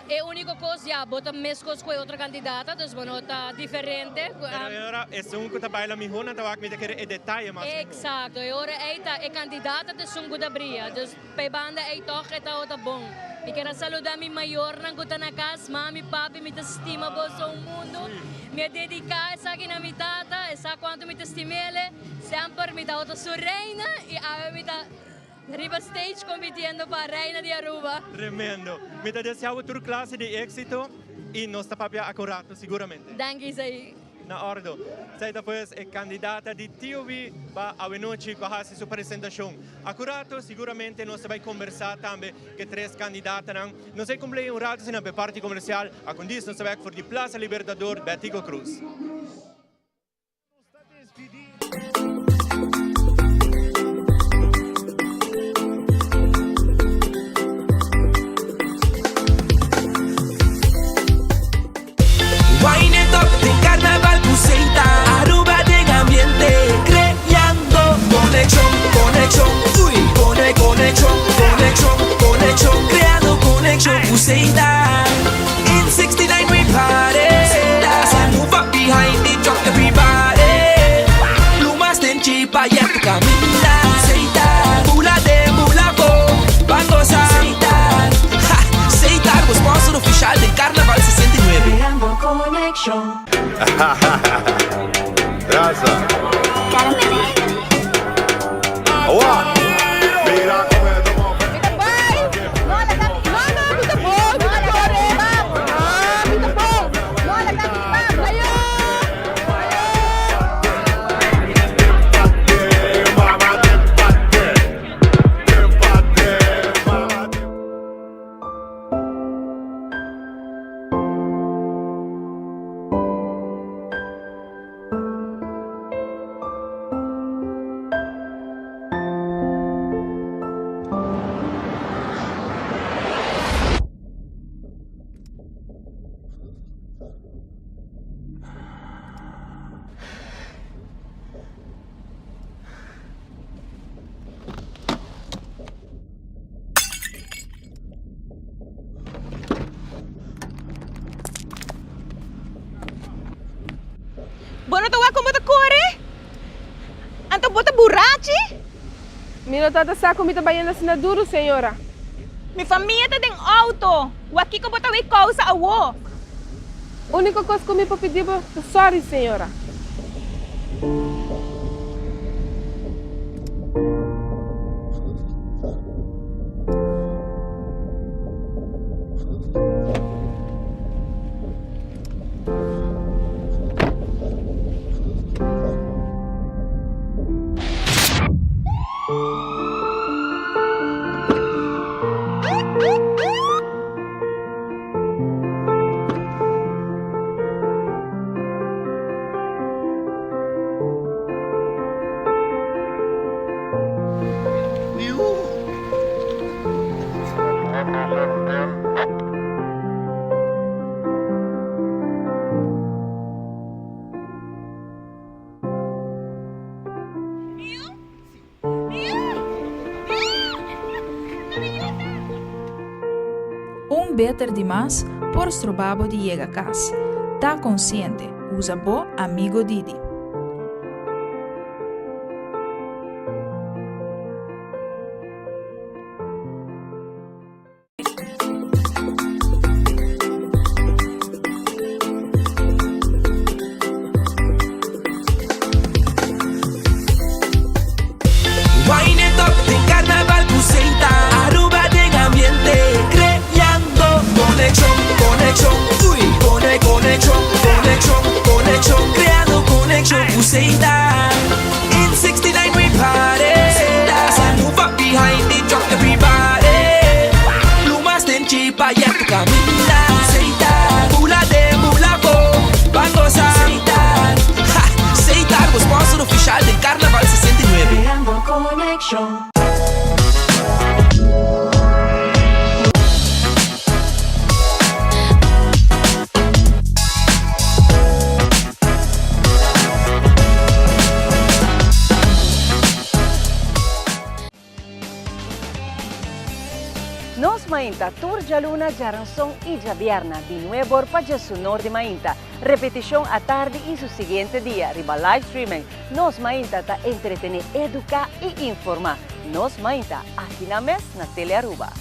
[SPEAKER 7] E unico cos ya, bo ta mescos cu e otro candidata, dus bo no ta diferente.
[SPEAKER 1] Pero e ora esun cu ta baila miho nan ta wak mi ta kere e detaye mas miho.
[SPEAKER 7] Exacto, e ora ey ta e candidata ta esun cu ta bria, dus pa e banda ey toch e tabata bon. Mi kier a saluda mi mayornan cu ta na cas, mami, papi, mi ta stima boso un mundo. Mi a dedica esaki na mi tata, e sa cuanto mi ta stimele, semper mi tabata su reina y awe mi ta. Riba stage compitiendo pa Reina di Aruba.
[SPEAKER 1] Tremendo. Mi ta desea bo tur clase di exito y nos ta papia aki un rato seguramente.
[SPEAKER 7] Danki Isaí.
[SPEAKER 1] Na ordo. Esai ta pues e candidata di TOB pa awenochi cu a haci su presentacion. Acurato seguramente nos ta bay conversa tambe cu e tres candidatanan. Nos a cumpli un rato asina pa e parti comercial. Acondis nos ta bay for di Plaza Libertador Betico Croes.
[SPEAKER 17] Wine it up den carnaval cu Seita Aruba den ambiente creando conexion, conexion, uy Cone, conexion, conexion, conexion Creando conexion cu Seita In 69 we party Seita Move up behind the truck everybody Plumas den chipa ya tu caminda Seita Bula den bula bo Ban goza Seita Ha! Seita bo sponsor oficial den Carnaval 69.
[SPEAKER 18] Creando conexion.
[SPEAKER 19] Raza. Awa. Mira como e ta move.
[SPEAKER 10] Mi ta bai! No, laga mi. No, no, mi ta bon, mi ta kore. Ah, mi ta bon. No, laga mi bam. Ayo!
[SPEAKER 11] Bo no ta wak kon bo ta kore? Anto bo ta burachi?
[SPEAKER 16] Mi no tabata sa ku mi ta bayendo asina duru, señora.
[SPEAKER 11] Mi famia ta den outo. Wak kiko bo ta wei kousa awo?
[SPEAKER 16] Úniko kos ku mi por pidi bo ta sòri, señora.
[SPEAKER 3] Un beter di mas por stroba bo di yega cas. Ta consciente, usa bo amigo Didi.
[SPEAKER 17] Wine it up den carnaval. Baya tur caminda. Setar, bula den, bula bo, ban goza. Setar, ha! Setar, bo sponsor oficial den Carnaval 69.
[SPEAKER 18] Creando conexion.
[SPEAKER 12] Nos Mainta tur djaluna, djaranson i djabierna di nuebor pa djesunor di mainta. Repetishon atardi i su siguiente dia riba live streaming. Nos Mainta ta entretene, eduka i informa. Nos Mainta, aki na mes na Telearuba.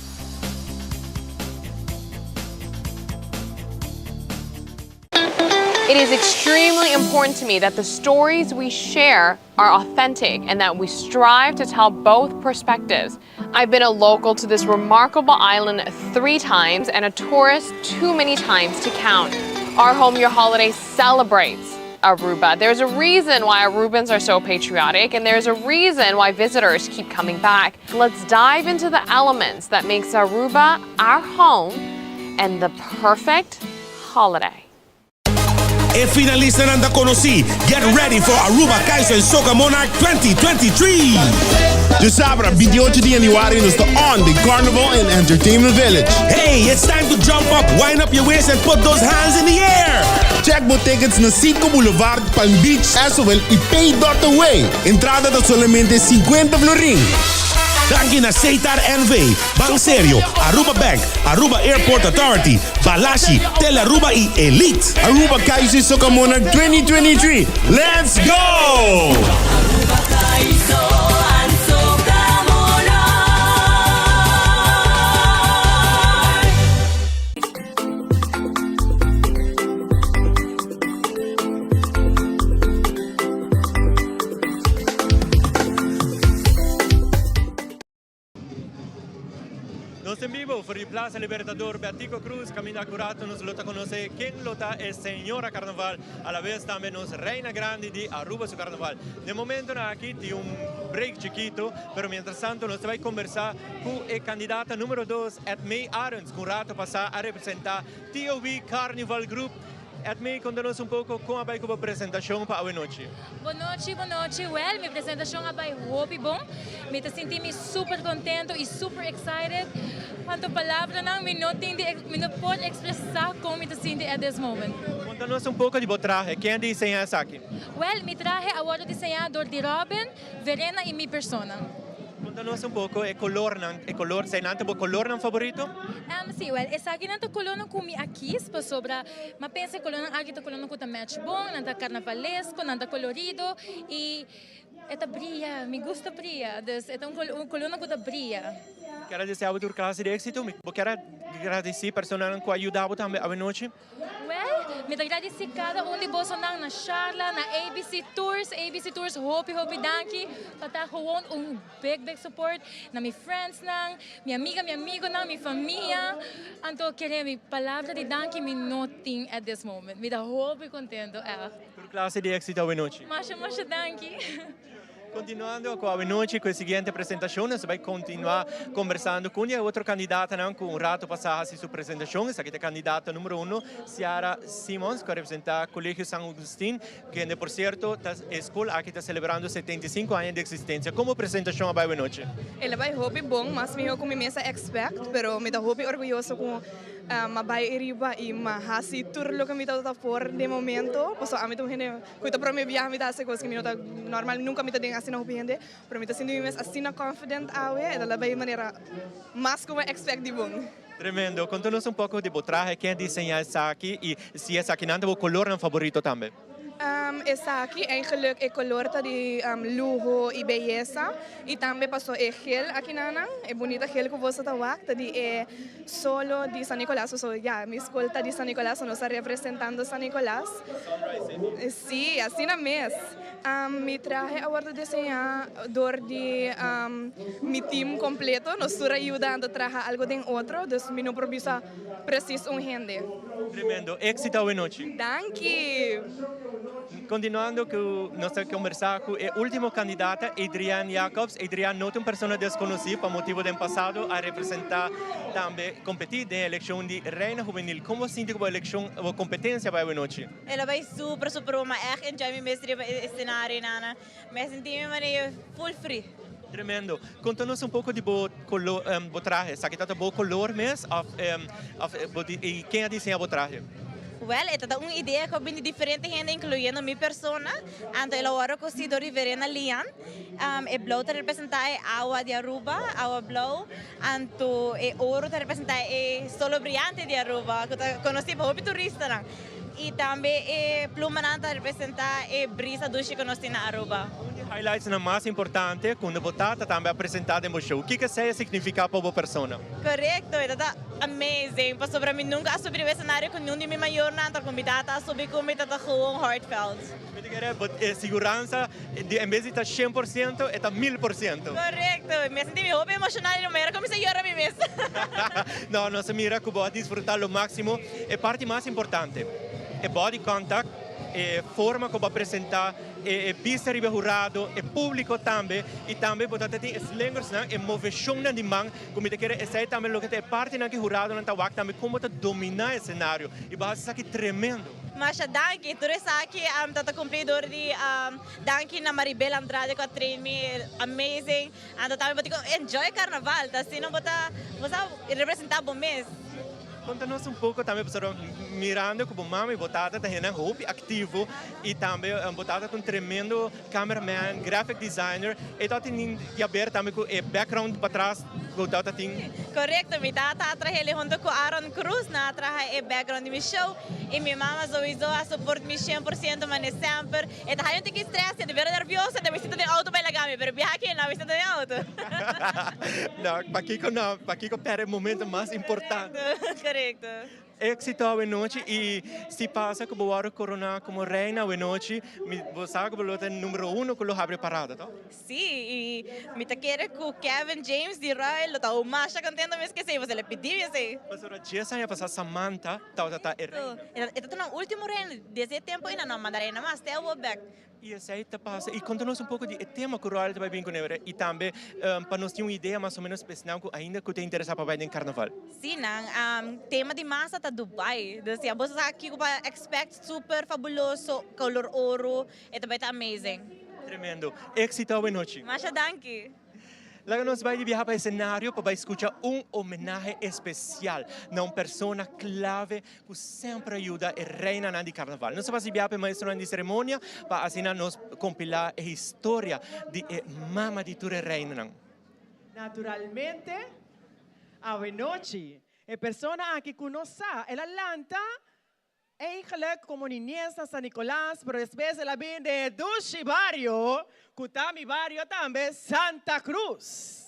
[SPEAKER 24] It is extremely important to me that the stories we share are authentic and that we strive to tell both perspectives. I've been a local to this remarkable island three times and a tourist too many times to count. Our Home Your Holiday celebrates Aruba. There's a reason why Arubans are so patriotic and there's a reason why visitors keep coming back. Let's dive into the elements that makes Aruba our home and the perfect holiday.
[SPEAKER 23] E finalistanan ta conoci, Get ready for Aruba Kaiso en Soca Monarch 2023! Djasabra, 28 di januari nos ta on den Carnival and Entertainment Village. Hey, it's time to jump up, wind up your waist and put those hands in the air! Check bo tickets na Citgo Boulevard, Palm Beach, Esowel y Pay dot Away. Entrada ta solamente 50 florin. Danki na Setar NV, Ban Serio, Aruba Bank, Aruba Airport Authority, Balashi, Tele Aruba y Elite. Aruba Kaiso y Soca Monarch 2023, Let's go!
[SPEAKER 18] Aruba Kaiso and Soca Monarch.
[SPEAKER 1] Nos en bibo for di Plaza Libertador Betico Croes caminda cu rato nos lo ta conoce ken lo ta e señora carnaval a la vez tambe nos reina grandi di Aruba su carnaval. Den momentonan aki tin un break chikito pero mientras tanto nos ta bay conversa cu e candidata numero dos Edmee Arends cu un rato pasa a representa TOB Carnival Group. Edmee conta nos un poco con a bay cu bo presentacion pa awe nochi.
[SPEAKER 2] Bon nochi, bon nochi. Wel, mi presentacion a bay hopi bon. Mi ta sinti mi super contento y super excited. Cuanto palabranan mi no tin di, mi no por expresa con mi ta sinti at this moment.
[SPEAKER 1] Conta nos un poco di bo trahe. Ken a diseña esaki?
[SPEAKER 2] Wel, mi trahe a wordo diseña door di Robin, Verena y mi persona.
[SPEAKER 1] Conta nos un poco e colornan, e color, eseinan ta bo colornan favorito?
[SPEAKER 2] Si, wel, esakinan ta colornan cu mi a kies pasobra mi a pensa e colornan aki ta colornan cu ta match bon, nan ta carnavalesco, nan ta colorido y e ta bria, mi gusta bria, dus e ta un colornan cu ta bria.
[SPEAKER 1] Mi kier a desea bo tur clase di exito, mi bo kier a gradici personanan cu a yuda bo tambe awenochi?
[SPEAKER 2] Wel, mi ta gradici cada un di bosonan na Sharla, na ABC Tours, ABC Tours hopi hopi danki pa ta gewoon un big big support na mi friendsnan, mi amiga, mi amigonan, mi famia, anto kere mi palabra di danki mi no tin at this moment, mi ta hopi contento echt.
[SPEAKER 1] Tur clase di exito awenochi.
[SPEAKER 2] Masha masha danki.
[SPEAKER 1] Continuando cu awenochi cu e siguiente presentacion, nos ta bay continua conversando cu un di e otro candidatanan cu un rato pasa haci su presentacion. Esaki ta e candidata numero uno, Ciara Simons, cu a representa Colegio San Agustin, kende por cierto ta e school aki ta celebrando 75 aña di existencia. Como presentacion a bay awenochi?
[SPEAKER 20] El a bay hopi bon, mas miho cu mi mes a expect, pero mi ta hopi orguyoso cu m'a bay ariba y m'a haci tur loke mi tabata por den momento, pasobra ami ta un hende Ku ta prome biaha mi ta hasi kos ku mi no ta normal, nunka mi ta den asina hopi hende, pero mi ta sinti mi mes asina confident awe, e ta la bay manera mas ku mi a expect di bon.
[SPEAKER 1] Tremendo. Konta nos un poko di bo trahe, ken a diseña esaki i si esakinan ta bo kolornan favorito tambe?
[SPEAKER 20] Esaki eigenlijk e kolor ta di luho i beyesa i tambe paso e gel akinanan, e bunita gel ku boso ta wak ta di e Solo di San Nicolas pasobra ya mi skol ta di San Nicolas so nos ta representando San Nicolas. Si, asina mes. Mi trahe a wordo diseña door di mi team completo. Nos tur a yuda anto traha algo den otro, dus mi no por bisa precies un hende.
[SPEAKER 1] Tremendo. Exito awenochi.
[SPEAKER 20] Danki!
[SPEAKER 1] Continuando cu nos ta conversa cu e ultimo candidata, Adrienne Jacobs. Adrienne no ta un persona desconoci pa motibo den pasado a representa tambe competi den eleccion di Reina Juvenil. Con bo sinti cu bo eleccion, bo competencia bay awe nochi?
[SPEAKER 9] El a bay super super bon, ma echt enjoy mi mes riba e escenario nana. Mi a sinti mi manera full free.
[SPEAKER 1] Tremendo. Conta nos un poco di bo color, bo trahe. Esaki ta bo color mes of of bo di y ken a diseña bo trahe?
[SPEAKER 9] Wel, e ta un idea cu a bini di diferente hende incluyendo mi persona. Anto el a worde cosi door di Verena Lian. E blauw ta representa e awa di Aruba, awa blauw. Anto e oro ta representa e solo briyante di Aruba cu ta conoci pa hopi turistanan. Y tambe e plumanan ta representa e brisa dushi cu nos tin na Aruba.
[SPEAKER 1] Un di highlightsnan mas importante cu bo tata tambe a presenta den bo show. Kiko esey a significa pa bo persona?
[SPEAKER 9] Corecto, e ta amazing pasobra mi nunca a subi riba escenario cu niun di mi mayornan, anto cu mi tata a subi cu mi ta ta gewoon heartfelt.
[SPEAKER 1] Mi ta kere bo e siguransa di en bes di ta 100% e ta 1000%.
[SPEAKER 9] Corecto, mi a sinti mi hopi emocional y no mera cuminsa yora mi mes.
[SPEAKER 1] No, nos a mira cu bo a disfruta lo maximo. E parti mas importante, e body contact, e forma cu bo a presenta, e bista riba e hurado, e publico tambe, y tambe bo ta tin e slingersnan, e movecionnan di man, cu mi ta kere esey tambe loke ta e partinan cu e huradonan ta wak tambe con bo ta domina e escenario y bo a haci esaki tremendo.
[SPEAKER 9] Masha danki, tur esaki ta ta cumpli door di danki na Maribel Andrade cu a train mi, amazing, anto tambe bo tin cu enjoy carnaval, ta asina bo ta bo sa representa bo mes.
[SPEAKER 1] Konta nos un poko tambe pasobra mirando ku bo mama i bo tata ta hendenan hopi aktivo i tambe bo tata ta un tremendo cameraman, graphic designer, e ta tin di haber tambe ku e background patras ku bo tata tin?
[SPEAKER 9] Korekto, mi tata a traha el hunto ku Aaron Cruz, nan a traha e background di mi show i mi mama souiso a support mi shen por siento mane semper, e ta haña un tiki stress, e ta bira nervioso, e ta bisti ta den auto bai laga mi, pero biaha aki e no a bisti ta den auto.
[SPEAKER 1] No, pakiko no, pakiko perde e momento mas importante.
[SPEAKER 9] Korekto.
[SPEAKER 1] Éxito awenochi y si pasa cu bo worde corona como reina awenochi, mi bo sa cu bo lo ta numero uno cu lo habri parada, to?
[SPEAKER 9] Sí, y mi ta kere cu Kevin James di Royal lo ta aun masha contento mes cu esey, pasobra el a pidi mi esey.
[SPEAKER 1] Pasobra djes aña pasa Samantha tabata ta e reina.
[SPEAKER 9] E ta nan ultimo reina, desde e tempo ey nan no a manda reina mas, te awo bek.
[SPEAKER 1] I esei ta pasa. I konta nos un poko di e tema ku Royal ta bai bin ku ne i tambe pa nos tin un idea mas o menos pa esnan ku ainda ku ta interesá pa bai den karnaval.
[SPEAKER 9] Sí nan, tema di masa ta Dubai. Dus ya bo sa kiko pa expect, super fabuloso, color oro, e ta bai ta amazing.
[SPEAKER 1] Tremendo. Éxito awe nochi.
[SPEAKER 9] Masha danki.
[SPEAKER 1] Laga nos bai di biaha pa esenario pa bai skucha un homenahe espesial na un persona klave ku semper a yuda e reinanan di karnaval. Nos ta basa di biaha pa e maestronan di seremonia pa asina nos kompilá e historia di e mama di tur e reinanan.
[SPEAKER 13] Naturalmente, awenochi, e persona aki ku no sa, el a lanta Eigenlijk como niñez na San Nicolas, pero despues el a bin den e dushi bario, cu ta mi bario tambe, Santa Cruz.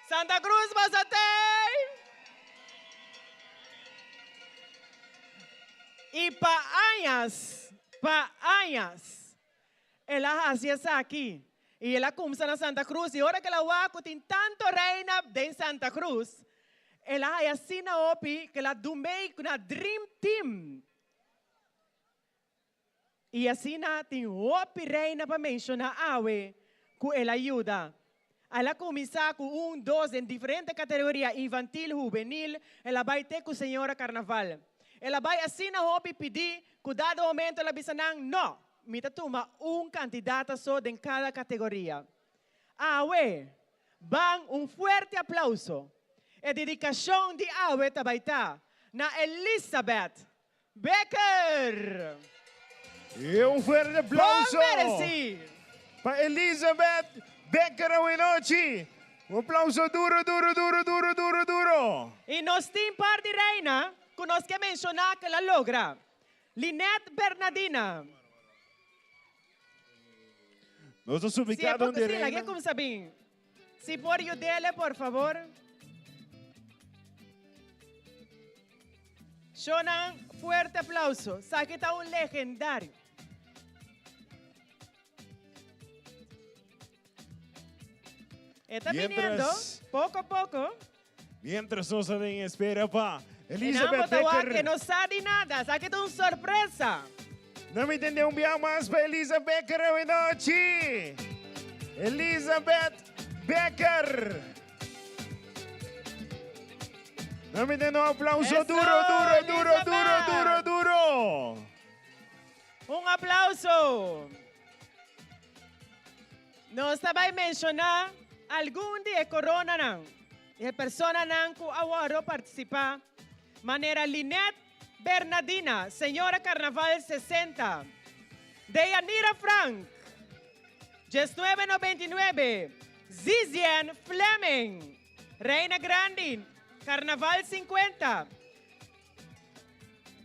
[SPEAKER 13] Santa Cruz basa tey! Y pa añas, pa añas, el a haci esaki. Y el a cumsa na Santa Cruz y ora cu el a wak cu tin tanto reina den Santa Cruz, el a haya asina hopi cu el a dumey cu na Dream Team. Y asina tin hopi reina pa menciona awe cu el a yuda. El a cuminsa cu un, dos den diferente categoria, infantil, hubenil, el a bay te cu señora Carnaval. El a bay asina hopi pidi cu dado momento el a bisa nan, no! Mi ta tuma un kandidata so den kada kategoria. Awe, ban un fuerte aplauso. E dedikashon di awe ta bai ta na Elizabeth Becker!
[SPEAKER 8] E un fuerte aplauso
[SPEAKER 13] Bon mereci!
[SPEAKER 8] pa Elizabeth Becker awe nochi. Un aplauso duro, duro, duro, duro, duro, duro.
[SPEAKER 13] Y nos tin par di reina cu nos ke menciona cu el a logra. Lynette Bernadina.
[SPEAKER 8] Nos ta suplica don de
[SPEAKER 13] Sí, la
[SPEAKER 8] reina.
[SPEAKER 13] que kumsa bin. Si por yudele, por favor. Shonan, fuerte aplauso. Saki ta un legendario. E ta viniendo,
[SPEAKER 8] Mientras-
[SPEAKER 13] poco a poco.
[SPEAKER 8] Mientras nos ta den espera pa Elizabeth
[SPEAKER 13] Enambo ta wak
[SPEAKER 8] Becker.
[SPEAKER 13] que no sa di nada. Sa que ta un sorpresa.
[SPEAKER 8] No mi tende un bia mas pa Elisa Becker awe nochi. Elizabeth Becker. No mi tende un aplauso
[SPEAKER 13] Eso,
[SPEAKER 8] duro, duro, duro, duro,
[SPEAKER 13] Elizabeth.
[SPEAKER 8] duro, duro.
[SPEAKER 13] Un aplauso. Nos ta bay menciona algun di e coronanan y e personanan cu a worde participa, manera Lynette Bernadina, Señora Carnaval 60, Deyanira Frank, 1999, Zizian Fleming, Reina Grandi, Carnaval 50,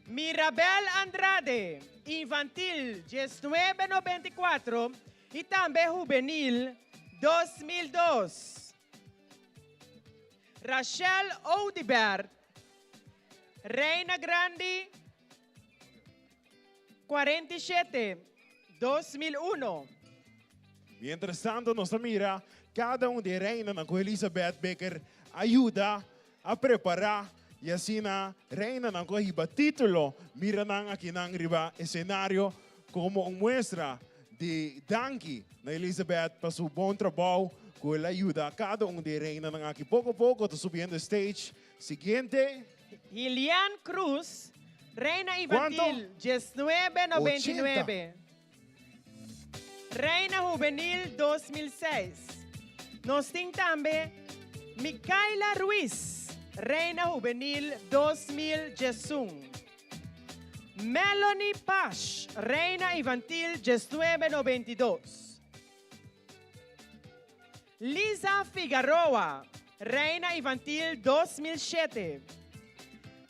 [SPEAKER 13] Mirabel Andrade, Infantil 1994 y tambe Juvenil 2002. Rachel Oudibert, Reina Grandi 47, 2001.
[SPEAKER 8] Mientras tanto, nos ta mira cada un di e reinanan cu Elizabeth Becker a yuda a prepara y asina reinanan cu a hiba titulo mira nan akinan riba escenario como un muestra di danki na Elizabeth pa su bon trabou cu el a yuda cada un di e reinanan aki. Poco poco ta subiendo stage. Siguiente.
[SPEAKER 13] Gillian Cruz, Reina Infantil, diesnuebe noventa y nuebe. Reina Hubenil 2006. Nos tin tambe Mikaila Ruiz, Reina Hubenil 2011. Melanie Pash, Reina Infantil 1992. Lisa Figaroa, Reina Infantil 2007.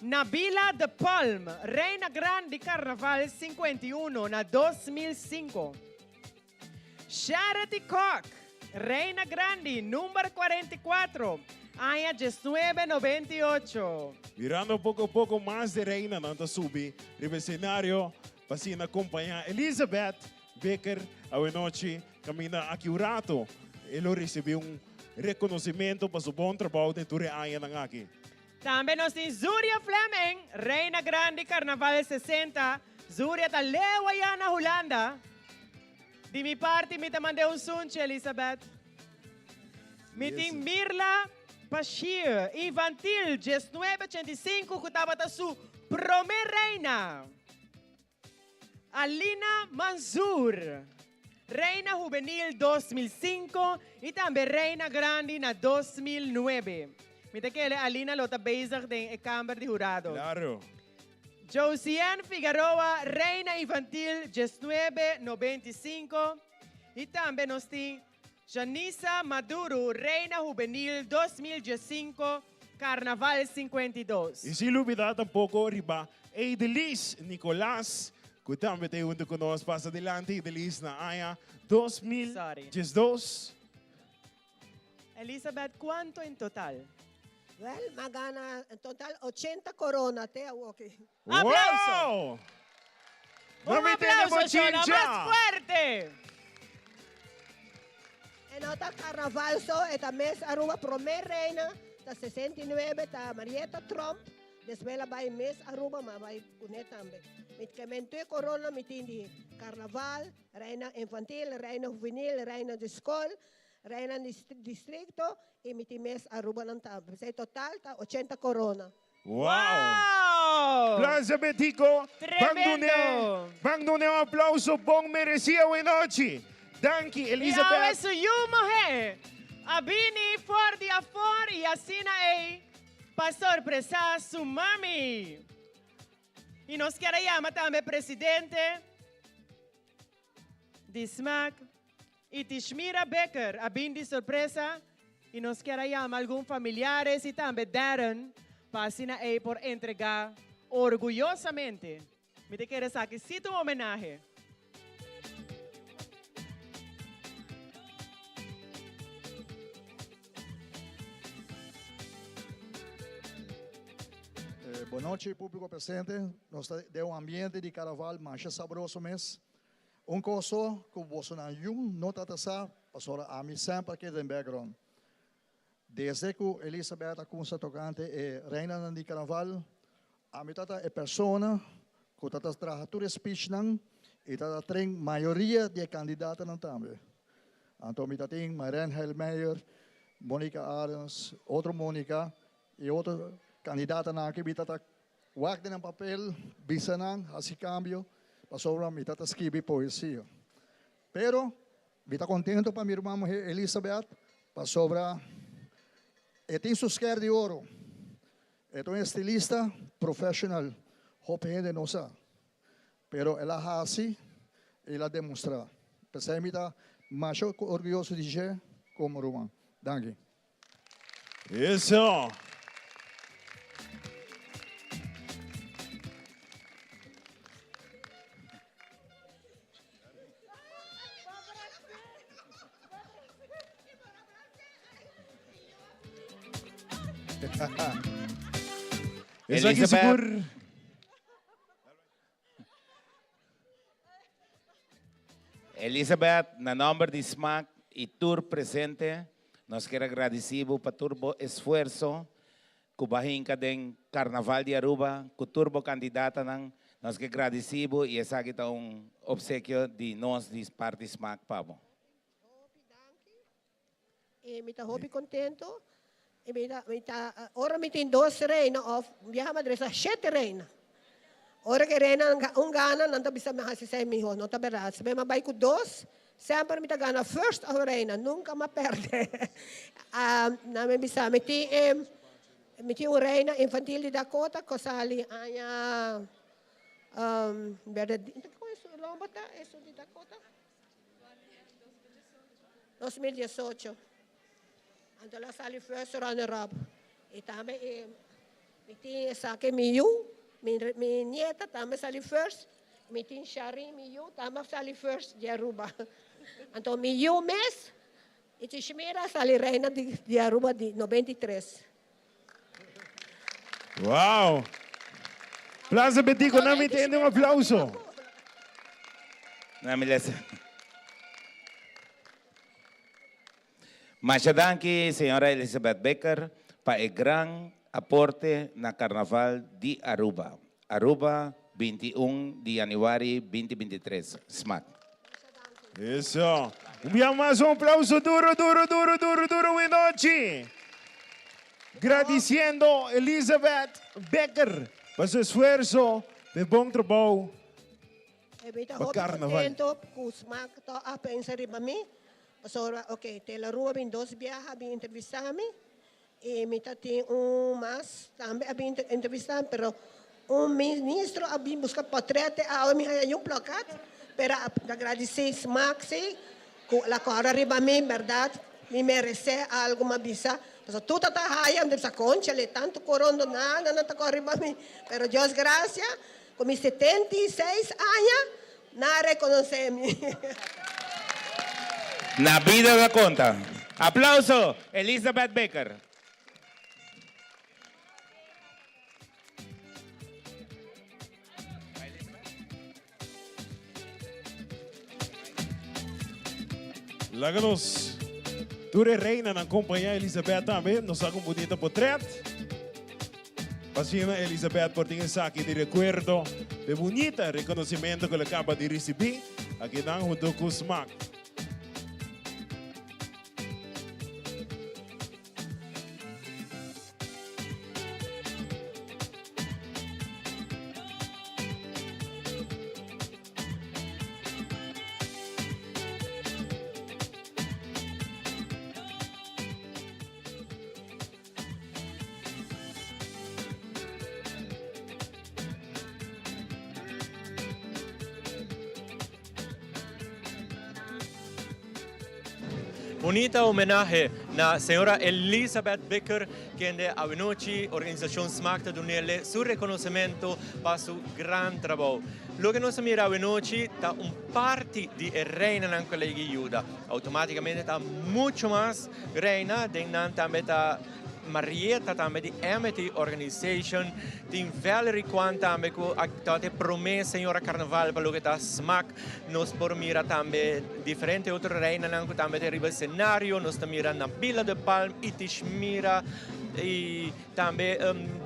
[SPEAKER 13] Nabila de Palm, Reina Grandi Carnaval 51 na 2005. Charity Kock, Reina Grandi number 44, aña 1998.
[SPEAKER 8] Mirando poco poco mas di reinanan ta subi riba escenario pa asina acompaña Elizabeth Bikker awenochi caminda aki un rato e lo ricibi un reconocimento pa su bon trabao den tur e añanan aki.
[SPEAKER 13] Tambe nos tin Zuria Fleming, Reina Grandi Carnaval 60. Zuria ta leu aya na Hulanda. Di mi parti mi ta mand'é un sunchi, Elizabeth. Mi tin Mirla Bashir, Infantil 1985 cu tabata su prome reina. Alina Manzoor, Reina Hubenil 2005 y tambe Reina Grandi na 2009. Mi ta kere Alina lo ta bezig den e kamber di hurado.
[SPEAKER 8] Claro.
[SPEAKER 13] Josiane Figaroa, Reina Infantil 1995 y tambe nos tin Janisa Maduro, Reina Hubenil 2015, Carnaval 52.
[SPEAKER 8] Y sin lubida tampoco riba Eidelis Nicolas, cu tambe ta hunto cu nos. Pasa dilanti Eidelis na aña 2012.
[SPEAKER 13] Elizabeth, cuanto en total?
[SPEAKER 4] Wel, m'a gana en total 80 corona te awoki.
[SPEAKER 13] Aplauso!
[SPEAKER 8] Wow!
[SPEAKER 13] Un
[SPEAKER 8] No mi tene
[SPEAKER 13] aplauso, Shona,
[SPEAKER 8] bochincha!
[SPEAKER 13] mas fuerte!
[SPEAKER 4] E no ta carnaval so, e ta Miss Aruba prome reina, ta 69, ta Marietta Tromp, despues el a bay Miss Aruba, ma bay cune tambe. Mi ke men tur e corona mi tin di carnaval, reina infantil, reina juvenil, reina di scol, reina di districto y mi tin Miss Aruba nan tambe. P'esey total ta 80 corona.
[SPEAKER 8] Wow! Plaza Betico, ban dune, ban dune un aplauso bon mereci awe nochi. Danki
[SPEAKER 13] I awe
[SPEAKER 8] Elizabeth.
[SPEAKER 13] su yu muhé a bini for di afor i asina ei pa sorpresá su mami. I nos kier a yama tambe presidente di smac i Tishmira Becker a bin di sorpresa i nos kier a yama algun familiares i tambe Darren pa asina ei por entrega orguyosamente. Mi ta kere esaki si ta un homenahe.
[SPEAKER 15] Bon nochi publico presente, nos ta den un ambiente di carnaval masha sabroso mes. Un kos so ku bosonan yun no ta ta sa, pasobra ami semper a keda den background. Desde ku Elisabeth a kumsa tokante e reinanan di karnaval, ami ta ta e persona ku ta ta traha tur e speechnan. I ta train mayoria di e kandidatonan tambe. Anto mi ta tin Maren Heilmeijer, Monica Arends, otro Monica i otro kandidatonan aki mi ta ta wak den nan papel, bisa nan, hasi kambio, pasobra mi ta ta skibi poesia. Pero mi ta kontento pa mi ruman muhé Elizabeth pasobra e tin su skèr di oro. E ta un estilista professional, hopi hende no sa. Pero el a hasi i el a demostrá. P'esei mi ta masha orguyoso di dje komo ruman. Danki.
[SPEAKER 8] Eso. Esaki sigur.
[SPEAKER 6] Elizabeth, na nomber di Smaak y tur presente, nos kier a gradici bo pa tur bo esfuerzo cu bo a hinca den Carnaval di Aruba cu tur bo candidatanan. Nos kier gradici bo y esaki ta un obsequio di nos di parti Smaak pa bo.
[SPEAKER 4] Y mi ta hopi contento. Y mi ta, mi ta, ora mi tin dos reina of biaha mi a dresa shete reina. Ora cu e reina un gana, nan ta bisa mi haci esey miho. No ta berdad. Si mi a bay cu dos, semper mi ta gana first of reina. Nunca mi a perde. Nan mi bisa mi tin e, mi tin un reina infantil di Dakota cu a sali aña, berde, con e su nomber ta, esun di Dakota? 2018. Anto el a sali first runner up. Y tambe e mi tin esaki mi yu, mi mi nieta tambe sali first. Mi tin Sharin mi yu tambe a sali first di Aruba. Anto mi yu mes y Tishmira a sali reina di di Aruba di 93.
[SPEAKER 8] Wow! Plaza Betico, nan mi tende un aplauso.
[SPEAKER 6] Nan mi lesa. Masha danki señora Elizabeth Becker pa e gran aporte na Carnaval di Aruba. Aruba, 21 di januari 2023. Smaak.
[SPEAKER 8] Eso. Un bia mas un aplauso duro, duro, duro, duro, duro winochi. Gradiciendo Elizabeth Becker pa su esfuerzo p'e bon trabou
[SPEAKER 4] E mi ta
[SPEAKER 8] pa
[SPEAKER 4] hopi
[SPEAKER 8] carnaval.
[SPEAKER 4] contento cu Smaak ta a pensa riba mi. Pasobra, ok, Tela Rua bin dos biaha a bin entrevista mi. Y mi ta tin un mas tambe a bin entrevista pero un ministro a bin busca potret te awe mi haya un plakat pero a gradici Smaak si cu el a corda riba mi berdad mi merece algo mi a bisa pasobra tur ta ta haya mi ta bisa conchale tanto corondo nada no ta corda riba mi pero Dios gracia cu mi 76 aña nan a reconoce mi.
[SPEAKER 6] Na bida ta konta. Aplauso, Elizabeth Baker.
[SPEAKER 8] Laga nos tur e reinanan kompañá Elizabeth tambe. Nos sa ku un bunita potret. Pa asina Elizabeth por tin esaki di rekuerdo p'e bunita rekonosimento ku el a kaba di risibí akinan huntu ku Smaak.
[SPEAKER 1] Bunita homenahe na señora Elizabeth Bikker, kende awenochi organisacion Smaak ta dunele su reconocemento pa su gran trabou. Loke nos a mira awenochi ta un parti di e reinanan cu a legi yuda. Automaticamente ta mucho mas Reina, den nan tambe ta Marieta tambe di Amity Organization, tin Valerie Kwan tambe ku a tabata e prome señora carnaval pa loke ta smak. Nos por mira tambe diferente otro reinanan ku tambe ta riba escenario. Nos ta mira Nabila de Palm, Itishmira. Y tambe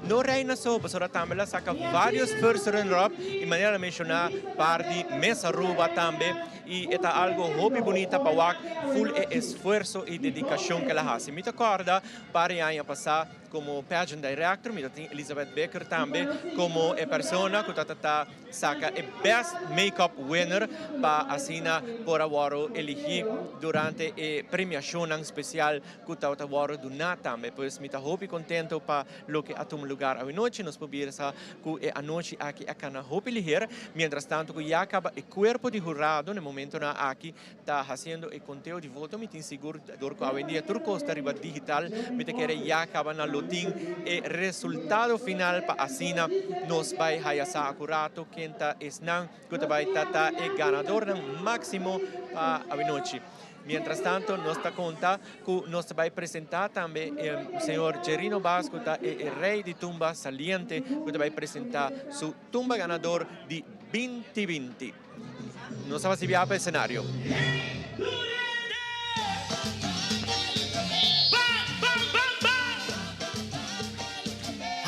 [SPEAKER 1] no reina so, pasobra tambe la saca varios first runner up y manera la menciona par di Miss Aruba tambe y e ta algo hopi bunita pa wak full e esfuerzo y dedicacion que la haci. Mi ta corda par di aña pasa como pageant director mi ta tin Elizabeth Bikker tambe como e persona cu ta ta Saca e Best Makeup Winner pa asina por a wòrdu eligí durante e premiashonnan spesial ku tabata wòrdu duná tambe. Pues mi ta hopi kontento pa loke a tuma lugar awenochi. Nos por bisa ku e anochi aki a kana hopi liher. Mientras tanto ku ya kaba e kuerpo di hurado na e momentonan aki ta hasiendo e konteo di voto. Mi tin sigur dor ku awendia tur kos ta riba digital, mi ta kere ya kaba na lo tin e resultado final pa asina nos bai haya sa akurato ken ta esnan ku ta bai ta ta e ganadornan máksimo pa awenochi. Mientras tanto nos ta konta ku nos ta bai presentá tambe e señor Jerino Baas ku ta e rei di tumba saliente ku ta bai presentá su tumba ganador di 2020. Nos a bia pa escenario.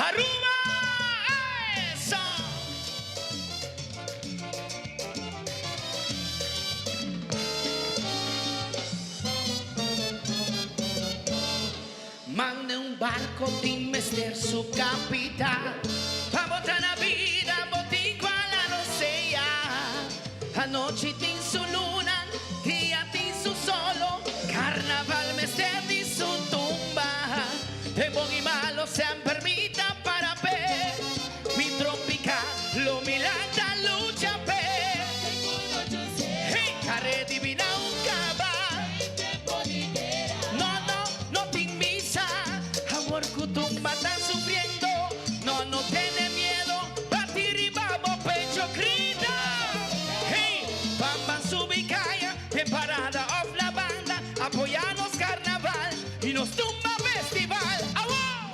[SPEAKER 5] Aruba eso! Manda un barco tin mester su capital Pa bota na bida bo tin cual a no sea Anochi tin su luna, dia tin su solo Carnaval mester di su tumba Den bon y malo semper mi ta para p'e Mi trompica lo mi lanta lucha p'e Hey, care divina un caba No, no, no tin misa Awor cu tumba ta sufriendo No, no tene miedo Bati riba bo pecho grita Hey, bam bam subi caya Den parada of na banda Apoya nos carnaval Y nos tumba festival Awor!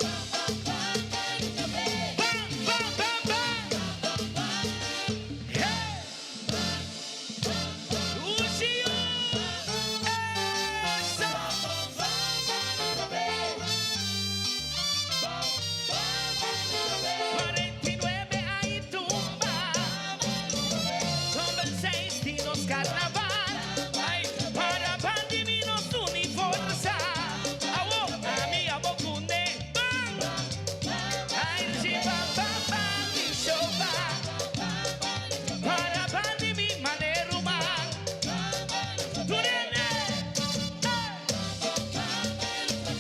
[SPEAKER 5] Bam, bam, bam, bam Hey! Para bandi mi mane ruman Tur hende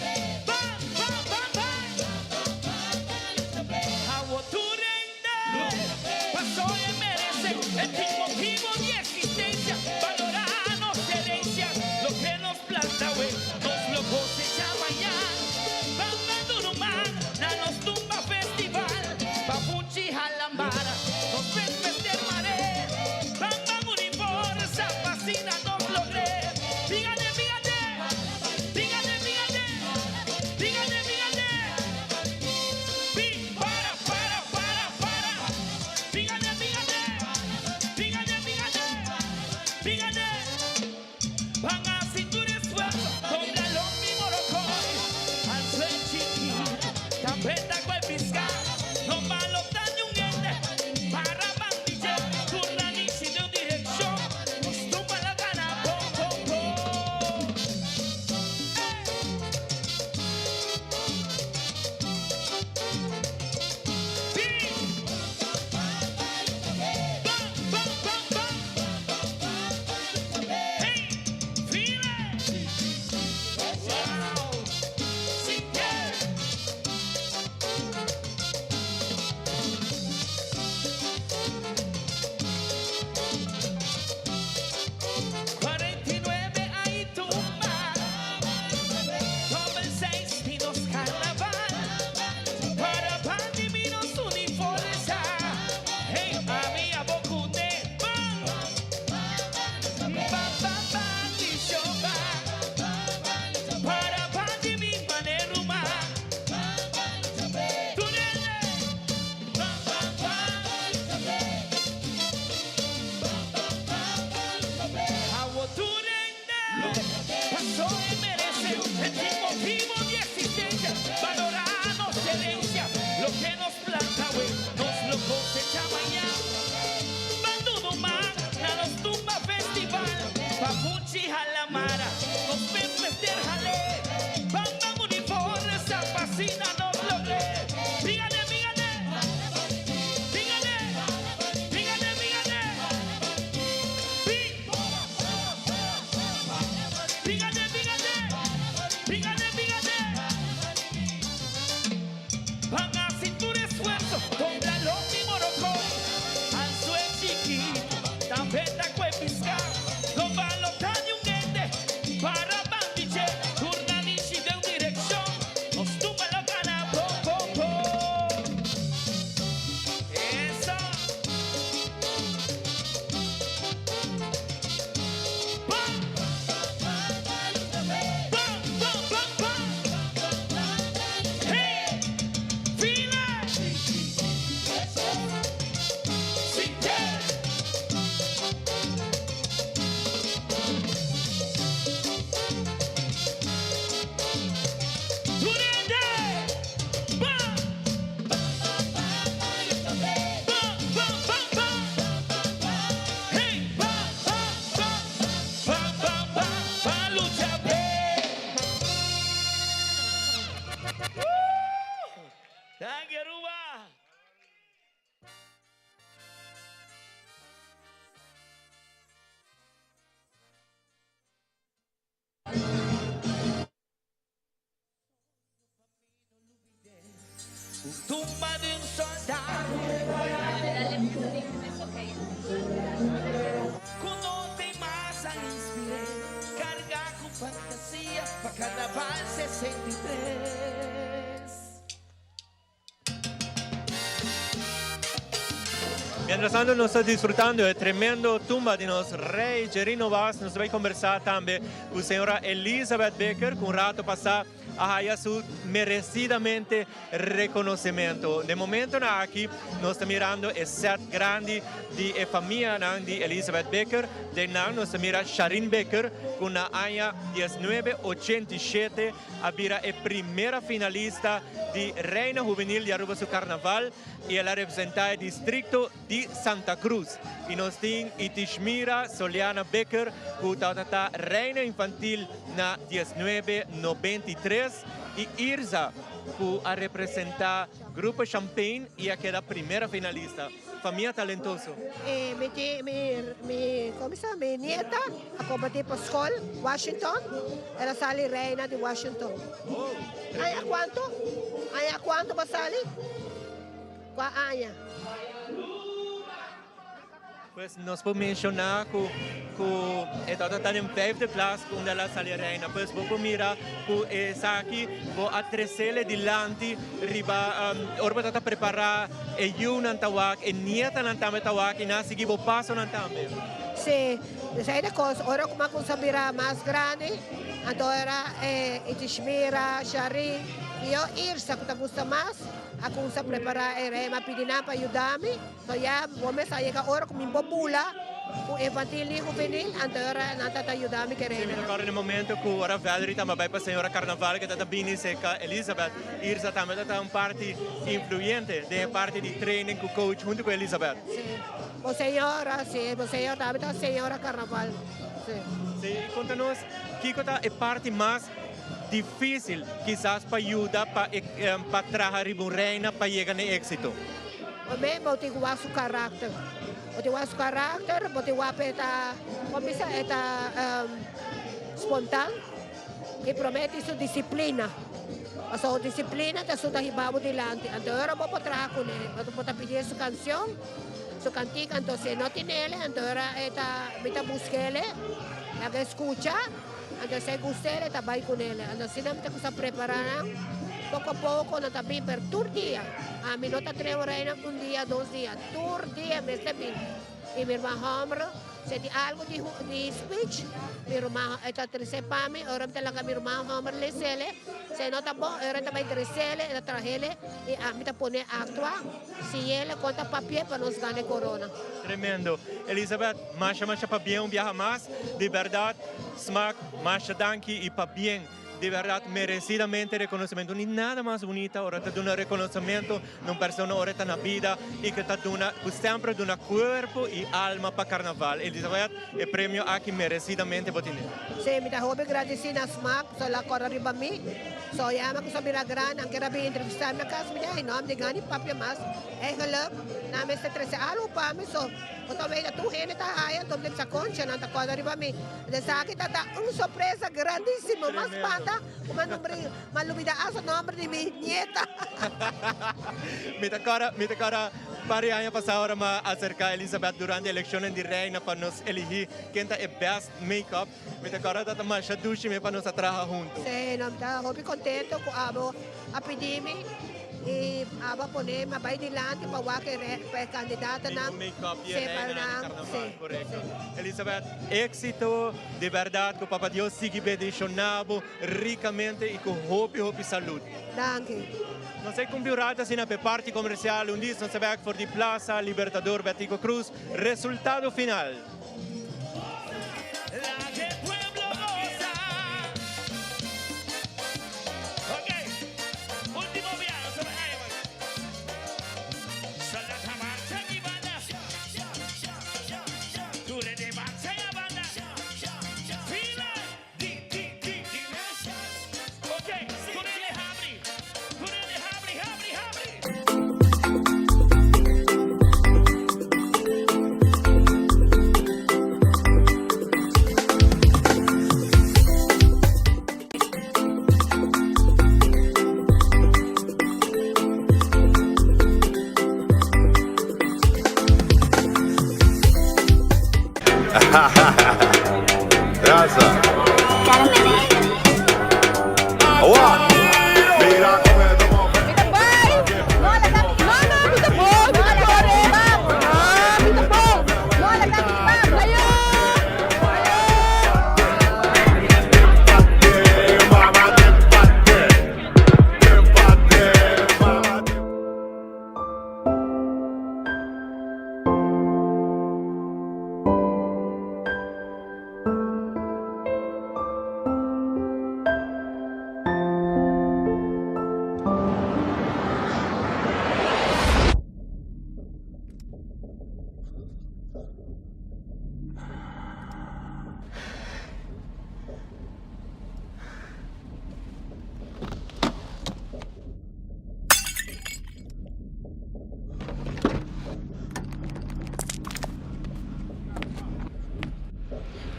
[SPEAKER 5] ey Bam bam bam bam Awo tur hende Paso e merece E tin motibo di existencia Balora nos herencia Loke nos planta awe Nos lo cosecha mañan Bam bam tur ruman Na nos tumba festival Papuchi halambara Nos pes mester maré Ban ban uni forsa pa asina nos logré Fíjate, fíjate Fíjate, fíjate Fíjate, fíjate Pi, para, para, para, para Fíjate, fíjate Fíjate, fíjate Fíjate Ban hasi tur esfuerso Dobla lo mi morocoy Anzue chiki Tapeta cu e pisca No malo ta ni un hende Para ban di dje Tur na nishi den un direccion Nos tumba la gana Bon bon bon Ey! Ban ban ban ban Hey! Feel it! Wow! Yeah! Ban hasi tur esfuerso dobla lopi morokoi. Anzue chikito tambe ta kue piská. Lo balotá di un hende para ban di dje. Tur nanishi den un direkshon nos tumba lo gana bo bo bo. Esa. Ban! Ban ban ban ban! Hey! Feel it! Sintié! Tur hende! Ban! Ban, ban, ban, ban! Hey! Ban, ban, ban! Ban, ban, ban, ban lucha p'e! Danki Aruba! Tumba di un soldado Cu no tin mas a inspir'é Carga cu fantasia pa Carnaval 63.
[SPEAKER 1] Mientras tanto nos ta disfrutando e tremendo tumba di nos Rey Jerino Vaz, nos ta bay conversa tambe cu señora Elizabeth Becker cu un rato pasa a haya su merecidamente reconocimento. Den momentonan aki nos ta mirando e set grandi di e famianan di Elizabeth Becker, den nan nos ta mira Sharin Becker cu na aña diesnuebe ochenta i shete a bira e primera finalista di Reina Juvenil di Aruba su Carnaval y el a representa e districto di Santa Cruz. Y nos tin Itishmira Soliana Becker cu tabata ta Reina Infantil na diesnuebe nobenta i tres y Irza cu a representa Grupo Champagne y a keda primera finalista. Famia talentoso.
[SPEAKER 4] E mi tin mi mi como se mi nieta a competi pa school Washington el a sali reina di Washington.
[SPEAKER 1] Oh,
[SPEAKER 4] Aña cuanto? Aña cuanto bo a sali? Cua aña?
[SPEAKER 1] Pues nos por menciona cu cu e tabata ta den vijfde klas unda el a sali reina. Pues bo por mira cu esaki bo a trecele dilanti riba ora bo tabata prepara e yiunan ta wak, e nietanan tambe ta wak y nan a sigui bo pasonan tambe.
[SPEAKER 4] Si, esey ta cos. Ora cu mi a cuminsa bira mas grandi, anto era e Itishmira, Shari y yo Irsa cu ta gusta mas a cuminsa prepara e rey. Mi a pidi nan pa yuda mi. So ya bo mes a yega ora ku mi bo bula ku infantil ni hubenil, anto ora nan ta ta yuda mi ke
[SPEAKER 1] Sí, mi
[SPEAKER 4] reina
[SPEAKER 1] ta
[SPEAKER 4] nan.
[SPEAKER 1] kòrda den momento ku ora Valerie tamba bai pa señora Carnaval ke ta ta bini serka Elizabeth, Irza tambe ta ta un parti influyente den e parti di training ku coach huntu ku Elizabeth.
[SPEAKER 4] Sí, bo señora, sí, bo señora tambe ta señora Carnaval, sí.
[SPEAKER 1] Sí, i konta nos kiko ta e parti mas difícil kisas pa yuda pa e pa traha riba un reina pa yega na e éxito?
[SPEAKER 4] Promé bo tin ku wak su karakter. Bo tin wak su karakter, bo tin wak pa e ta, kon bisa, e ta spontan i promé e tin su disiplina. Pasobra disiplina ta esun ta hiba bo dilanti. Anto ora bo por traha kuné, bo ta pidié su kanshon, su kantika, anto si e no tinele, anto ora e ta, mi ta busk'ele, laga e skucha. Anto si e gust'el e ta bai ku nel. Anto asina mi ta kusa prepará nan poko poko nan ta bin pero tur dia ami no ta treu reina un dia dos dia tur dia mester bin i mi ruman hòmber si tin algu di di speech mi ruman e ta tres'é pa mi ora mi ta laga mi ruman hòmber les'el si e no ta bon ora e ta bai tres'el e ta trah'el i ami ta pone aktua siñ'el kon ta papi'é pa nos gana e korona.
[SPEAKER 1] Tremendo. Elizabeth, masha masha pabien un biaha mas. Di berdad, Smaak, masha danki y pabien. Di berdad, merecidamente reconocimento. Ni nada mas bunita ora ta duna reconocimento na un persona ora e ta na bida y cu ta duna, cu semper a duna cuerpo y alma pa Carnaval. Elizabeth, e premio aki merecidamente bo tene.
[SPEAKER 4] Sí, mi ta hopi gradeci na Smaak, so el a corda riba mi. So ya mi a cusa bira grandi, nan kier a bin entrevista mi na cas, mi di, ay no, mi di gani papia mas. Eigenlijk, nan mester trece algo pa mi, so bo ta weta tur hende ta haya, enton mi ta bisa concha, nan ta corda riba mi. Esaki ta ta un sorpresa grandisimo, mas
[SPEAKER 1] Tremendo.
[SPEAKER 4] banda cu mi a nombra, mi a lubida hasta nomber di mi nieta.
[SPEAKER 1] Mi ta kòrda, mi ta kòrda par di aña pasá ora mi a aserká Elizabeth durante elekshonnan di reina pa nos eligí ken ta e best make-up. Mi ta kòrda ta masha dushi mi pa nos a traha huntu.
[SPEAKER 4] Sí, no, mi ta hopi kontento ku abo a pidi mi i abo a pone mi a bai dilanti pa wak e pa e kandidatonan.
[SPEAKER 1] Di make-up di e reinanan di karnaval, korekto. Elizabeth, éksito di bèrdat ku Papa Dios sigui bendishoná bo rikamente i ku hopi hopi salud.
[SPEAKER 4] Danki.
[SPEAKER 1] Nos a kumpli un rato asina pa e parti komersial un dis nos ta bèk for di Plaza Libertador Betico Croes. Resultado final.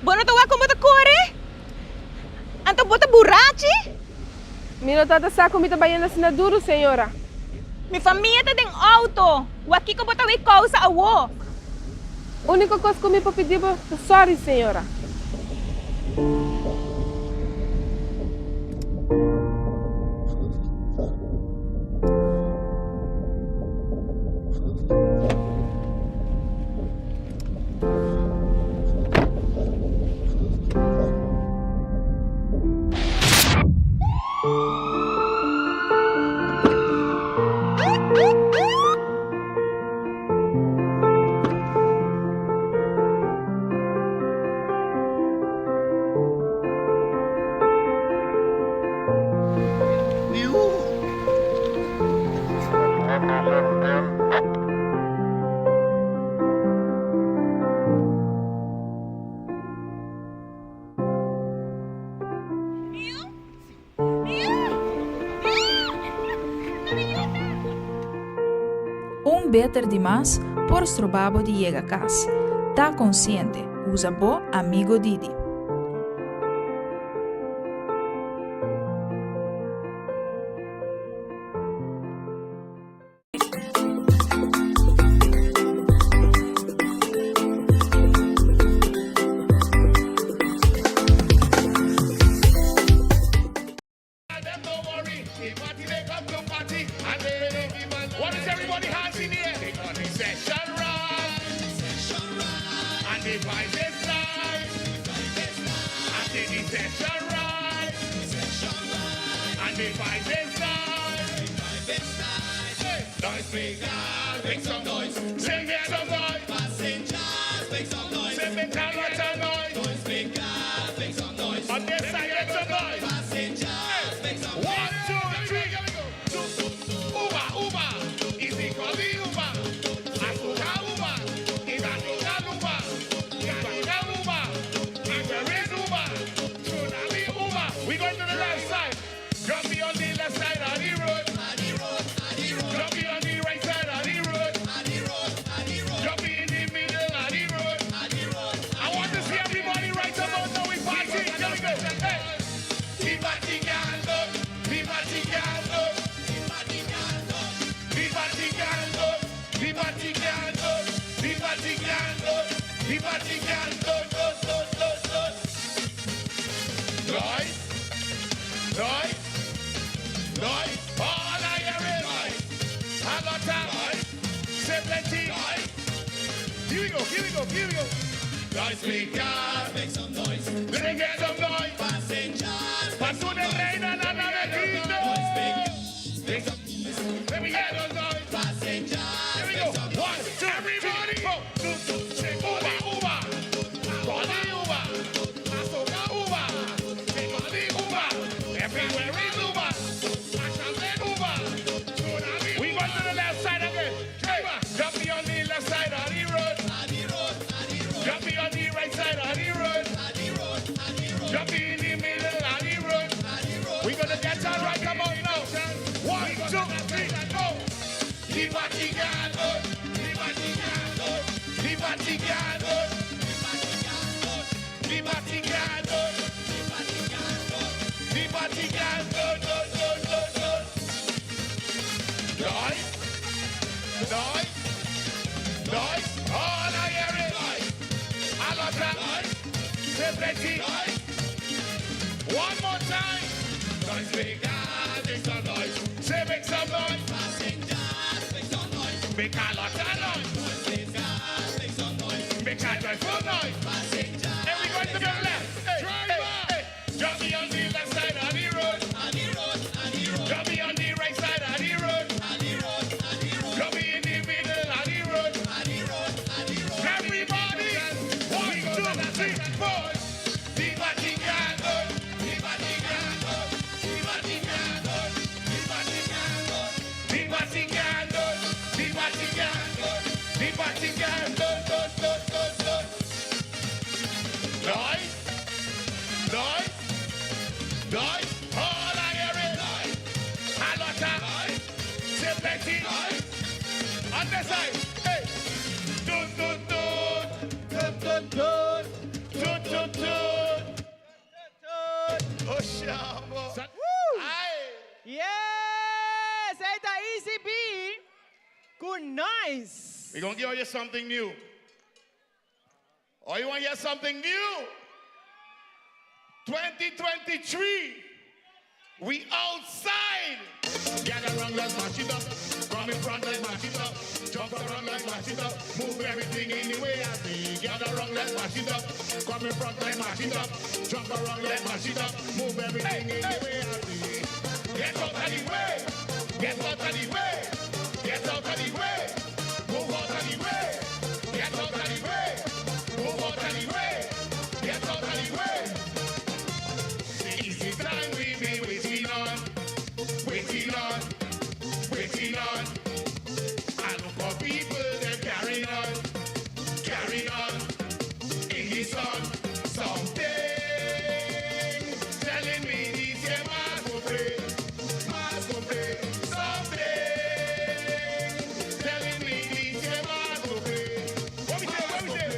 [SPEAKER 11] Bo no ta wak kon bo ta kore? Anto bo ta burachi?
[SPEAKER 16] Mi no tabata sa ku mi ta bayendo asina duru, señora.
[SPEAKER 11] Mi famia ta den outo. Wak kiko bo ta wei kousa awo?
[SPEAKER 16] Uniko kos ku mi por pidi bo ta sòri, señora.
[SPEAKER 3] Un beter di mas por stroba bo di yega cas. Ta consciente, usa bo Amigo Didi.
[SPEAKER 19] The party can done, done, done, done, done. Noise, noise, noise. All I hear is noise. A lot of noise. Say plenty. Noise. Here we go, here we go, here we go. Noise speakers, make some noise. Let me get some noise. Passengers, Paso de reina, na na na grito. Make some noise. Let me get some noise. Passengers, here we go. One, two, everybody. Go. Two, two, three, uba, uba. Body uba. Asoka uba. Body uba. Everywhere is uba. Ashanti uba. Tsunami. We go to the left side again. Hey, drop me on the left side of the road. Drop me on the right side of the road. Drop me in the middle of the road. We gonna get on right, come on now. One, two, three, go. The Vatican, the Vatican, the Vatican, the Vatican, the Vatican, go, go, go, go, go. Noise, noise, noise. All I hear is noise. A lot of noise. Say plenty. Noise. One more time. Noise makers, make some noise. Say make some noise. Passengers, make some noise. Make a lot of noise. Noise makers, make some noise. Make a joyful noise. Passengers. And we going to the left. Hey, hey, hey. Drop me on the left side of the road. Drop me on the right side of the road. Drop me in the middle of the road. Everybody, one, two, three, four. The Vatican, the Vatican, the Vatican, the Vatican, the Vatican, the Vatican, the Vatican, dun, dun, dun, dun, dun. Noise, noise, noise. All I hear is noise. A lot of noise. Say plenty noise. On the side, hey. Dun, dun, dun, dun, dun, dun, dun, dun, dun. Oh, shamo.
[SPEAKER 13] Yes! Esey ta Easy B. Good nice.
[SPEAKER 19] We're gonna give you something new. Oh, you want to hear something new? 2023, we outside. Gather round, let's mash it up. Come in front, let's mash it up. Jump around, let's mash it up. Move everything in the way I say. Gather round, let's mash it up. Come in front, let's mash it up. Jump around, let's mash it up. Move everything in the way I say. Get out of the way. Get out of the way. Get out of the way. Move out of the way. Get out of the way. Move out of the way. Get out of the way. It's the time we be waiting on, waiting on, waiting on. I look for people that carry on, carry on in the sun. Something telling me this year must go play, must go play. Something telling me this year must go play. What we say? What we say?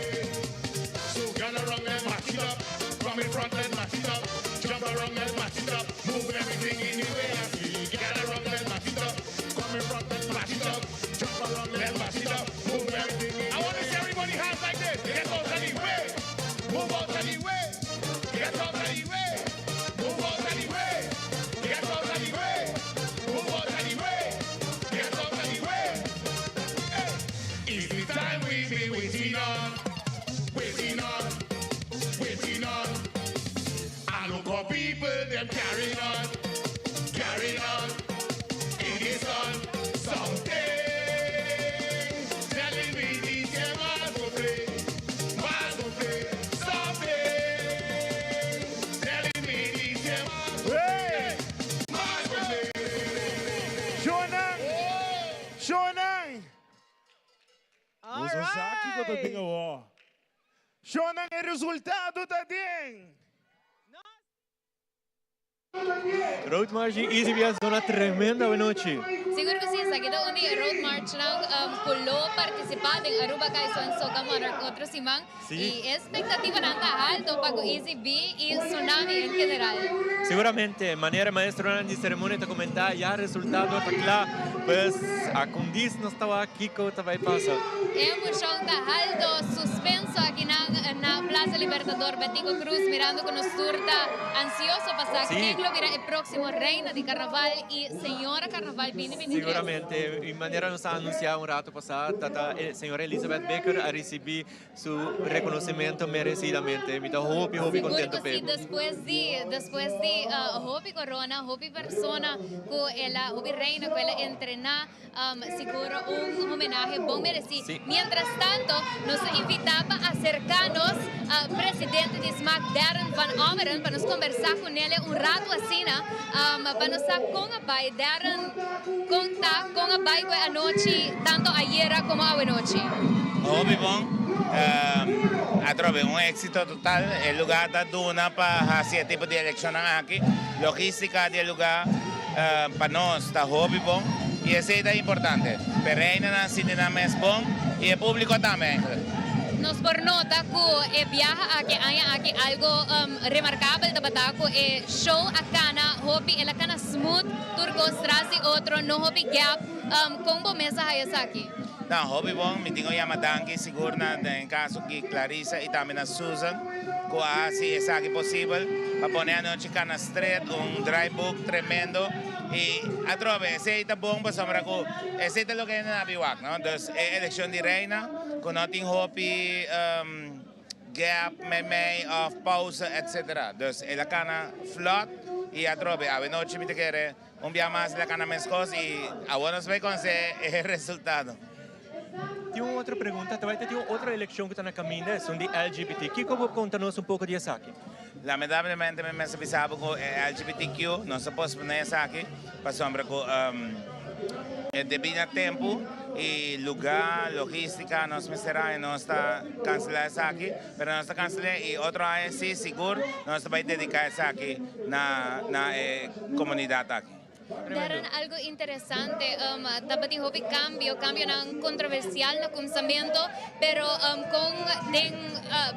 [SPEAKER 19] So gather round and mash it up. Come in front and mash it up. Jump around and mash it up. Move everything in the way I see. Gather round and mash it up. Come in front and mash it up. Jump around and mash it up. Move everything in I want to see everybody hands like this. Get out of the way. Move out of the way. Get out of the way. Move out of the way. Get out of the way. Move out of the way. Get out of the way. Hey. It's the time we be waiting on. Waiting on. Waiting on. I look for people them carrying on, carrying on in the sun. Something telling me this year must go play, must go play. Something telling me this year must go play, must go play.
[SPEAKER 8] Shonan! Shonan! Usa saki ko to dinga wo. Shonan, e resultado ta den.
[SPEAKER 1] Road March di Easy Via zona tremendo awe nochi.
[SPEAKER 2] Sigur cu si, esaki ta un di e Road Marchnan cu lo participa den Aruba Kaiso en Soca Monarch otro siman.
[SPEAKER 1] Sí.
[SPEAKER 2] Y e expectativanan ta alto pa cu Easy B y Tsunami en general.
[SPEAKER 1] Seguramente, manera e maestronan di ceremonia ta comenta, ya resultado ta cla. Pues, a condis nos ta wak kico ta bay pasa.
[SPEAKER 2] E emocion ta alto, suspenso akinan na Plaza Libertador Betico Croes mirando cu nos tur ta ansioso pa sa ken lo bira e proximo reina di Carnaval y señora Carnaval 2023.
[SPEAKER 1] Siguramente, y manera nos a anuncia un rato pasa, tata señora Elizabeth Bikker a ricibi su reconocimento merecidamente. Mi ta hopi, hopi contento
[SPEAKER 2] Sigur cu si,
[SPEAKER 1] p'e.
[SPEAKER 2] despues di, despues di hopi corona, hopi persona cu el a, hopi reina cu el a entrena, Sigur un homenahe bon mereci. Mientras tanto, nos ta invita pa acerca nos presidente di smaak Darren van Ommeren pa nos conversa cu nele un rato asina pa nos sa con a bay. Darren, con ta, con a bay cu e anochi tanto ayera como awenochi?
[SPEAKER 6] Hopi bon. Atrobe un exito total. E lugar ta duna pa haci e tipo di eleccionnan aki. Logistica di e lugar pa nos ta hopi bon y esey ta importante. P'e reinanan sinti nan mes bon y e publico tambe eigenlijk.
[SPEAKER 2] Nos por nota cu e biaha aki, aña aki, algo remarcabel tabata cu e show a cana hopi, el a cana smooth, tur cos tras di otro, no hopi gap. Con bo mes a haya esaki?
[SPEAKER 6] No, hopi bon. Mi tin cu yama danki sigur na den caso ki Clarissa y tambe na Susan cu a haci esaki posibel pa pone anochi cana stret, un dry book tremendo y atrobe esey ta bon pasobra cu esey ta loke hende na biwak, no? Dus e eleccion di reina cu no tin hopi gap meimei of pausa etc. Dus el a cana vlot y atrobe awenochi mi ta kere Un bia mas la cana mescos y awor nos bay conoce e resultado.
[SPEAKER 1] Tin un otro pregunta, ta bay ta tin un otro eleccion cu ta na caminda, esun di LGBT. Kico bo conta nos un poco di esaki?
[SPEAKER 6] Lamentablemente mi mester bisa bo cu e LGBTQ nos a pospone esaki pasobra cu e debi na tempo y lugar, logistica nos mester a y nos ta cancela esaki. Pero nos ta cancel'é y otro aña si sigur nos ta bay dedica esaki na na e comunidad aki.
[SPEAKER 2] Darren, algo interesante, tabatin hopi cambio, cambionan controversial na cumsamento, pero con den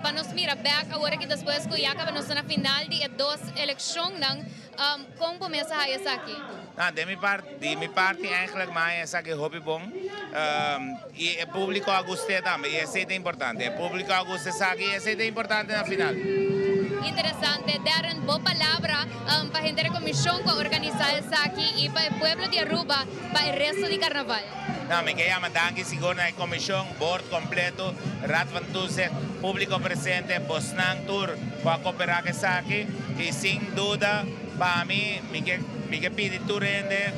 [SPEAKER 2] pa nos mira bek awor aki despues cu ya caba nos ta na final di e dos eleccionnan, Con bo mes a haya esaki?
[SPEAKER 6] No, den mi part, di mi parti eigenlijk mi a haya esaki hopi bon. Y e publico a gust'é tambe y esey ta importante. E publico a gusta esaki y esey ta importante na final.
[SPEAKER 2] Interesante. Darren, bo palabra pa henter e comision cu a organisa esaki y pa e pueblo di Aruba pa e resto di carnaval.
[SPEAKER 6] No, mi ke yama danki sigur na e comision, board completo, Raad van Toezicht, publico presente, bosnan tur cu a coopera cu esaki y sin duda pa mi, mi ke mi ke pidi tur hende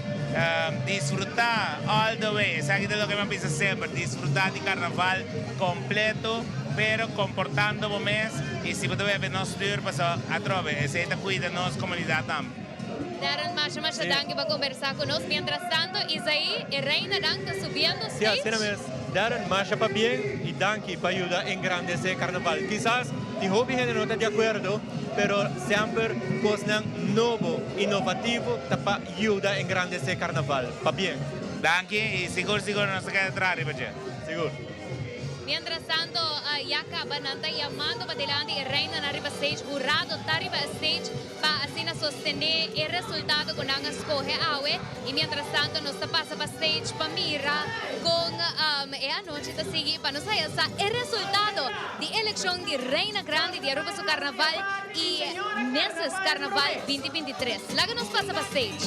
[SPEAKER 6] disfruta all the way, esaki ta loke mi a bisa semper, disfruta di carnaval completo pero comportando bo mes y si bo ta bebe no stuur pasobra atrobe esey ta cuida nos comunidad tambe.
[SPEAKER 2] Darren, masha masha danki pa conversa cu nos. Mientras tanto, Isaí, e reinanan ta subiendo
[SPEAKER 1] Sí,
[SPEAKER 2] stage.
[SPEAKER 1] asina mes. Darren, masha pabien y danki pa yuda engrandece carnaval. Kisas tin hopi hende no ta di acuerdo, pero semper cosnan nobo, innovativo ta pa yuda engrandece carnaval. Pabien.
[SPEAKER 6] Danki y sigur sigur nos ta keda traha riba dje.
[SPEAKER 1] Sigur.
[SPEAKER 2] Mientras tanto, ya caba nan ta yamando pa dilanti e reinanan riba stage. Hurado ta riba e stage. Pa asina sostené e resultado ku nan a skohe awe i mientras tanto nos ta pasa pa stage pa mira kon e anochi ta sigui pa nos haya sa e resultado di elekshon di Reina Grandi di Aruba su Karnaval i Misses Karnaval 2023. Laga nos pasa pa stage.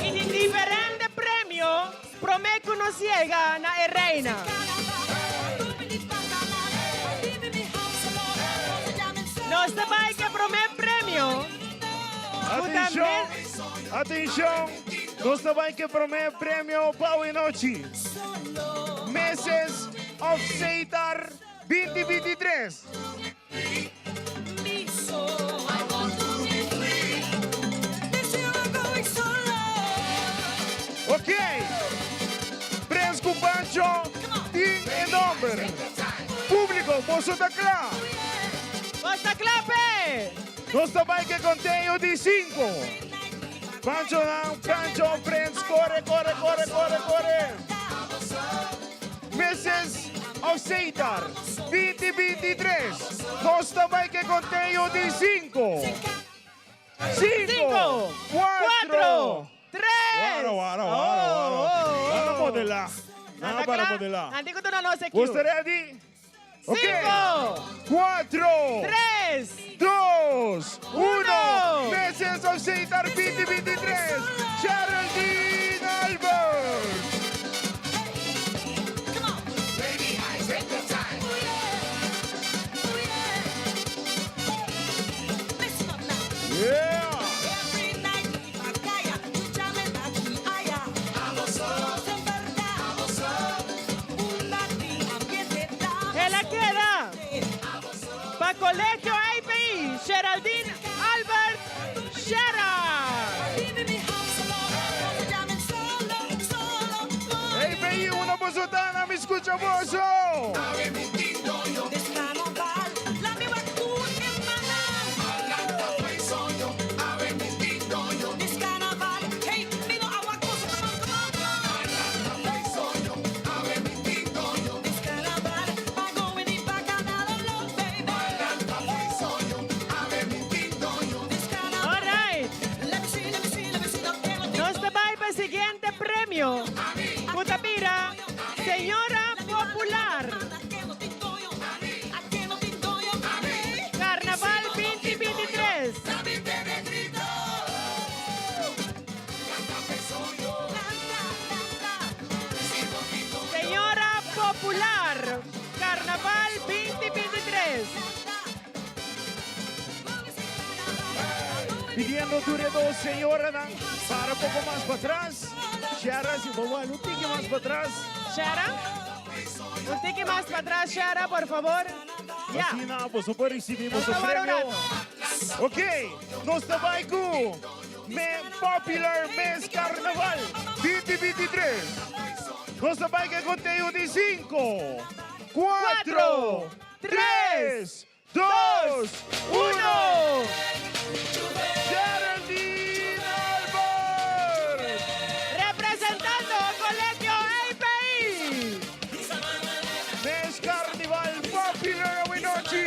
[SPEAKER 13] I di diferente premio promé ku nos yega na e Reina. Nos ta bai ku e promé premio ku ta
[SPEAKER 8] Atenshon, atenshon, nos ta bai ku e promé premio pa awe nochi. Meses of Seitar 2023. Ok, Prens ku Pancho tin e nomber. Públiko, boso ta kla?
[SPEAKER 13] Bos ta kla p'e?
[SPEAKER 8] Nos ta bai ke conteo di cinco. Panchonan, Pancho, Prins, core, core, core, core, core. Mrs. of Setar, 2023. Nos ta bai ke conteo di cinco. Cinco, cuatro,
[SPEAKER 13] tres.
[SPEAKER 8] Wara, wara, wara, wara. Nada modela. Nada para modela.
[SPEAKER 13] Antes que tu no nos
[SPEAKER 8] Vos ta ready? Ok.
[SPEAKER 13] Cinco.
[SPEAKER 8] Cuatro.
[SPEAKER 13] Tres.
[SPEAKER 8] Dos. Uno.
[SPEAKER 13] Uno.
[SPEAKER 8] Mrs. of Setar 2023. Geraldine Albert. Yeah.
[SPEAKER 13] El a keda pa Colegio IPI Geraldine Albert Gerard.
[SPEAKER 8] IPI una boso ta na mi scucha boso.
[SPEAKER 13] Alright. Nos ta bai pa e siguiente premio. Cu ta bira Señora Popular. Carnaval 2023. Señora Popular, Carnaval 2023.
[SPEAKER 8] Pidiendo tur e dos señoranan para poco mas patras. Shara, si por favor, un tiki mas patras.
[SPEAKER 13] Shara, un tiki mas patras, Shara, por favor. Ya.
[SPEAKER 8] Asina, boso por ricibi
[SPEAKER 13] Nos
[SPEAKER 8] boso
[SPEAKER 13] ta wara un
[SPEAKER 8] premio.
[SPEAKER 13] rato.
[SPEAKER 8] Ok, nos ta bay cu Me Popular Miss Carnaval 2023. Nos ta bay cu e conteo di cinco, cuatro, tres, dos, uno. Geraldine Albert!
[SPEAKER 13] Representando Colegio API.
[SPEAKER 8] Miss Carnival Popular awe nochi.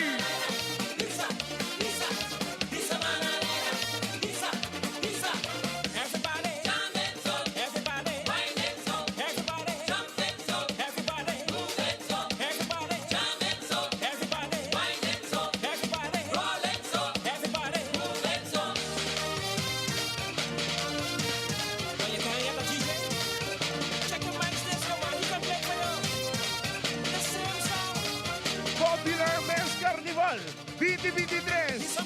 [SPEAKER 8] Popular Miss Carnival 2023.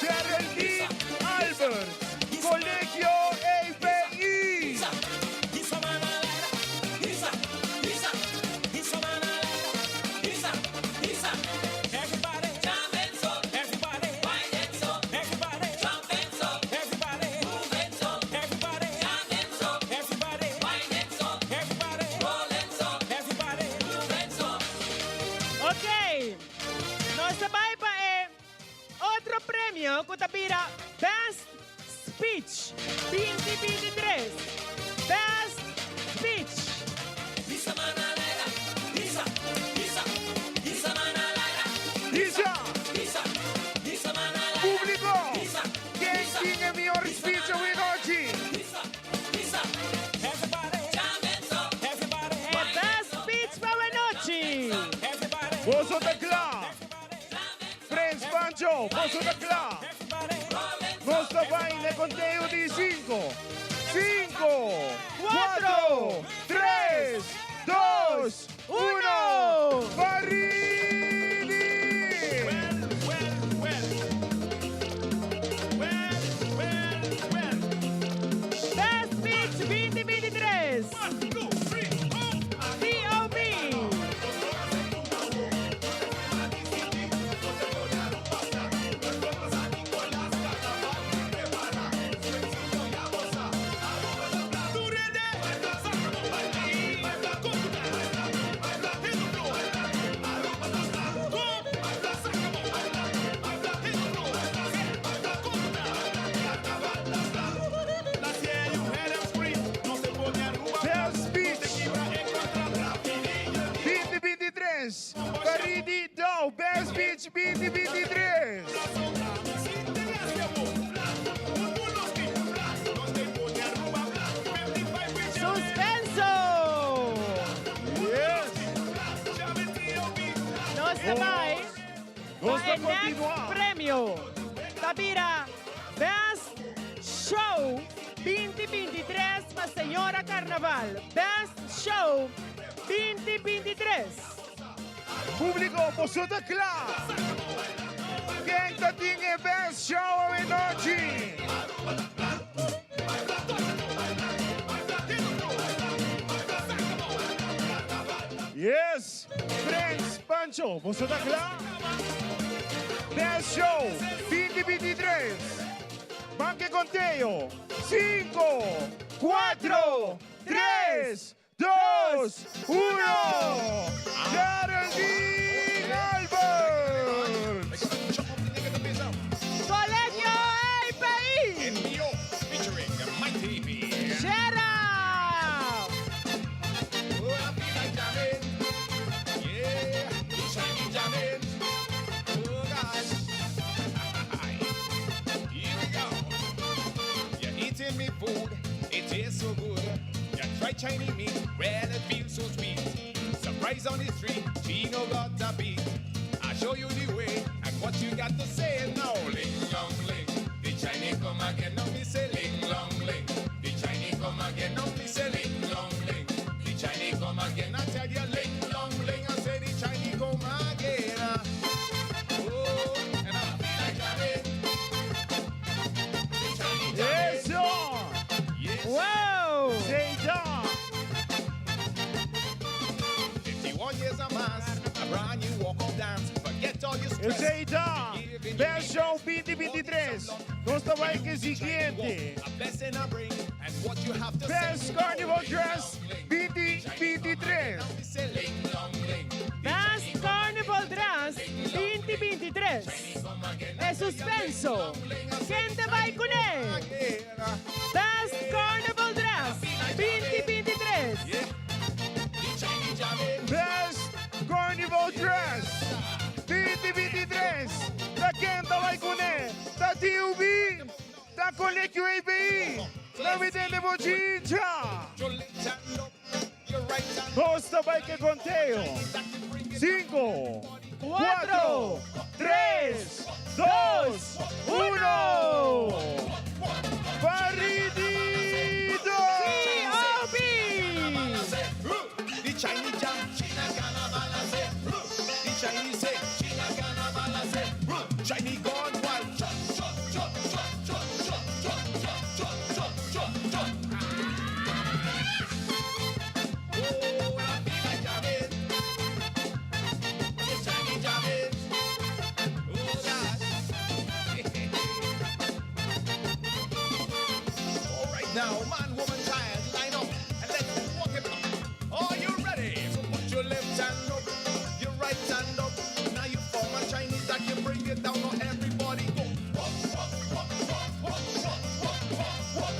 [SPEAKER 8] Geraldine Albert, Colegio API.
[SPEAKER 13] Ok. Nos ta bai pa e otro premio cu ta bira Best Speech 2023. Best Speech.
[SPEAKER 8] Isa! Publico! Ken tin e mihor speech awe nochi?
[SPEAKER 13] E Best Speech pa awe nochi.
[SPEAKER 8] Boso ta cla. Prins Pancho, boso ta cla. Nos ta bay na conteo di cinco. Cinco, cuatro, tres, dos, uno. Farini!
[SPEAKER 13] Best Speech 2023. TOB.
[SPEAKER 8] Stage 2023.
[SPEAKER 13] Suspenso!
[SPEAKER 8] Yes!
[SPEAKER 13] Nos ta bai
[SPEAKER 8] Nos
[SPEAKER 13] pa
[SPEAKER 8] ta
[SPEAKER 13] e next
[SPEAKER 8] continua.
[SPEAKER 13] premio. Ta bira Best Show 2023 pa Señora Carnaval. Best Show 2023.
[SPEAKER 8] Publico, boso ta cla? Ken ta tin e best show awe nochi? Yes, Friends, Pancho, boso ta cla? Best show 2023. Ban cu e conteo. 5, 4, 3, 2, 1. Geraldine Albert.
[SPEAKER 13] Colegio API. Gerald.
[SPEAKER 7] Here we go. You're eating me food, it tastes so good. You try Chinese meat, well it feels so sweet. Surprise on the street, Chino got a beat. I show you the way and what you got to say now. Ling long ling, the Chinese come again, now me say ling long ling. The Chinese come again, now me say ling long ling. The Chinese come again, I tell you ling long ling. I say the Chinese come again. Oh, and I feel like jamming. The Chinese jamming.
[SPEAKER 8] Eso!
[SPEAKER 13] Wow!
[SPEAKER 8] Zeita!
[SPEAKER 7] 51 years a mass, a brand new walk of dance. Forget all your stress.
[SPEAKER 8] Zeita! Best Show 2023. Nos ta bay cu e siguiente.
[SPEAKER 7] A blessing I bring, and what you have to
[SPEAKER 8] Best
[SPEAKER 7] say.
[SPEAKER 8] Carnival Dress 2023.
[SPEAKER 13] Best Carnival Dress 2023. E suspenso. Ken ta bay cune? Best Carnival Dress 2023.
[SPEAKER 8] Best Carnival Dress 2023. Ta ken ta bay cune? Ta TUB. Ta Colegio API. Ta Vidente Bochincha. Nos ta bay cu e conteo. 5, 4, 3, 2, 1. Faridito!
[SPEAKER 13] T.O.B.
[SPEAKER 7] The Chinese jam, China Carnival, I say. The Chinese say, China Carnival, I say. Chinese gone wild. Chop, chop, chop, chop, chop, chop, chop, chop, chop, chop, chop, chop. Oh, I feel like jamming. The Chinese jamming. Oh, God. All right now, man, woman, child, line up and let's walk it up. Are you ready? So put your left hand up, your right hand up. Now you form a Chinese that can bring it down. Now everybody go. Walk, walk, walk, walk, walk, walk, walk, walk, walk, walk,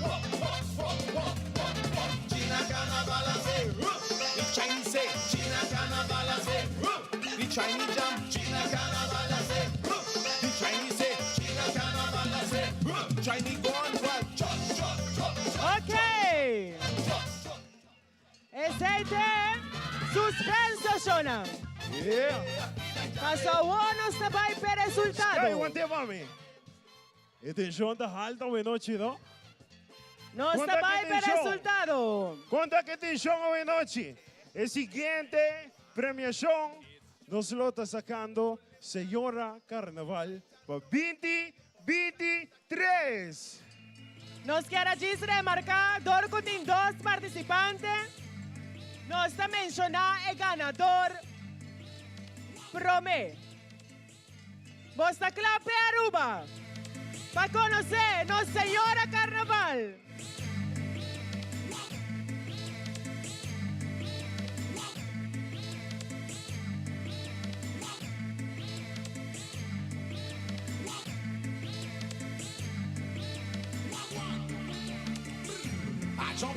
[SPEAKER 7] walk, walk, walk, walk, walk. China Carnival, I say. The Chinese say, China Carnival, I say. The Chinese jam, China Carnival, I say. The Chinese say, China Carnival, I say. Chinese gone wild. Chop, chop, chop, chop.
[SPEAKER 13] Ok. Esey ta suspenso, Shona.
[SPEAKER 8] Yeah.
[SPEAKER 13] Paso nos ta bay pa resultado.
[SPEAKER 8] Ay, wanta mami. E tension ta halto awe nochi, no?
[SPEAKER 13] Nos
[SPEAKER 8] Conta
[SPEAKER 13] ta bay
[SPEAKER 8] cu
[SPEAKER 13] pa
[SPEAKER 8] tension.
[SPEAKER 13] resultado.
[SPEAKER 8] Conta cu tension awe nochi. E siguiente premiacion nos lo ta sacando Señora Carnaval pa 2023.
[SPEAKER 13] Nos kier remarca, dor cu tin dos participante. Nos ta menciona e ganador prome. Bo ta cla Aruba. Pa conoce nos Señora Carnaval.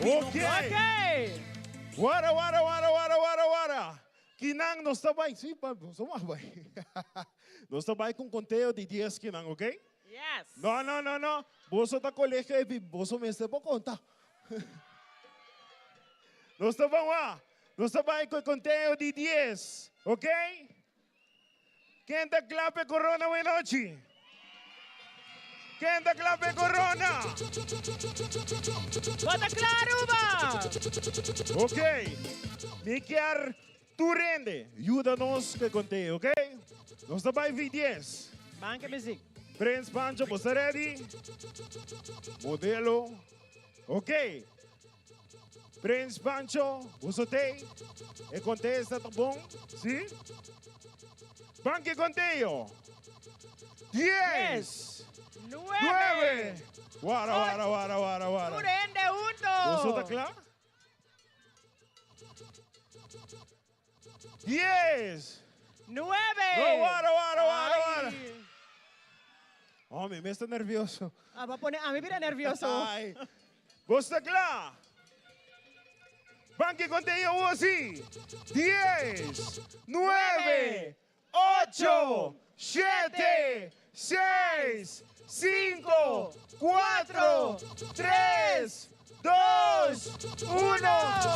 [SPEAKER 8] Ok.
[SPEAKER 13] Ok.
[SPEAKER 8] Wara, wara, wara, wara, wara, wara. Kinan nos ta bai, sí, pa, nos ta bai. Nos ta bai ku konteo di 10 kinan, ok?
[SPEAKER 13] Yes.
[SPEAKER 8] No, no, no, no. Boso ta kolegio epi, boso mester por konta. Nos ta ban wa. Nos ta bai ku konteo di 10, ok? Ken ta kla p'e korona awe nochi? Ken ta kla p'e korona?
[SPEAKER 13] Bo ta kla, Aruba?
[SPEAKER 8] Ok. Mi kier tur hende yuda nos ku e konteo, ok? Nos ta bai vi 10.
[SPEAKER 13] Ban ke muziek.
[SPEAKER 8] Prins Pancho, bo sta ready? Modelo. Ok. Prins Pancho, boso tei? E kontesta ta bon? Si? Ban ke konteo. 10, 9, Wara, wara, wara, wara, wara.
[SPEAKER 13] Tur hende hunto.
[SPEAKER 8] Boso ta kla? 10.
[SPEAKER 13] 9.
[SPEAKER 8] No, wara, wara, wara, wara. Oh, mi mes ta nervioso.
[SPEAKER 13] Ah, bo a pone ami bira nervioso.
[SPEAKER 8] Ay. Bo sta kla? Ban ke konteo awosi. 10, 9, 8, 7, 6, 5, 4, 3, 2, 1.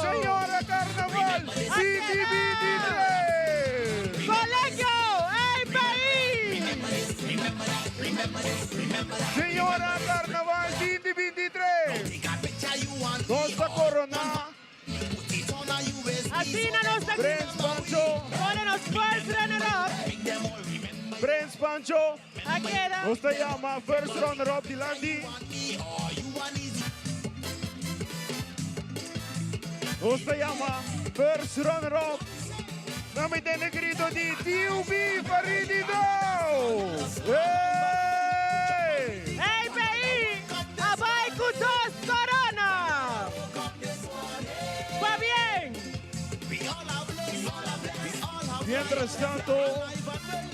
[SPEAKER 8] Señora Carnaval, 2023!
[SPEAKER 13] Colegio EPI!
[SPEAKER 8] Señora Carnaval 2023! Nos ta corona.
[SPEAKER 13] Asina nos ta
[SPEAKER 8] Prins Pancho.
[SPEAKER 13] Pone nos first runner up.
[SPEAKER 8] Prins Pancho.
[SPEAKER 13] A keda.
[SPEAKER 8] Nos ta yama first runner up dilanti. Nos ta yama first runner up. Na mi tende grito di TUB Faridito! Hey!
[SPEAKER 13] Hey PI! A bai ku dos corona! Pabien!
[SPEAKER 8] Mientras tanto,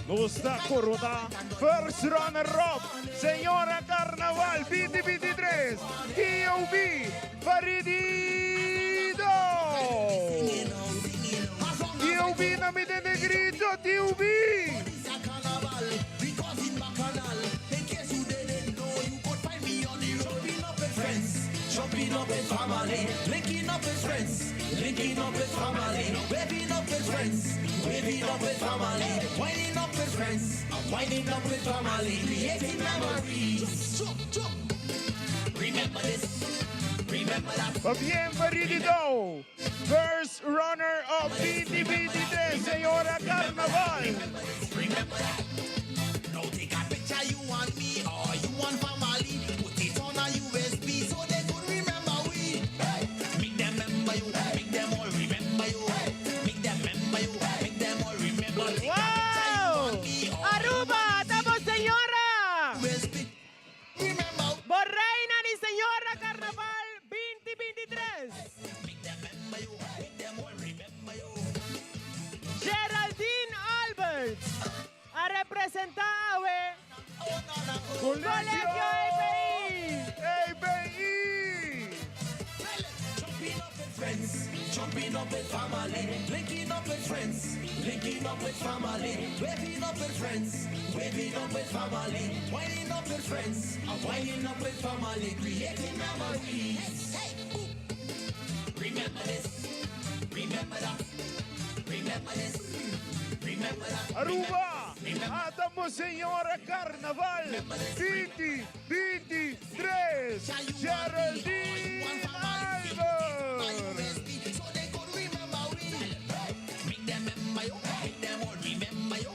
[SPEAKER 8] nos ta corona first runner up, Señora Carnaval 2023, TOB Faridito! TOB na mi tende grito, TOB!
[SPEAKER 5] Jumping up with family, linking up with friends, linking up with family, waving up with friends, waving up with family, winding up with friends, winding up with family, creating memories. Remember this, remember that.
[SPEAKER 8] Pabien Faridito! First runner up 2023, Señora Carnaval!
[SPEAKER 5] Remember that. Now take a picture you and me or you and family. Put it on a USB so they could remember we. Hey. Make them remember you. Make them all remember you. Make them remember you. Make them all remember. Take a picture you
[SPEAKER 13] Wow!
[SPEAKER 5] and me or
[SPEAKER 13] Aruba, ta bo señora!
[SPEAKER 5] USB. Remember.
[SPEAKER 13] Bo reina di señora Carnaval 2023!
[SPEAKER 5] Make them remember you. Make them all remember you.
[SPEAKER 13] Geraldine Albert a representa awe
[SPEAKER 8] Colegio
[SPEAKER 13] Colegio EPI!
[SPEAKER 8] EPI!
[SPEAKER 5] Jumping up with friends, jumping up with family, linking up with friends, linking up with family, waving up with friends, waving up with family, winding up with friends, winding up with family, creating memories. Hey, ooh. Remember this, remember that, remember this, remember that.
[SPEAKER 8] Aruba! Ata bo Señora Carnaval 2023! Geraldine Albert!
[SPEAKER 5] So they could remember we. Make them remember you. Make them all remember you.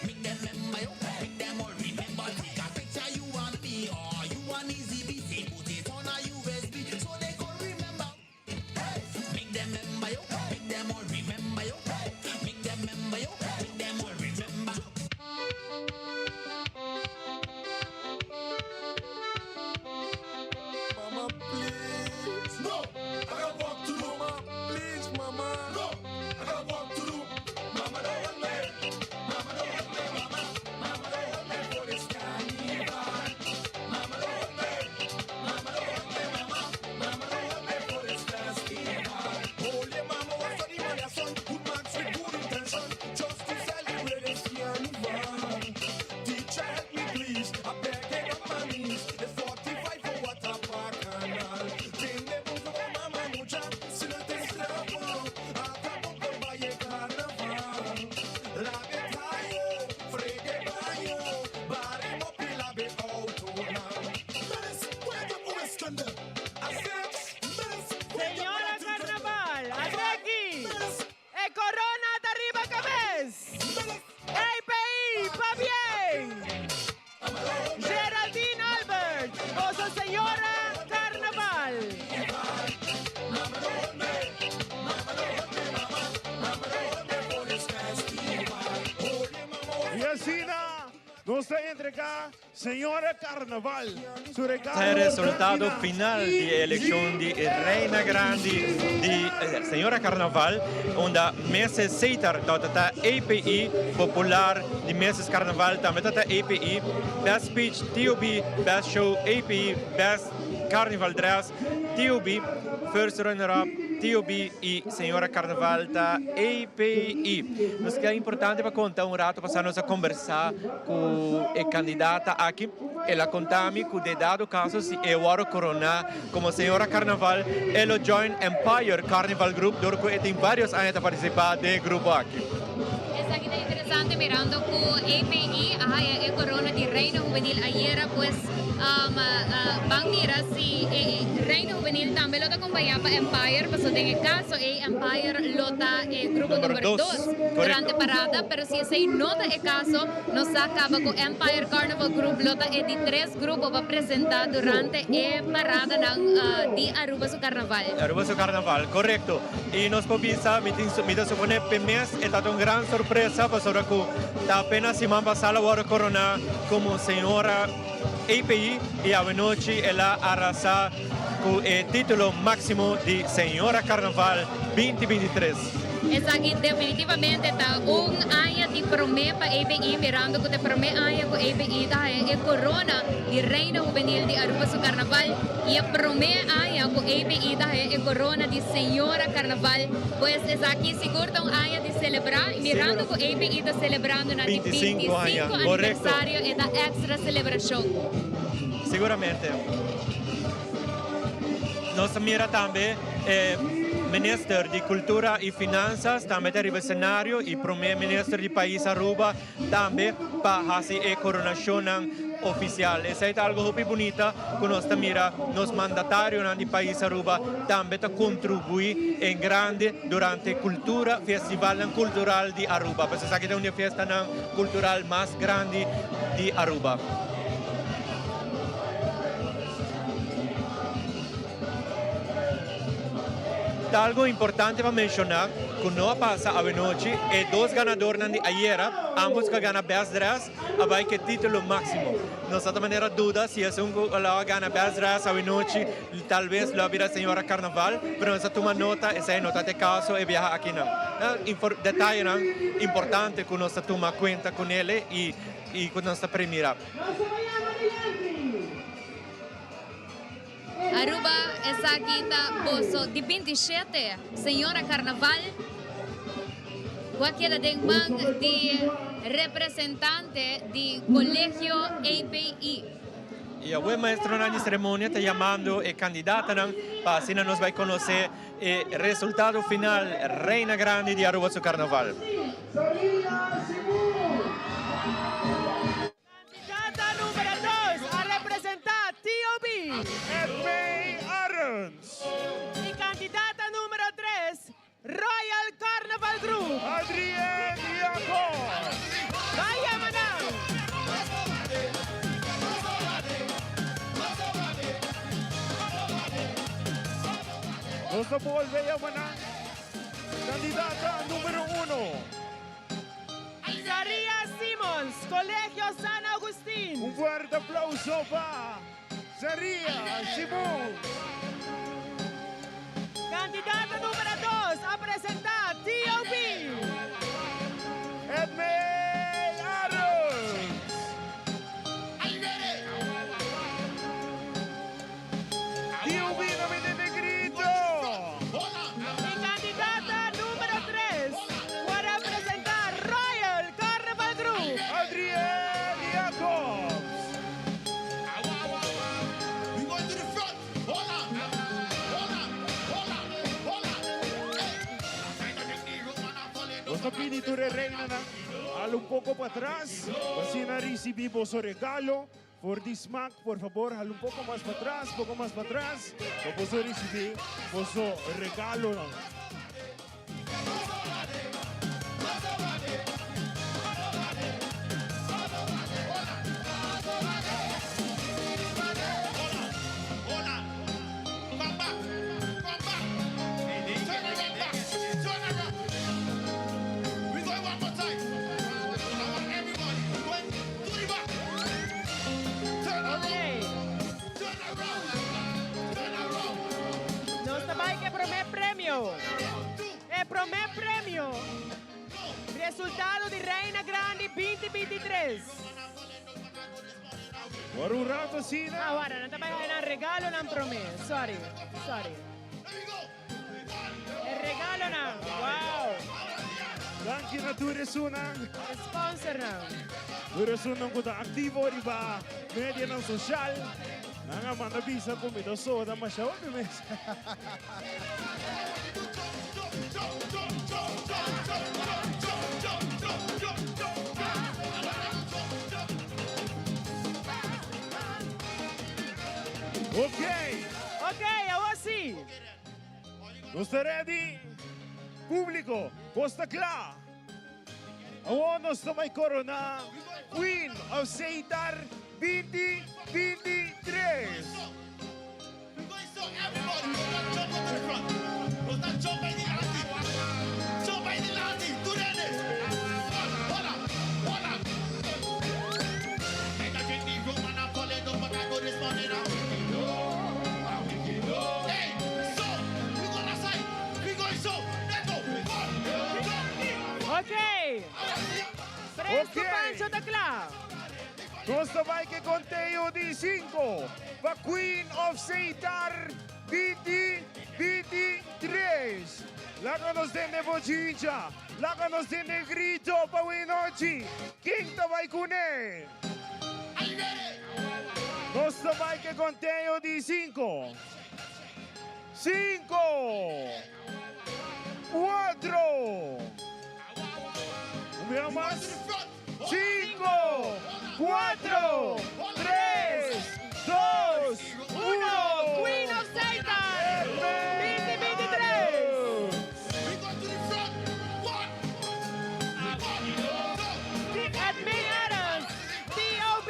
[SPEAKER 5] Make them remember you. Make them all remember. Take a picture you and me or you and Easy BC. Put it on a USB so they could remember. Make them remember you. Make them all remember you. Make them remember you. Make them all remember.
[SPEAKER 7] Mama, please. No, I got work to do. Mama, please, mama. No, I got work to do. Mama, don't want me. Mama, don't want me. Mama, mama, don't want me for this carnival. Mama, don't want me. Mama, don't want me. Mama, mama, don't want me for this festival. Holy mama, what's the man, son? Good man, with good
[SPEAKER 8] Asina nos ta entrega Señora Carnaval su regalo.
[SPEAKER 1] Ta e resultado final di e eleccion di Reina Grandi di Señora Carnaval, unda Meses Seitar tabata ta API Popular di Meses Carnaval tambe ta ta API Best Speech TOB Best Show API Best Carnival Dress TOB First Runner Up TOB y Señora Carnaval ta API. Nos keda importante pa conta un rato pasa nos a conversa cu e candidata aki. El a conta mi cu de dado caso si e worde corona como Señora Carnaval e lo join Empire Carnival Group dor cu e tin varios aña ta participa den e grupo aki.
[SPEAKER 2] Esaki ta interesante mirando cu API a haya e corona di Reina Juvenil ayera pues ban mira si e Reina Juvenil tambe lo ta acompaña pa Empire pasobra den e caso ey Empire lo ta e grupo number dos durante parada pero si esey no ta e caso nos sa caba cu Empire Carnival Group lo ta e di tres grupo pa presenta durante e paradanan di Aruba su Carnaval.
[SPEAKER 1] Aruba su Carnaval, corecto. Y nos por bisa, mi tin, mi ta supone p'e mes e ta un gran sorpresa pasobra cu ta apenas siman pasa el a worde corona como señora API y awenochi el a arrasa cu e titulo maximo di Señora Carnaval binti 23.
[SPEAKER 2] Esaki definitivamente ta un aña di prome pa API, mirando cu ta e prome aña cu API ta haya e corona di Reina Juvenil di Aruba su Carnaval y e prome aña cu API ta haya e corona di Señora Carnaval. Pues esaki sigur ta un aña di celebra y mirando cu API ta celebrando nan di 25 aniversario e ta extra celebracion.
[SPEAKER 1] Siguramente. Nos ta mira tambe e Minister di Cultura y Finanzas tambe ta riba escenario y Prome Minister di Pais Aruba tambe pa haci e coronacionnan oficial. Esey ta algo hopi bunita cu nos ta mira nos mandatarionan di Pais Aruba tambe ta contribui en grande durante cultura, festivalnan cultural di Aruba. Pasobra esaki ta un di e fiestanan cultural mas grandi di Aruba. Ta algo importante pa menciona cu no a pasa awenochi e dos ganadornan di ayera, ambos cu a gana Best Dress, a bay cu e titulo maximo. Nos ta ta manera duda si esun cu lo a gana Best Dress awenochi tal bes lo a bira Señora Carnaval, pero nos a tuma nota, esey no ta e caso e biaha akinan. Detayenan importante cu nos ta tuma cuenta cu nele y cu nos ta premira.
[SPEAKER 2] Aruba, esaki ta boso di 27, Señora Carnaval, cu a keda den man di representante di Colegio API.
[SPEAKER 1] Y awe maestronan di ceremonia ta yamando e candidatanan pa asina nos bay conoce e resultado final Reina Grandi di Aruba su Carnaval.
[SPEAKER 13] Candidata numero 2 a representa TOB.
[SPEAKER 8] Edmee Arends.
[SPEAKER 13] Y candidata numero 3, Royal Carnival Group.
[SPEAKER 8] Adrienne Jacob.
[SPEAKER 13] Vaya Manang.
[SPEAKER 8] Nos ta bolbe yama Candidata numero 1.
[SPEAKER 13] Saria Simons, Colegio San Agustin.
[SPEAKER 8] Un fuerte aplauso pa Saria Simons.
[SPEAKER 13] Candidata numero 2 a presenta TOB.
[SPEAKER 8] Edmee Arends. TOB na mi grito.
[SPEAKER 13] Y candidata numero 3 va a representar Royal Carnival Group.
[SPEAKER 8] Adrienne Jacobs.
[SPEAKER 7] We going to the front. Hold on. Hold on. Hold on. Hold on.
[SPEAKER 8] Nos ta pidi tur reinanan hala un poco pa atras. Asina ricibi boso regalo. For di smaak, por fabor, hala un poco mas pa atras, poco mas pa atras. Pa boso ricibi boso regalo.
[SPEAKER 7] Hold on. Come back. Come back. Turn around back. Turn around. We going one more time. I want everybody.
[SPEAKER 13] E promé premio. Resultado di Reina Grandi 2023.
[SPEAKER 8] Por un rato asina.
[SPEAKER 13] Ah, wara, nan ta bai haña nan regalonan promé. Sorry, sorry. E regalonan, wow.
[SPEAKER 8] Danki na tur esunnan.
[SPEAKER 13] E sponsornan.
[SPEAKER 8] Tur esunnan ku ta aktivo riba medianan sosial. Nan a manda bisa ku mi ta soda masha hopi mes. Ok.
[SPEAKER 13] Ok, awor si.
[SPEAKER 8] Nos ta ready. Publico, cos ta cla. Awor nos ta bay corona Queen of Seitar 2023.
[SPEAKER 13] Ok. Fresco Pancho ta kla.
[SPEAKER 8] Nos ta bai ke konteo di sinku pa Queen of Seitar 2023. Laga nos tende bochincha, laga nos tende grito pa winochi. Ken ta bai kuné? Nos ta bai ke konteo di sinku. Sinku, kuatro, un bia mas. Sinku, kuatro, tres, dos, uno.
[SPEAKER 13] Queen of Seitar 2023. Edmee Arends, TOB.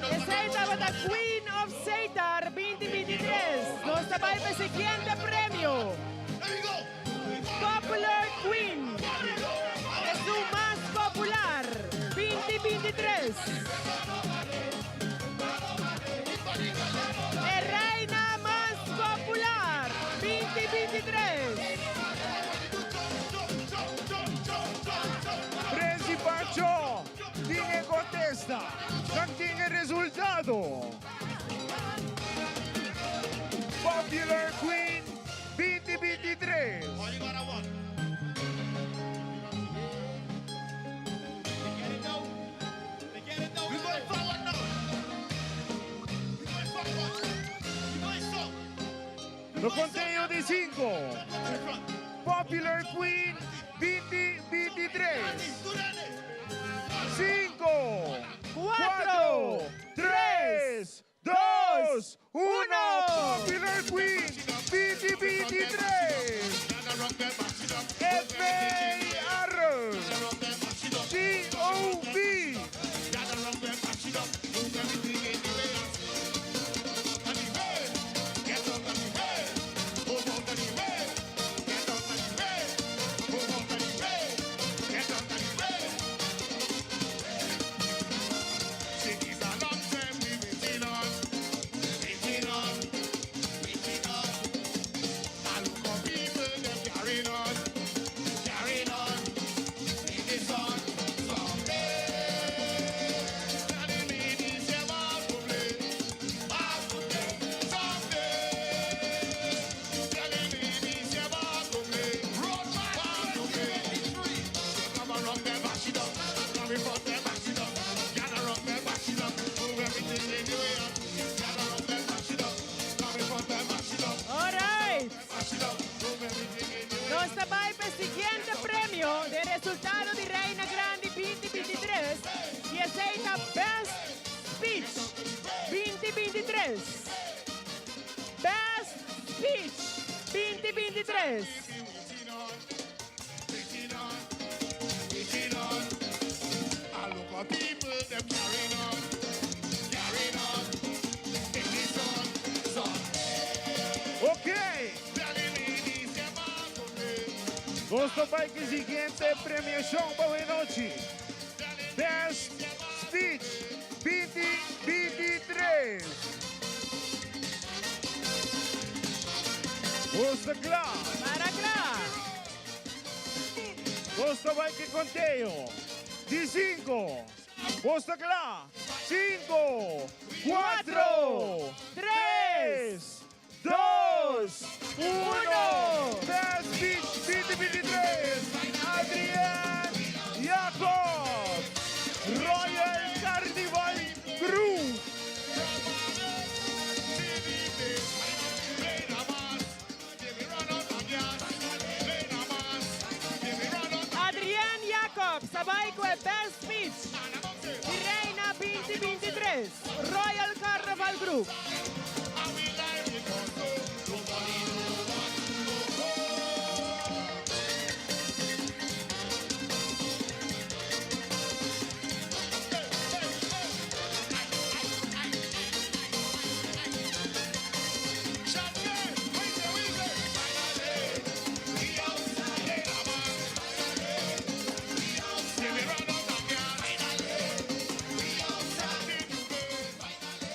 [SPEAKER 13] Esey tabata Queen of Seitar 2023. Nos ta bay pa e siguiente premio. Popular Queen. Esun mas popular 2023. E reina mas popular 2023.
[SPEAKER 8] Presi Pancho tin e contesta, nan tin e resultado. Popular Queen 2023. Lo conteo di sinku. Popular Queen 2023. Sinku, kuatro, tres, dos, uno. Popular Queen 2023. F-A-R T-O-B.
[SPEAKER 13] Speech 2023. Best Speech 2023.
[SPEAKER 8] Ok! Nos ta bai ku e siguiente premiashon pa wenochi. Best Speech 2023. Nos ta kla.
[SPEAKER 13] Para kla.
[SPEAKER 8] Nos ta bai ku e konteo di sinku. Nos ta kla. Sinku, kuatro, tres, dos, uno. Best Speech 2023, Adrienne Jacob, Royal Carnival Group.
[SPEAKER 13] Adrienne Jacobs a bai ku e Best Speech di Reina 2023, Royal Carnival Group.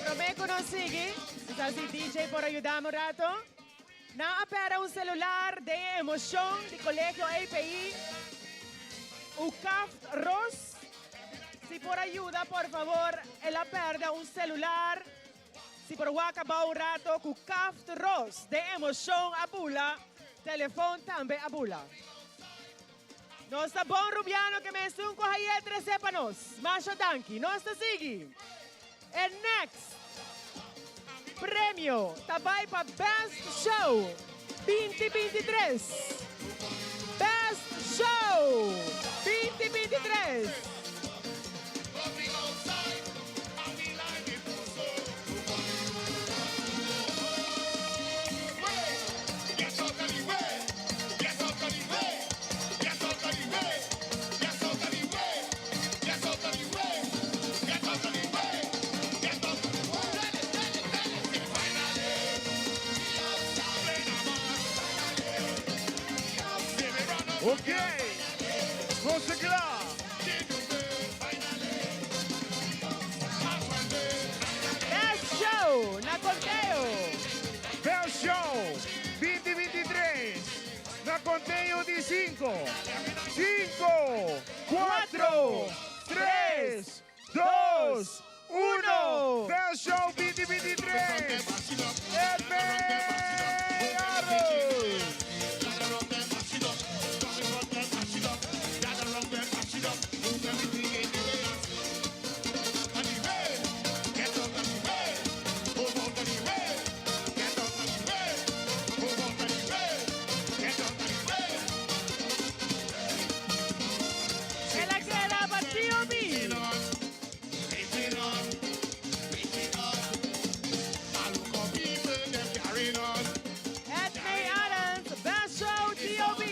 [SPEAKER 13] Prome cu nos sigui, nos a haci DJ por ayuda un rato. Nan a pera un celular den e emocion di Colegio EPI. Ucaft Ros, si por ayuda por favor, el a perde un celular. Si por wak abao un rato cu Kaft Ros den emocion a bula, telefon tambe a bula. Nos ta bon Rubiano ke mesun cu haye trece pa nos. Masha danki. Nos ta sigui. E next premio ta bay pa Best Show 2023. Best Show 2023.
[SPEAKER 8] Ok, nos ta kla.
[SPEAKER 13] Best Show na conteo.
[SPEAKER 8] Best Show 2023 na conteo di cinco, cinco, cuatro, tres, dos, uno. Best Show 2023, Edmey Arrows.
[SPEAKER 13] El a keda pa TOB. Edmey Arends, Best Show TOB.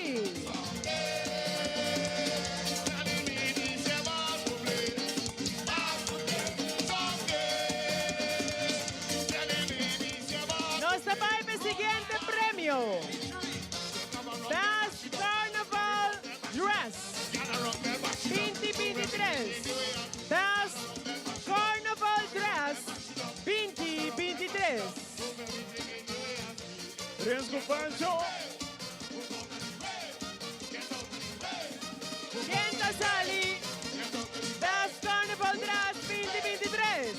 [SPEAKER 13] Nos ta bai pa e siguiente premio. Best Carnival Dress 2023. Best Carnival Dress 2023.
[SPEAKER 8] Renzo Pancho.
[SPEAKER 13] Ken ta sali Best Carnival Dress 2023?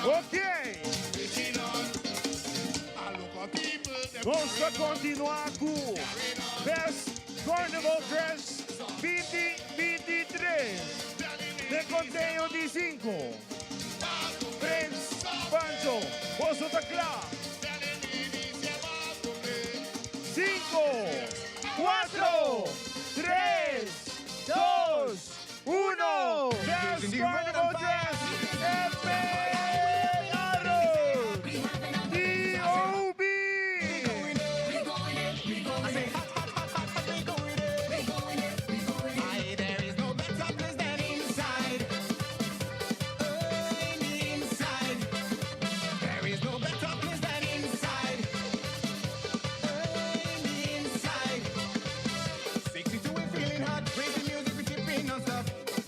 [SPEAKER 8] Ok. Nos ta continua cu Best Carnival Dress 2023. Den conteo di cinco. Prins Pancho, boso ta cla? Cinco, cuatro, tres,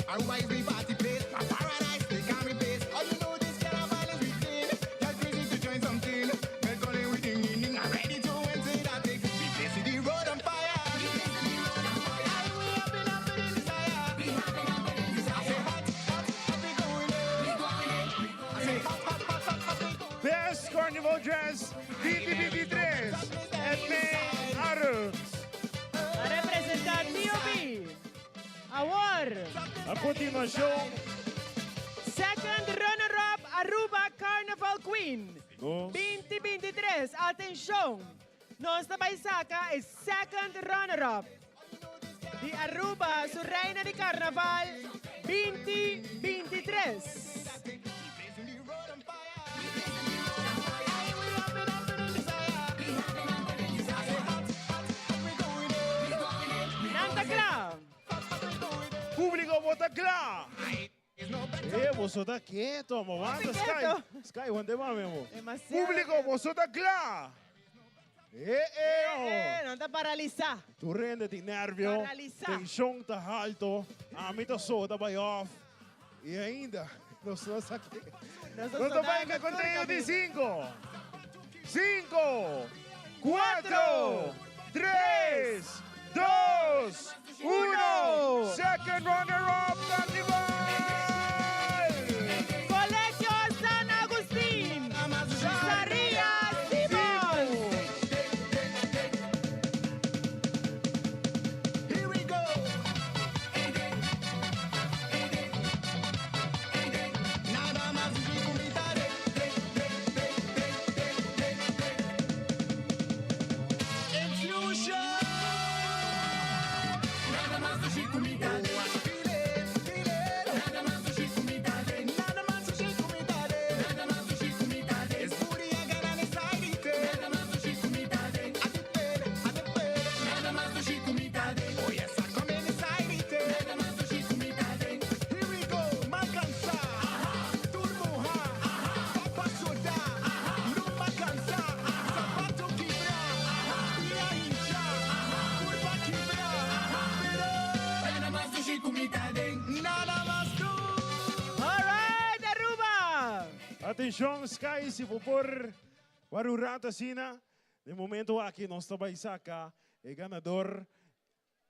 [SPEAKER 7] Aruba is the party place, a paradise they can't replace. All you know this carnival is within. Girl crazy to join something. Bell calling we ding ding ding. I'm ready to enter that thing. We blazing the road on fire. We blazing the road on fire. We having up in desire. We having up in desire. I say hot, hot, hot, we going in. We going in. I say hot, hot, hot, hot, hot, we going
[SPEAKER 8] Best Carnival Dress 2023. Edme Arends.
[SPEAKER 13] A representa TOB. Awor.
[SPEAKER 8] A continuacion.
[SPEAKER 13] Second runner-up Aruba Carnival Queen.
[SPEAKER 8] Nos.
[SPEAKER 13] 2023. Atencion. Nos ta bay saca e second runner-up. Di Aruba, su reina di carnaval 2023. Nan ta cla.
[SPEAKER 8] Publico bo ta cla. Eh, boso ta keto, amo. Wanda, Sky. Sky, wante mami, amo.
[SPEAKER 13] Demasiado
[SPEAKER 8] Publico, boso ta cla. Eh, eh, amo.
[SPEAKER 13] Eh, nan ta paralisa.
[SPEAKER 8] Tur hende tin nervio.
[SPEAKER 13] Paralisa.
[SPEAKER 8] Tension ta halto. Ami ta soda bay off. Y ainda, nos no sa ke.
[SPEAKER 13] Nos ta
[SPEAKER 8] Nos ta bay
[SPEAKER 13] sodando
[SPEAKER 8] ke conteo
[SPEAKER 13] tur
[SPEAKER 8] di
[SPEAKER 13] caminda.
[SPEAKER 8] cinco. Cinco, cuatro, tres, dos, uno. Second runner-up, Carnival!
[SPEAKER 13] Colegio San Agustín. Saria Simons.
[SPEAKER 7] Here we go. Nada más y Infusion. Nada más Nada más Nada más Nada más Es Nada más Oh yes, I come in inside it. Nada más Here we go, Macansa, Turmoha, Papa Soda, No Macansa, Zapato Quibra, Pia Hincha, Curva Quibra, Nada más Nada más
[SPEAKER 13] All right, Aruba.
[SPEAKER 8] Atencion, Sky, si bo por wak un rato asina, di momento aki nos ta bay saca e ganador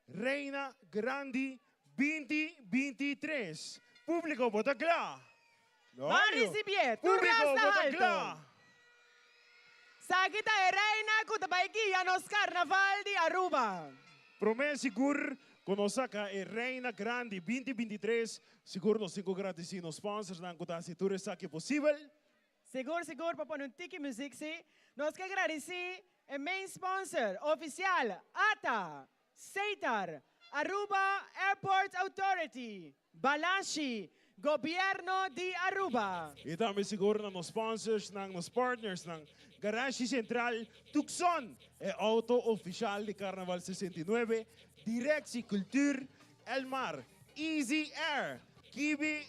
[SPEAKER 8] Reina Grandi 2023. Publico, bo ta cla. No,
[SPEAKER 13] Ban ricibi, tur
[SPEAKER 8] Publico,
[SPEAKER 13] rasta
[SPEAKER 8] bo ta
[SPEAKER 13] alto.
[SPEAKER 8] cla.
[SPEAKER 13] Esaki ta e reina cu ta bay guia nos carnaval di Aruba.
[SPEAKER 8] Prome sigur cu nos saca e Reina Grandi 2023, sigur nos tin cu gradici nos sponsors nan cu ta haci tur esaki posibel.
[SPEAKER 13] Sigur sigur pa pone un tiki muziek si. Nos ke gradici e main sponsor oficial ata, Setar, Aruba Airport Authority, Balashi, Gobierno di Aruba.
[SPEAKER 8] Y tambe sigur na nos sponsors nan, nos partners nan, Garage Central, Tucson, e auto oficial di Carnaval 69, Directie Cultuur, Elmar, Easy Air, Kibi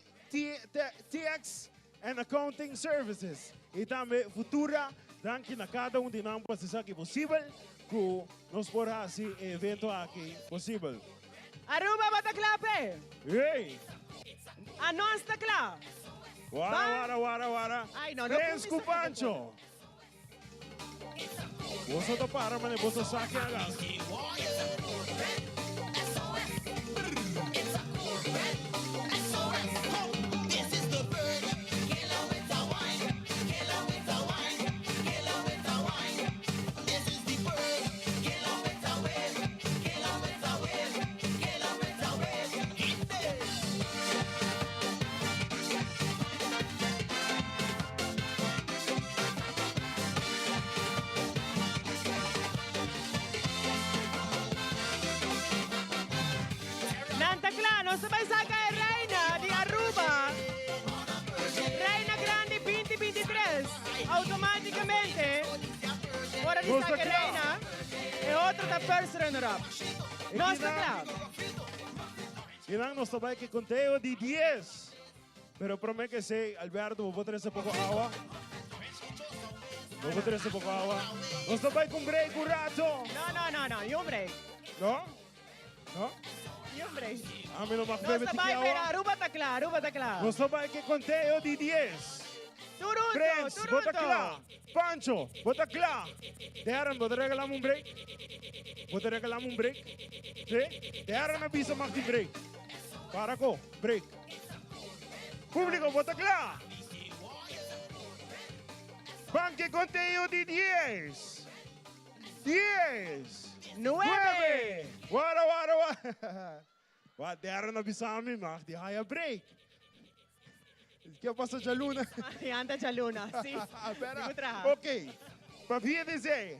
[SPEAKER 8] TX and Accounting Services. Y tambe Futura, danki na cada un di nan pa haci esaki posibel, cu nos por haci e evento aki posibel.
[SPEAKER 13] Aruba bo ta cla pe?
[SPEAKER 8] Hey!
[SPEAKER 13] Anos ta cla.
[SPEAKER 8] Wara,
[SPEAKER 13] Ban.
[SPEAKER 8] wara, wara, wara.
[SPEAKER 13] Ay, no, no
[SPEAKER 8] Prens
[SPEAKER 13] cuminsa
[SPEAKER 8] cu
[SPEAKER 13] cu
[SPEAKER 8] Pancho. Boso ta para, mane, boso sa ke haga.
[SPEAKER 13] Nan ta cla, nos ta bay saca e reina di Aruba. Reina Grandi 2023. Automaticamente, ora di
[SPEAKER 8] Nos ta
[SPEAKER 13] saca e
[SPEAKER 8] cla.
[SPEAKER 13] reina, e otro ta first runner up. Nos ta cla.
[SPEAKER 8] Y nan nos ta bay cu conteo di 10. Pero prome cu esey, Alberto, bo por trece poco awa? Bo por trece poco awa? Nos ta bay cu un break un rato.
[SPEAKER 13] No, no, no, no, ni un break.
[SPEAKER 8] No? No?
[SPEAKER 13] Ni un break.
[SPEAKER 8] Ami no mag
[SPEAKER 13] Nos
[SPEAKER 8] bebe
[SPEAKER 13] ta
[SPEAKER 8] tiki
[SPEAKER 13] bai, pero
[SPEAKER 8] awa.
[SPEAKER 13] Aruba ta kla, Aruba ta kla.
[SPEAKER 8] Nos ta bai ke konteo di dies.
[SPEAKER 13] Tur hunto,
[SPEAKER 8] Prens,
[SPEAKER 13] tur
[SPEAKER 8] bo ta
[SPEAKER 13] hunto.
[SPEAKER 8] kla. Pancho, bo ta kla. Darren, bo ta regalami un break? Bo ta regalami un break? Sí? Darren a bisa mag di break. Para ko, break. Publico, bo ta kla. Ban ke konteo di dies. Dies.
[SPEAKER 13] Nuebe.
[SPEAKER 8] Wara, wara, wara. Wa Darren a bisa mi mag di haya break. Ke pasa djaluna?
[SPEAKER 13] Mañana ta djaluna, si.
[SPEAKER 8] Espera.
[SPEAKER 13] Mi por traha.
[SPEAKER 8] Ok. Pa via di esei,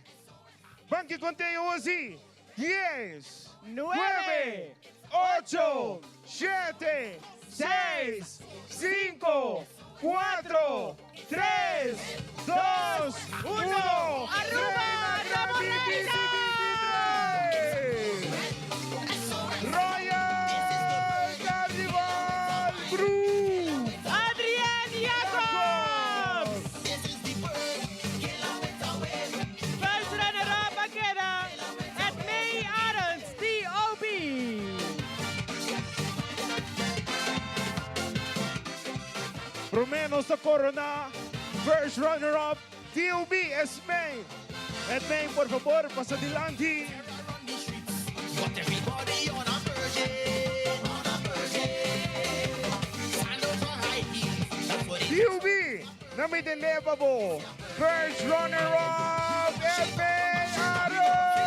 [SPEAKER 8] ban ke konteo así. Dies,
[SPEAKER 13] Nuebe,
[SPEAKER 8] nuebe, ocho, shete, seis, cinco, cuatro, tres, dos, uno.
[SPEAKER 13] Aruba,
[SPEAKER 8] Reina Grandi 2023! Royal Carnival Group!
[SPEAKER 13] Adrian Jacobs! First runner-up a keda Edmee Arends, TOB.
[SPEAKER 8] Prome nos ta corona first runner-up TOB Esmee. Edmee, por fabor, pasa dilanti. TOB, na mi tende pa bo. First runner-up Edmee Arends.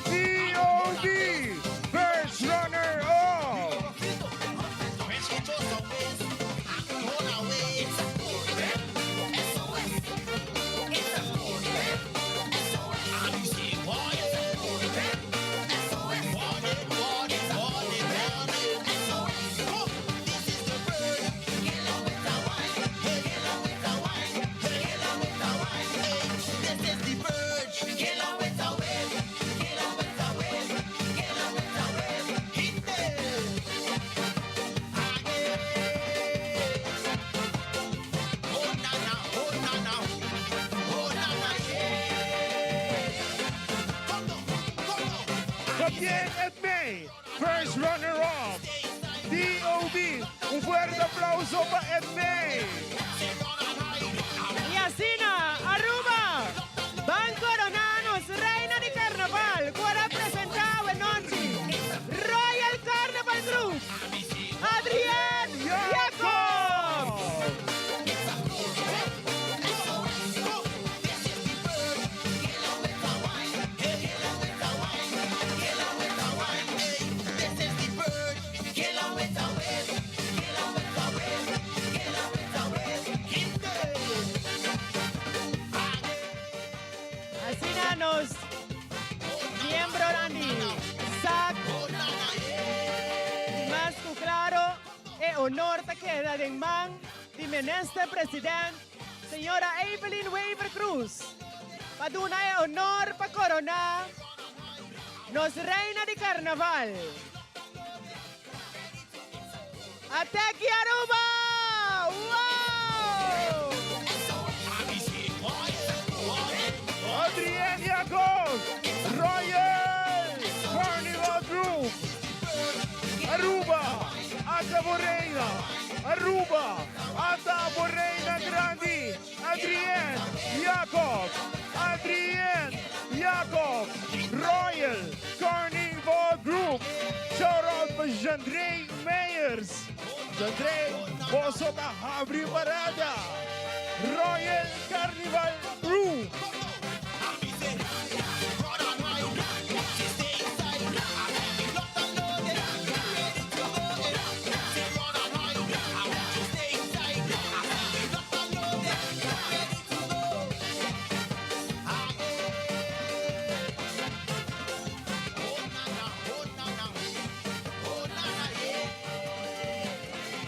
[SPEAKER 8] TOB, first runner-up. Pabien Edmee, first runner-up. TOB, un fuerte aplauso pa Edmee.
[SPEAKER 13] Y asina, Aruba, ban corona nos Reina di Carnaval, cu a representa anochi Royal Carnival Group, Adrian Jacobs. Asina nos miembronan di SAC mas cu claro e honor ta keda den man di Minister President Señora Evelyn Wever Croes pa duna e honor pa corona nos Reina di Carnaval. Ateki Aruba! Wow!
[SPEAKER 8] Adrian Jacobs, Royal Carnival Group, Aruba, ata bo reina, Aruba, ata bo reina grandi, Adrian Jacobs, Adrian Jacobs, Royal Carnival Group. Shout out pa Jandrey Meyers. Jandrey, boso ta habri parada. Royal Carnival Group.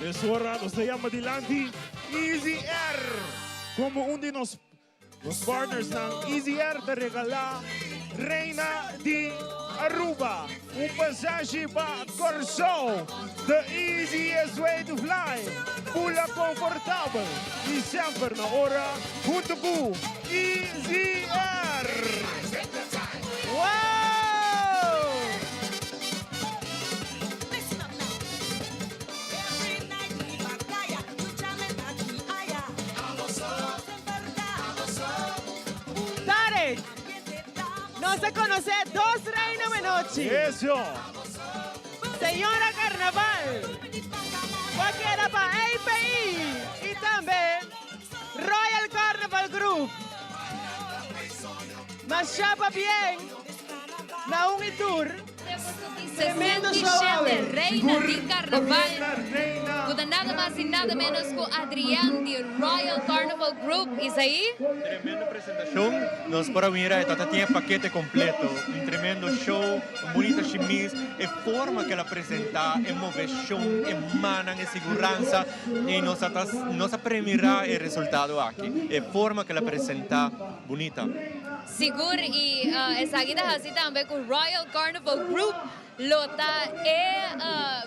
[SPEAKER 8] Es ora nos ta yama dilanti Easy Air como un di nos nos partnersnan. Easy Air ta regala Reina di Aruba un pasashi pa Kòrsou. The easiest way to fly. Bula confortabel y semper na ora hunto cu Easy Air.
[SPEAKER 13] Wow! Nos a conoce dos reina anochi.
[SPEAKER 8] Eso.
[SPEAKER 13] Señora Carnaval. Cu a keda pa API y tambe Royal Carnival Group. Masha pabien na un y tur. Tremendo show awe.
[SPEAKER 2] 67 Reina di Carnaval. Cu ta nada mas y nada menos cu Adrian di Royal Carnival Group. Isaí?
[SPEAKER 1] Tremendo presentacion. Nos por a mira e tata tin e pakete completo. Un tremendo show, un bunita shimis, e forma cu el a presenta, e movecion, e mannan, e siguransa. Y nos a ta nos a premira e resultado aki. E forma cu el a presenta, bunita.
[SPEAKER 2] Sigur y esaki ta haci tambe cu Royal Carnival Group lo ta e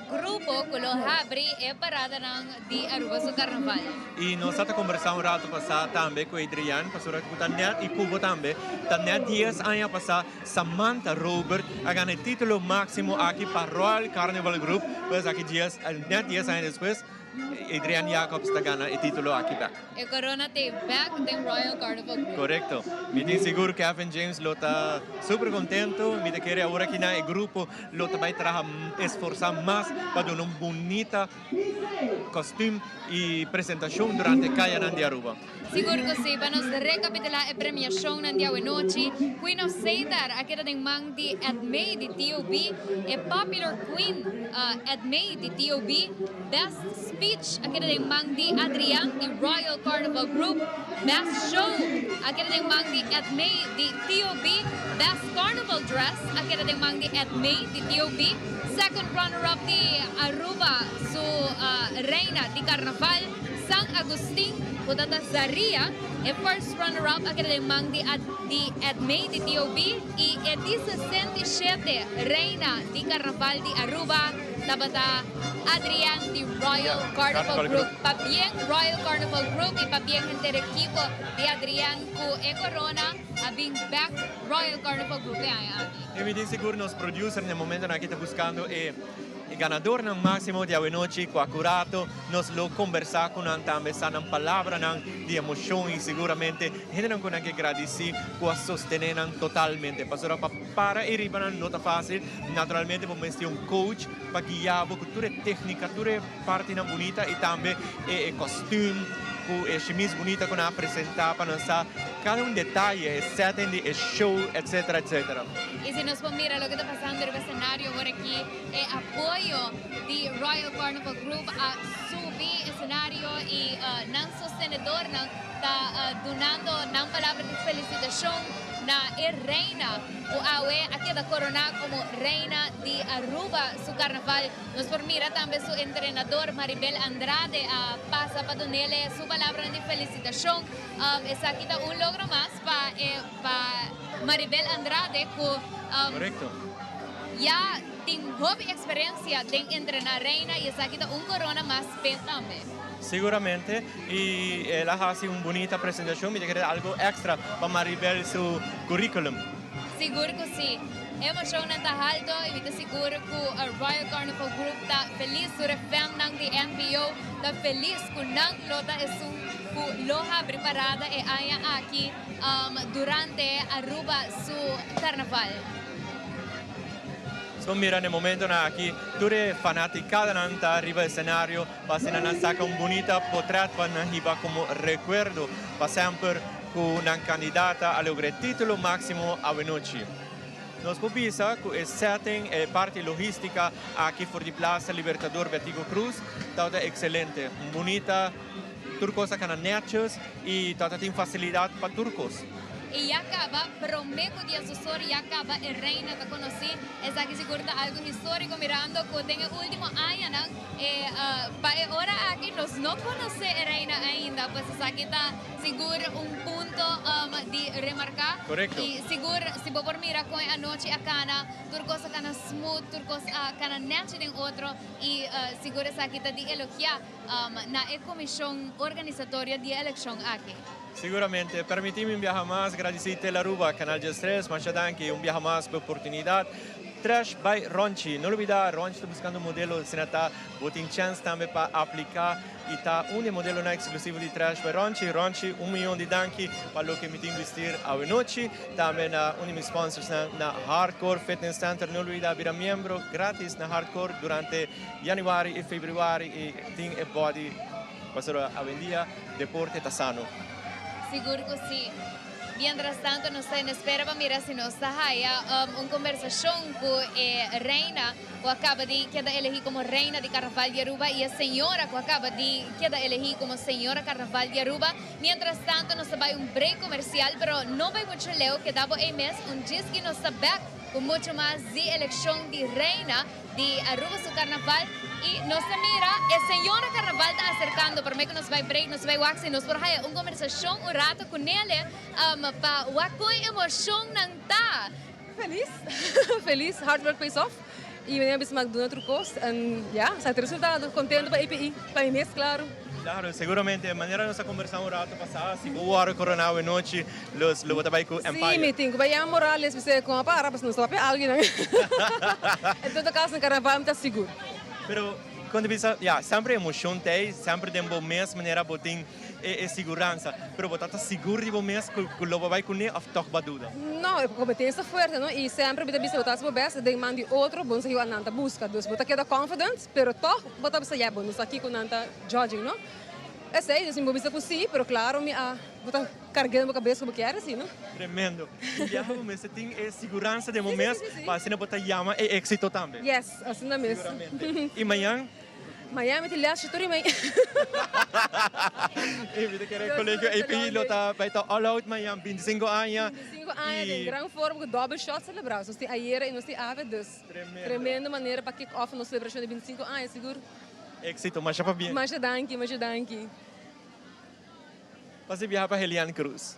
[SPEAKER 2] grupo cu lo habri e paradanan di Aruba su Carnaval.
[SPEAKER 1] Y nos a ta conversa un rato pasa tambe cu Adrian pasobra cu ta net y cubo tambe ta net dies aña pasa Samantha Robert a gana e titulo maximo aki pa Royal Carnival Group pues aki dies net dies aña despues Adrian Jacobs ta gana e titulo aki bek.
[SPEAKER 2] E corona ta bek den Royal Carnival Group.
[SPEAKER 1] Correcto. Mi tin sigur Kevin James lo ta super contento. Mi ta kere awor aki na e grupo lo ta bay traha esforsa mas pa duna un bunita kostuum y presentacion durante cayanan di Aruba.
[SPEAKER 2] Sigur cu si. Pa nos recapitula e premiacionnan di awenochi, Queen of Seidar a keda den man di Edmee di TOB, e Popular Queen Edmee di TOB, Best Speech a keda den man di Adrian di Royal Carnival Group, Best Show a keda den man di Edmee di TOB, Best Carnival Dress a keda den man di Edmee di TOB, Second Runner Up di Aruba su Reina di Carnaval, San Agustin, cu ta ta Zaria, e First Runner Up a keda den man di di Edmee di TOB y e di 67 Reina di Carnaval di Aruba tabata Adrian di Royal Carnival Group. Pabien Royal Carnival Group y pabien henter ekipo di Adrian cu e corona a bin bek Royal Carnival Group e aña aki.
[SPEAKER 1] Y mi tin sigur nos producer na e momentonan aki ta buscando e ganadornan maximo di awenochi cu acurato nos lo combersa cu nan tambe sa nan palabranan di emocion y seguramente hendenan cu nan ke gradici cu a sostene nan totalmente pasobra pa para e riba nan no ta facil naturalmente bo mester un coach pa guia bo cu tur e tecnica tur e partinan bunita y tambe e costuum cu e chemise bunita cu nan a presenta pa nan sa cada un detaye e setting di e show etcetera etcetera.
[SPEAKER 2] Y si nos por mira loke ta pasando riba escenario awor aki, e apoyo di Royal Carnival Group a subi escenario y nan sostenedornan ta dunando nan palabra di felicitacion na e reina cu awe a keda corona como reina di Aruba su carnaval. Nos por mira tambe su entrenador Maribel Andrade a pasa pa dunele su palabranan di felicitacion. Esaki ta un logro mas pa e pa Maribel Andrade cu ya tin hopi experiencia den entrena reina y esaki ta un corona mas p'e tambe.
[SPEAKER 1] Siguramente y el a haci un bunita presentacion, mi ta kere algo extra pa Maribel su curriculum.
[SPEAKER 2] Sigur cu si. Emocionnan ta halto y mi ta sigur cu Royal Carnival Group ta feliz, tur e fannan di NPO ta feliz cu nan lo ta esun cu lo habri parada e aña aki durante Aruba su Carnaval.
[SPEAKER 1] So mira n'e momentonan aki tur e fanaticadanan ta riba escenario pa asina nan saca un bunita potret pa nan hiba como recuerdo pa semper cu nan candidata a logra e titulo maximo awenochi. Nos por bisa cu e setting, e parti logistica aki for di Plaza Libertador Betico Croes tabata excelente. Un bunita, tur cos a cana netjes y tabata tin facilidad pa tur cos.
[SPEAKER 2] Y ya caba, prome cu dia su sor ya caba e reina ta conoci. Esaki sigur ta algo historico mirando cu den e ultimo añanan e pa e ora aki nos no conoce e reina ainda. Pues esaki ta Sigur un punto di remarca.
[SPEAKER 1] Correcto.
[SPEAKER 2] Y sigur si bo por mira con e anochi a cana, tur cos a cana smooth, tur cos a cana nechi den otro y sigur esaki ta di elogia na e comision organisatorio di e eleccion aki.
[SPEAKER 1] Siguramente. Permiti mi un biaha mas gradici Tele Aruba, Canal 13, masha danki un biaha mas pa e oportunidad. Trash by Ronchi. No lubida, Ronchi ta buscando modelo, asina ta bo tin chance tambe pa aplica y ta un di e modelonan exclusivo di Trash by Ronchi. Ronchi, un miyon di danki pa loke mi tin bistir awe nochi. Tambe na un di mi sponsorsnan na Hardcore Fitness Center. No lubida bira miembro gratis na Hardcore durante januari y februari y tin e body pasobra awendia deporte ta sano.
[SPEAKER 2] Sigur cu si. Mientras tanto nos ta en espera pa mira si nos ta haya un conversacion cu e reina cu a caba di keda elegi como reina di Carnaval di Aruba y e señora cu a caba di keda elegi como señora Carnaval di Aruba. Mientras tanto nos ta bay un break comercial pero no bay mucho leu keda bo ey mes un djis nos ta back cu mucho mas di eleccion di reina di Aruba su carnaval y nos ta mira e señora carnaval ta acercando prome cu nos bay break nos bay wak si nos por haya un conversacion un rato cu nele pa wak con e emocionnan ta.
[SPEAKER 16] Feliz, feliz, hard work pays off y mi a bisa mak duna tur cos en ya, sa ta e resultado, contento pa API, pa mi mes claro.
[SPEAKER 1] Claro, seguramente, manera nos a conversa un rato pasa, si bo worde corona awe nochi, los lo bo ta bay cu Empire.
[SPEAKER 16] Si, mi tin cu bay yama Morales, bis'e con a para, pasobra nos ta papia algu nan. En todo caso, na carnaval mi ta sigur.
[SPEAKER 1] Pero, con ta bisa, ya, semper e emocion ta ey, semper den bo mes manera bo tin e siguransa, pero bo ta ta sigur di bo mes cu lo bo bay cune of toch bo a duda?
[SPEAKER 16] No, e competencia ta fuerte, no, y semper mi ta bisa bo ta haci bo best, den man di otro, bo no sa kico nan ta busca, dus bo ta keda confident, pero toch bo ta bisa, ya, bo no sa kico nan ta judging, no? Esey, dus mi bo bisa cu si, pero claro mi a, bo ta cargu'e den bo cabes cu bo kier si, no?
[SPEAKER 1] Tremendo. Y biaha bo mester tin e siguransa den bo mes pa asina bo ta yama e exito tambe.
[SPEAKER 16] Yes, asina mes.
[SPEAKER 1] Seguramente. Y mañan?
[SPEAKER 16] Mañan mi tin les tur y mei.
[SPEAKER 1] Y mi ta kere Colegio API lo ta bay ta all out mañan, 25 aña.
[SPEAKER 16] 25 aña den gran forma cu double shot celebra. Nos tin ayera y nos tin awe, dus tremendo manera pa kick off nos celebracion di 25 aña, sigur.
[SPEAKER 1] Éxito, masha pabien.
[SPEAKER 16] Masha danki, masha danki.
[SPEAKER 1] Pasa biaha pa Helian Cruz.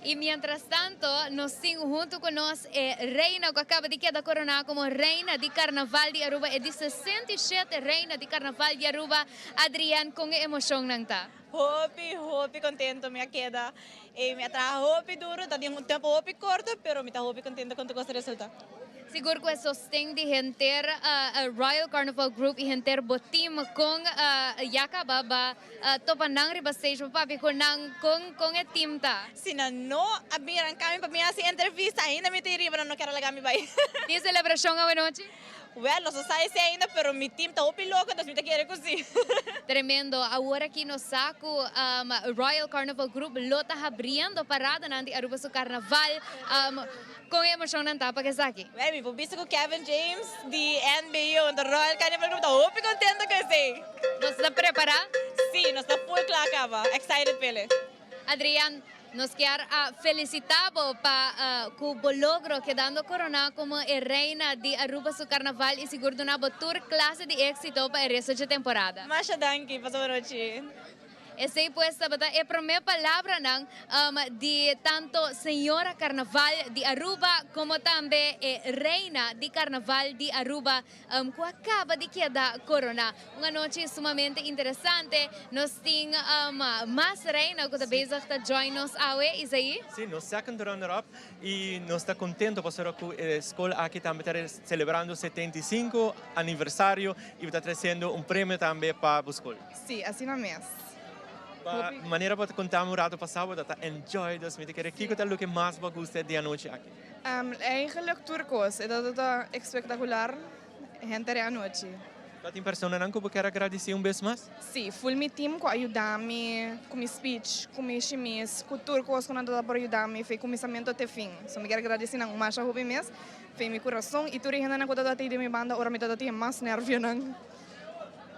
[SPEAKER 2] Y mientras tanto nos tin hunto cu nos e reina cu a caba di keda corona como reina di carnaval di Aruba, e di 67 reina di carnaval di Aruba, Adrienne, con e emocionnan ta?
[SPEAKER 9] Hopi, hopi contento mi a keda. E mi a traha hopi duro, ta den un tempo hopi corto, pero mi ta hopi contento con tur cos a resulta.
[SPEAKER 2] Sigur cu e sosten di henter Royal Carnival Group y henter bo team con ya caba ba topa nan riba stage pa papia cu nan con con e team ta.
[SPEAKER 9] Si nan no a bin ranca mi pa bin haci entrevista ainda mi ta riba nan no kier a laga mi bay.
[SPEAKER 2] Tin celebracion awenochi?
[SPEAKER 9] Well, nos no sa esei ainda, pero mi team ta hopi loco, entonces mi ta kere cu si.
[SPEAKER 2] Tremendo. Awor aki nos sa cu Royal Carnival Group lo ta habriendo paradanan di Aruba su carnaval. Con e emocionnan ta pa esaki?
[SPEAKER 9] Well, mi por bisa cu Kevin James di NBO, the Royal Carnival Group, ta hopi contento cu esei.
[SPEAKER 2] Nos ta prepara?
[SPEAKER 9] Si, nos ta full cla caba. Excited p'ele.
[SPEAKER 2] Adrian, nos kier a felicita bo pa cu bo logro kedando corona como e reina di Aruba su carnaval y sigur duna bo tur clase di exito pa e resto dje temporada.
[SPEAKER 9] Masha danki, pasa bo nochi.
[SPEAKER 2] Esey pues tabata e prome palabranan di tanto Señora Carnaval di Aruba como tambe e Reina di Carnaval di Aruba cu a caba di keda corona. Un anochi sumamente interesante. Nos tin mas reina cu ta bezig ta join nos awe, Isaí.
[SPEAKER 1] Sí, nos second runner up y nos ta contento pasobra cu e scol aki tambe ta celebrando 75 aniversario y ta treciendo un premio tambe pa bo scol.
[SPEAKER 20] Sí, asina mes.
[SPEAKER 1] Pa manera bo ta contami un rato pasa bo ta ta enjoy dus mi ta kere kico ta loke mas bo a gusta di anochi aki?
[SPEAKER 20] Eigenlijk tur cos, e ta espectacular henter e anochi.
[SPEAKER 1] Ta tin personanan cu bo kier a gradici un bes mas?
[SPEAKER 20] Sí, full mi team cu a yuda mi cu mi speech, cu mi shimis, cu tur cos cu nan ta por yuda mi fe cuminsamento te fin. So mi kier gradici nan masha hopi mes, fe mi curason y tur e hendenan cu ta ta di mi banda ora mi ta tin e mas nervionan.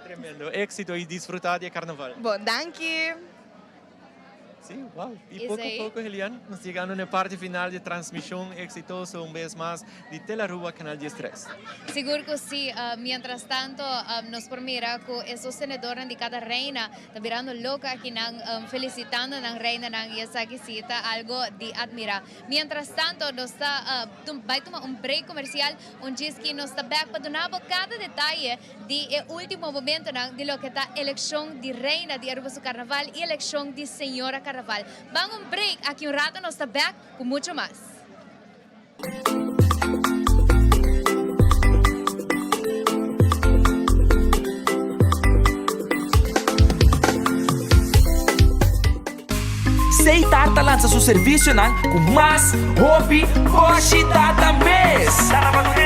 [SPEAKER 1] Tremendo, exito y disfruta di e carnaval.
[SPEAKER 20] Bon, danki.
[SPEAKER 1] Sí, wow. Y poco a poco, Helian, nos llegando na e parte final di transmision exitoso un bes mas di Telaruba Canal 13.
[SPEAKER 2] Sigur cu si. Mientras tanto, nos por mira cu e sostenedornan di cada reina ta birando loco akinan, felicitando nan reinanan y esaki si ta algo di admira. Mientras tanto, nos ta bay tuma un break comercial, un djis nos ta bek pa duna bo cada detaye di e ultimo momentonan di loke ta eleccion di Reina di Aruba su Carnaval y eleccion di Señora Carnaval. Ban un break, aki un rato nos ta back cu mucho mas.
[SPEAKER 17] Setar ta lansa su servisionan ku mas hopi boshi data mes.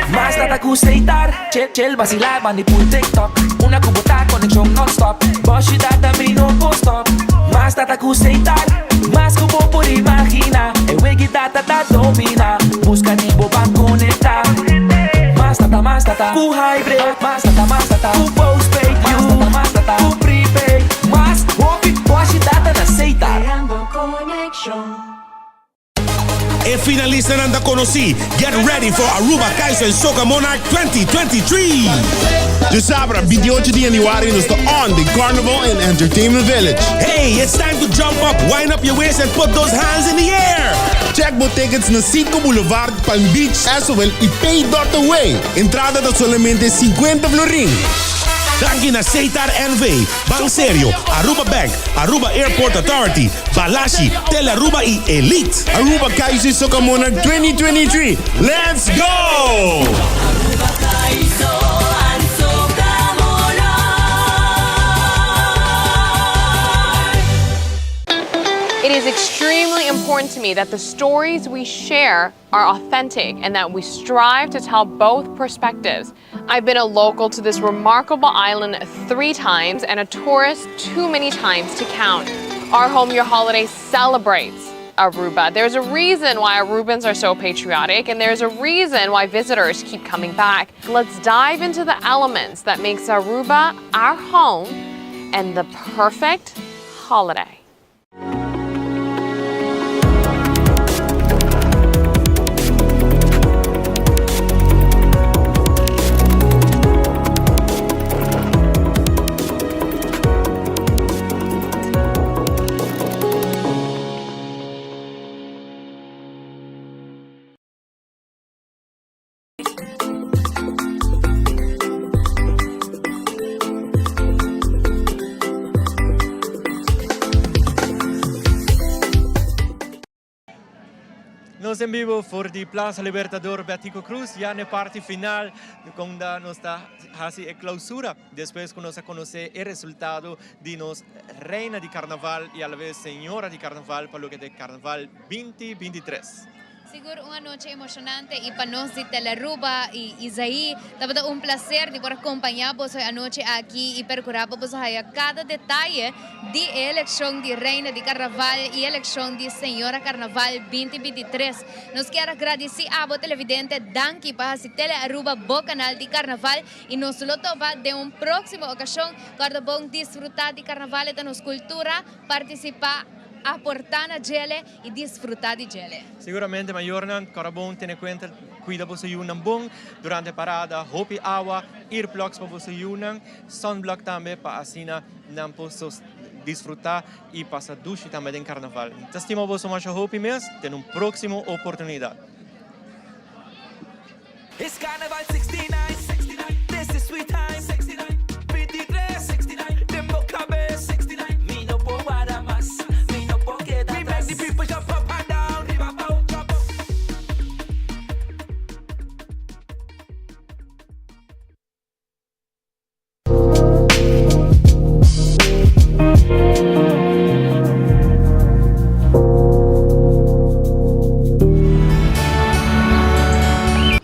[SPEAKER 17] Mas data ku Setar, chill chill basila bandi pul TikTok. Una ku bo ta konekshon non-stop, boshi data mi no por stop. Mas data ku Setar, mas ku bo por imagina. E wegi data ta domina, buska di bo ban konekta. Mas data, mas data ku hybrid, mas data, mas data ku postpaid, mas data, mas data ku prepaid. Mas hopi boshi data na Setar.
[SPEAKER 18] Creando conexion.
[SPEAKER 23] E finalistanan ta konosí, Get ready for Aruba Kaiso en Soca Monarch 2023! Djasabra, 28 di januari nos ta on den Carnival and Entertainment Village. Hey, it's time to jump up, wind up your waist and put those hands in the air! Check bo tickets na Citgo Boulevard, Palm Beach, Esowel y Pay dot Away. Entrada ta solamente 50 florin. Danki na Setar NV. Ban Serio, Aruba Bank, Aruba Airport Authority, Balashi, Tele Aruba y Elite. Aruba Kaiso Soca Monarch 2023, Let's go!
[SPEAKER 24] It is extremely important to me that the stories we share are authentic and that we strive to tell both perspectives. I've been a local to this remarkable island three times and a tourist too many times to count. Our Home Your Holiday celebrates Aruba. There's a reason why Arubans are so patriotic and there's a reason why visitors keep coming back. Let's dive into the elements that makes Aruba our home and the perfect holiday.
[SPEAKER 1] Nos en bibo for di Plaza Libertador Betico Cruz, ya na e parti final conda nos ta haci e clausura despues cu nos a conoce e resultado di nos Reina di Carnaval y a la vez Señora di Carnaval pa loke ta e Carnaval 2023.
[SPEAKER 2] Sigur un anochi emocionante y pa nos di Telearuba y Isaí tabata un placer di por a compaña boso e anochi aki y percura pa boso haya cada detaye di e eleccion di Reina di Carnaval y eleccion di Señora Carnaval 2023. Nos kier a gradici abo televidente danki pa haci Telearuba bo canal di Carnaval y nos lo topa den un proximo ocasion. Corda bon disfruta di Carnaval e ta nos cultura, participa, aporta na djele. y disfruta di djele.
[SPEAKER 1] Seguramente mayornan kòrda bon tene kuenta kuida boso yunan bon durante e parada, hopi awa, earplugs pa boso yunan, sunblock tambe pa asina nan por disfruta y pasa dushi tambe den karnaval. Ta stima boso masha hopi mes, te un próximo oportunidad.
[SPEAKER 17] It's Carnival 69, 69, this is sweet time.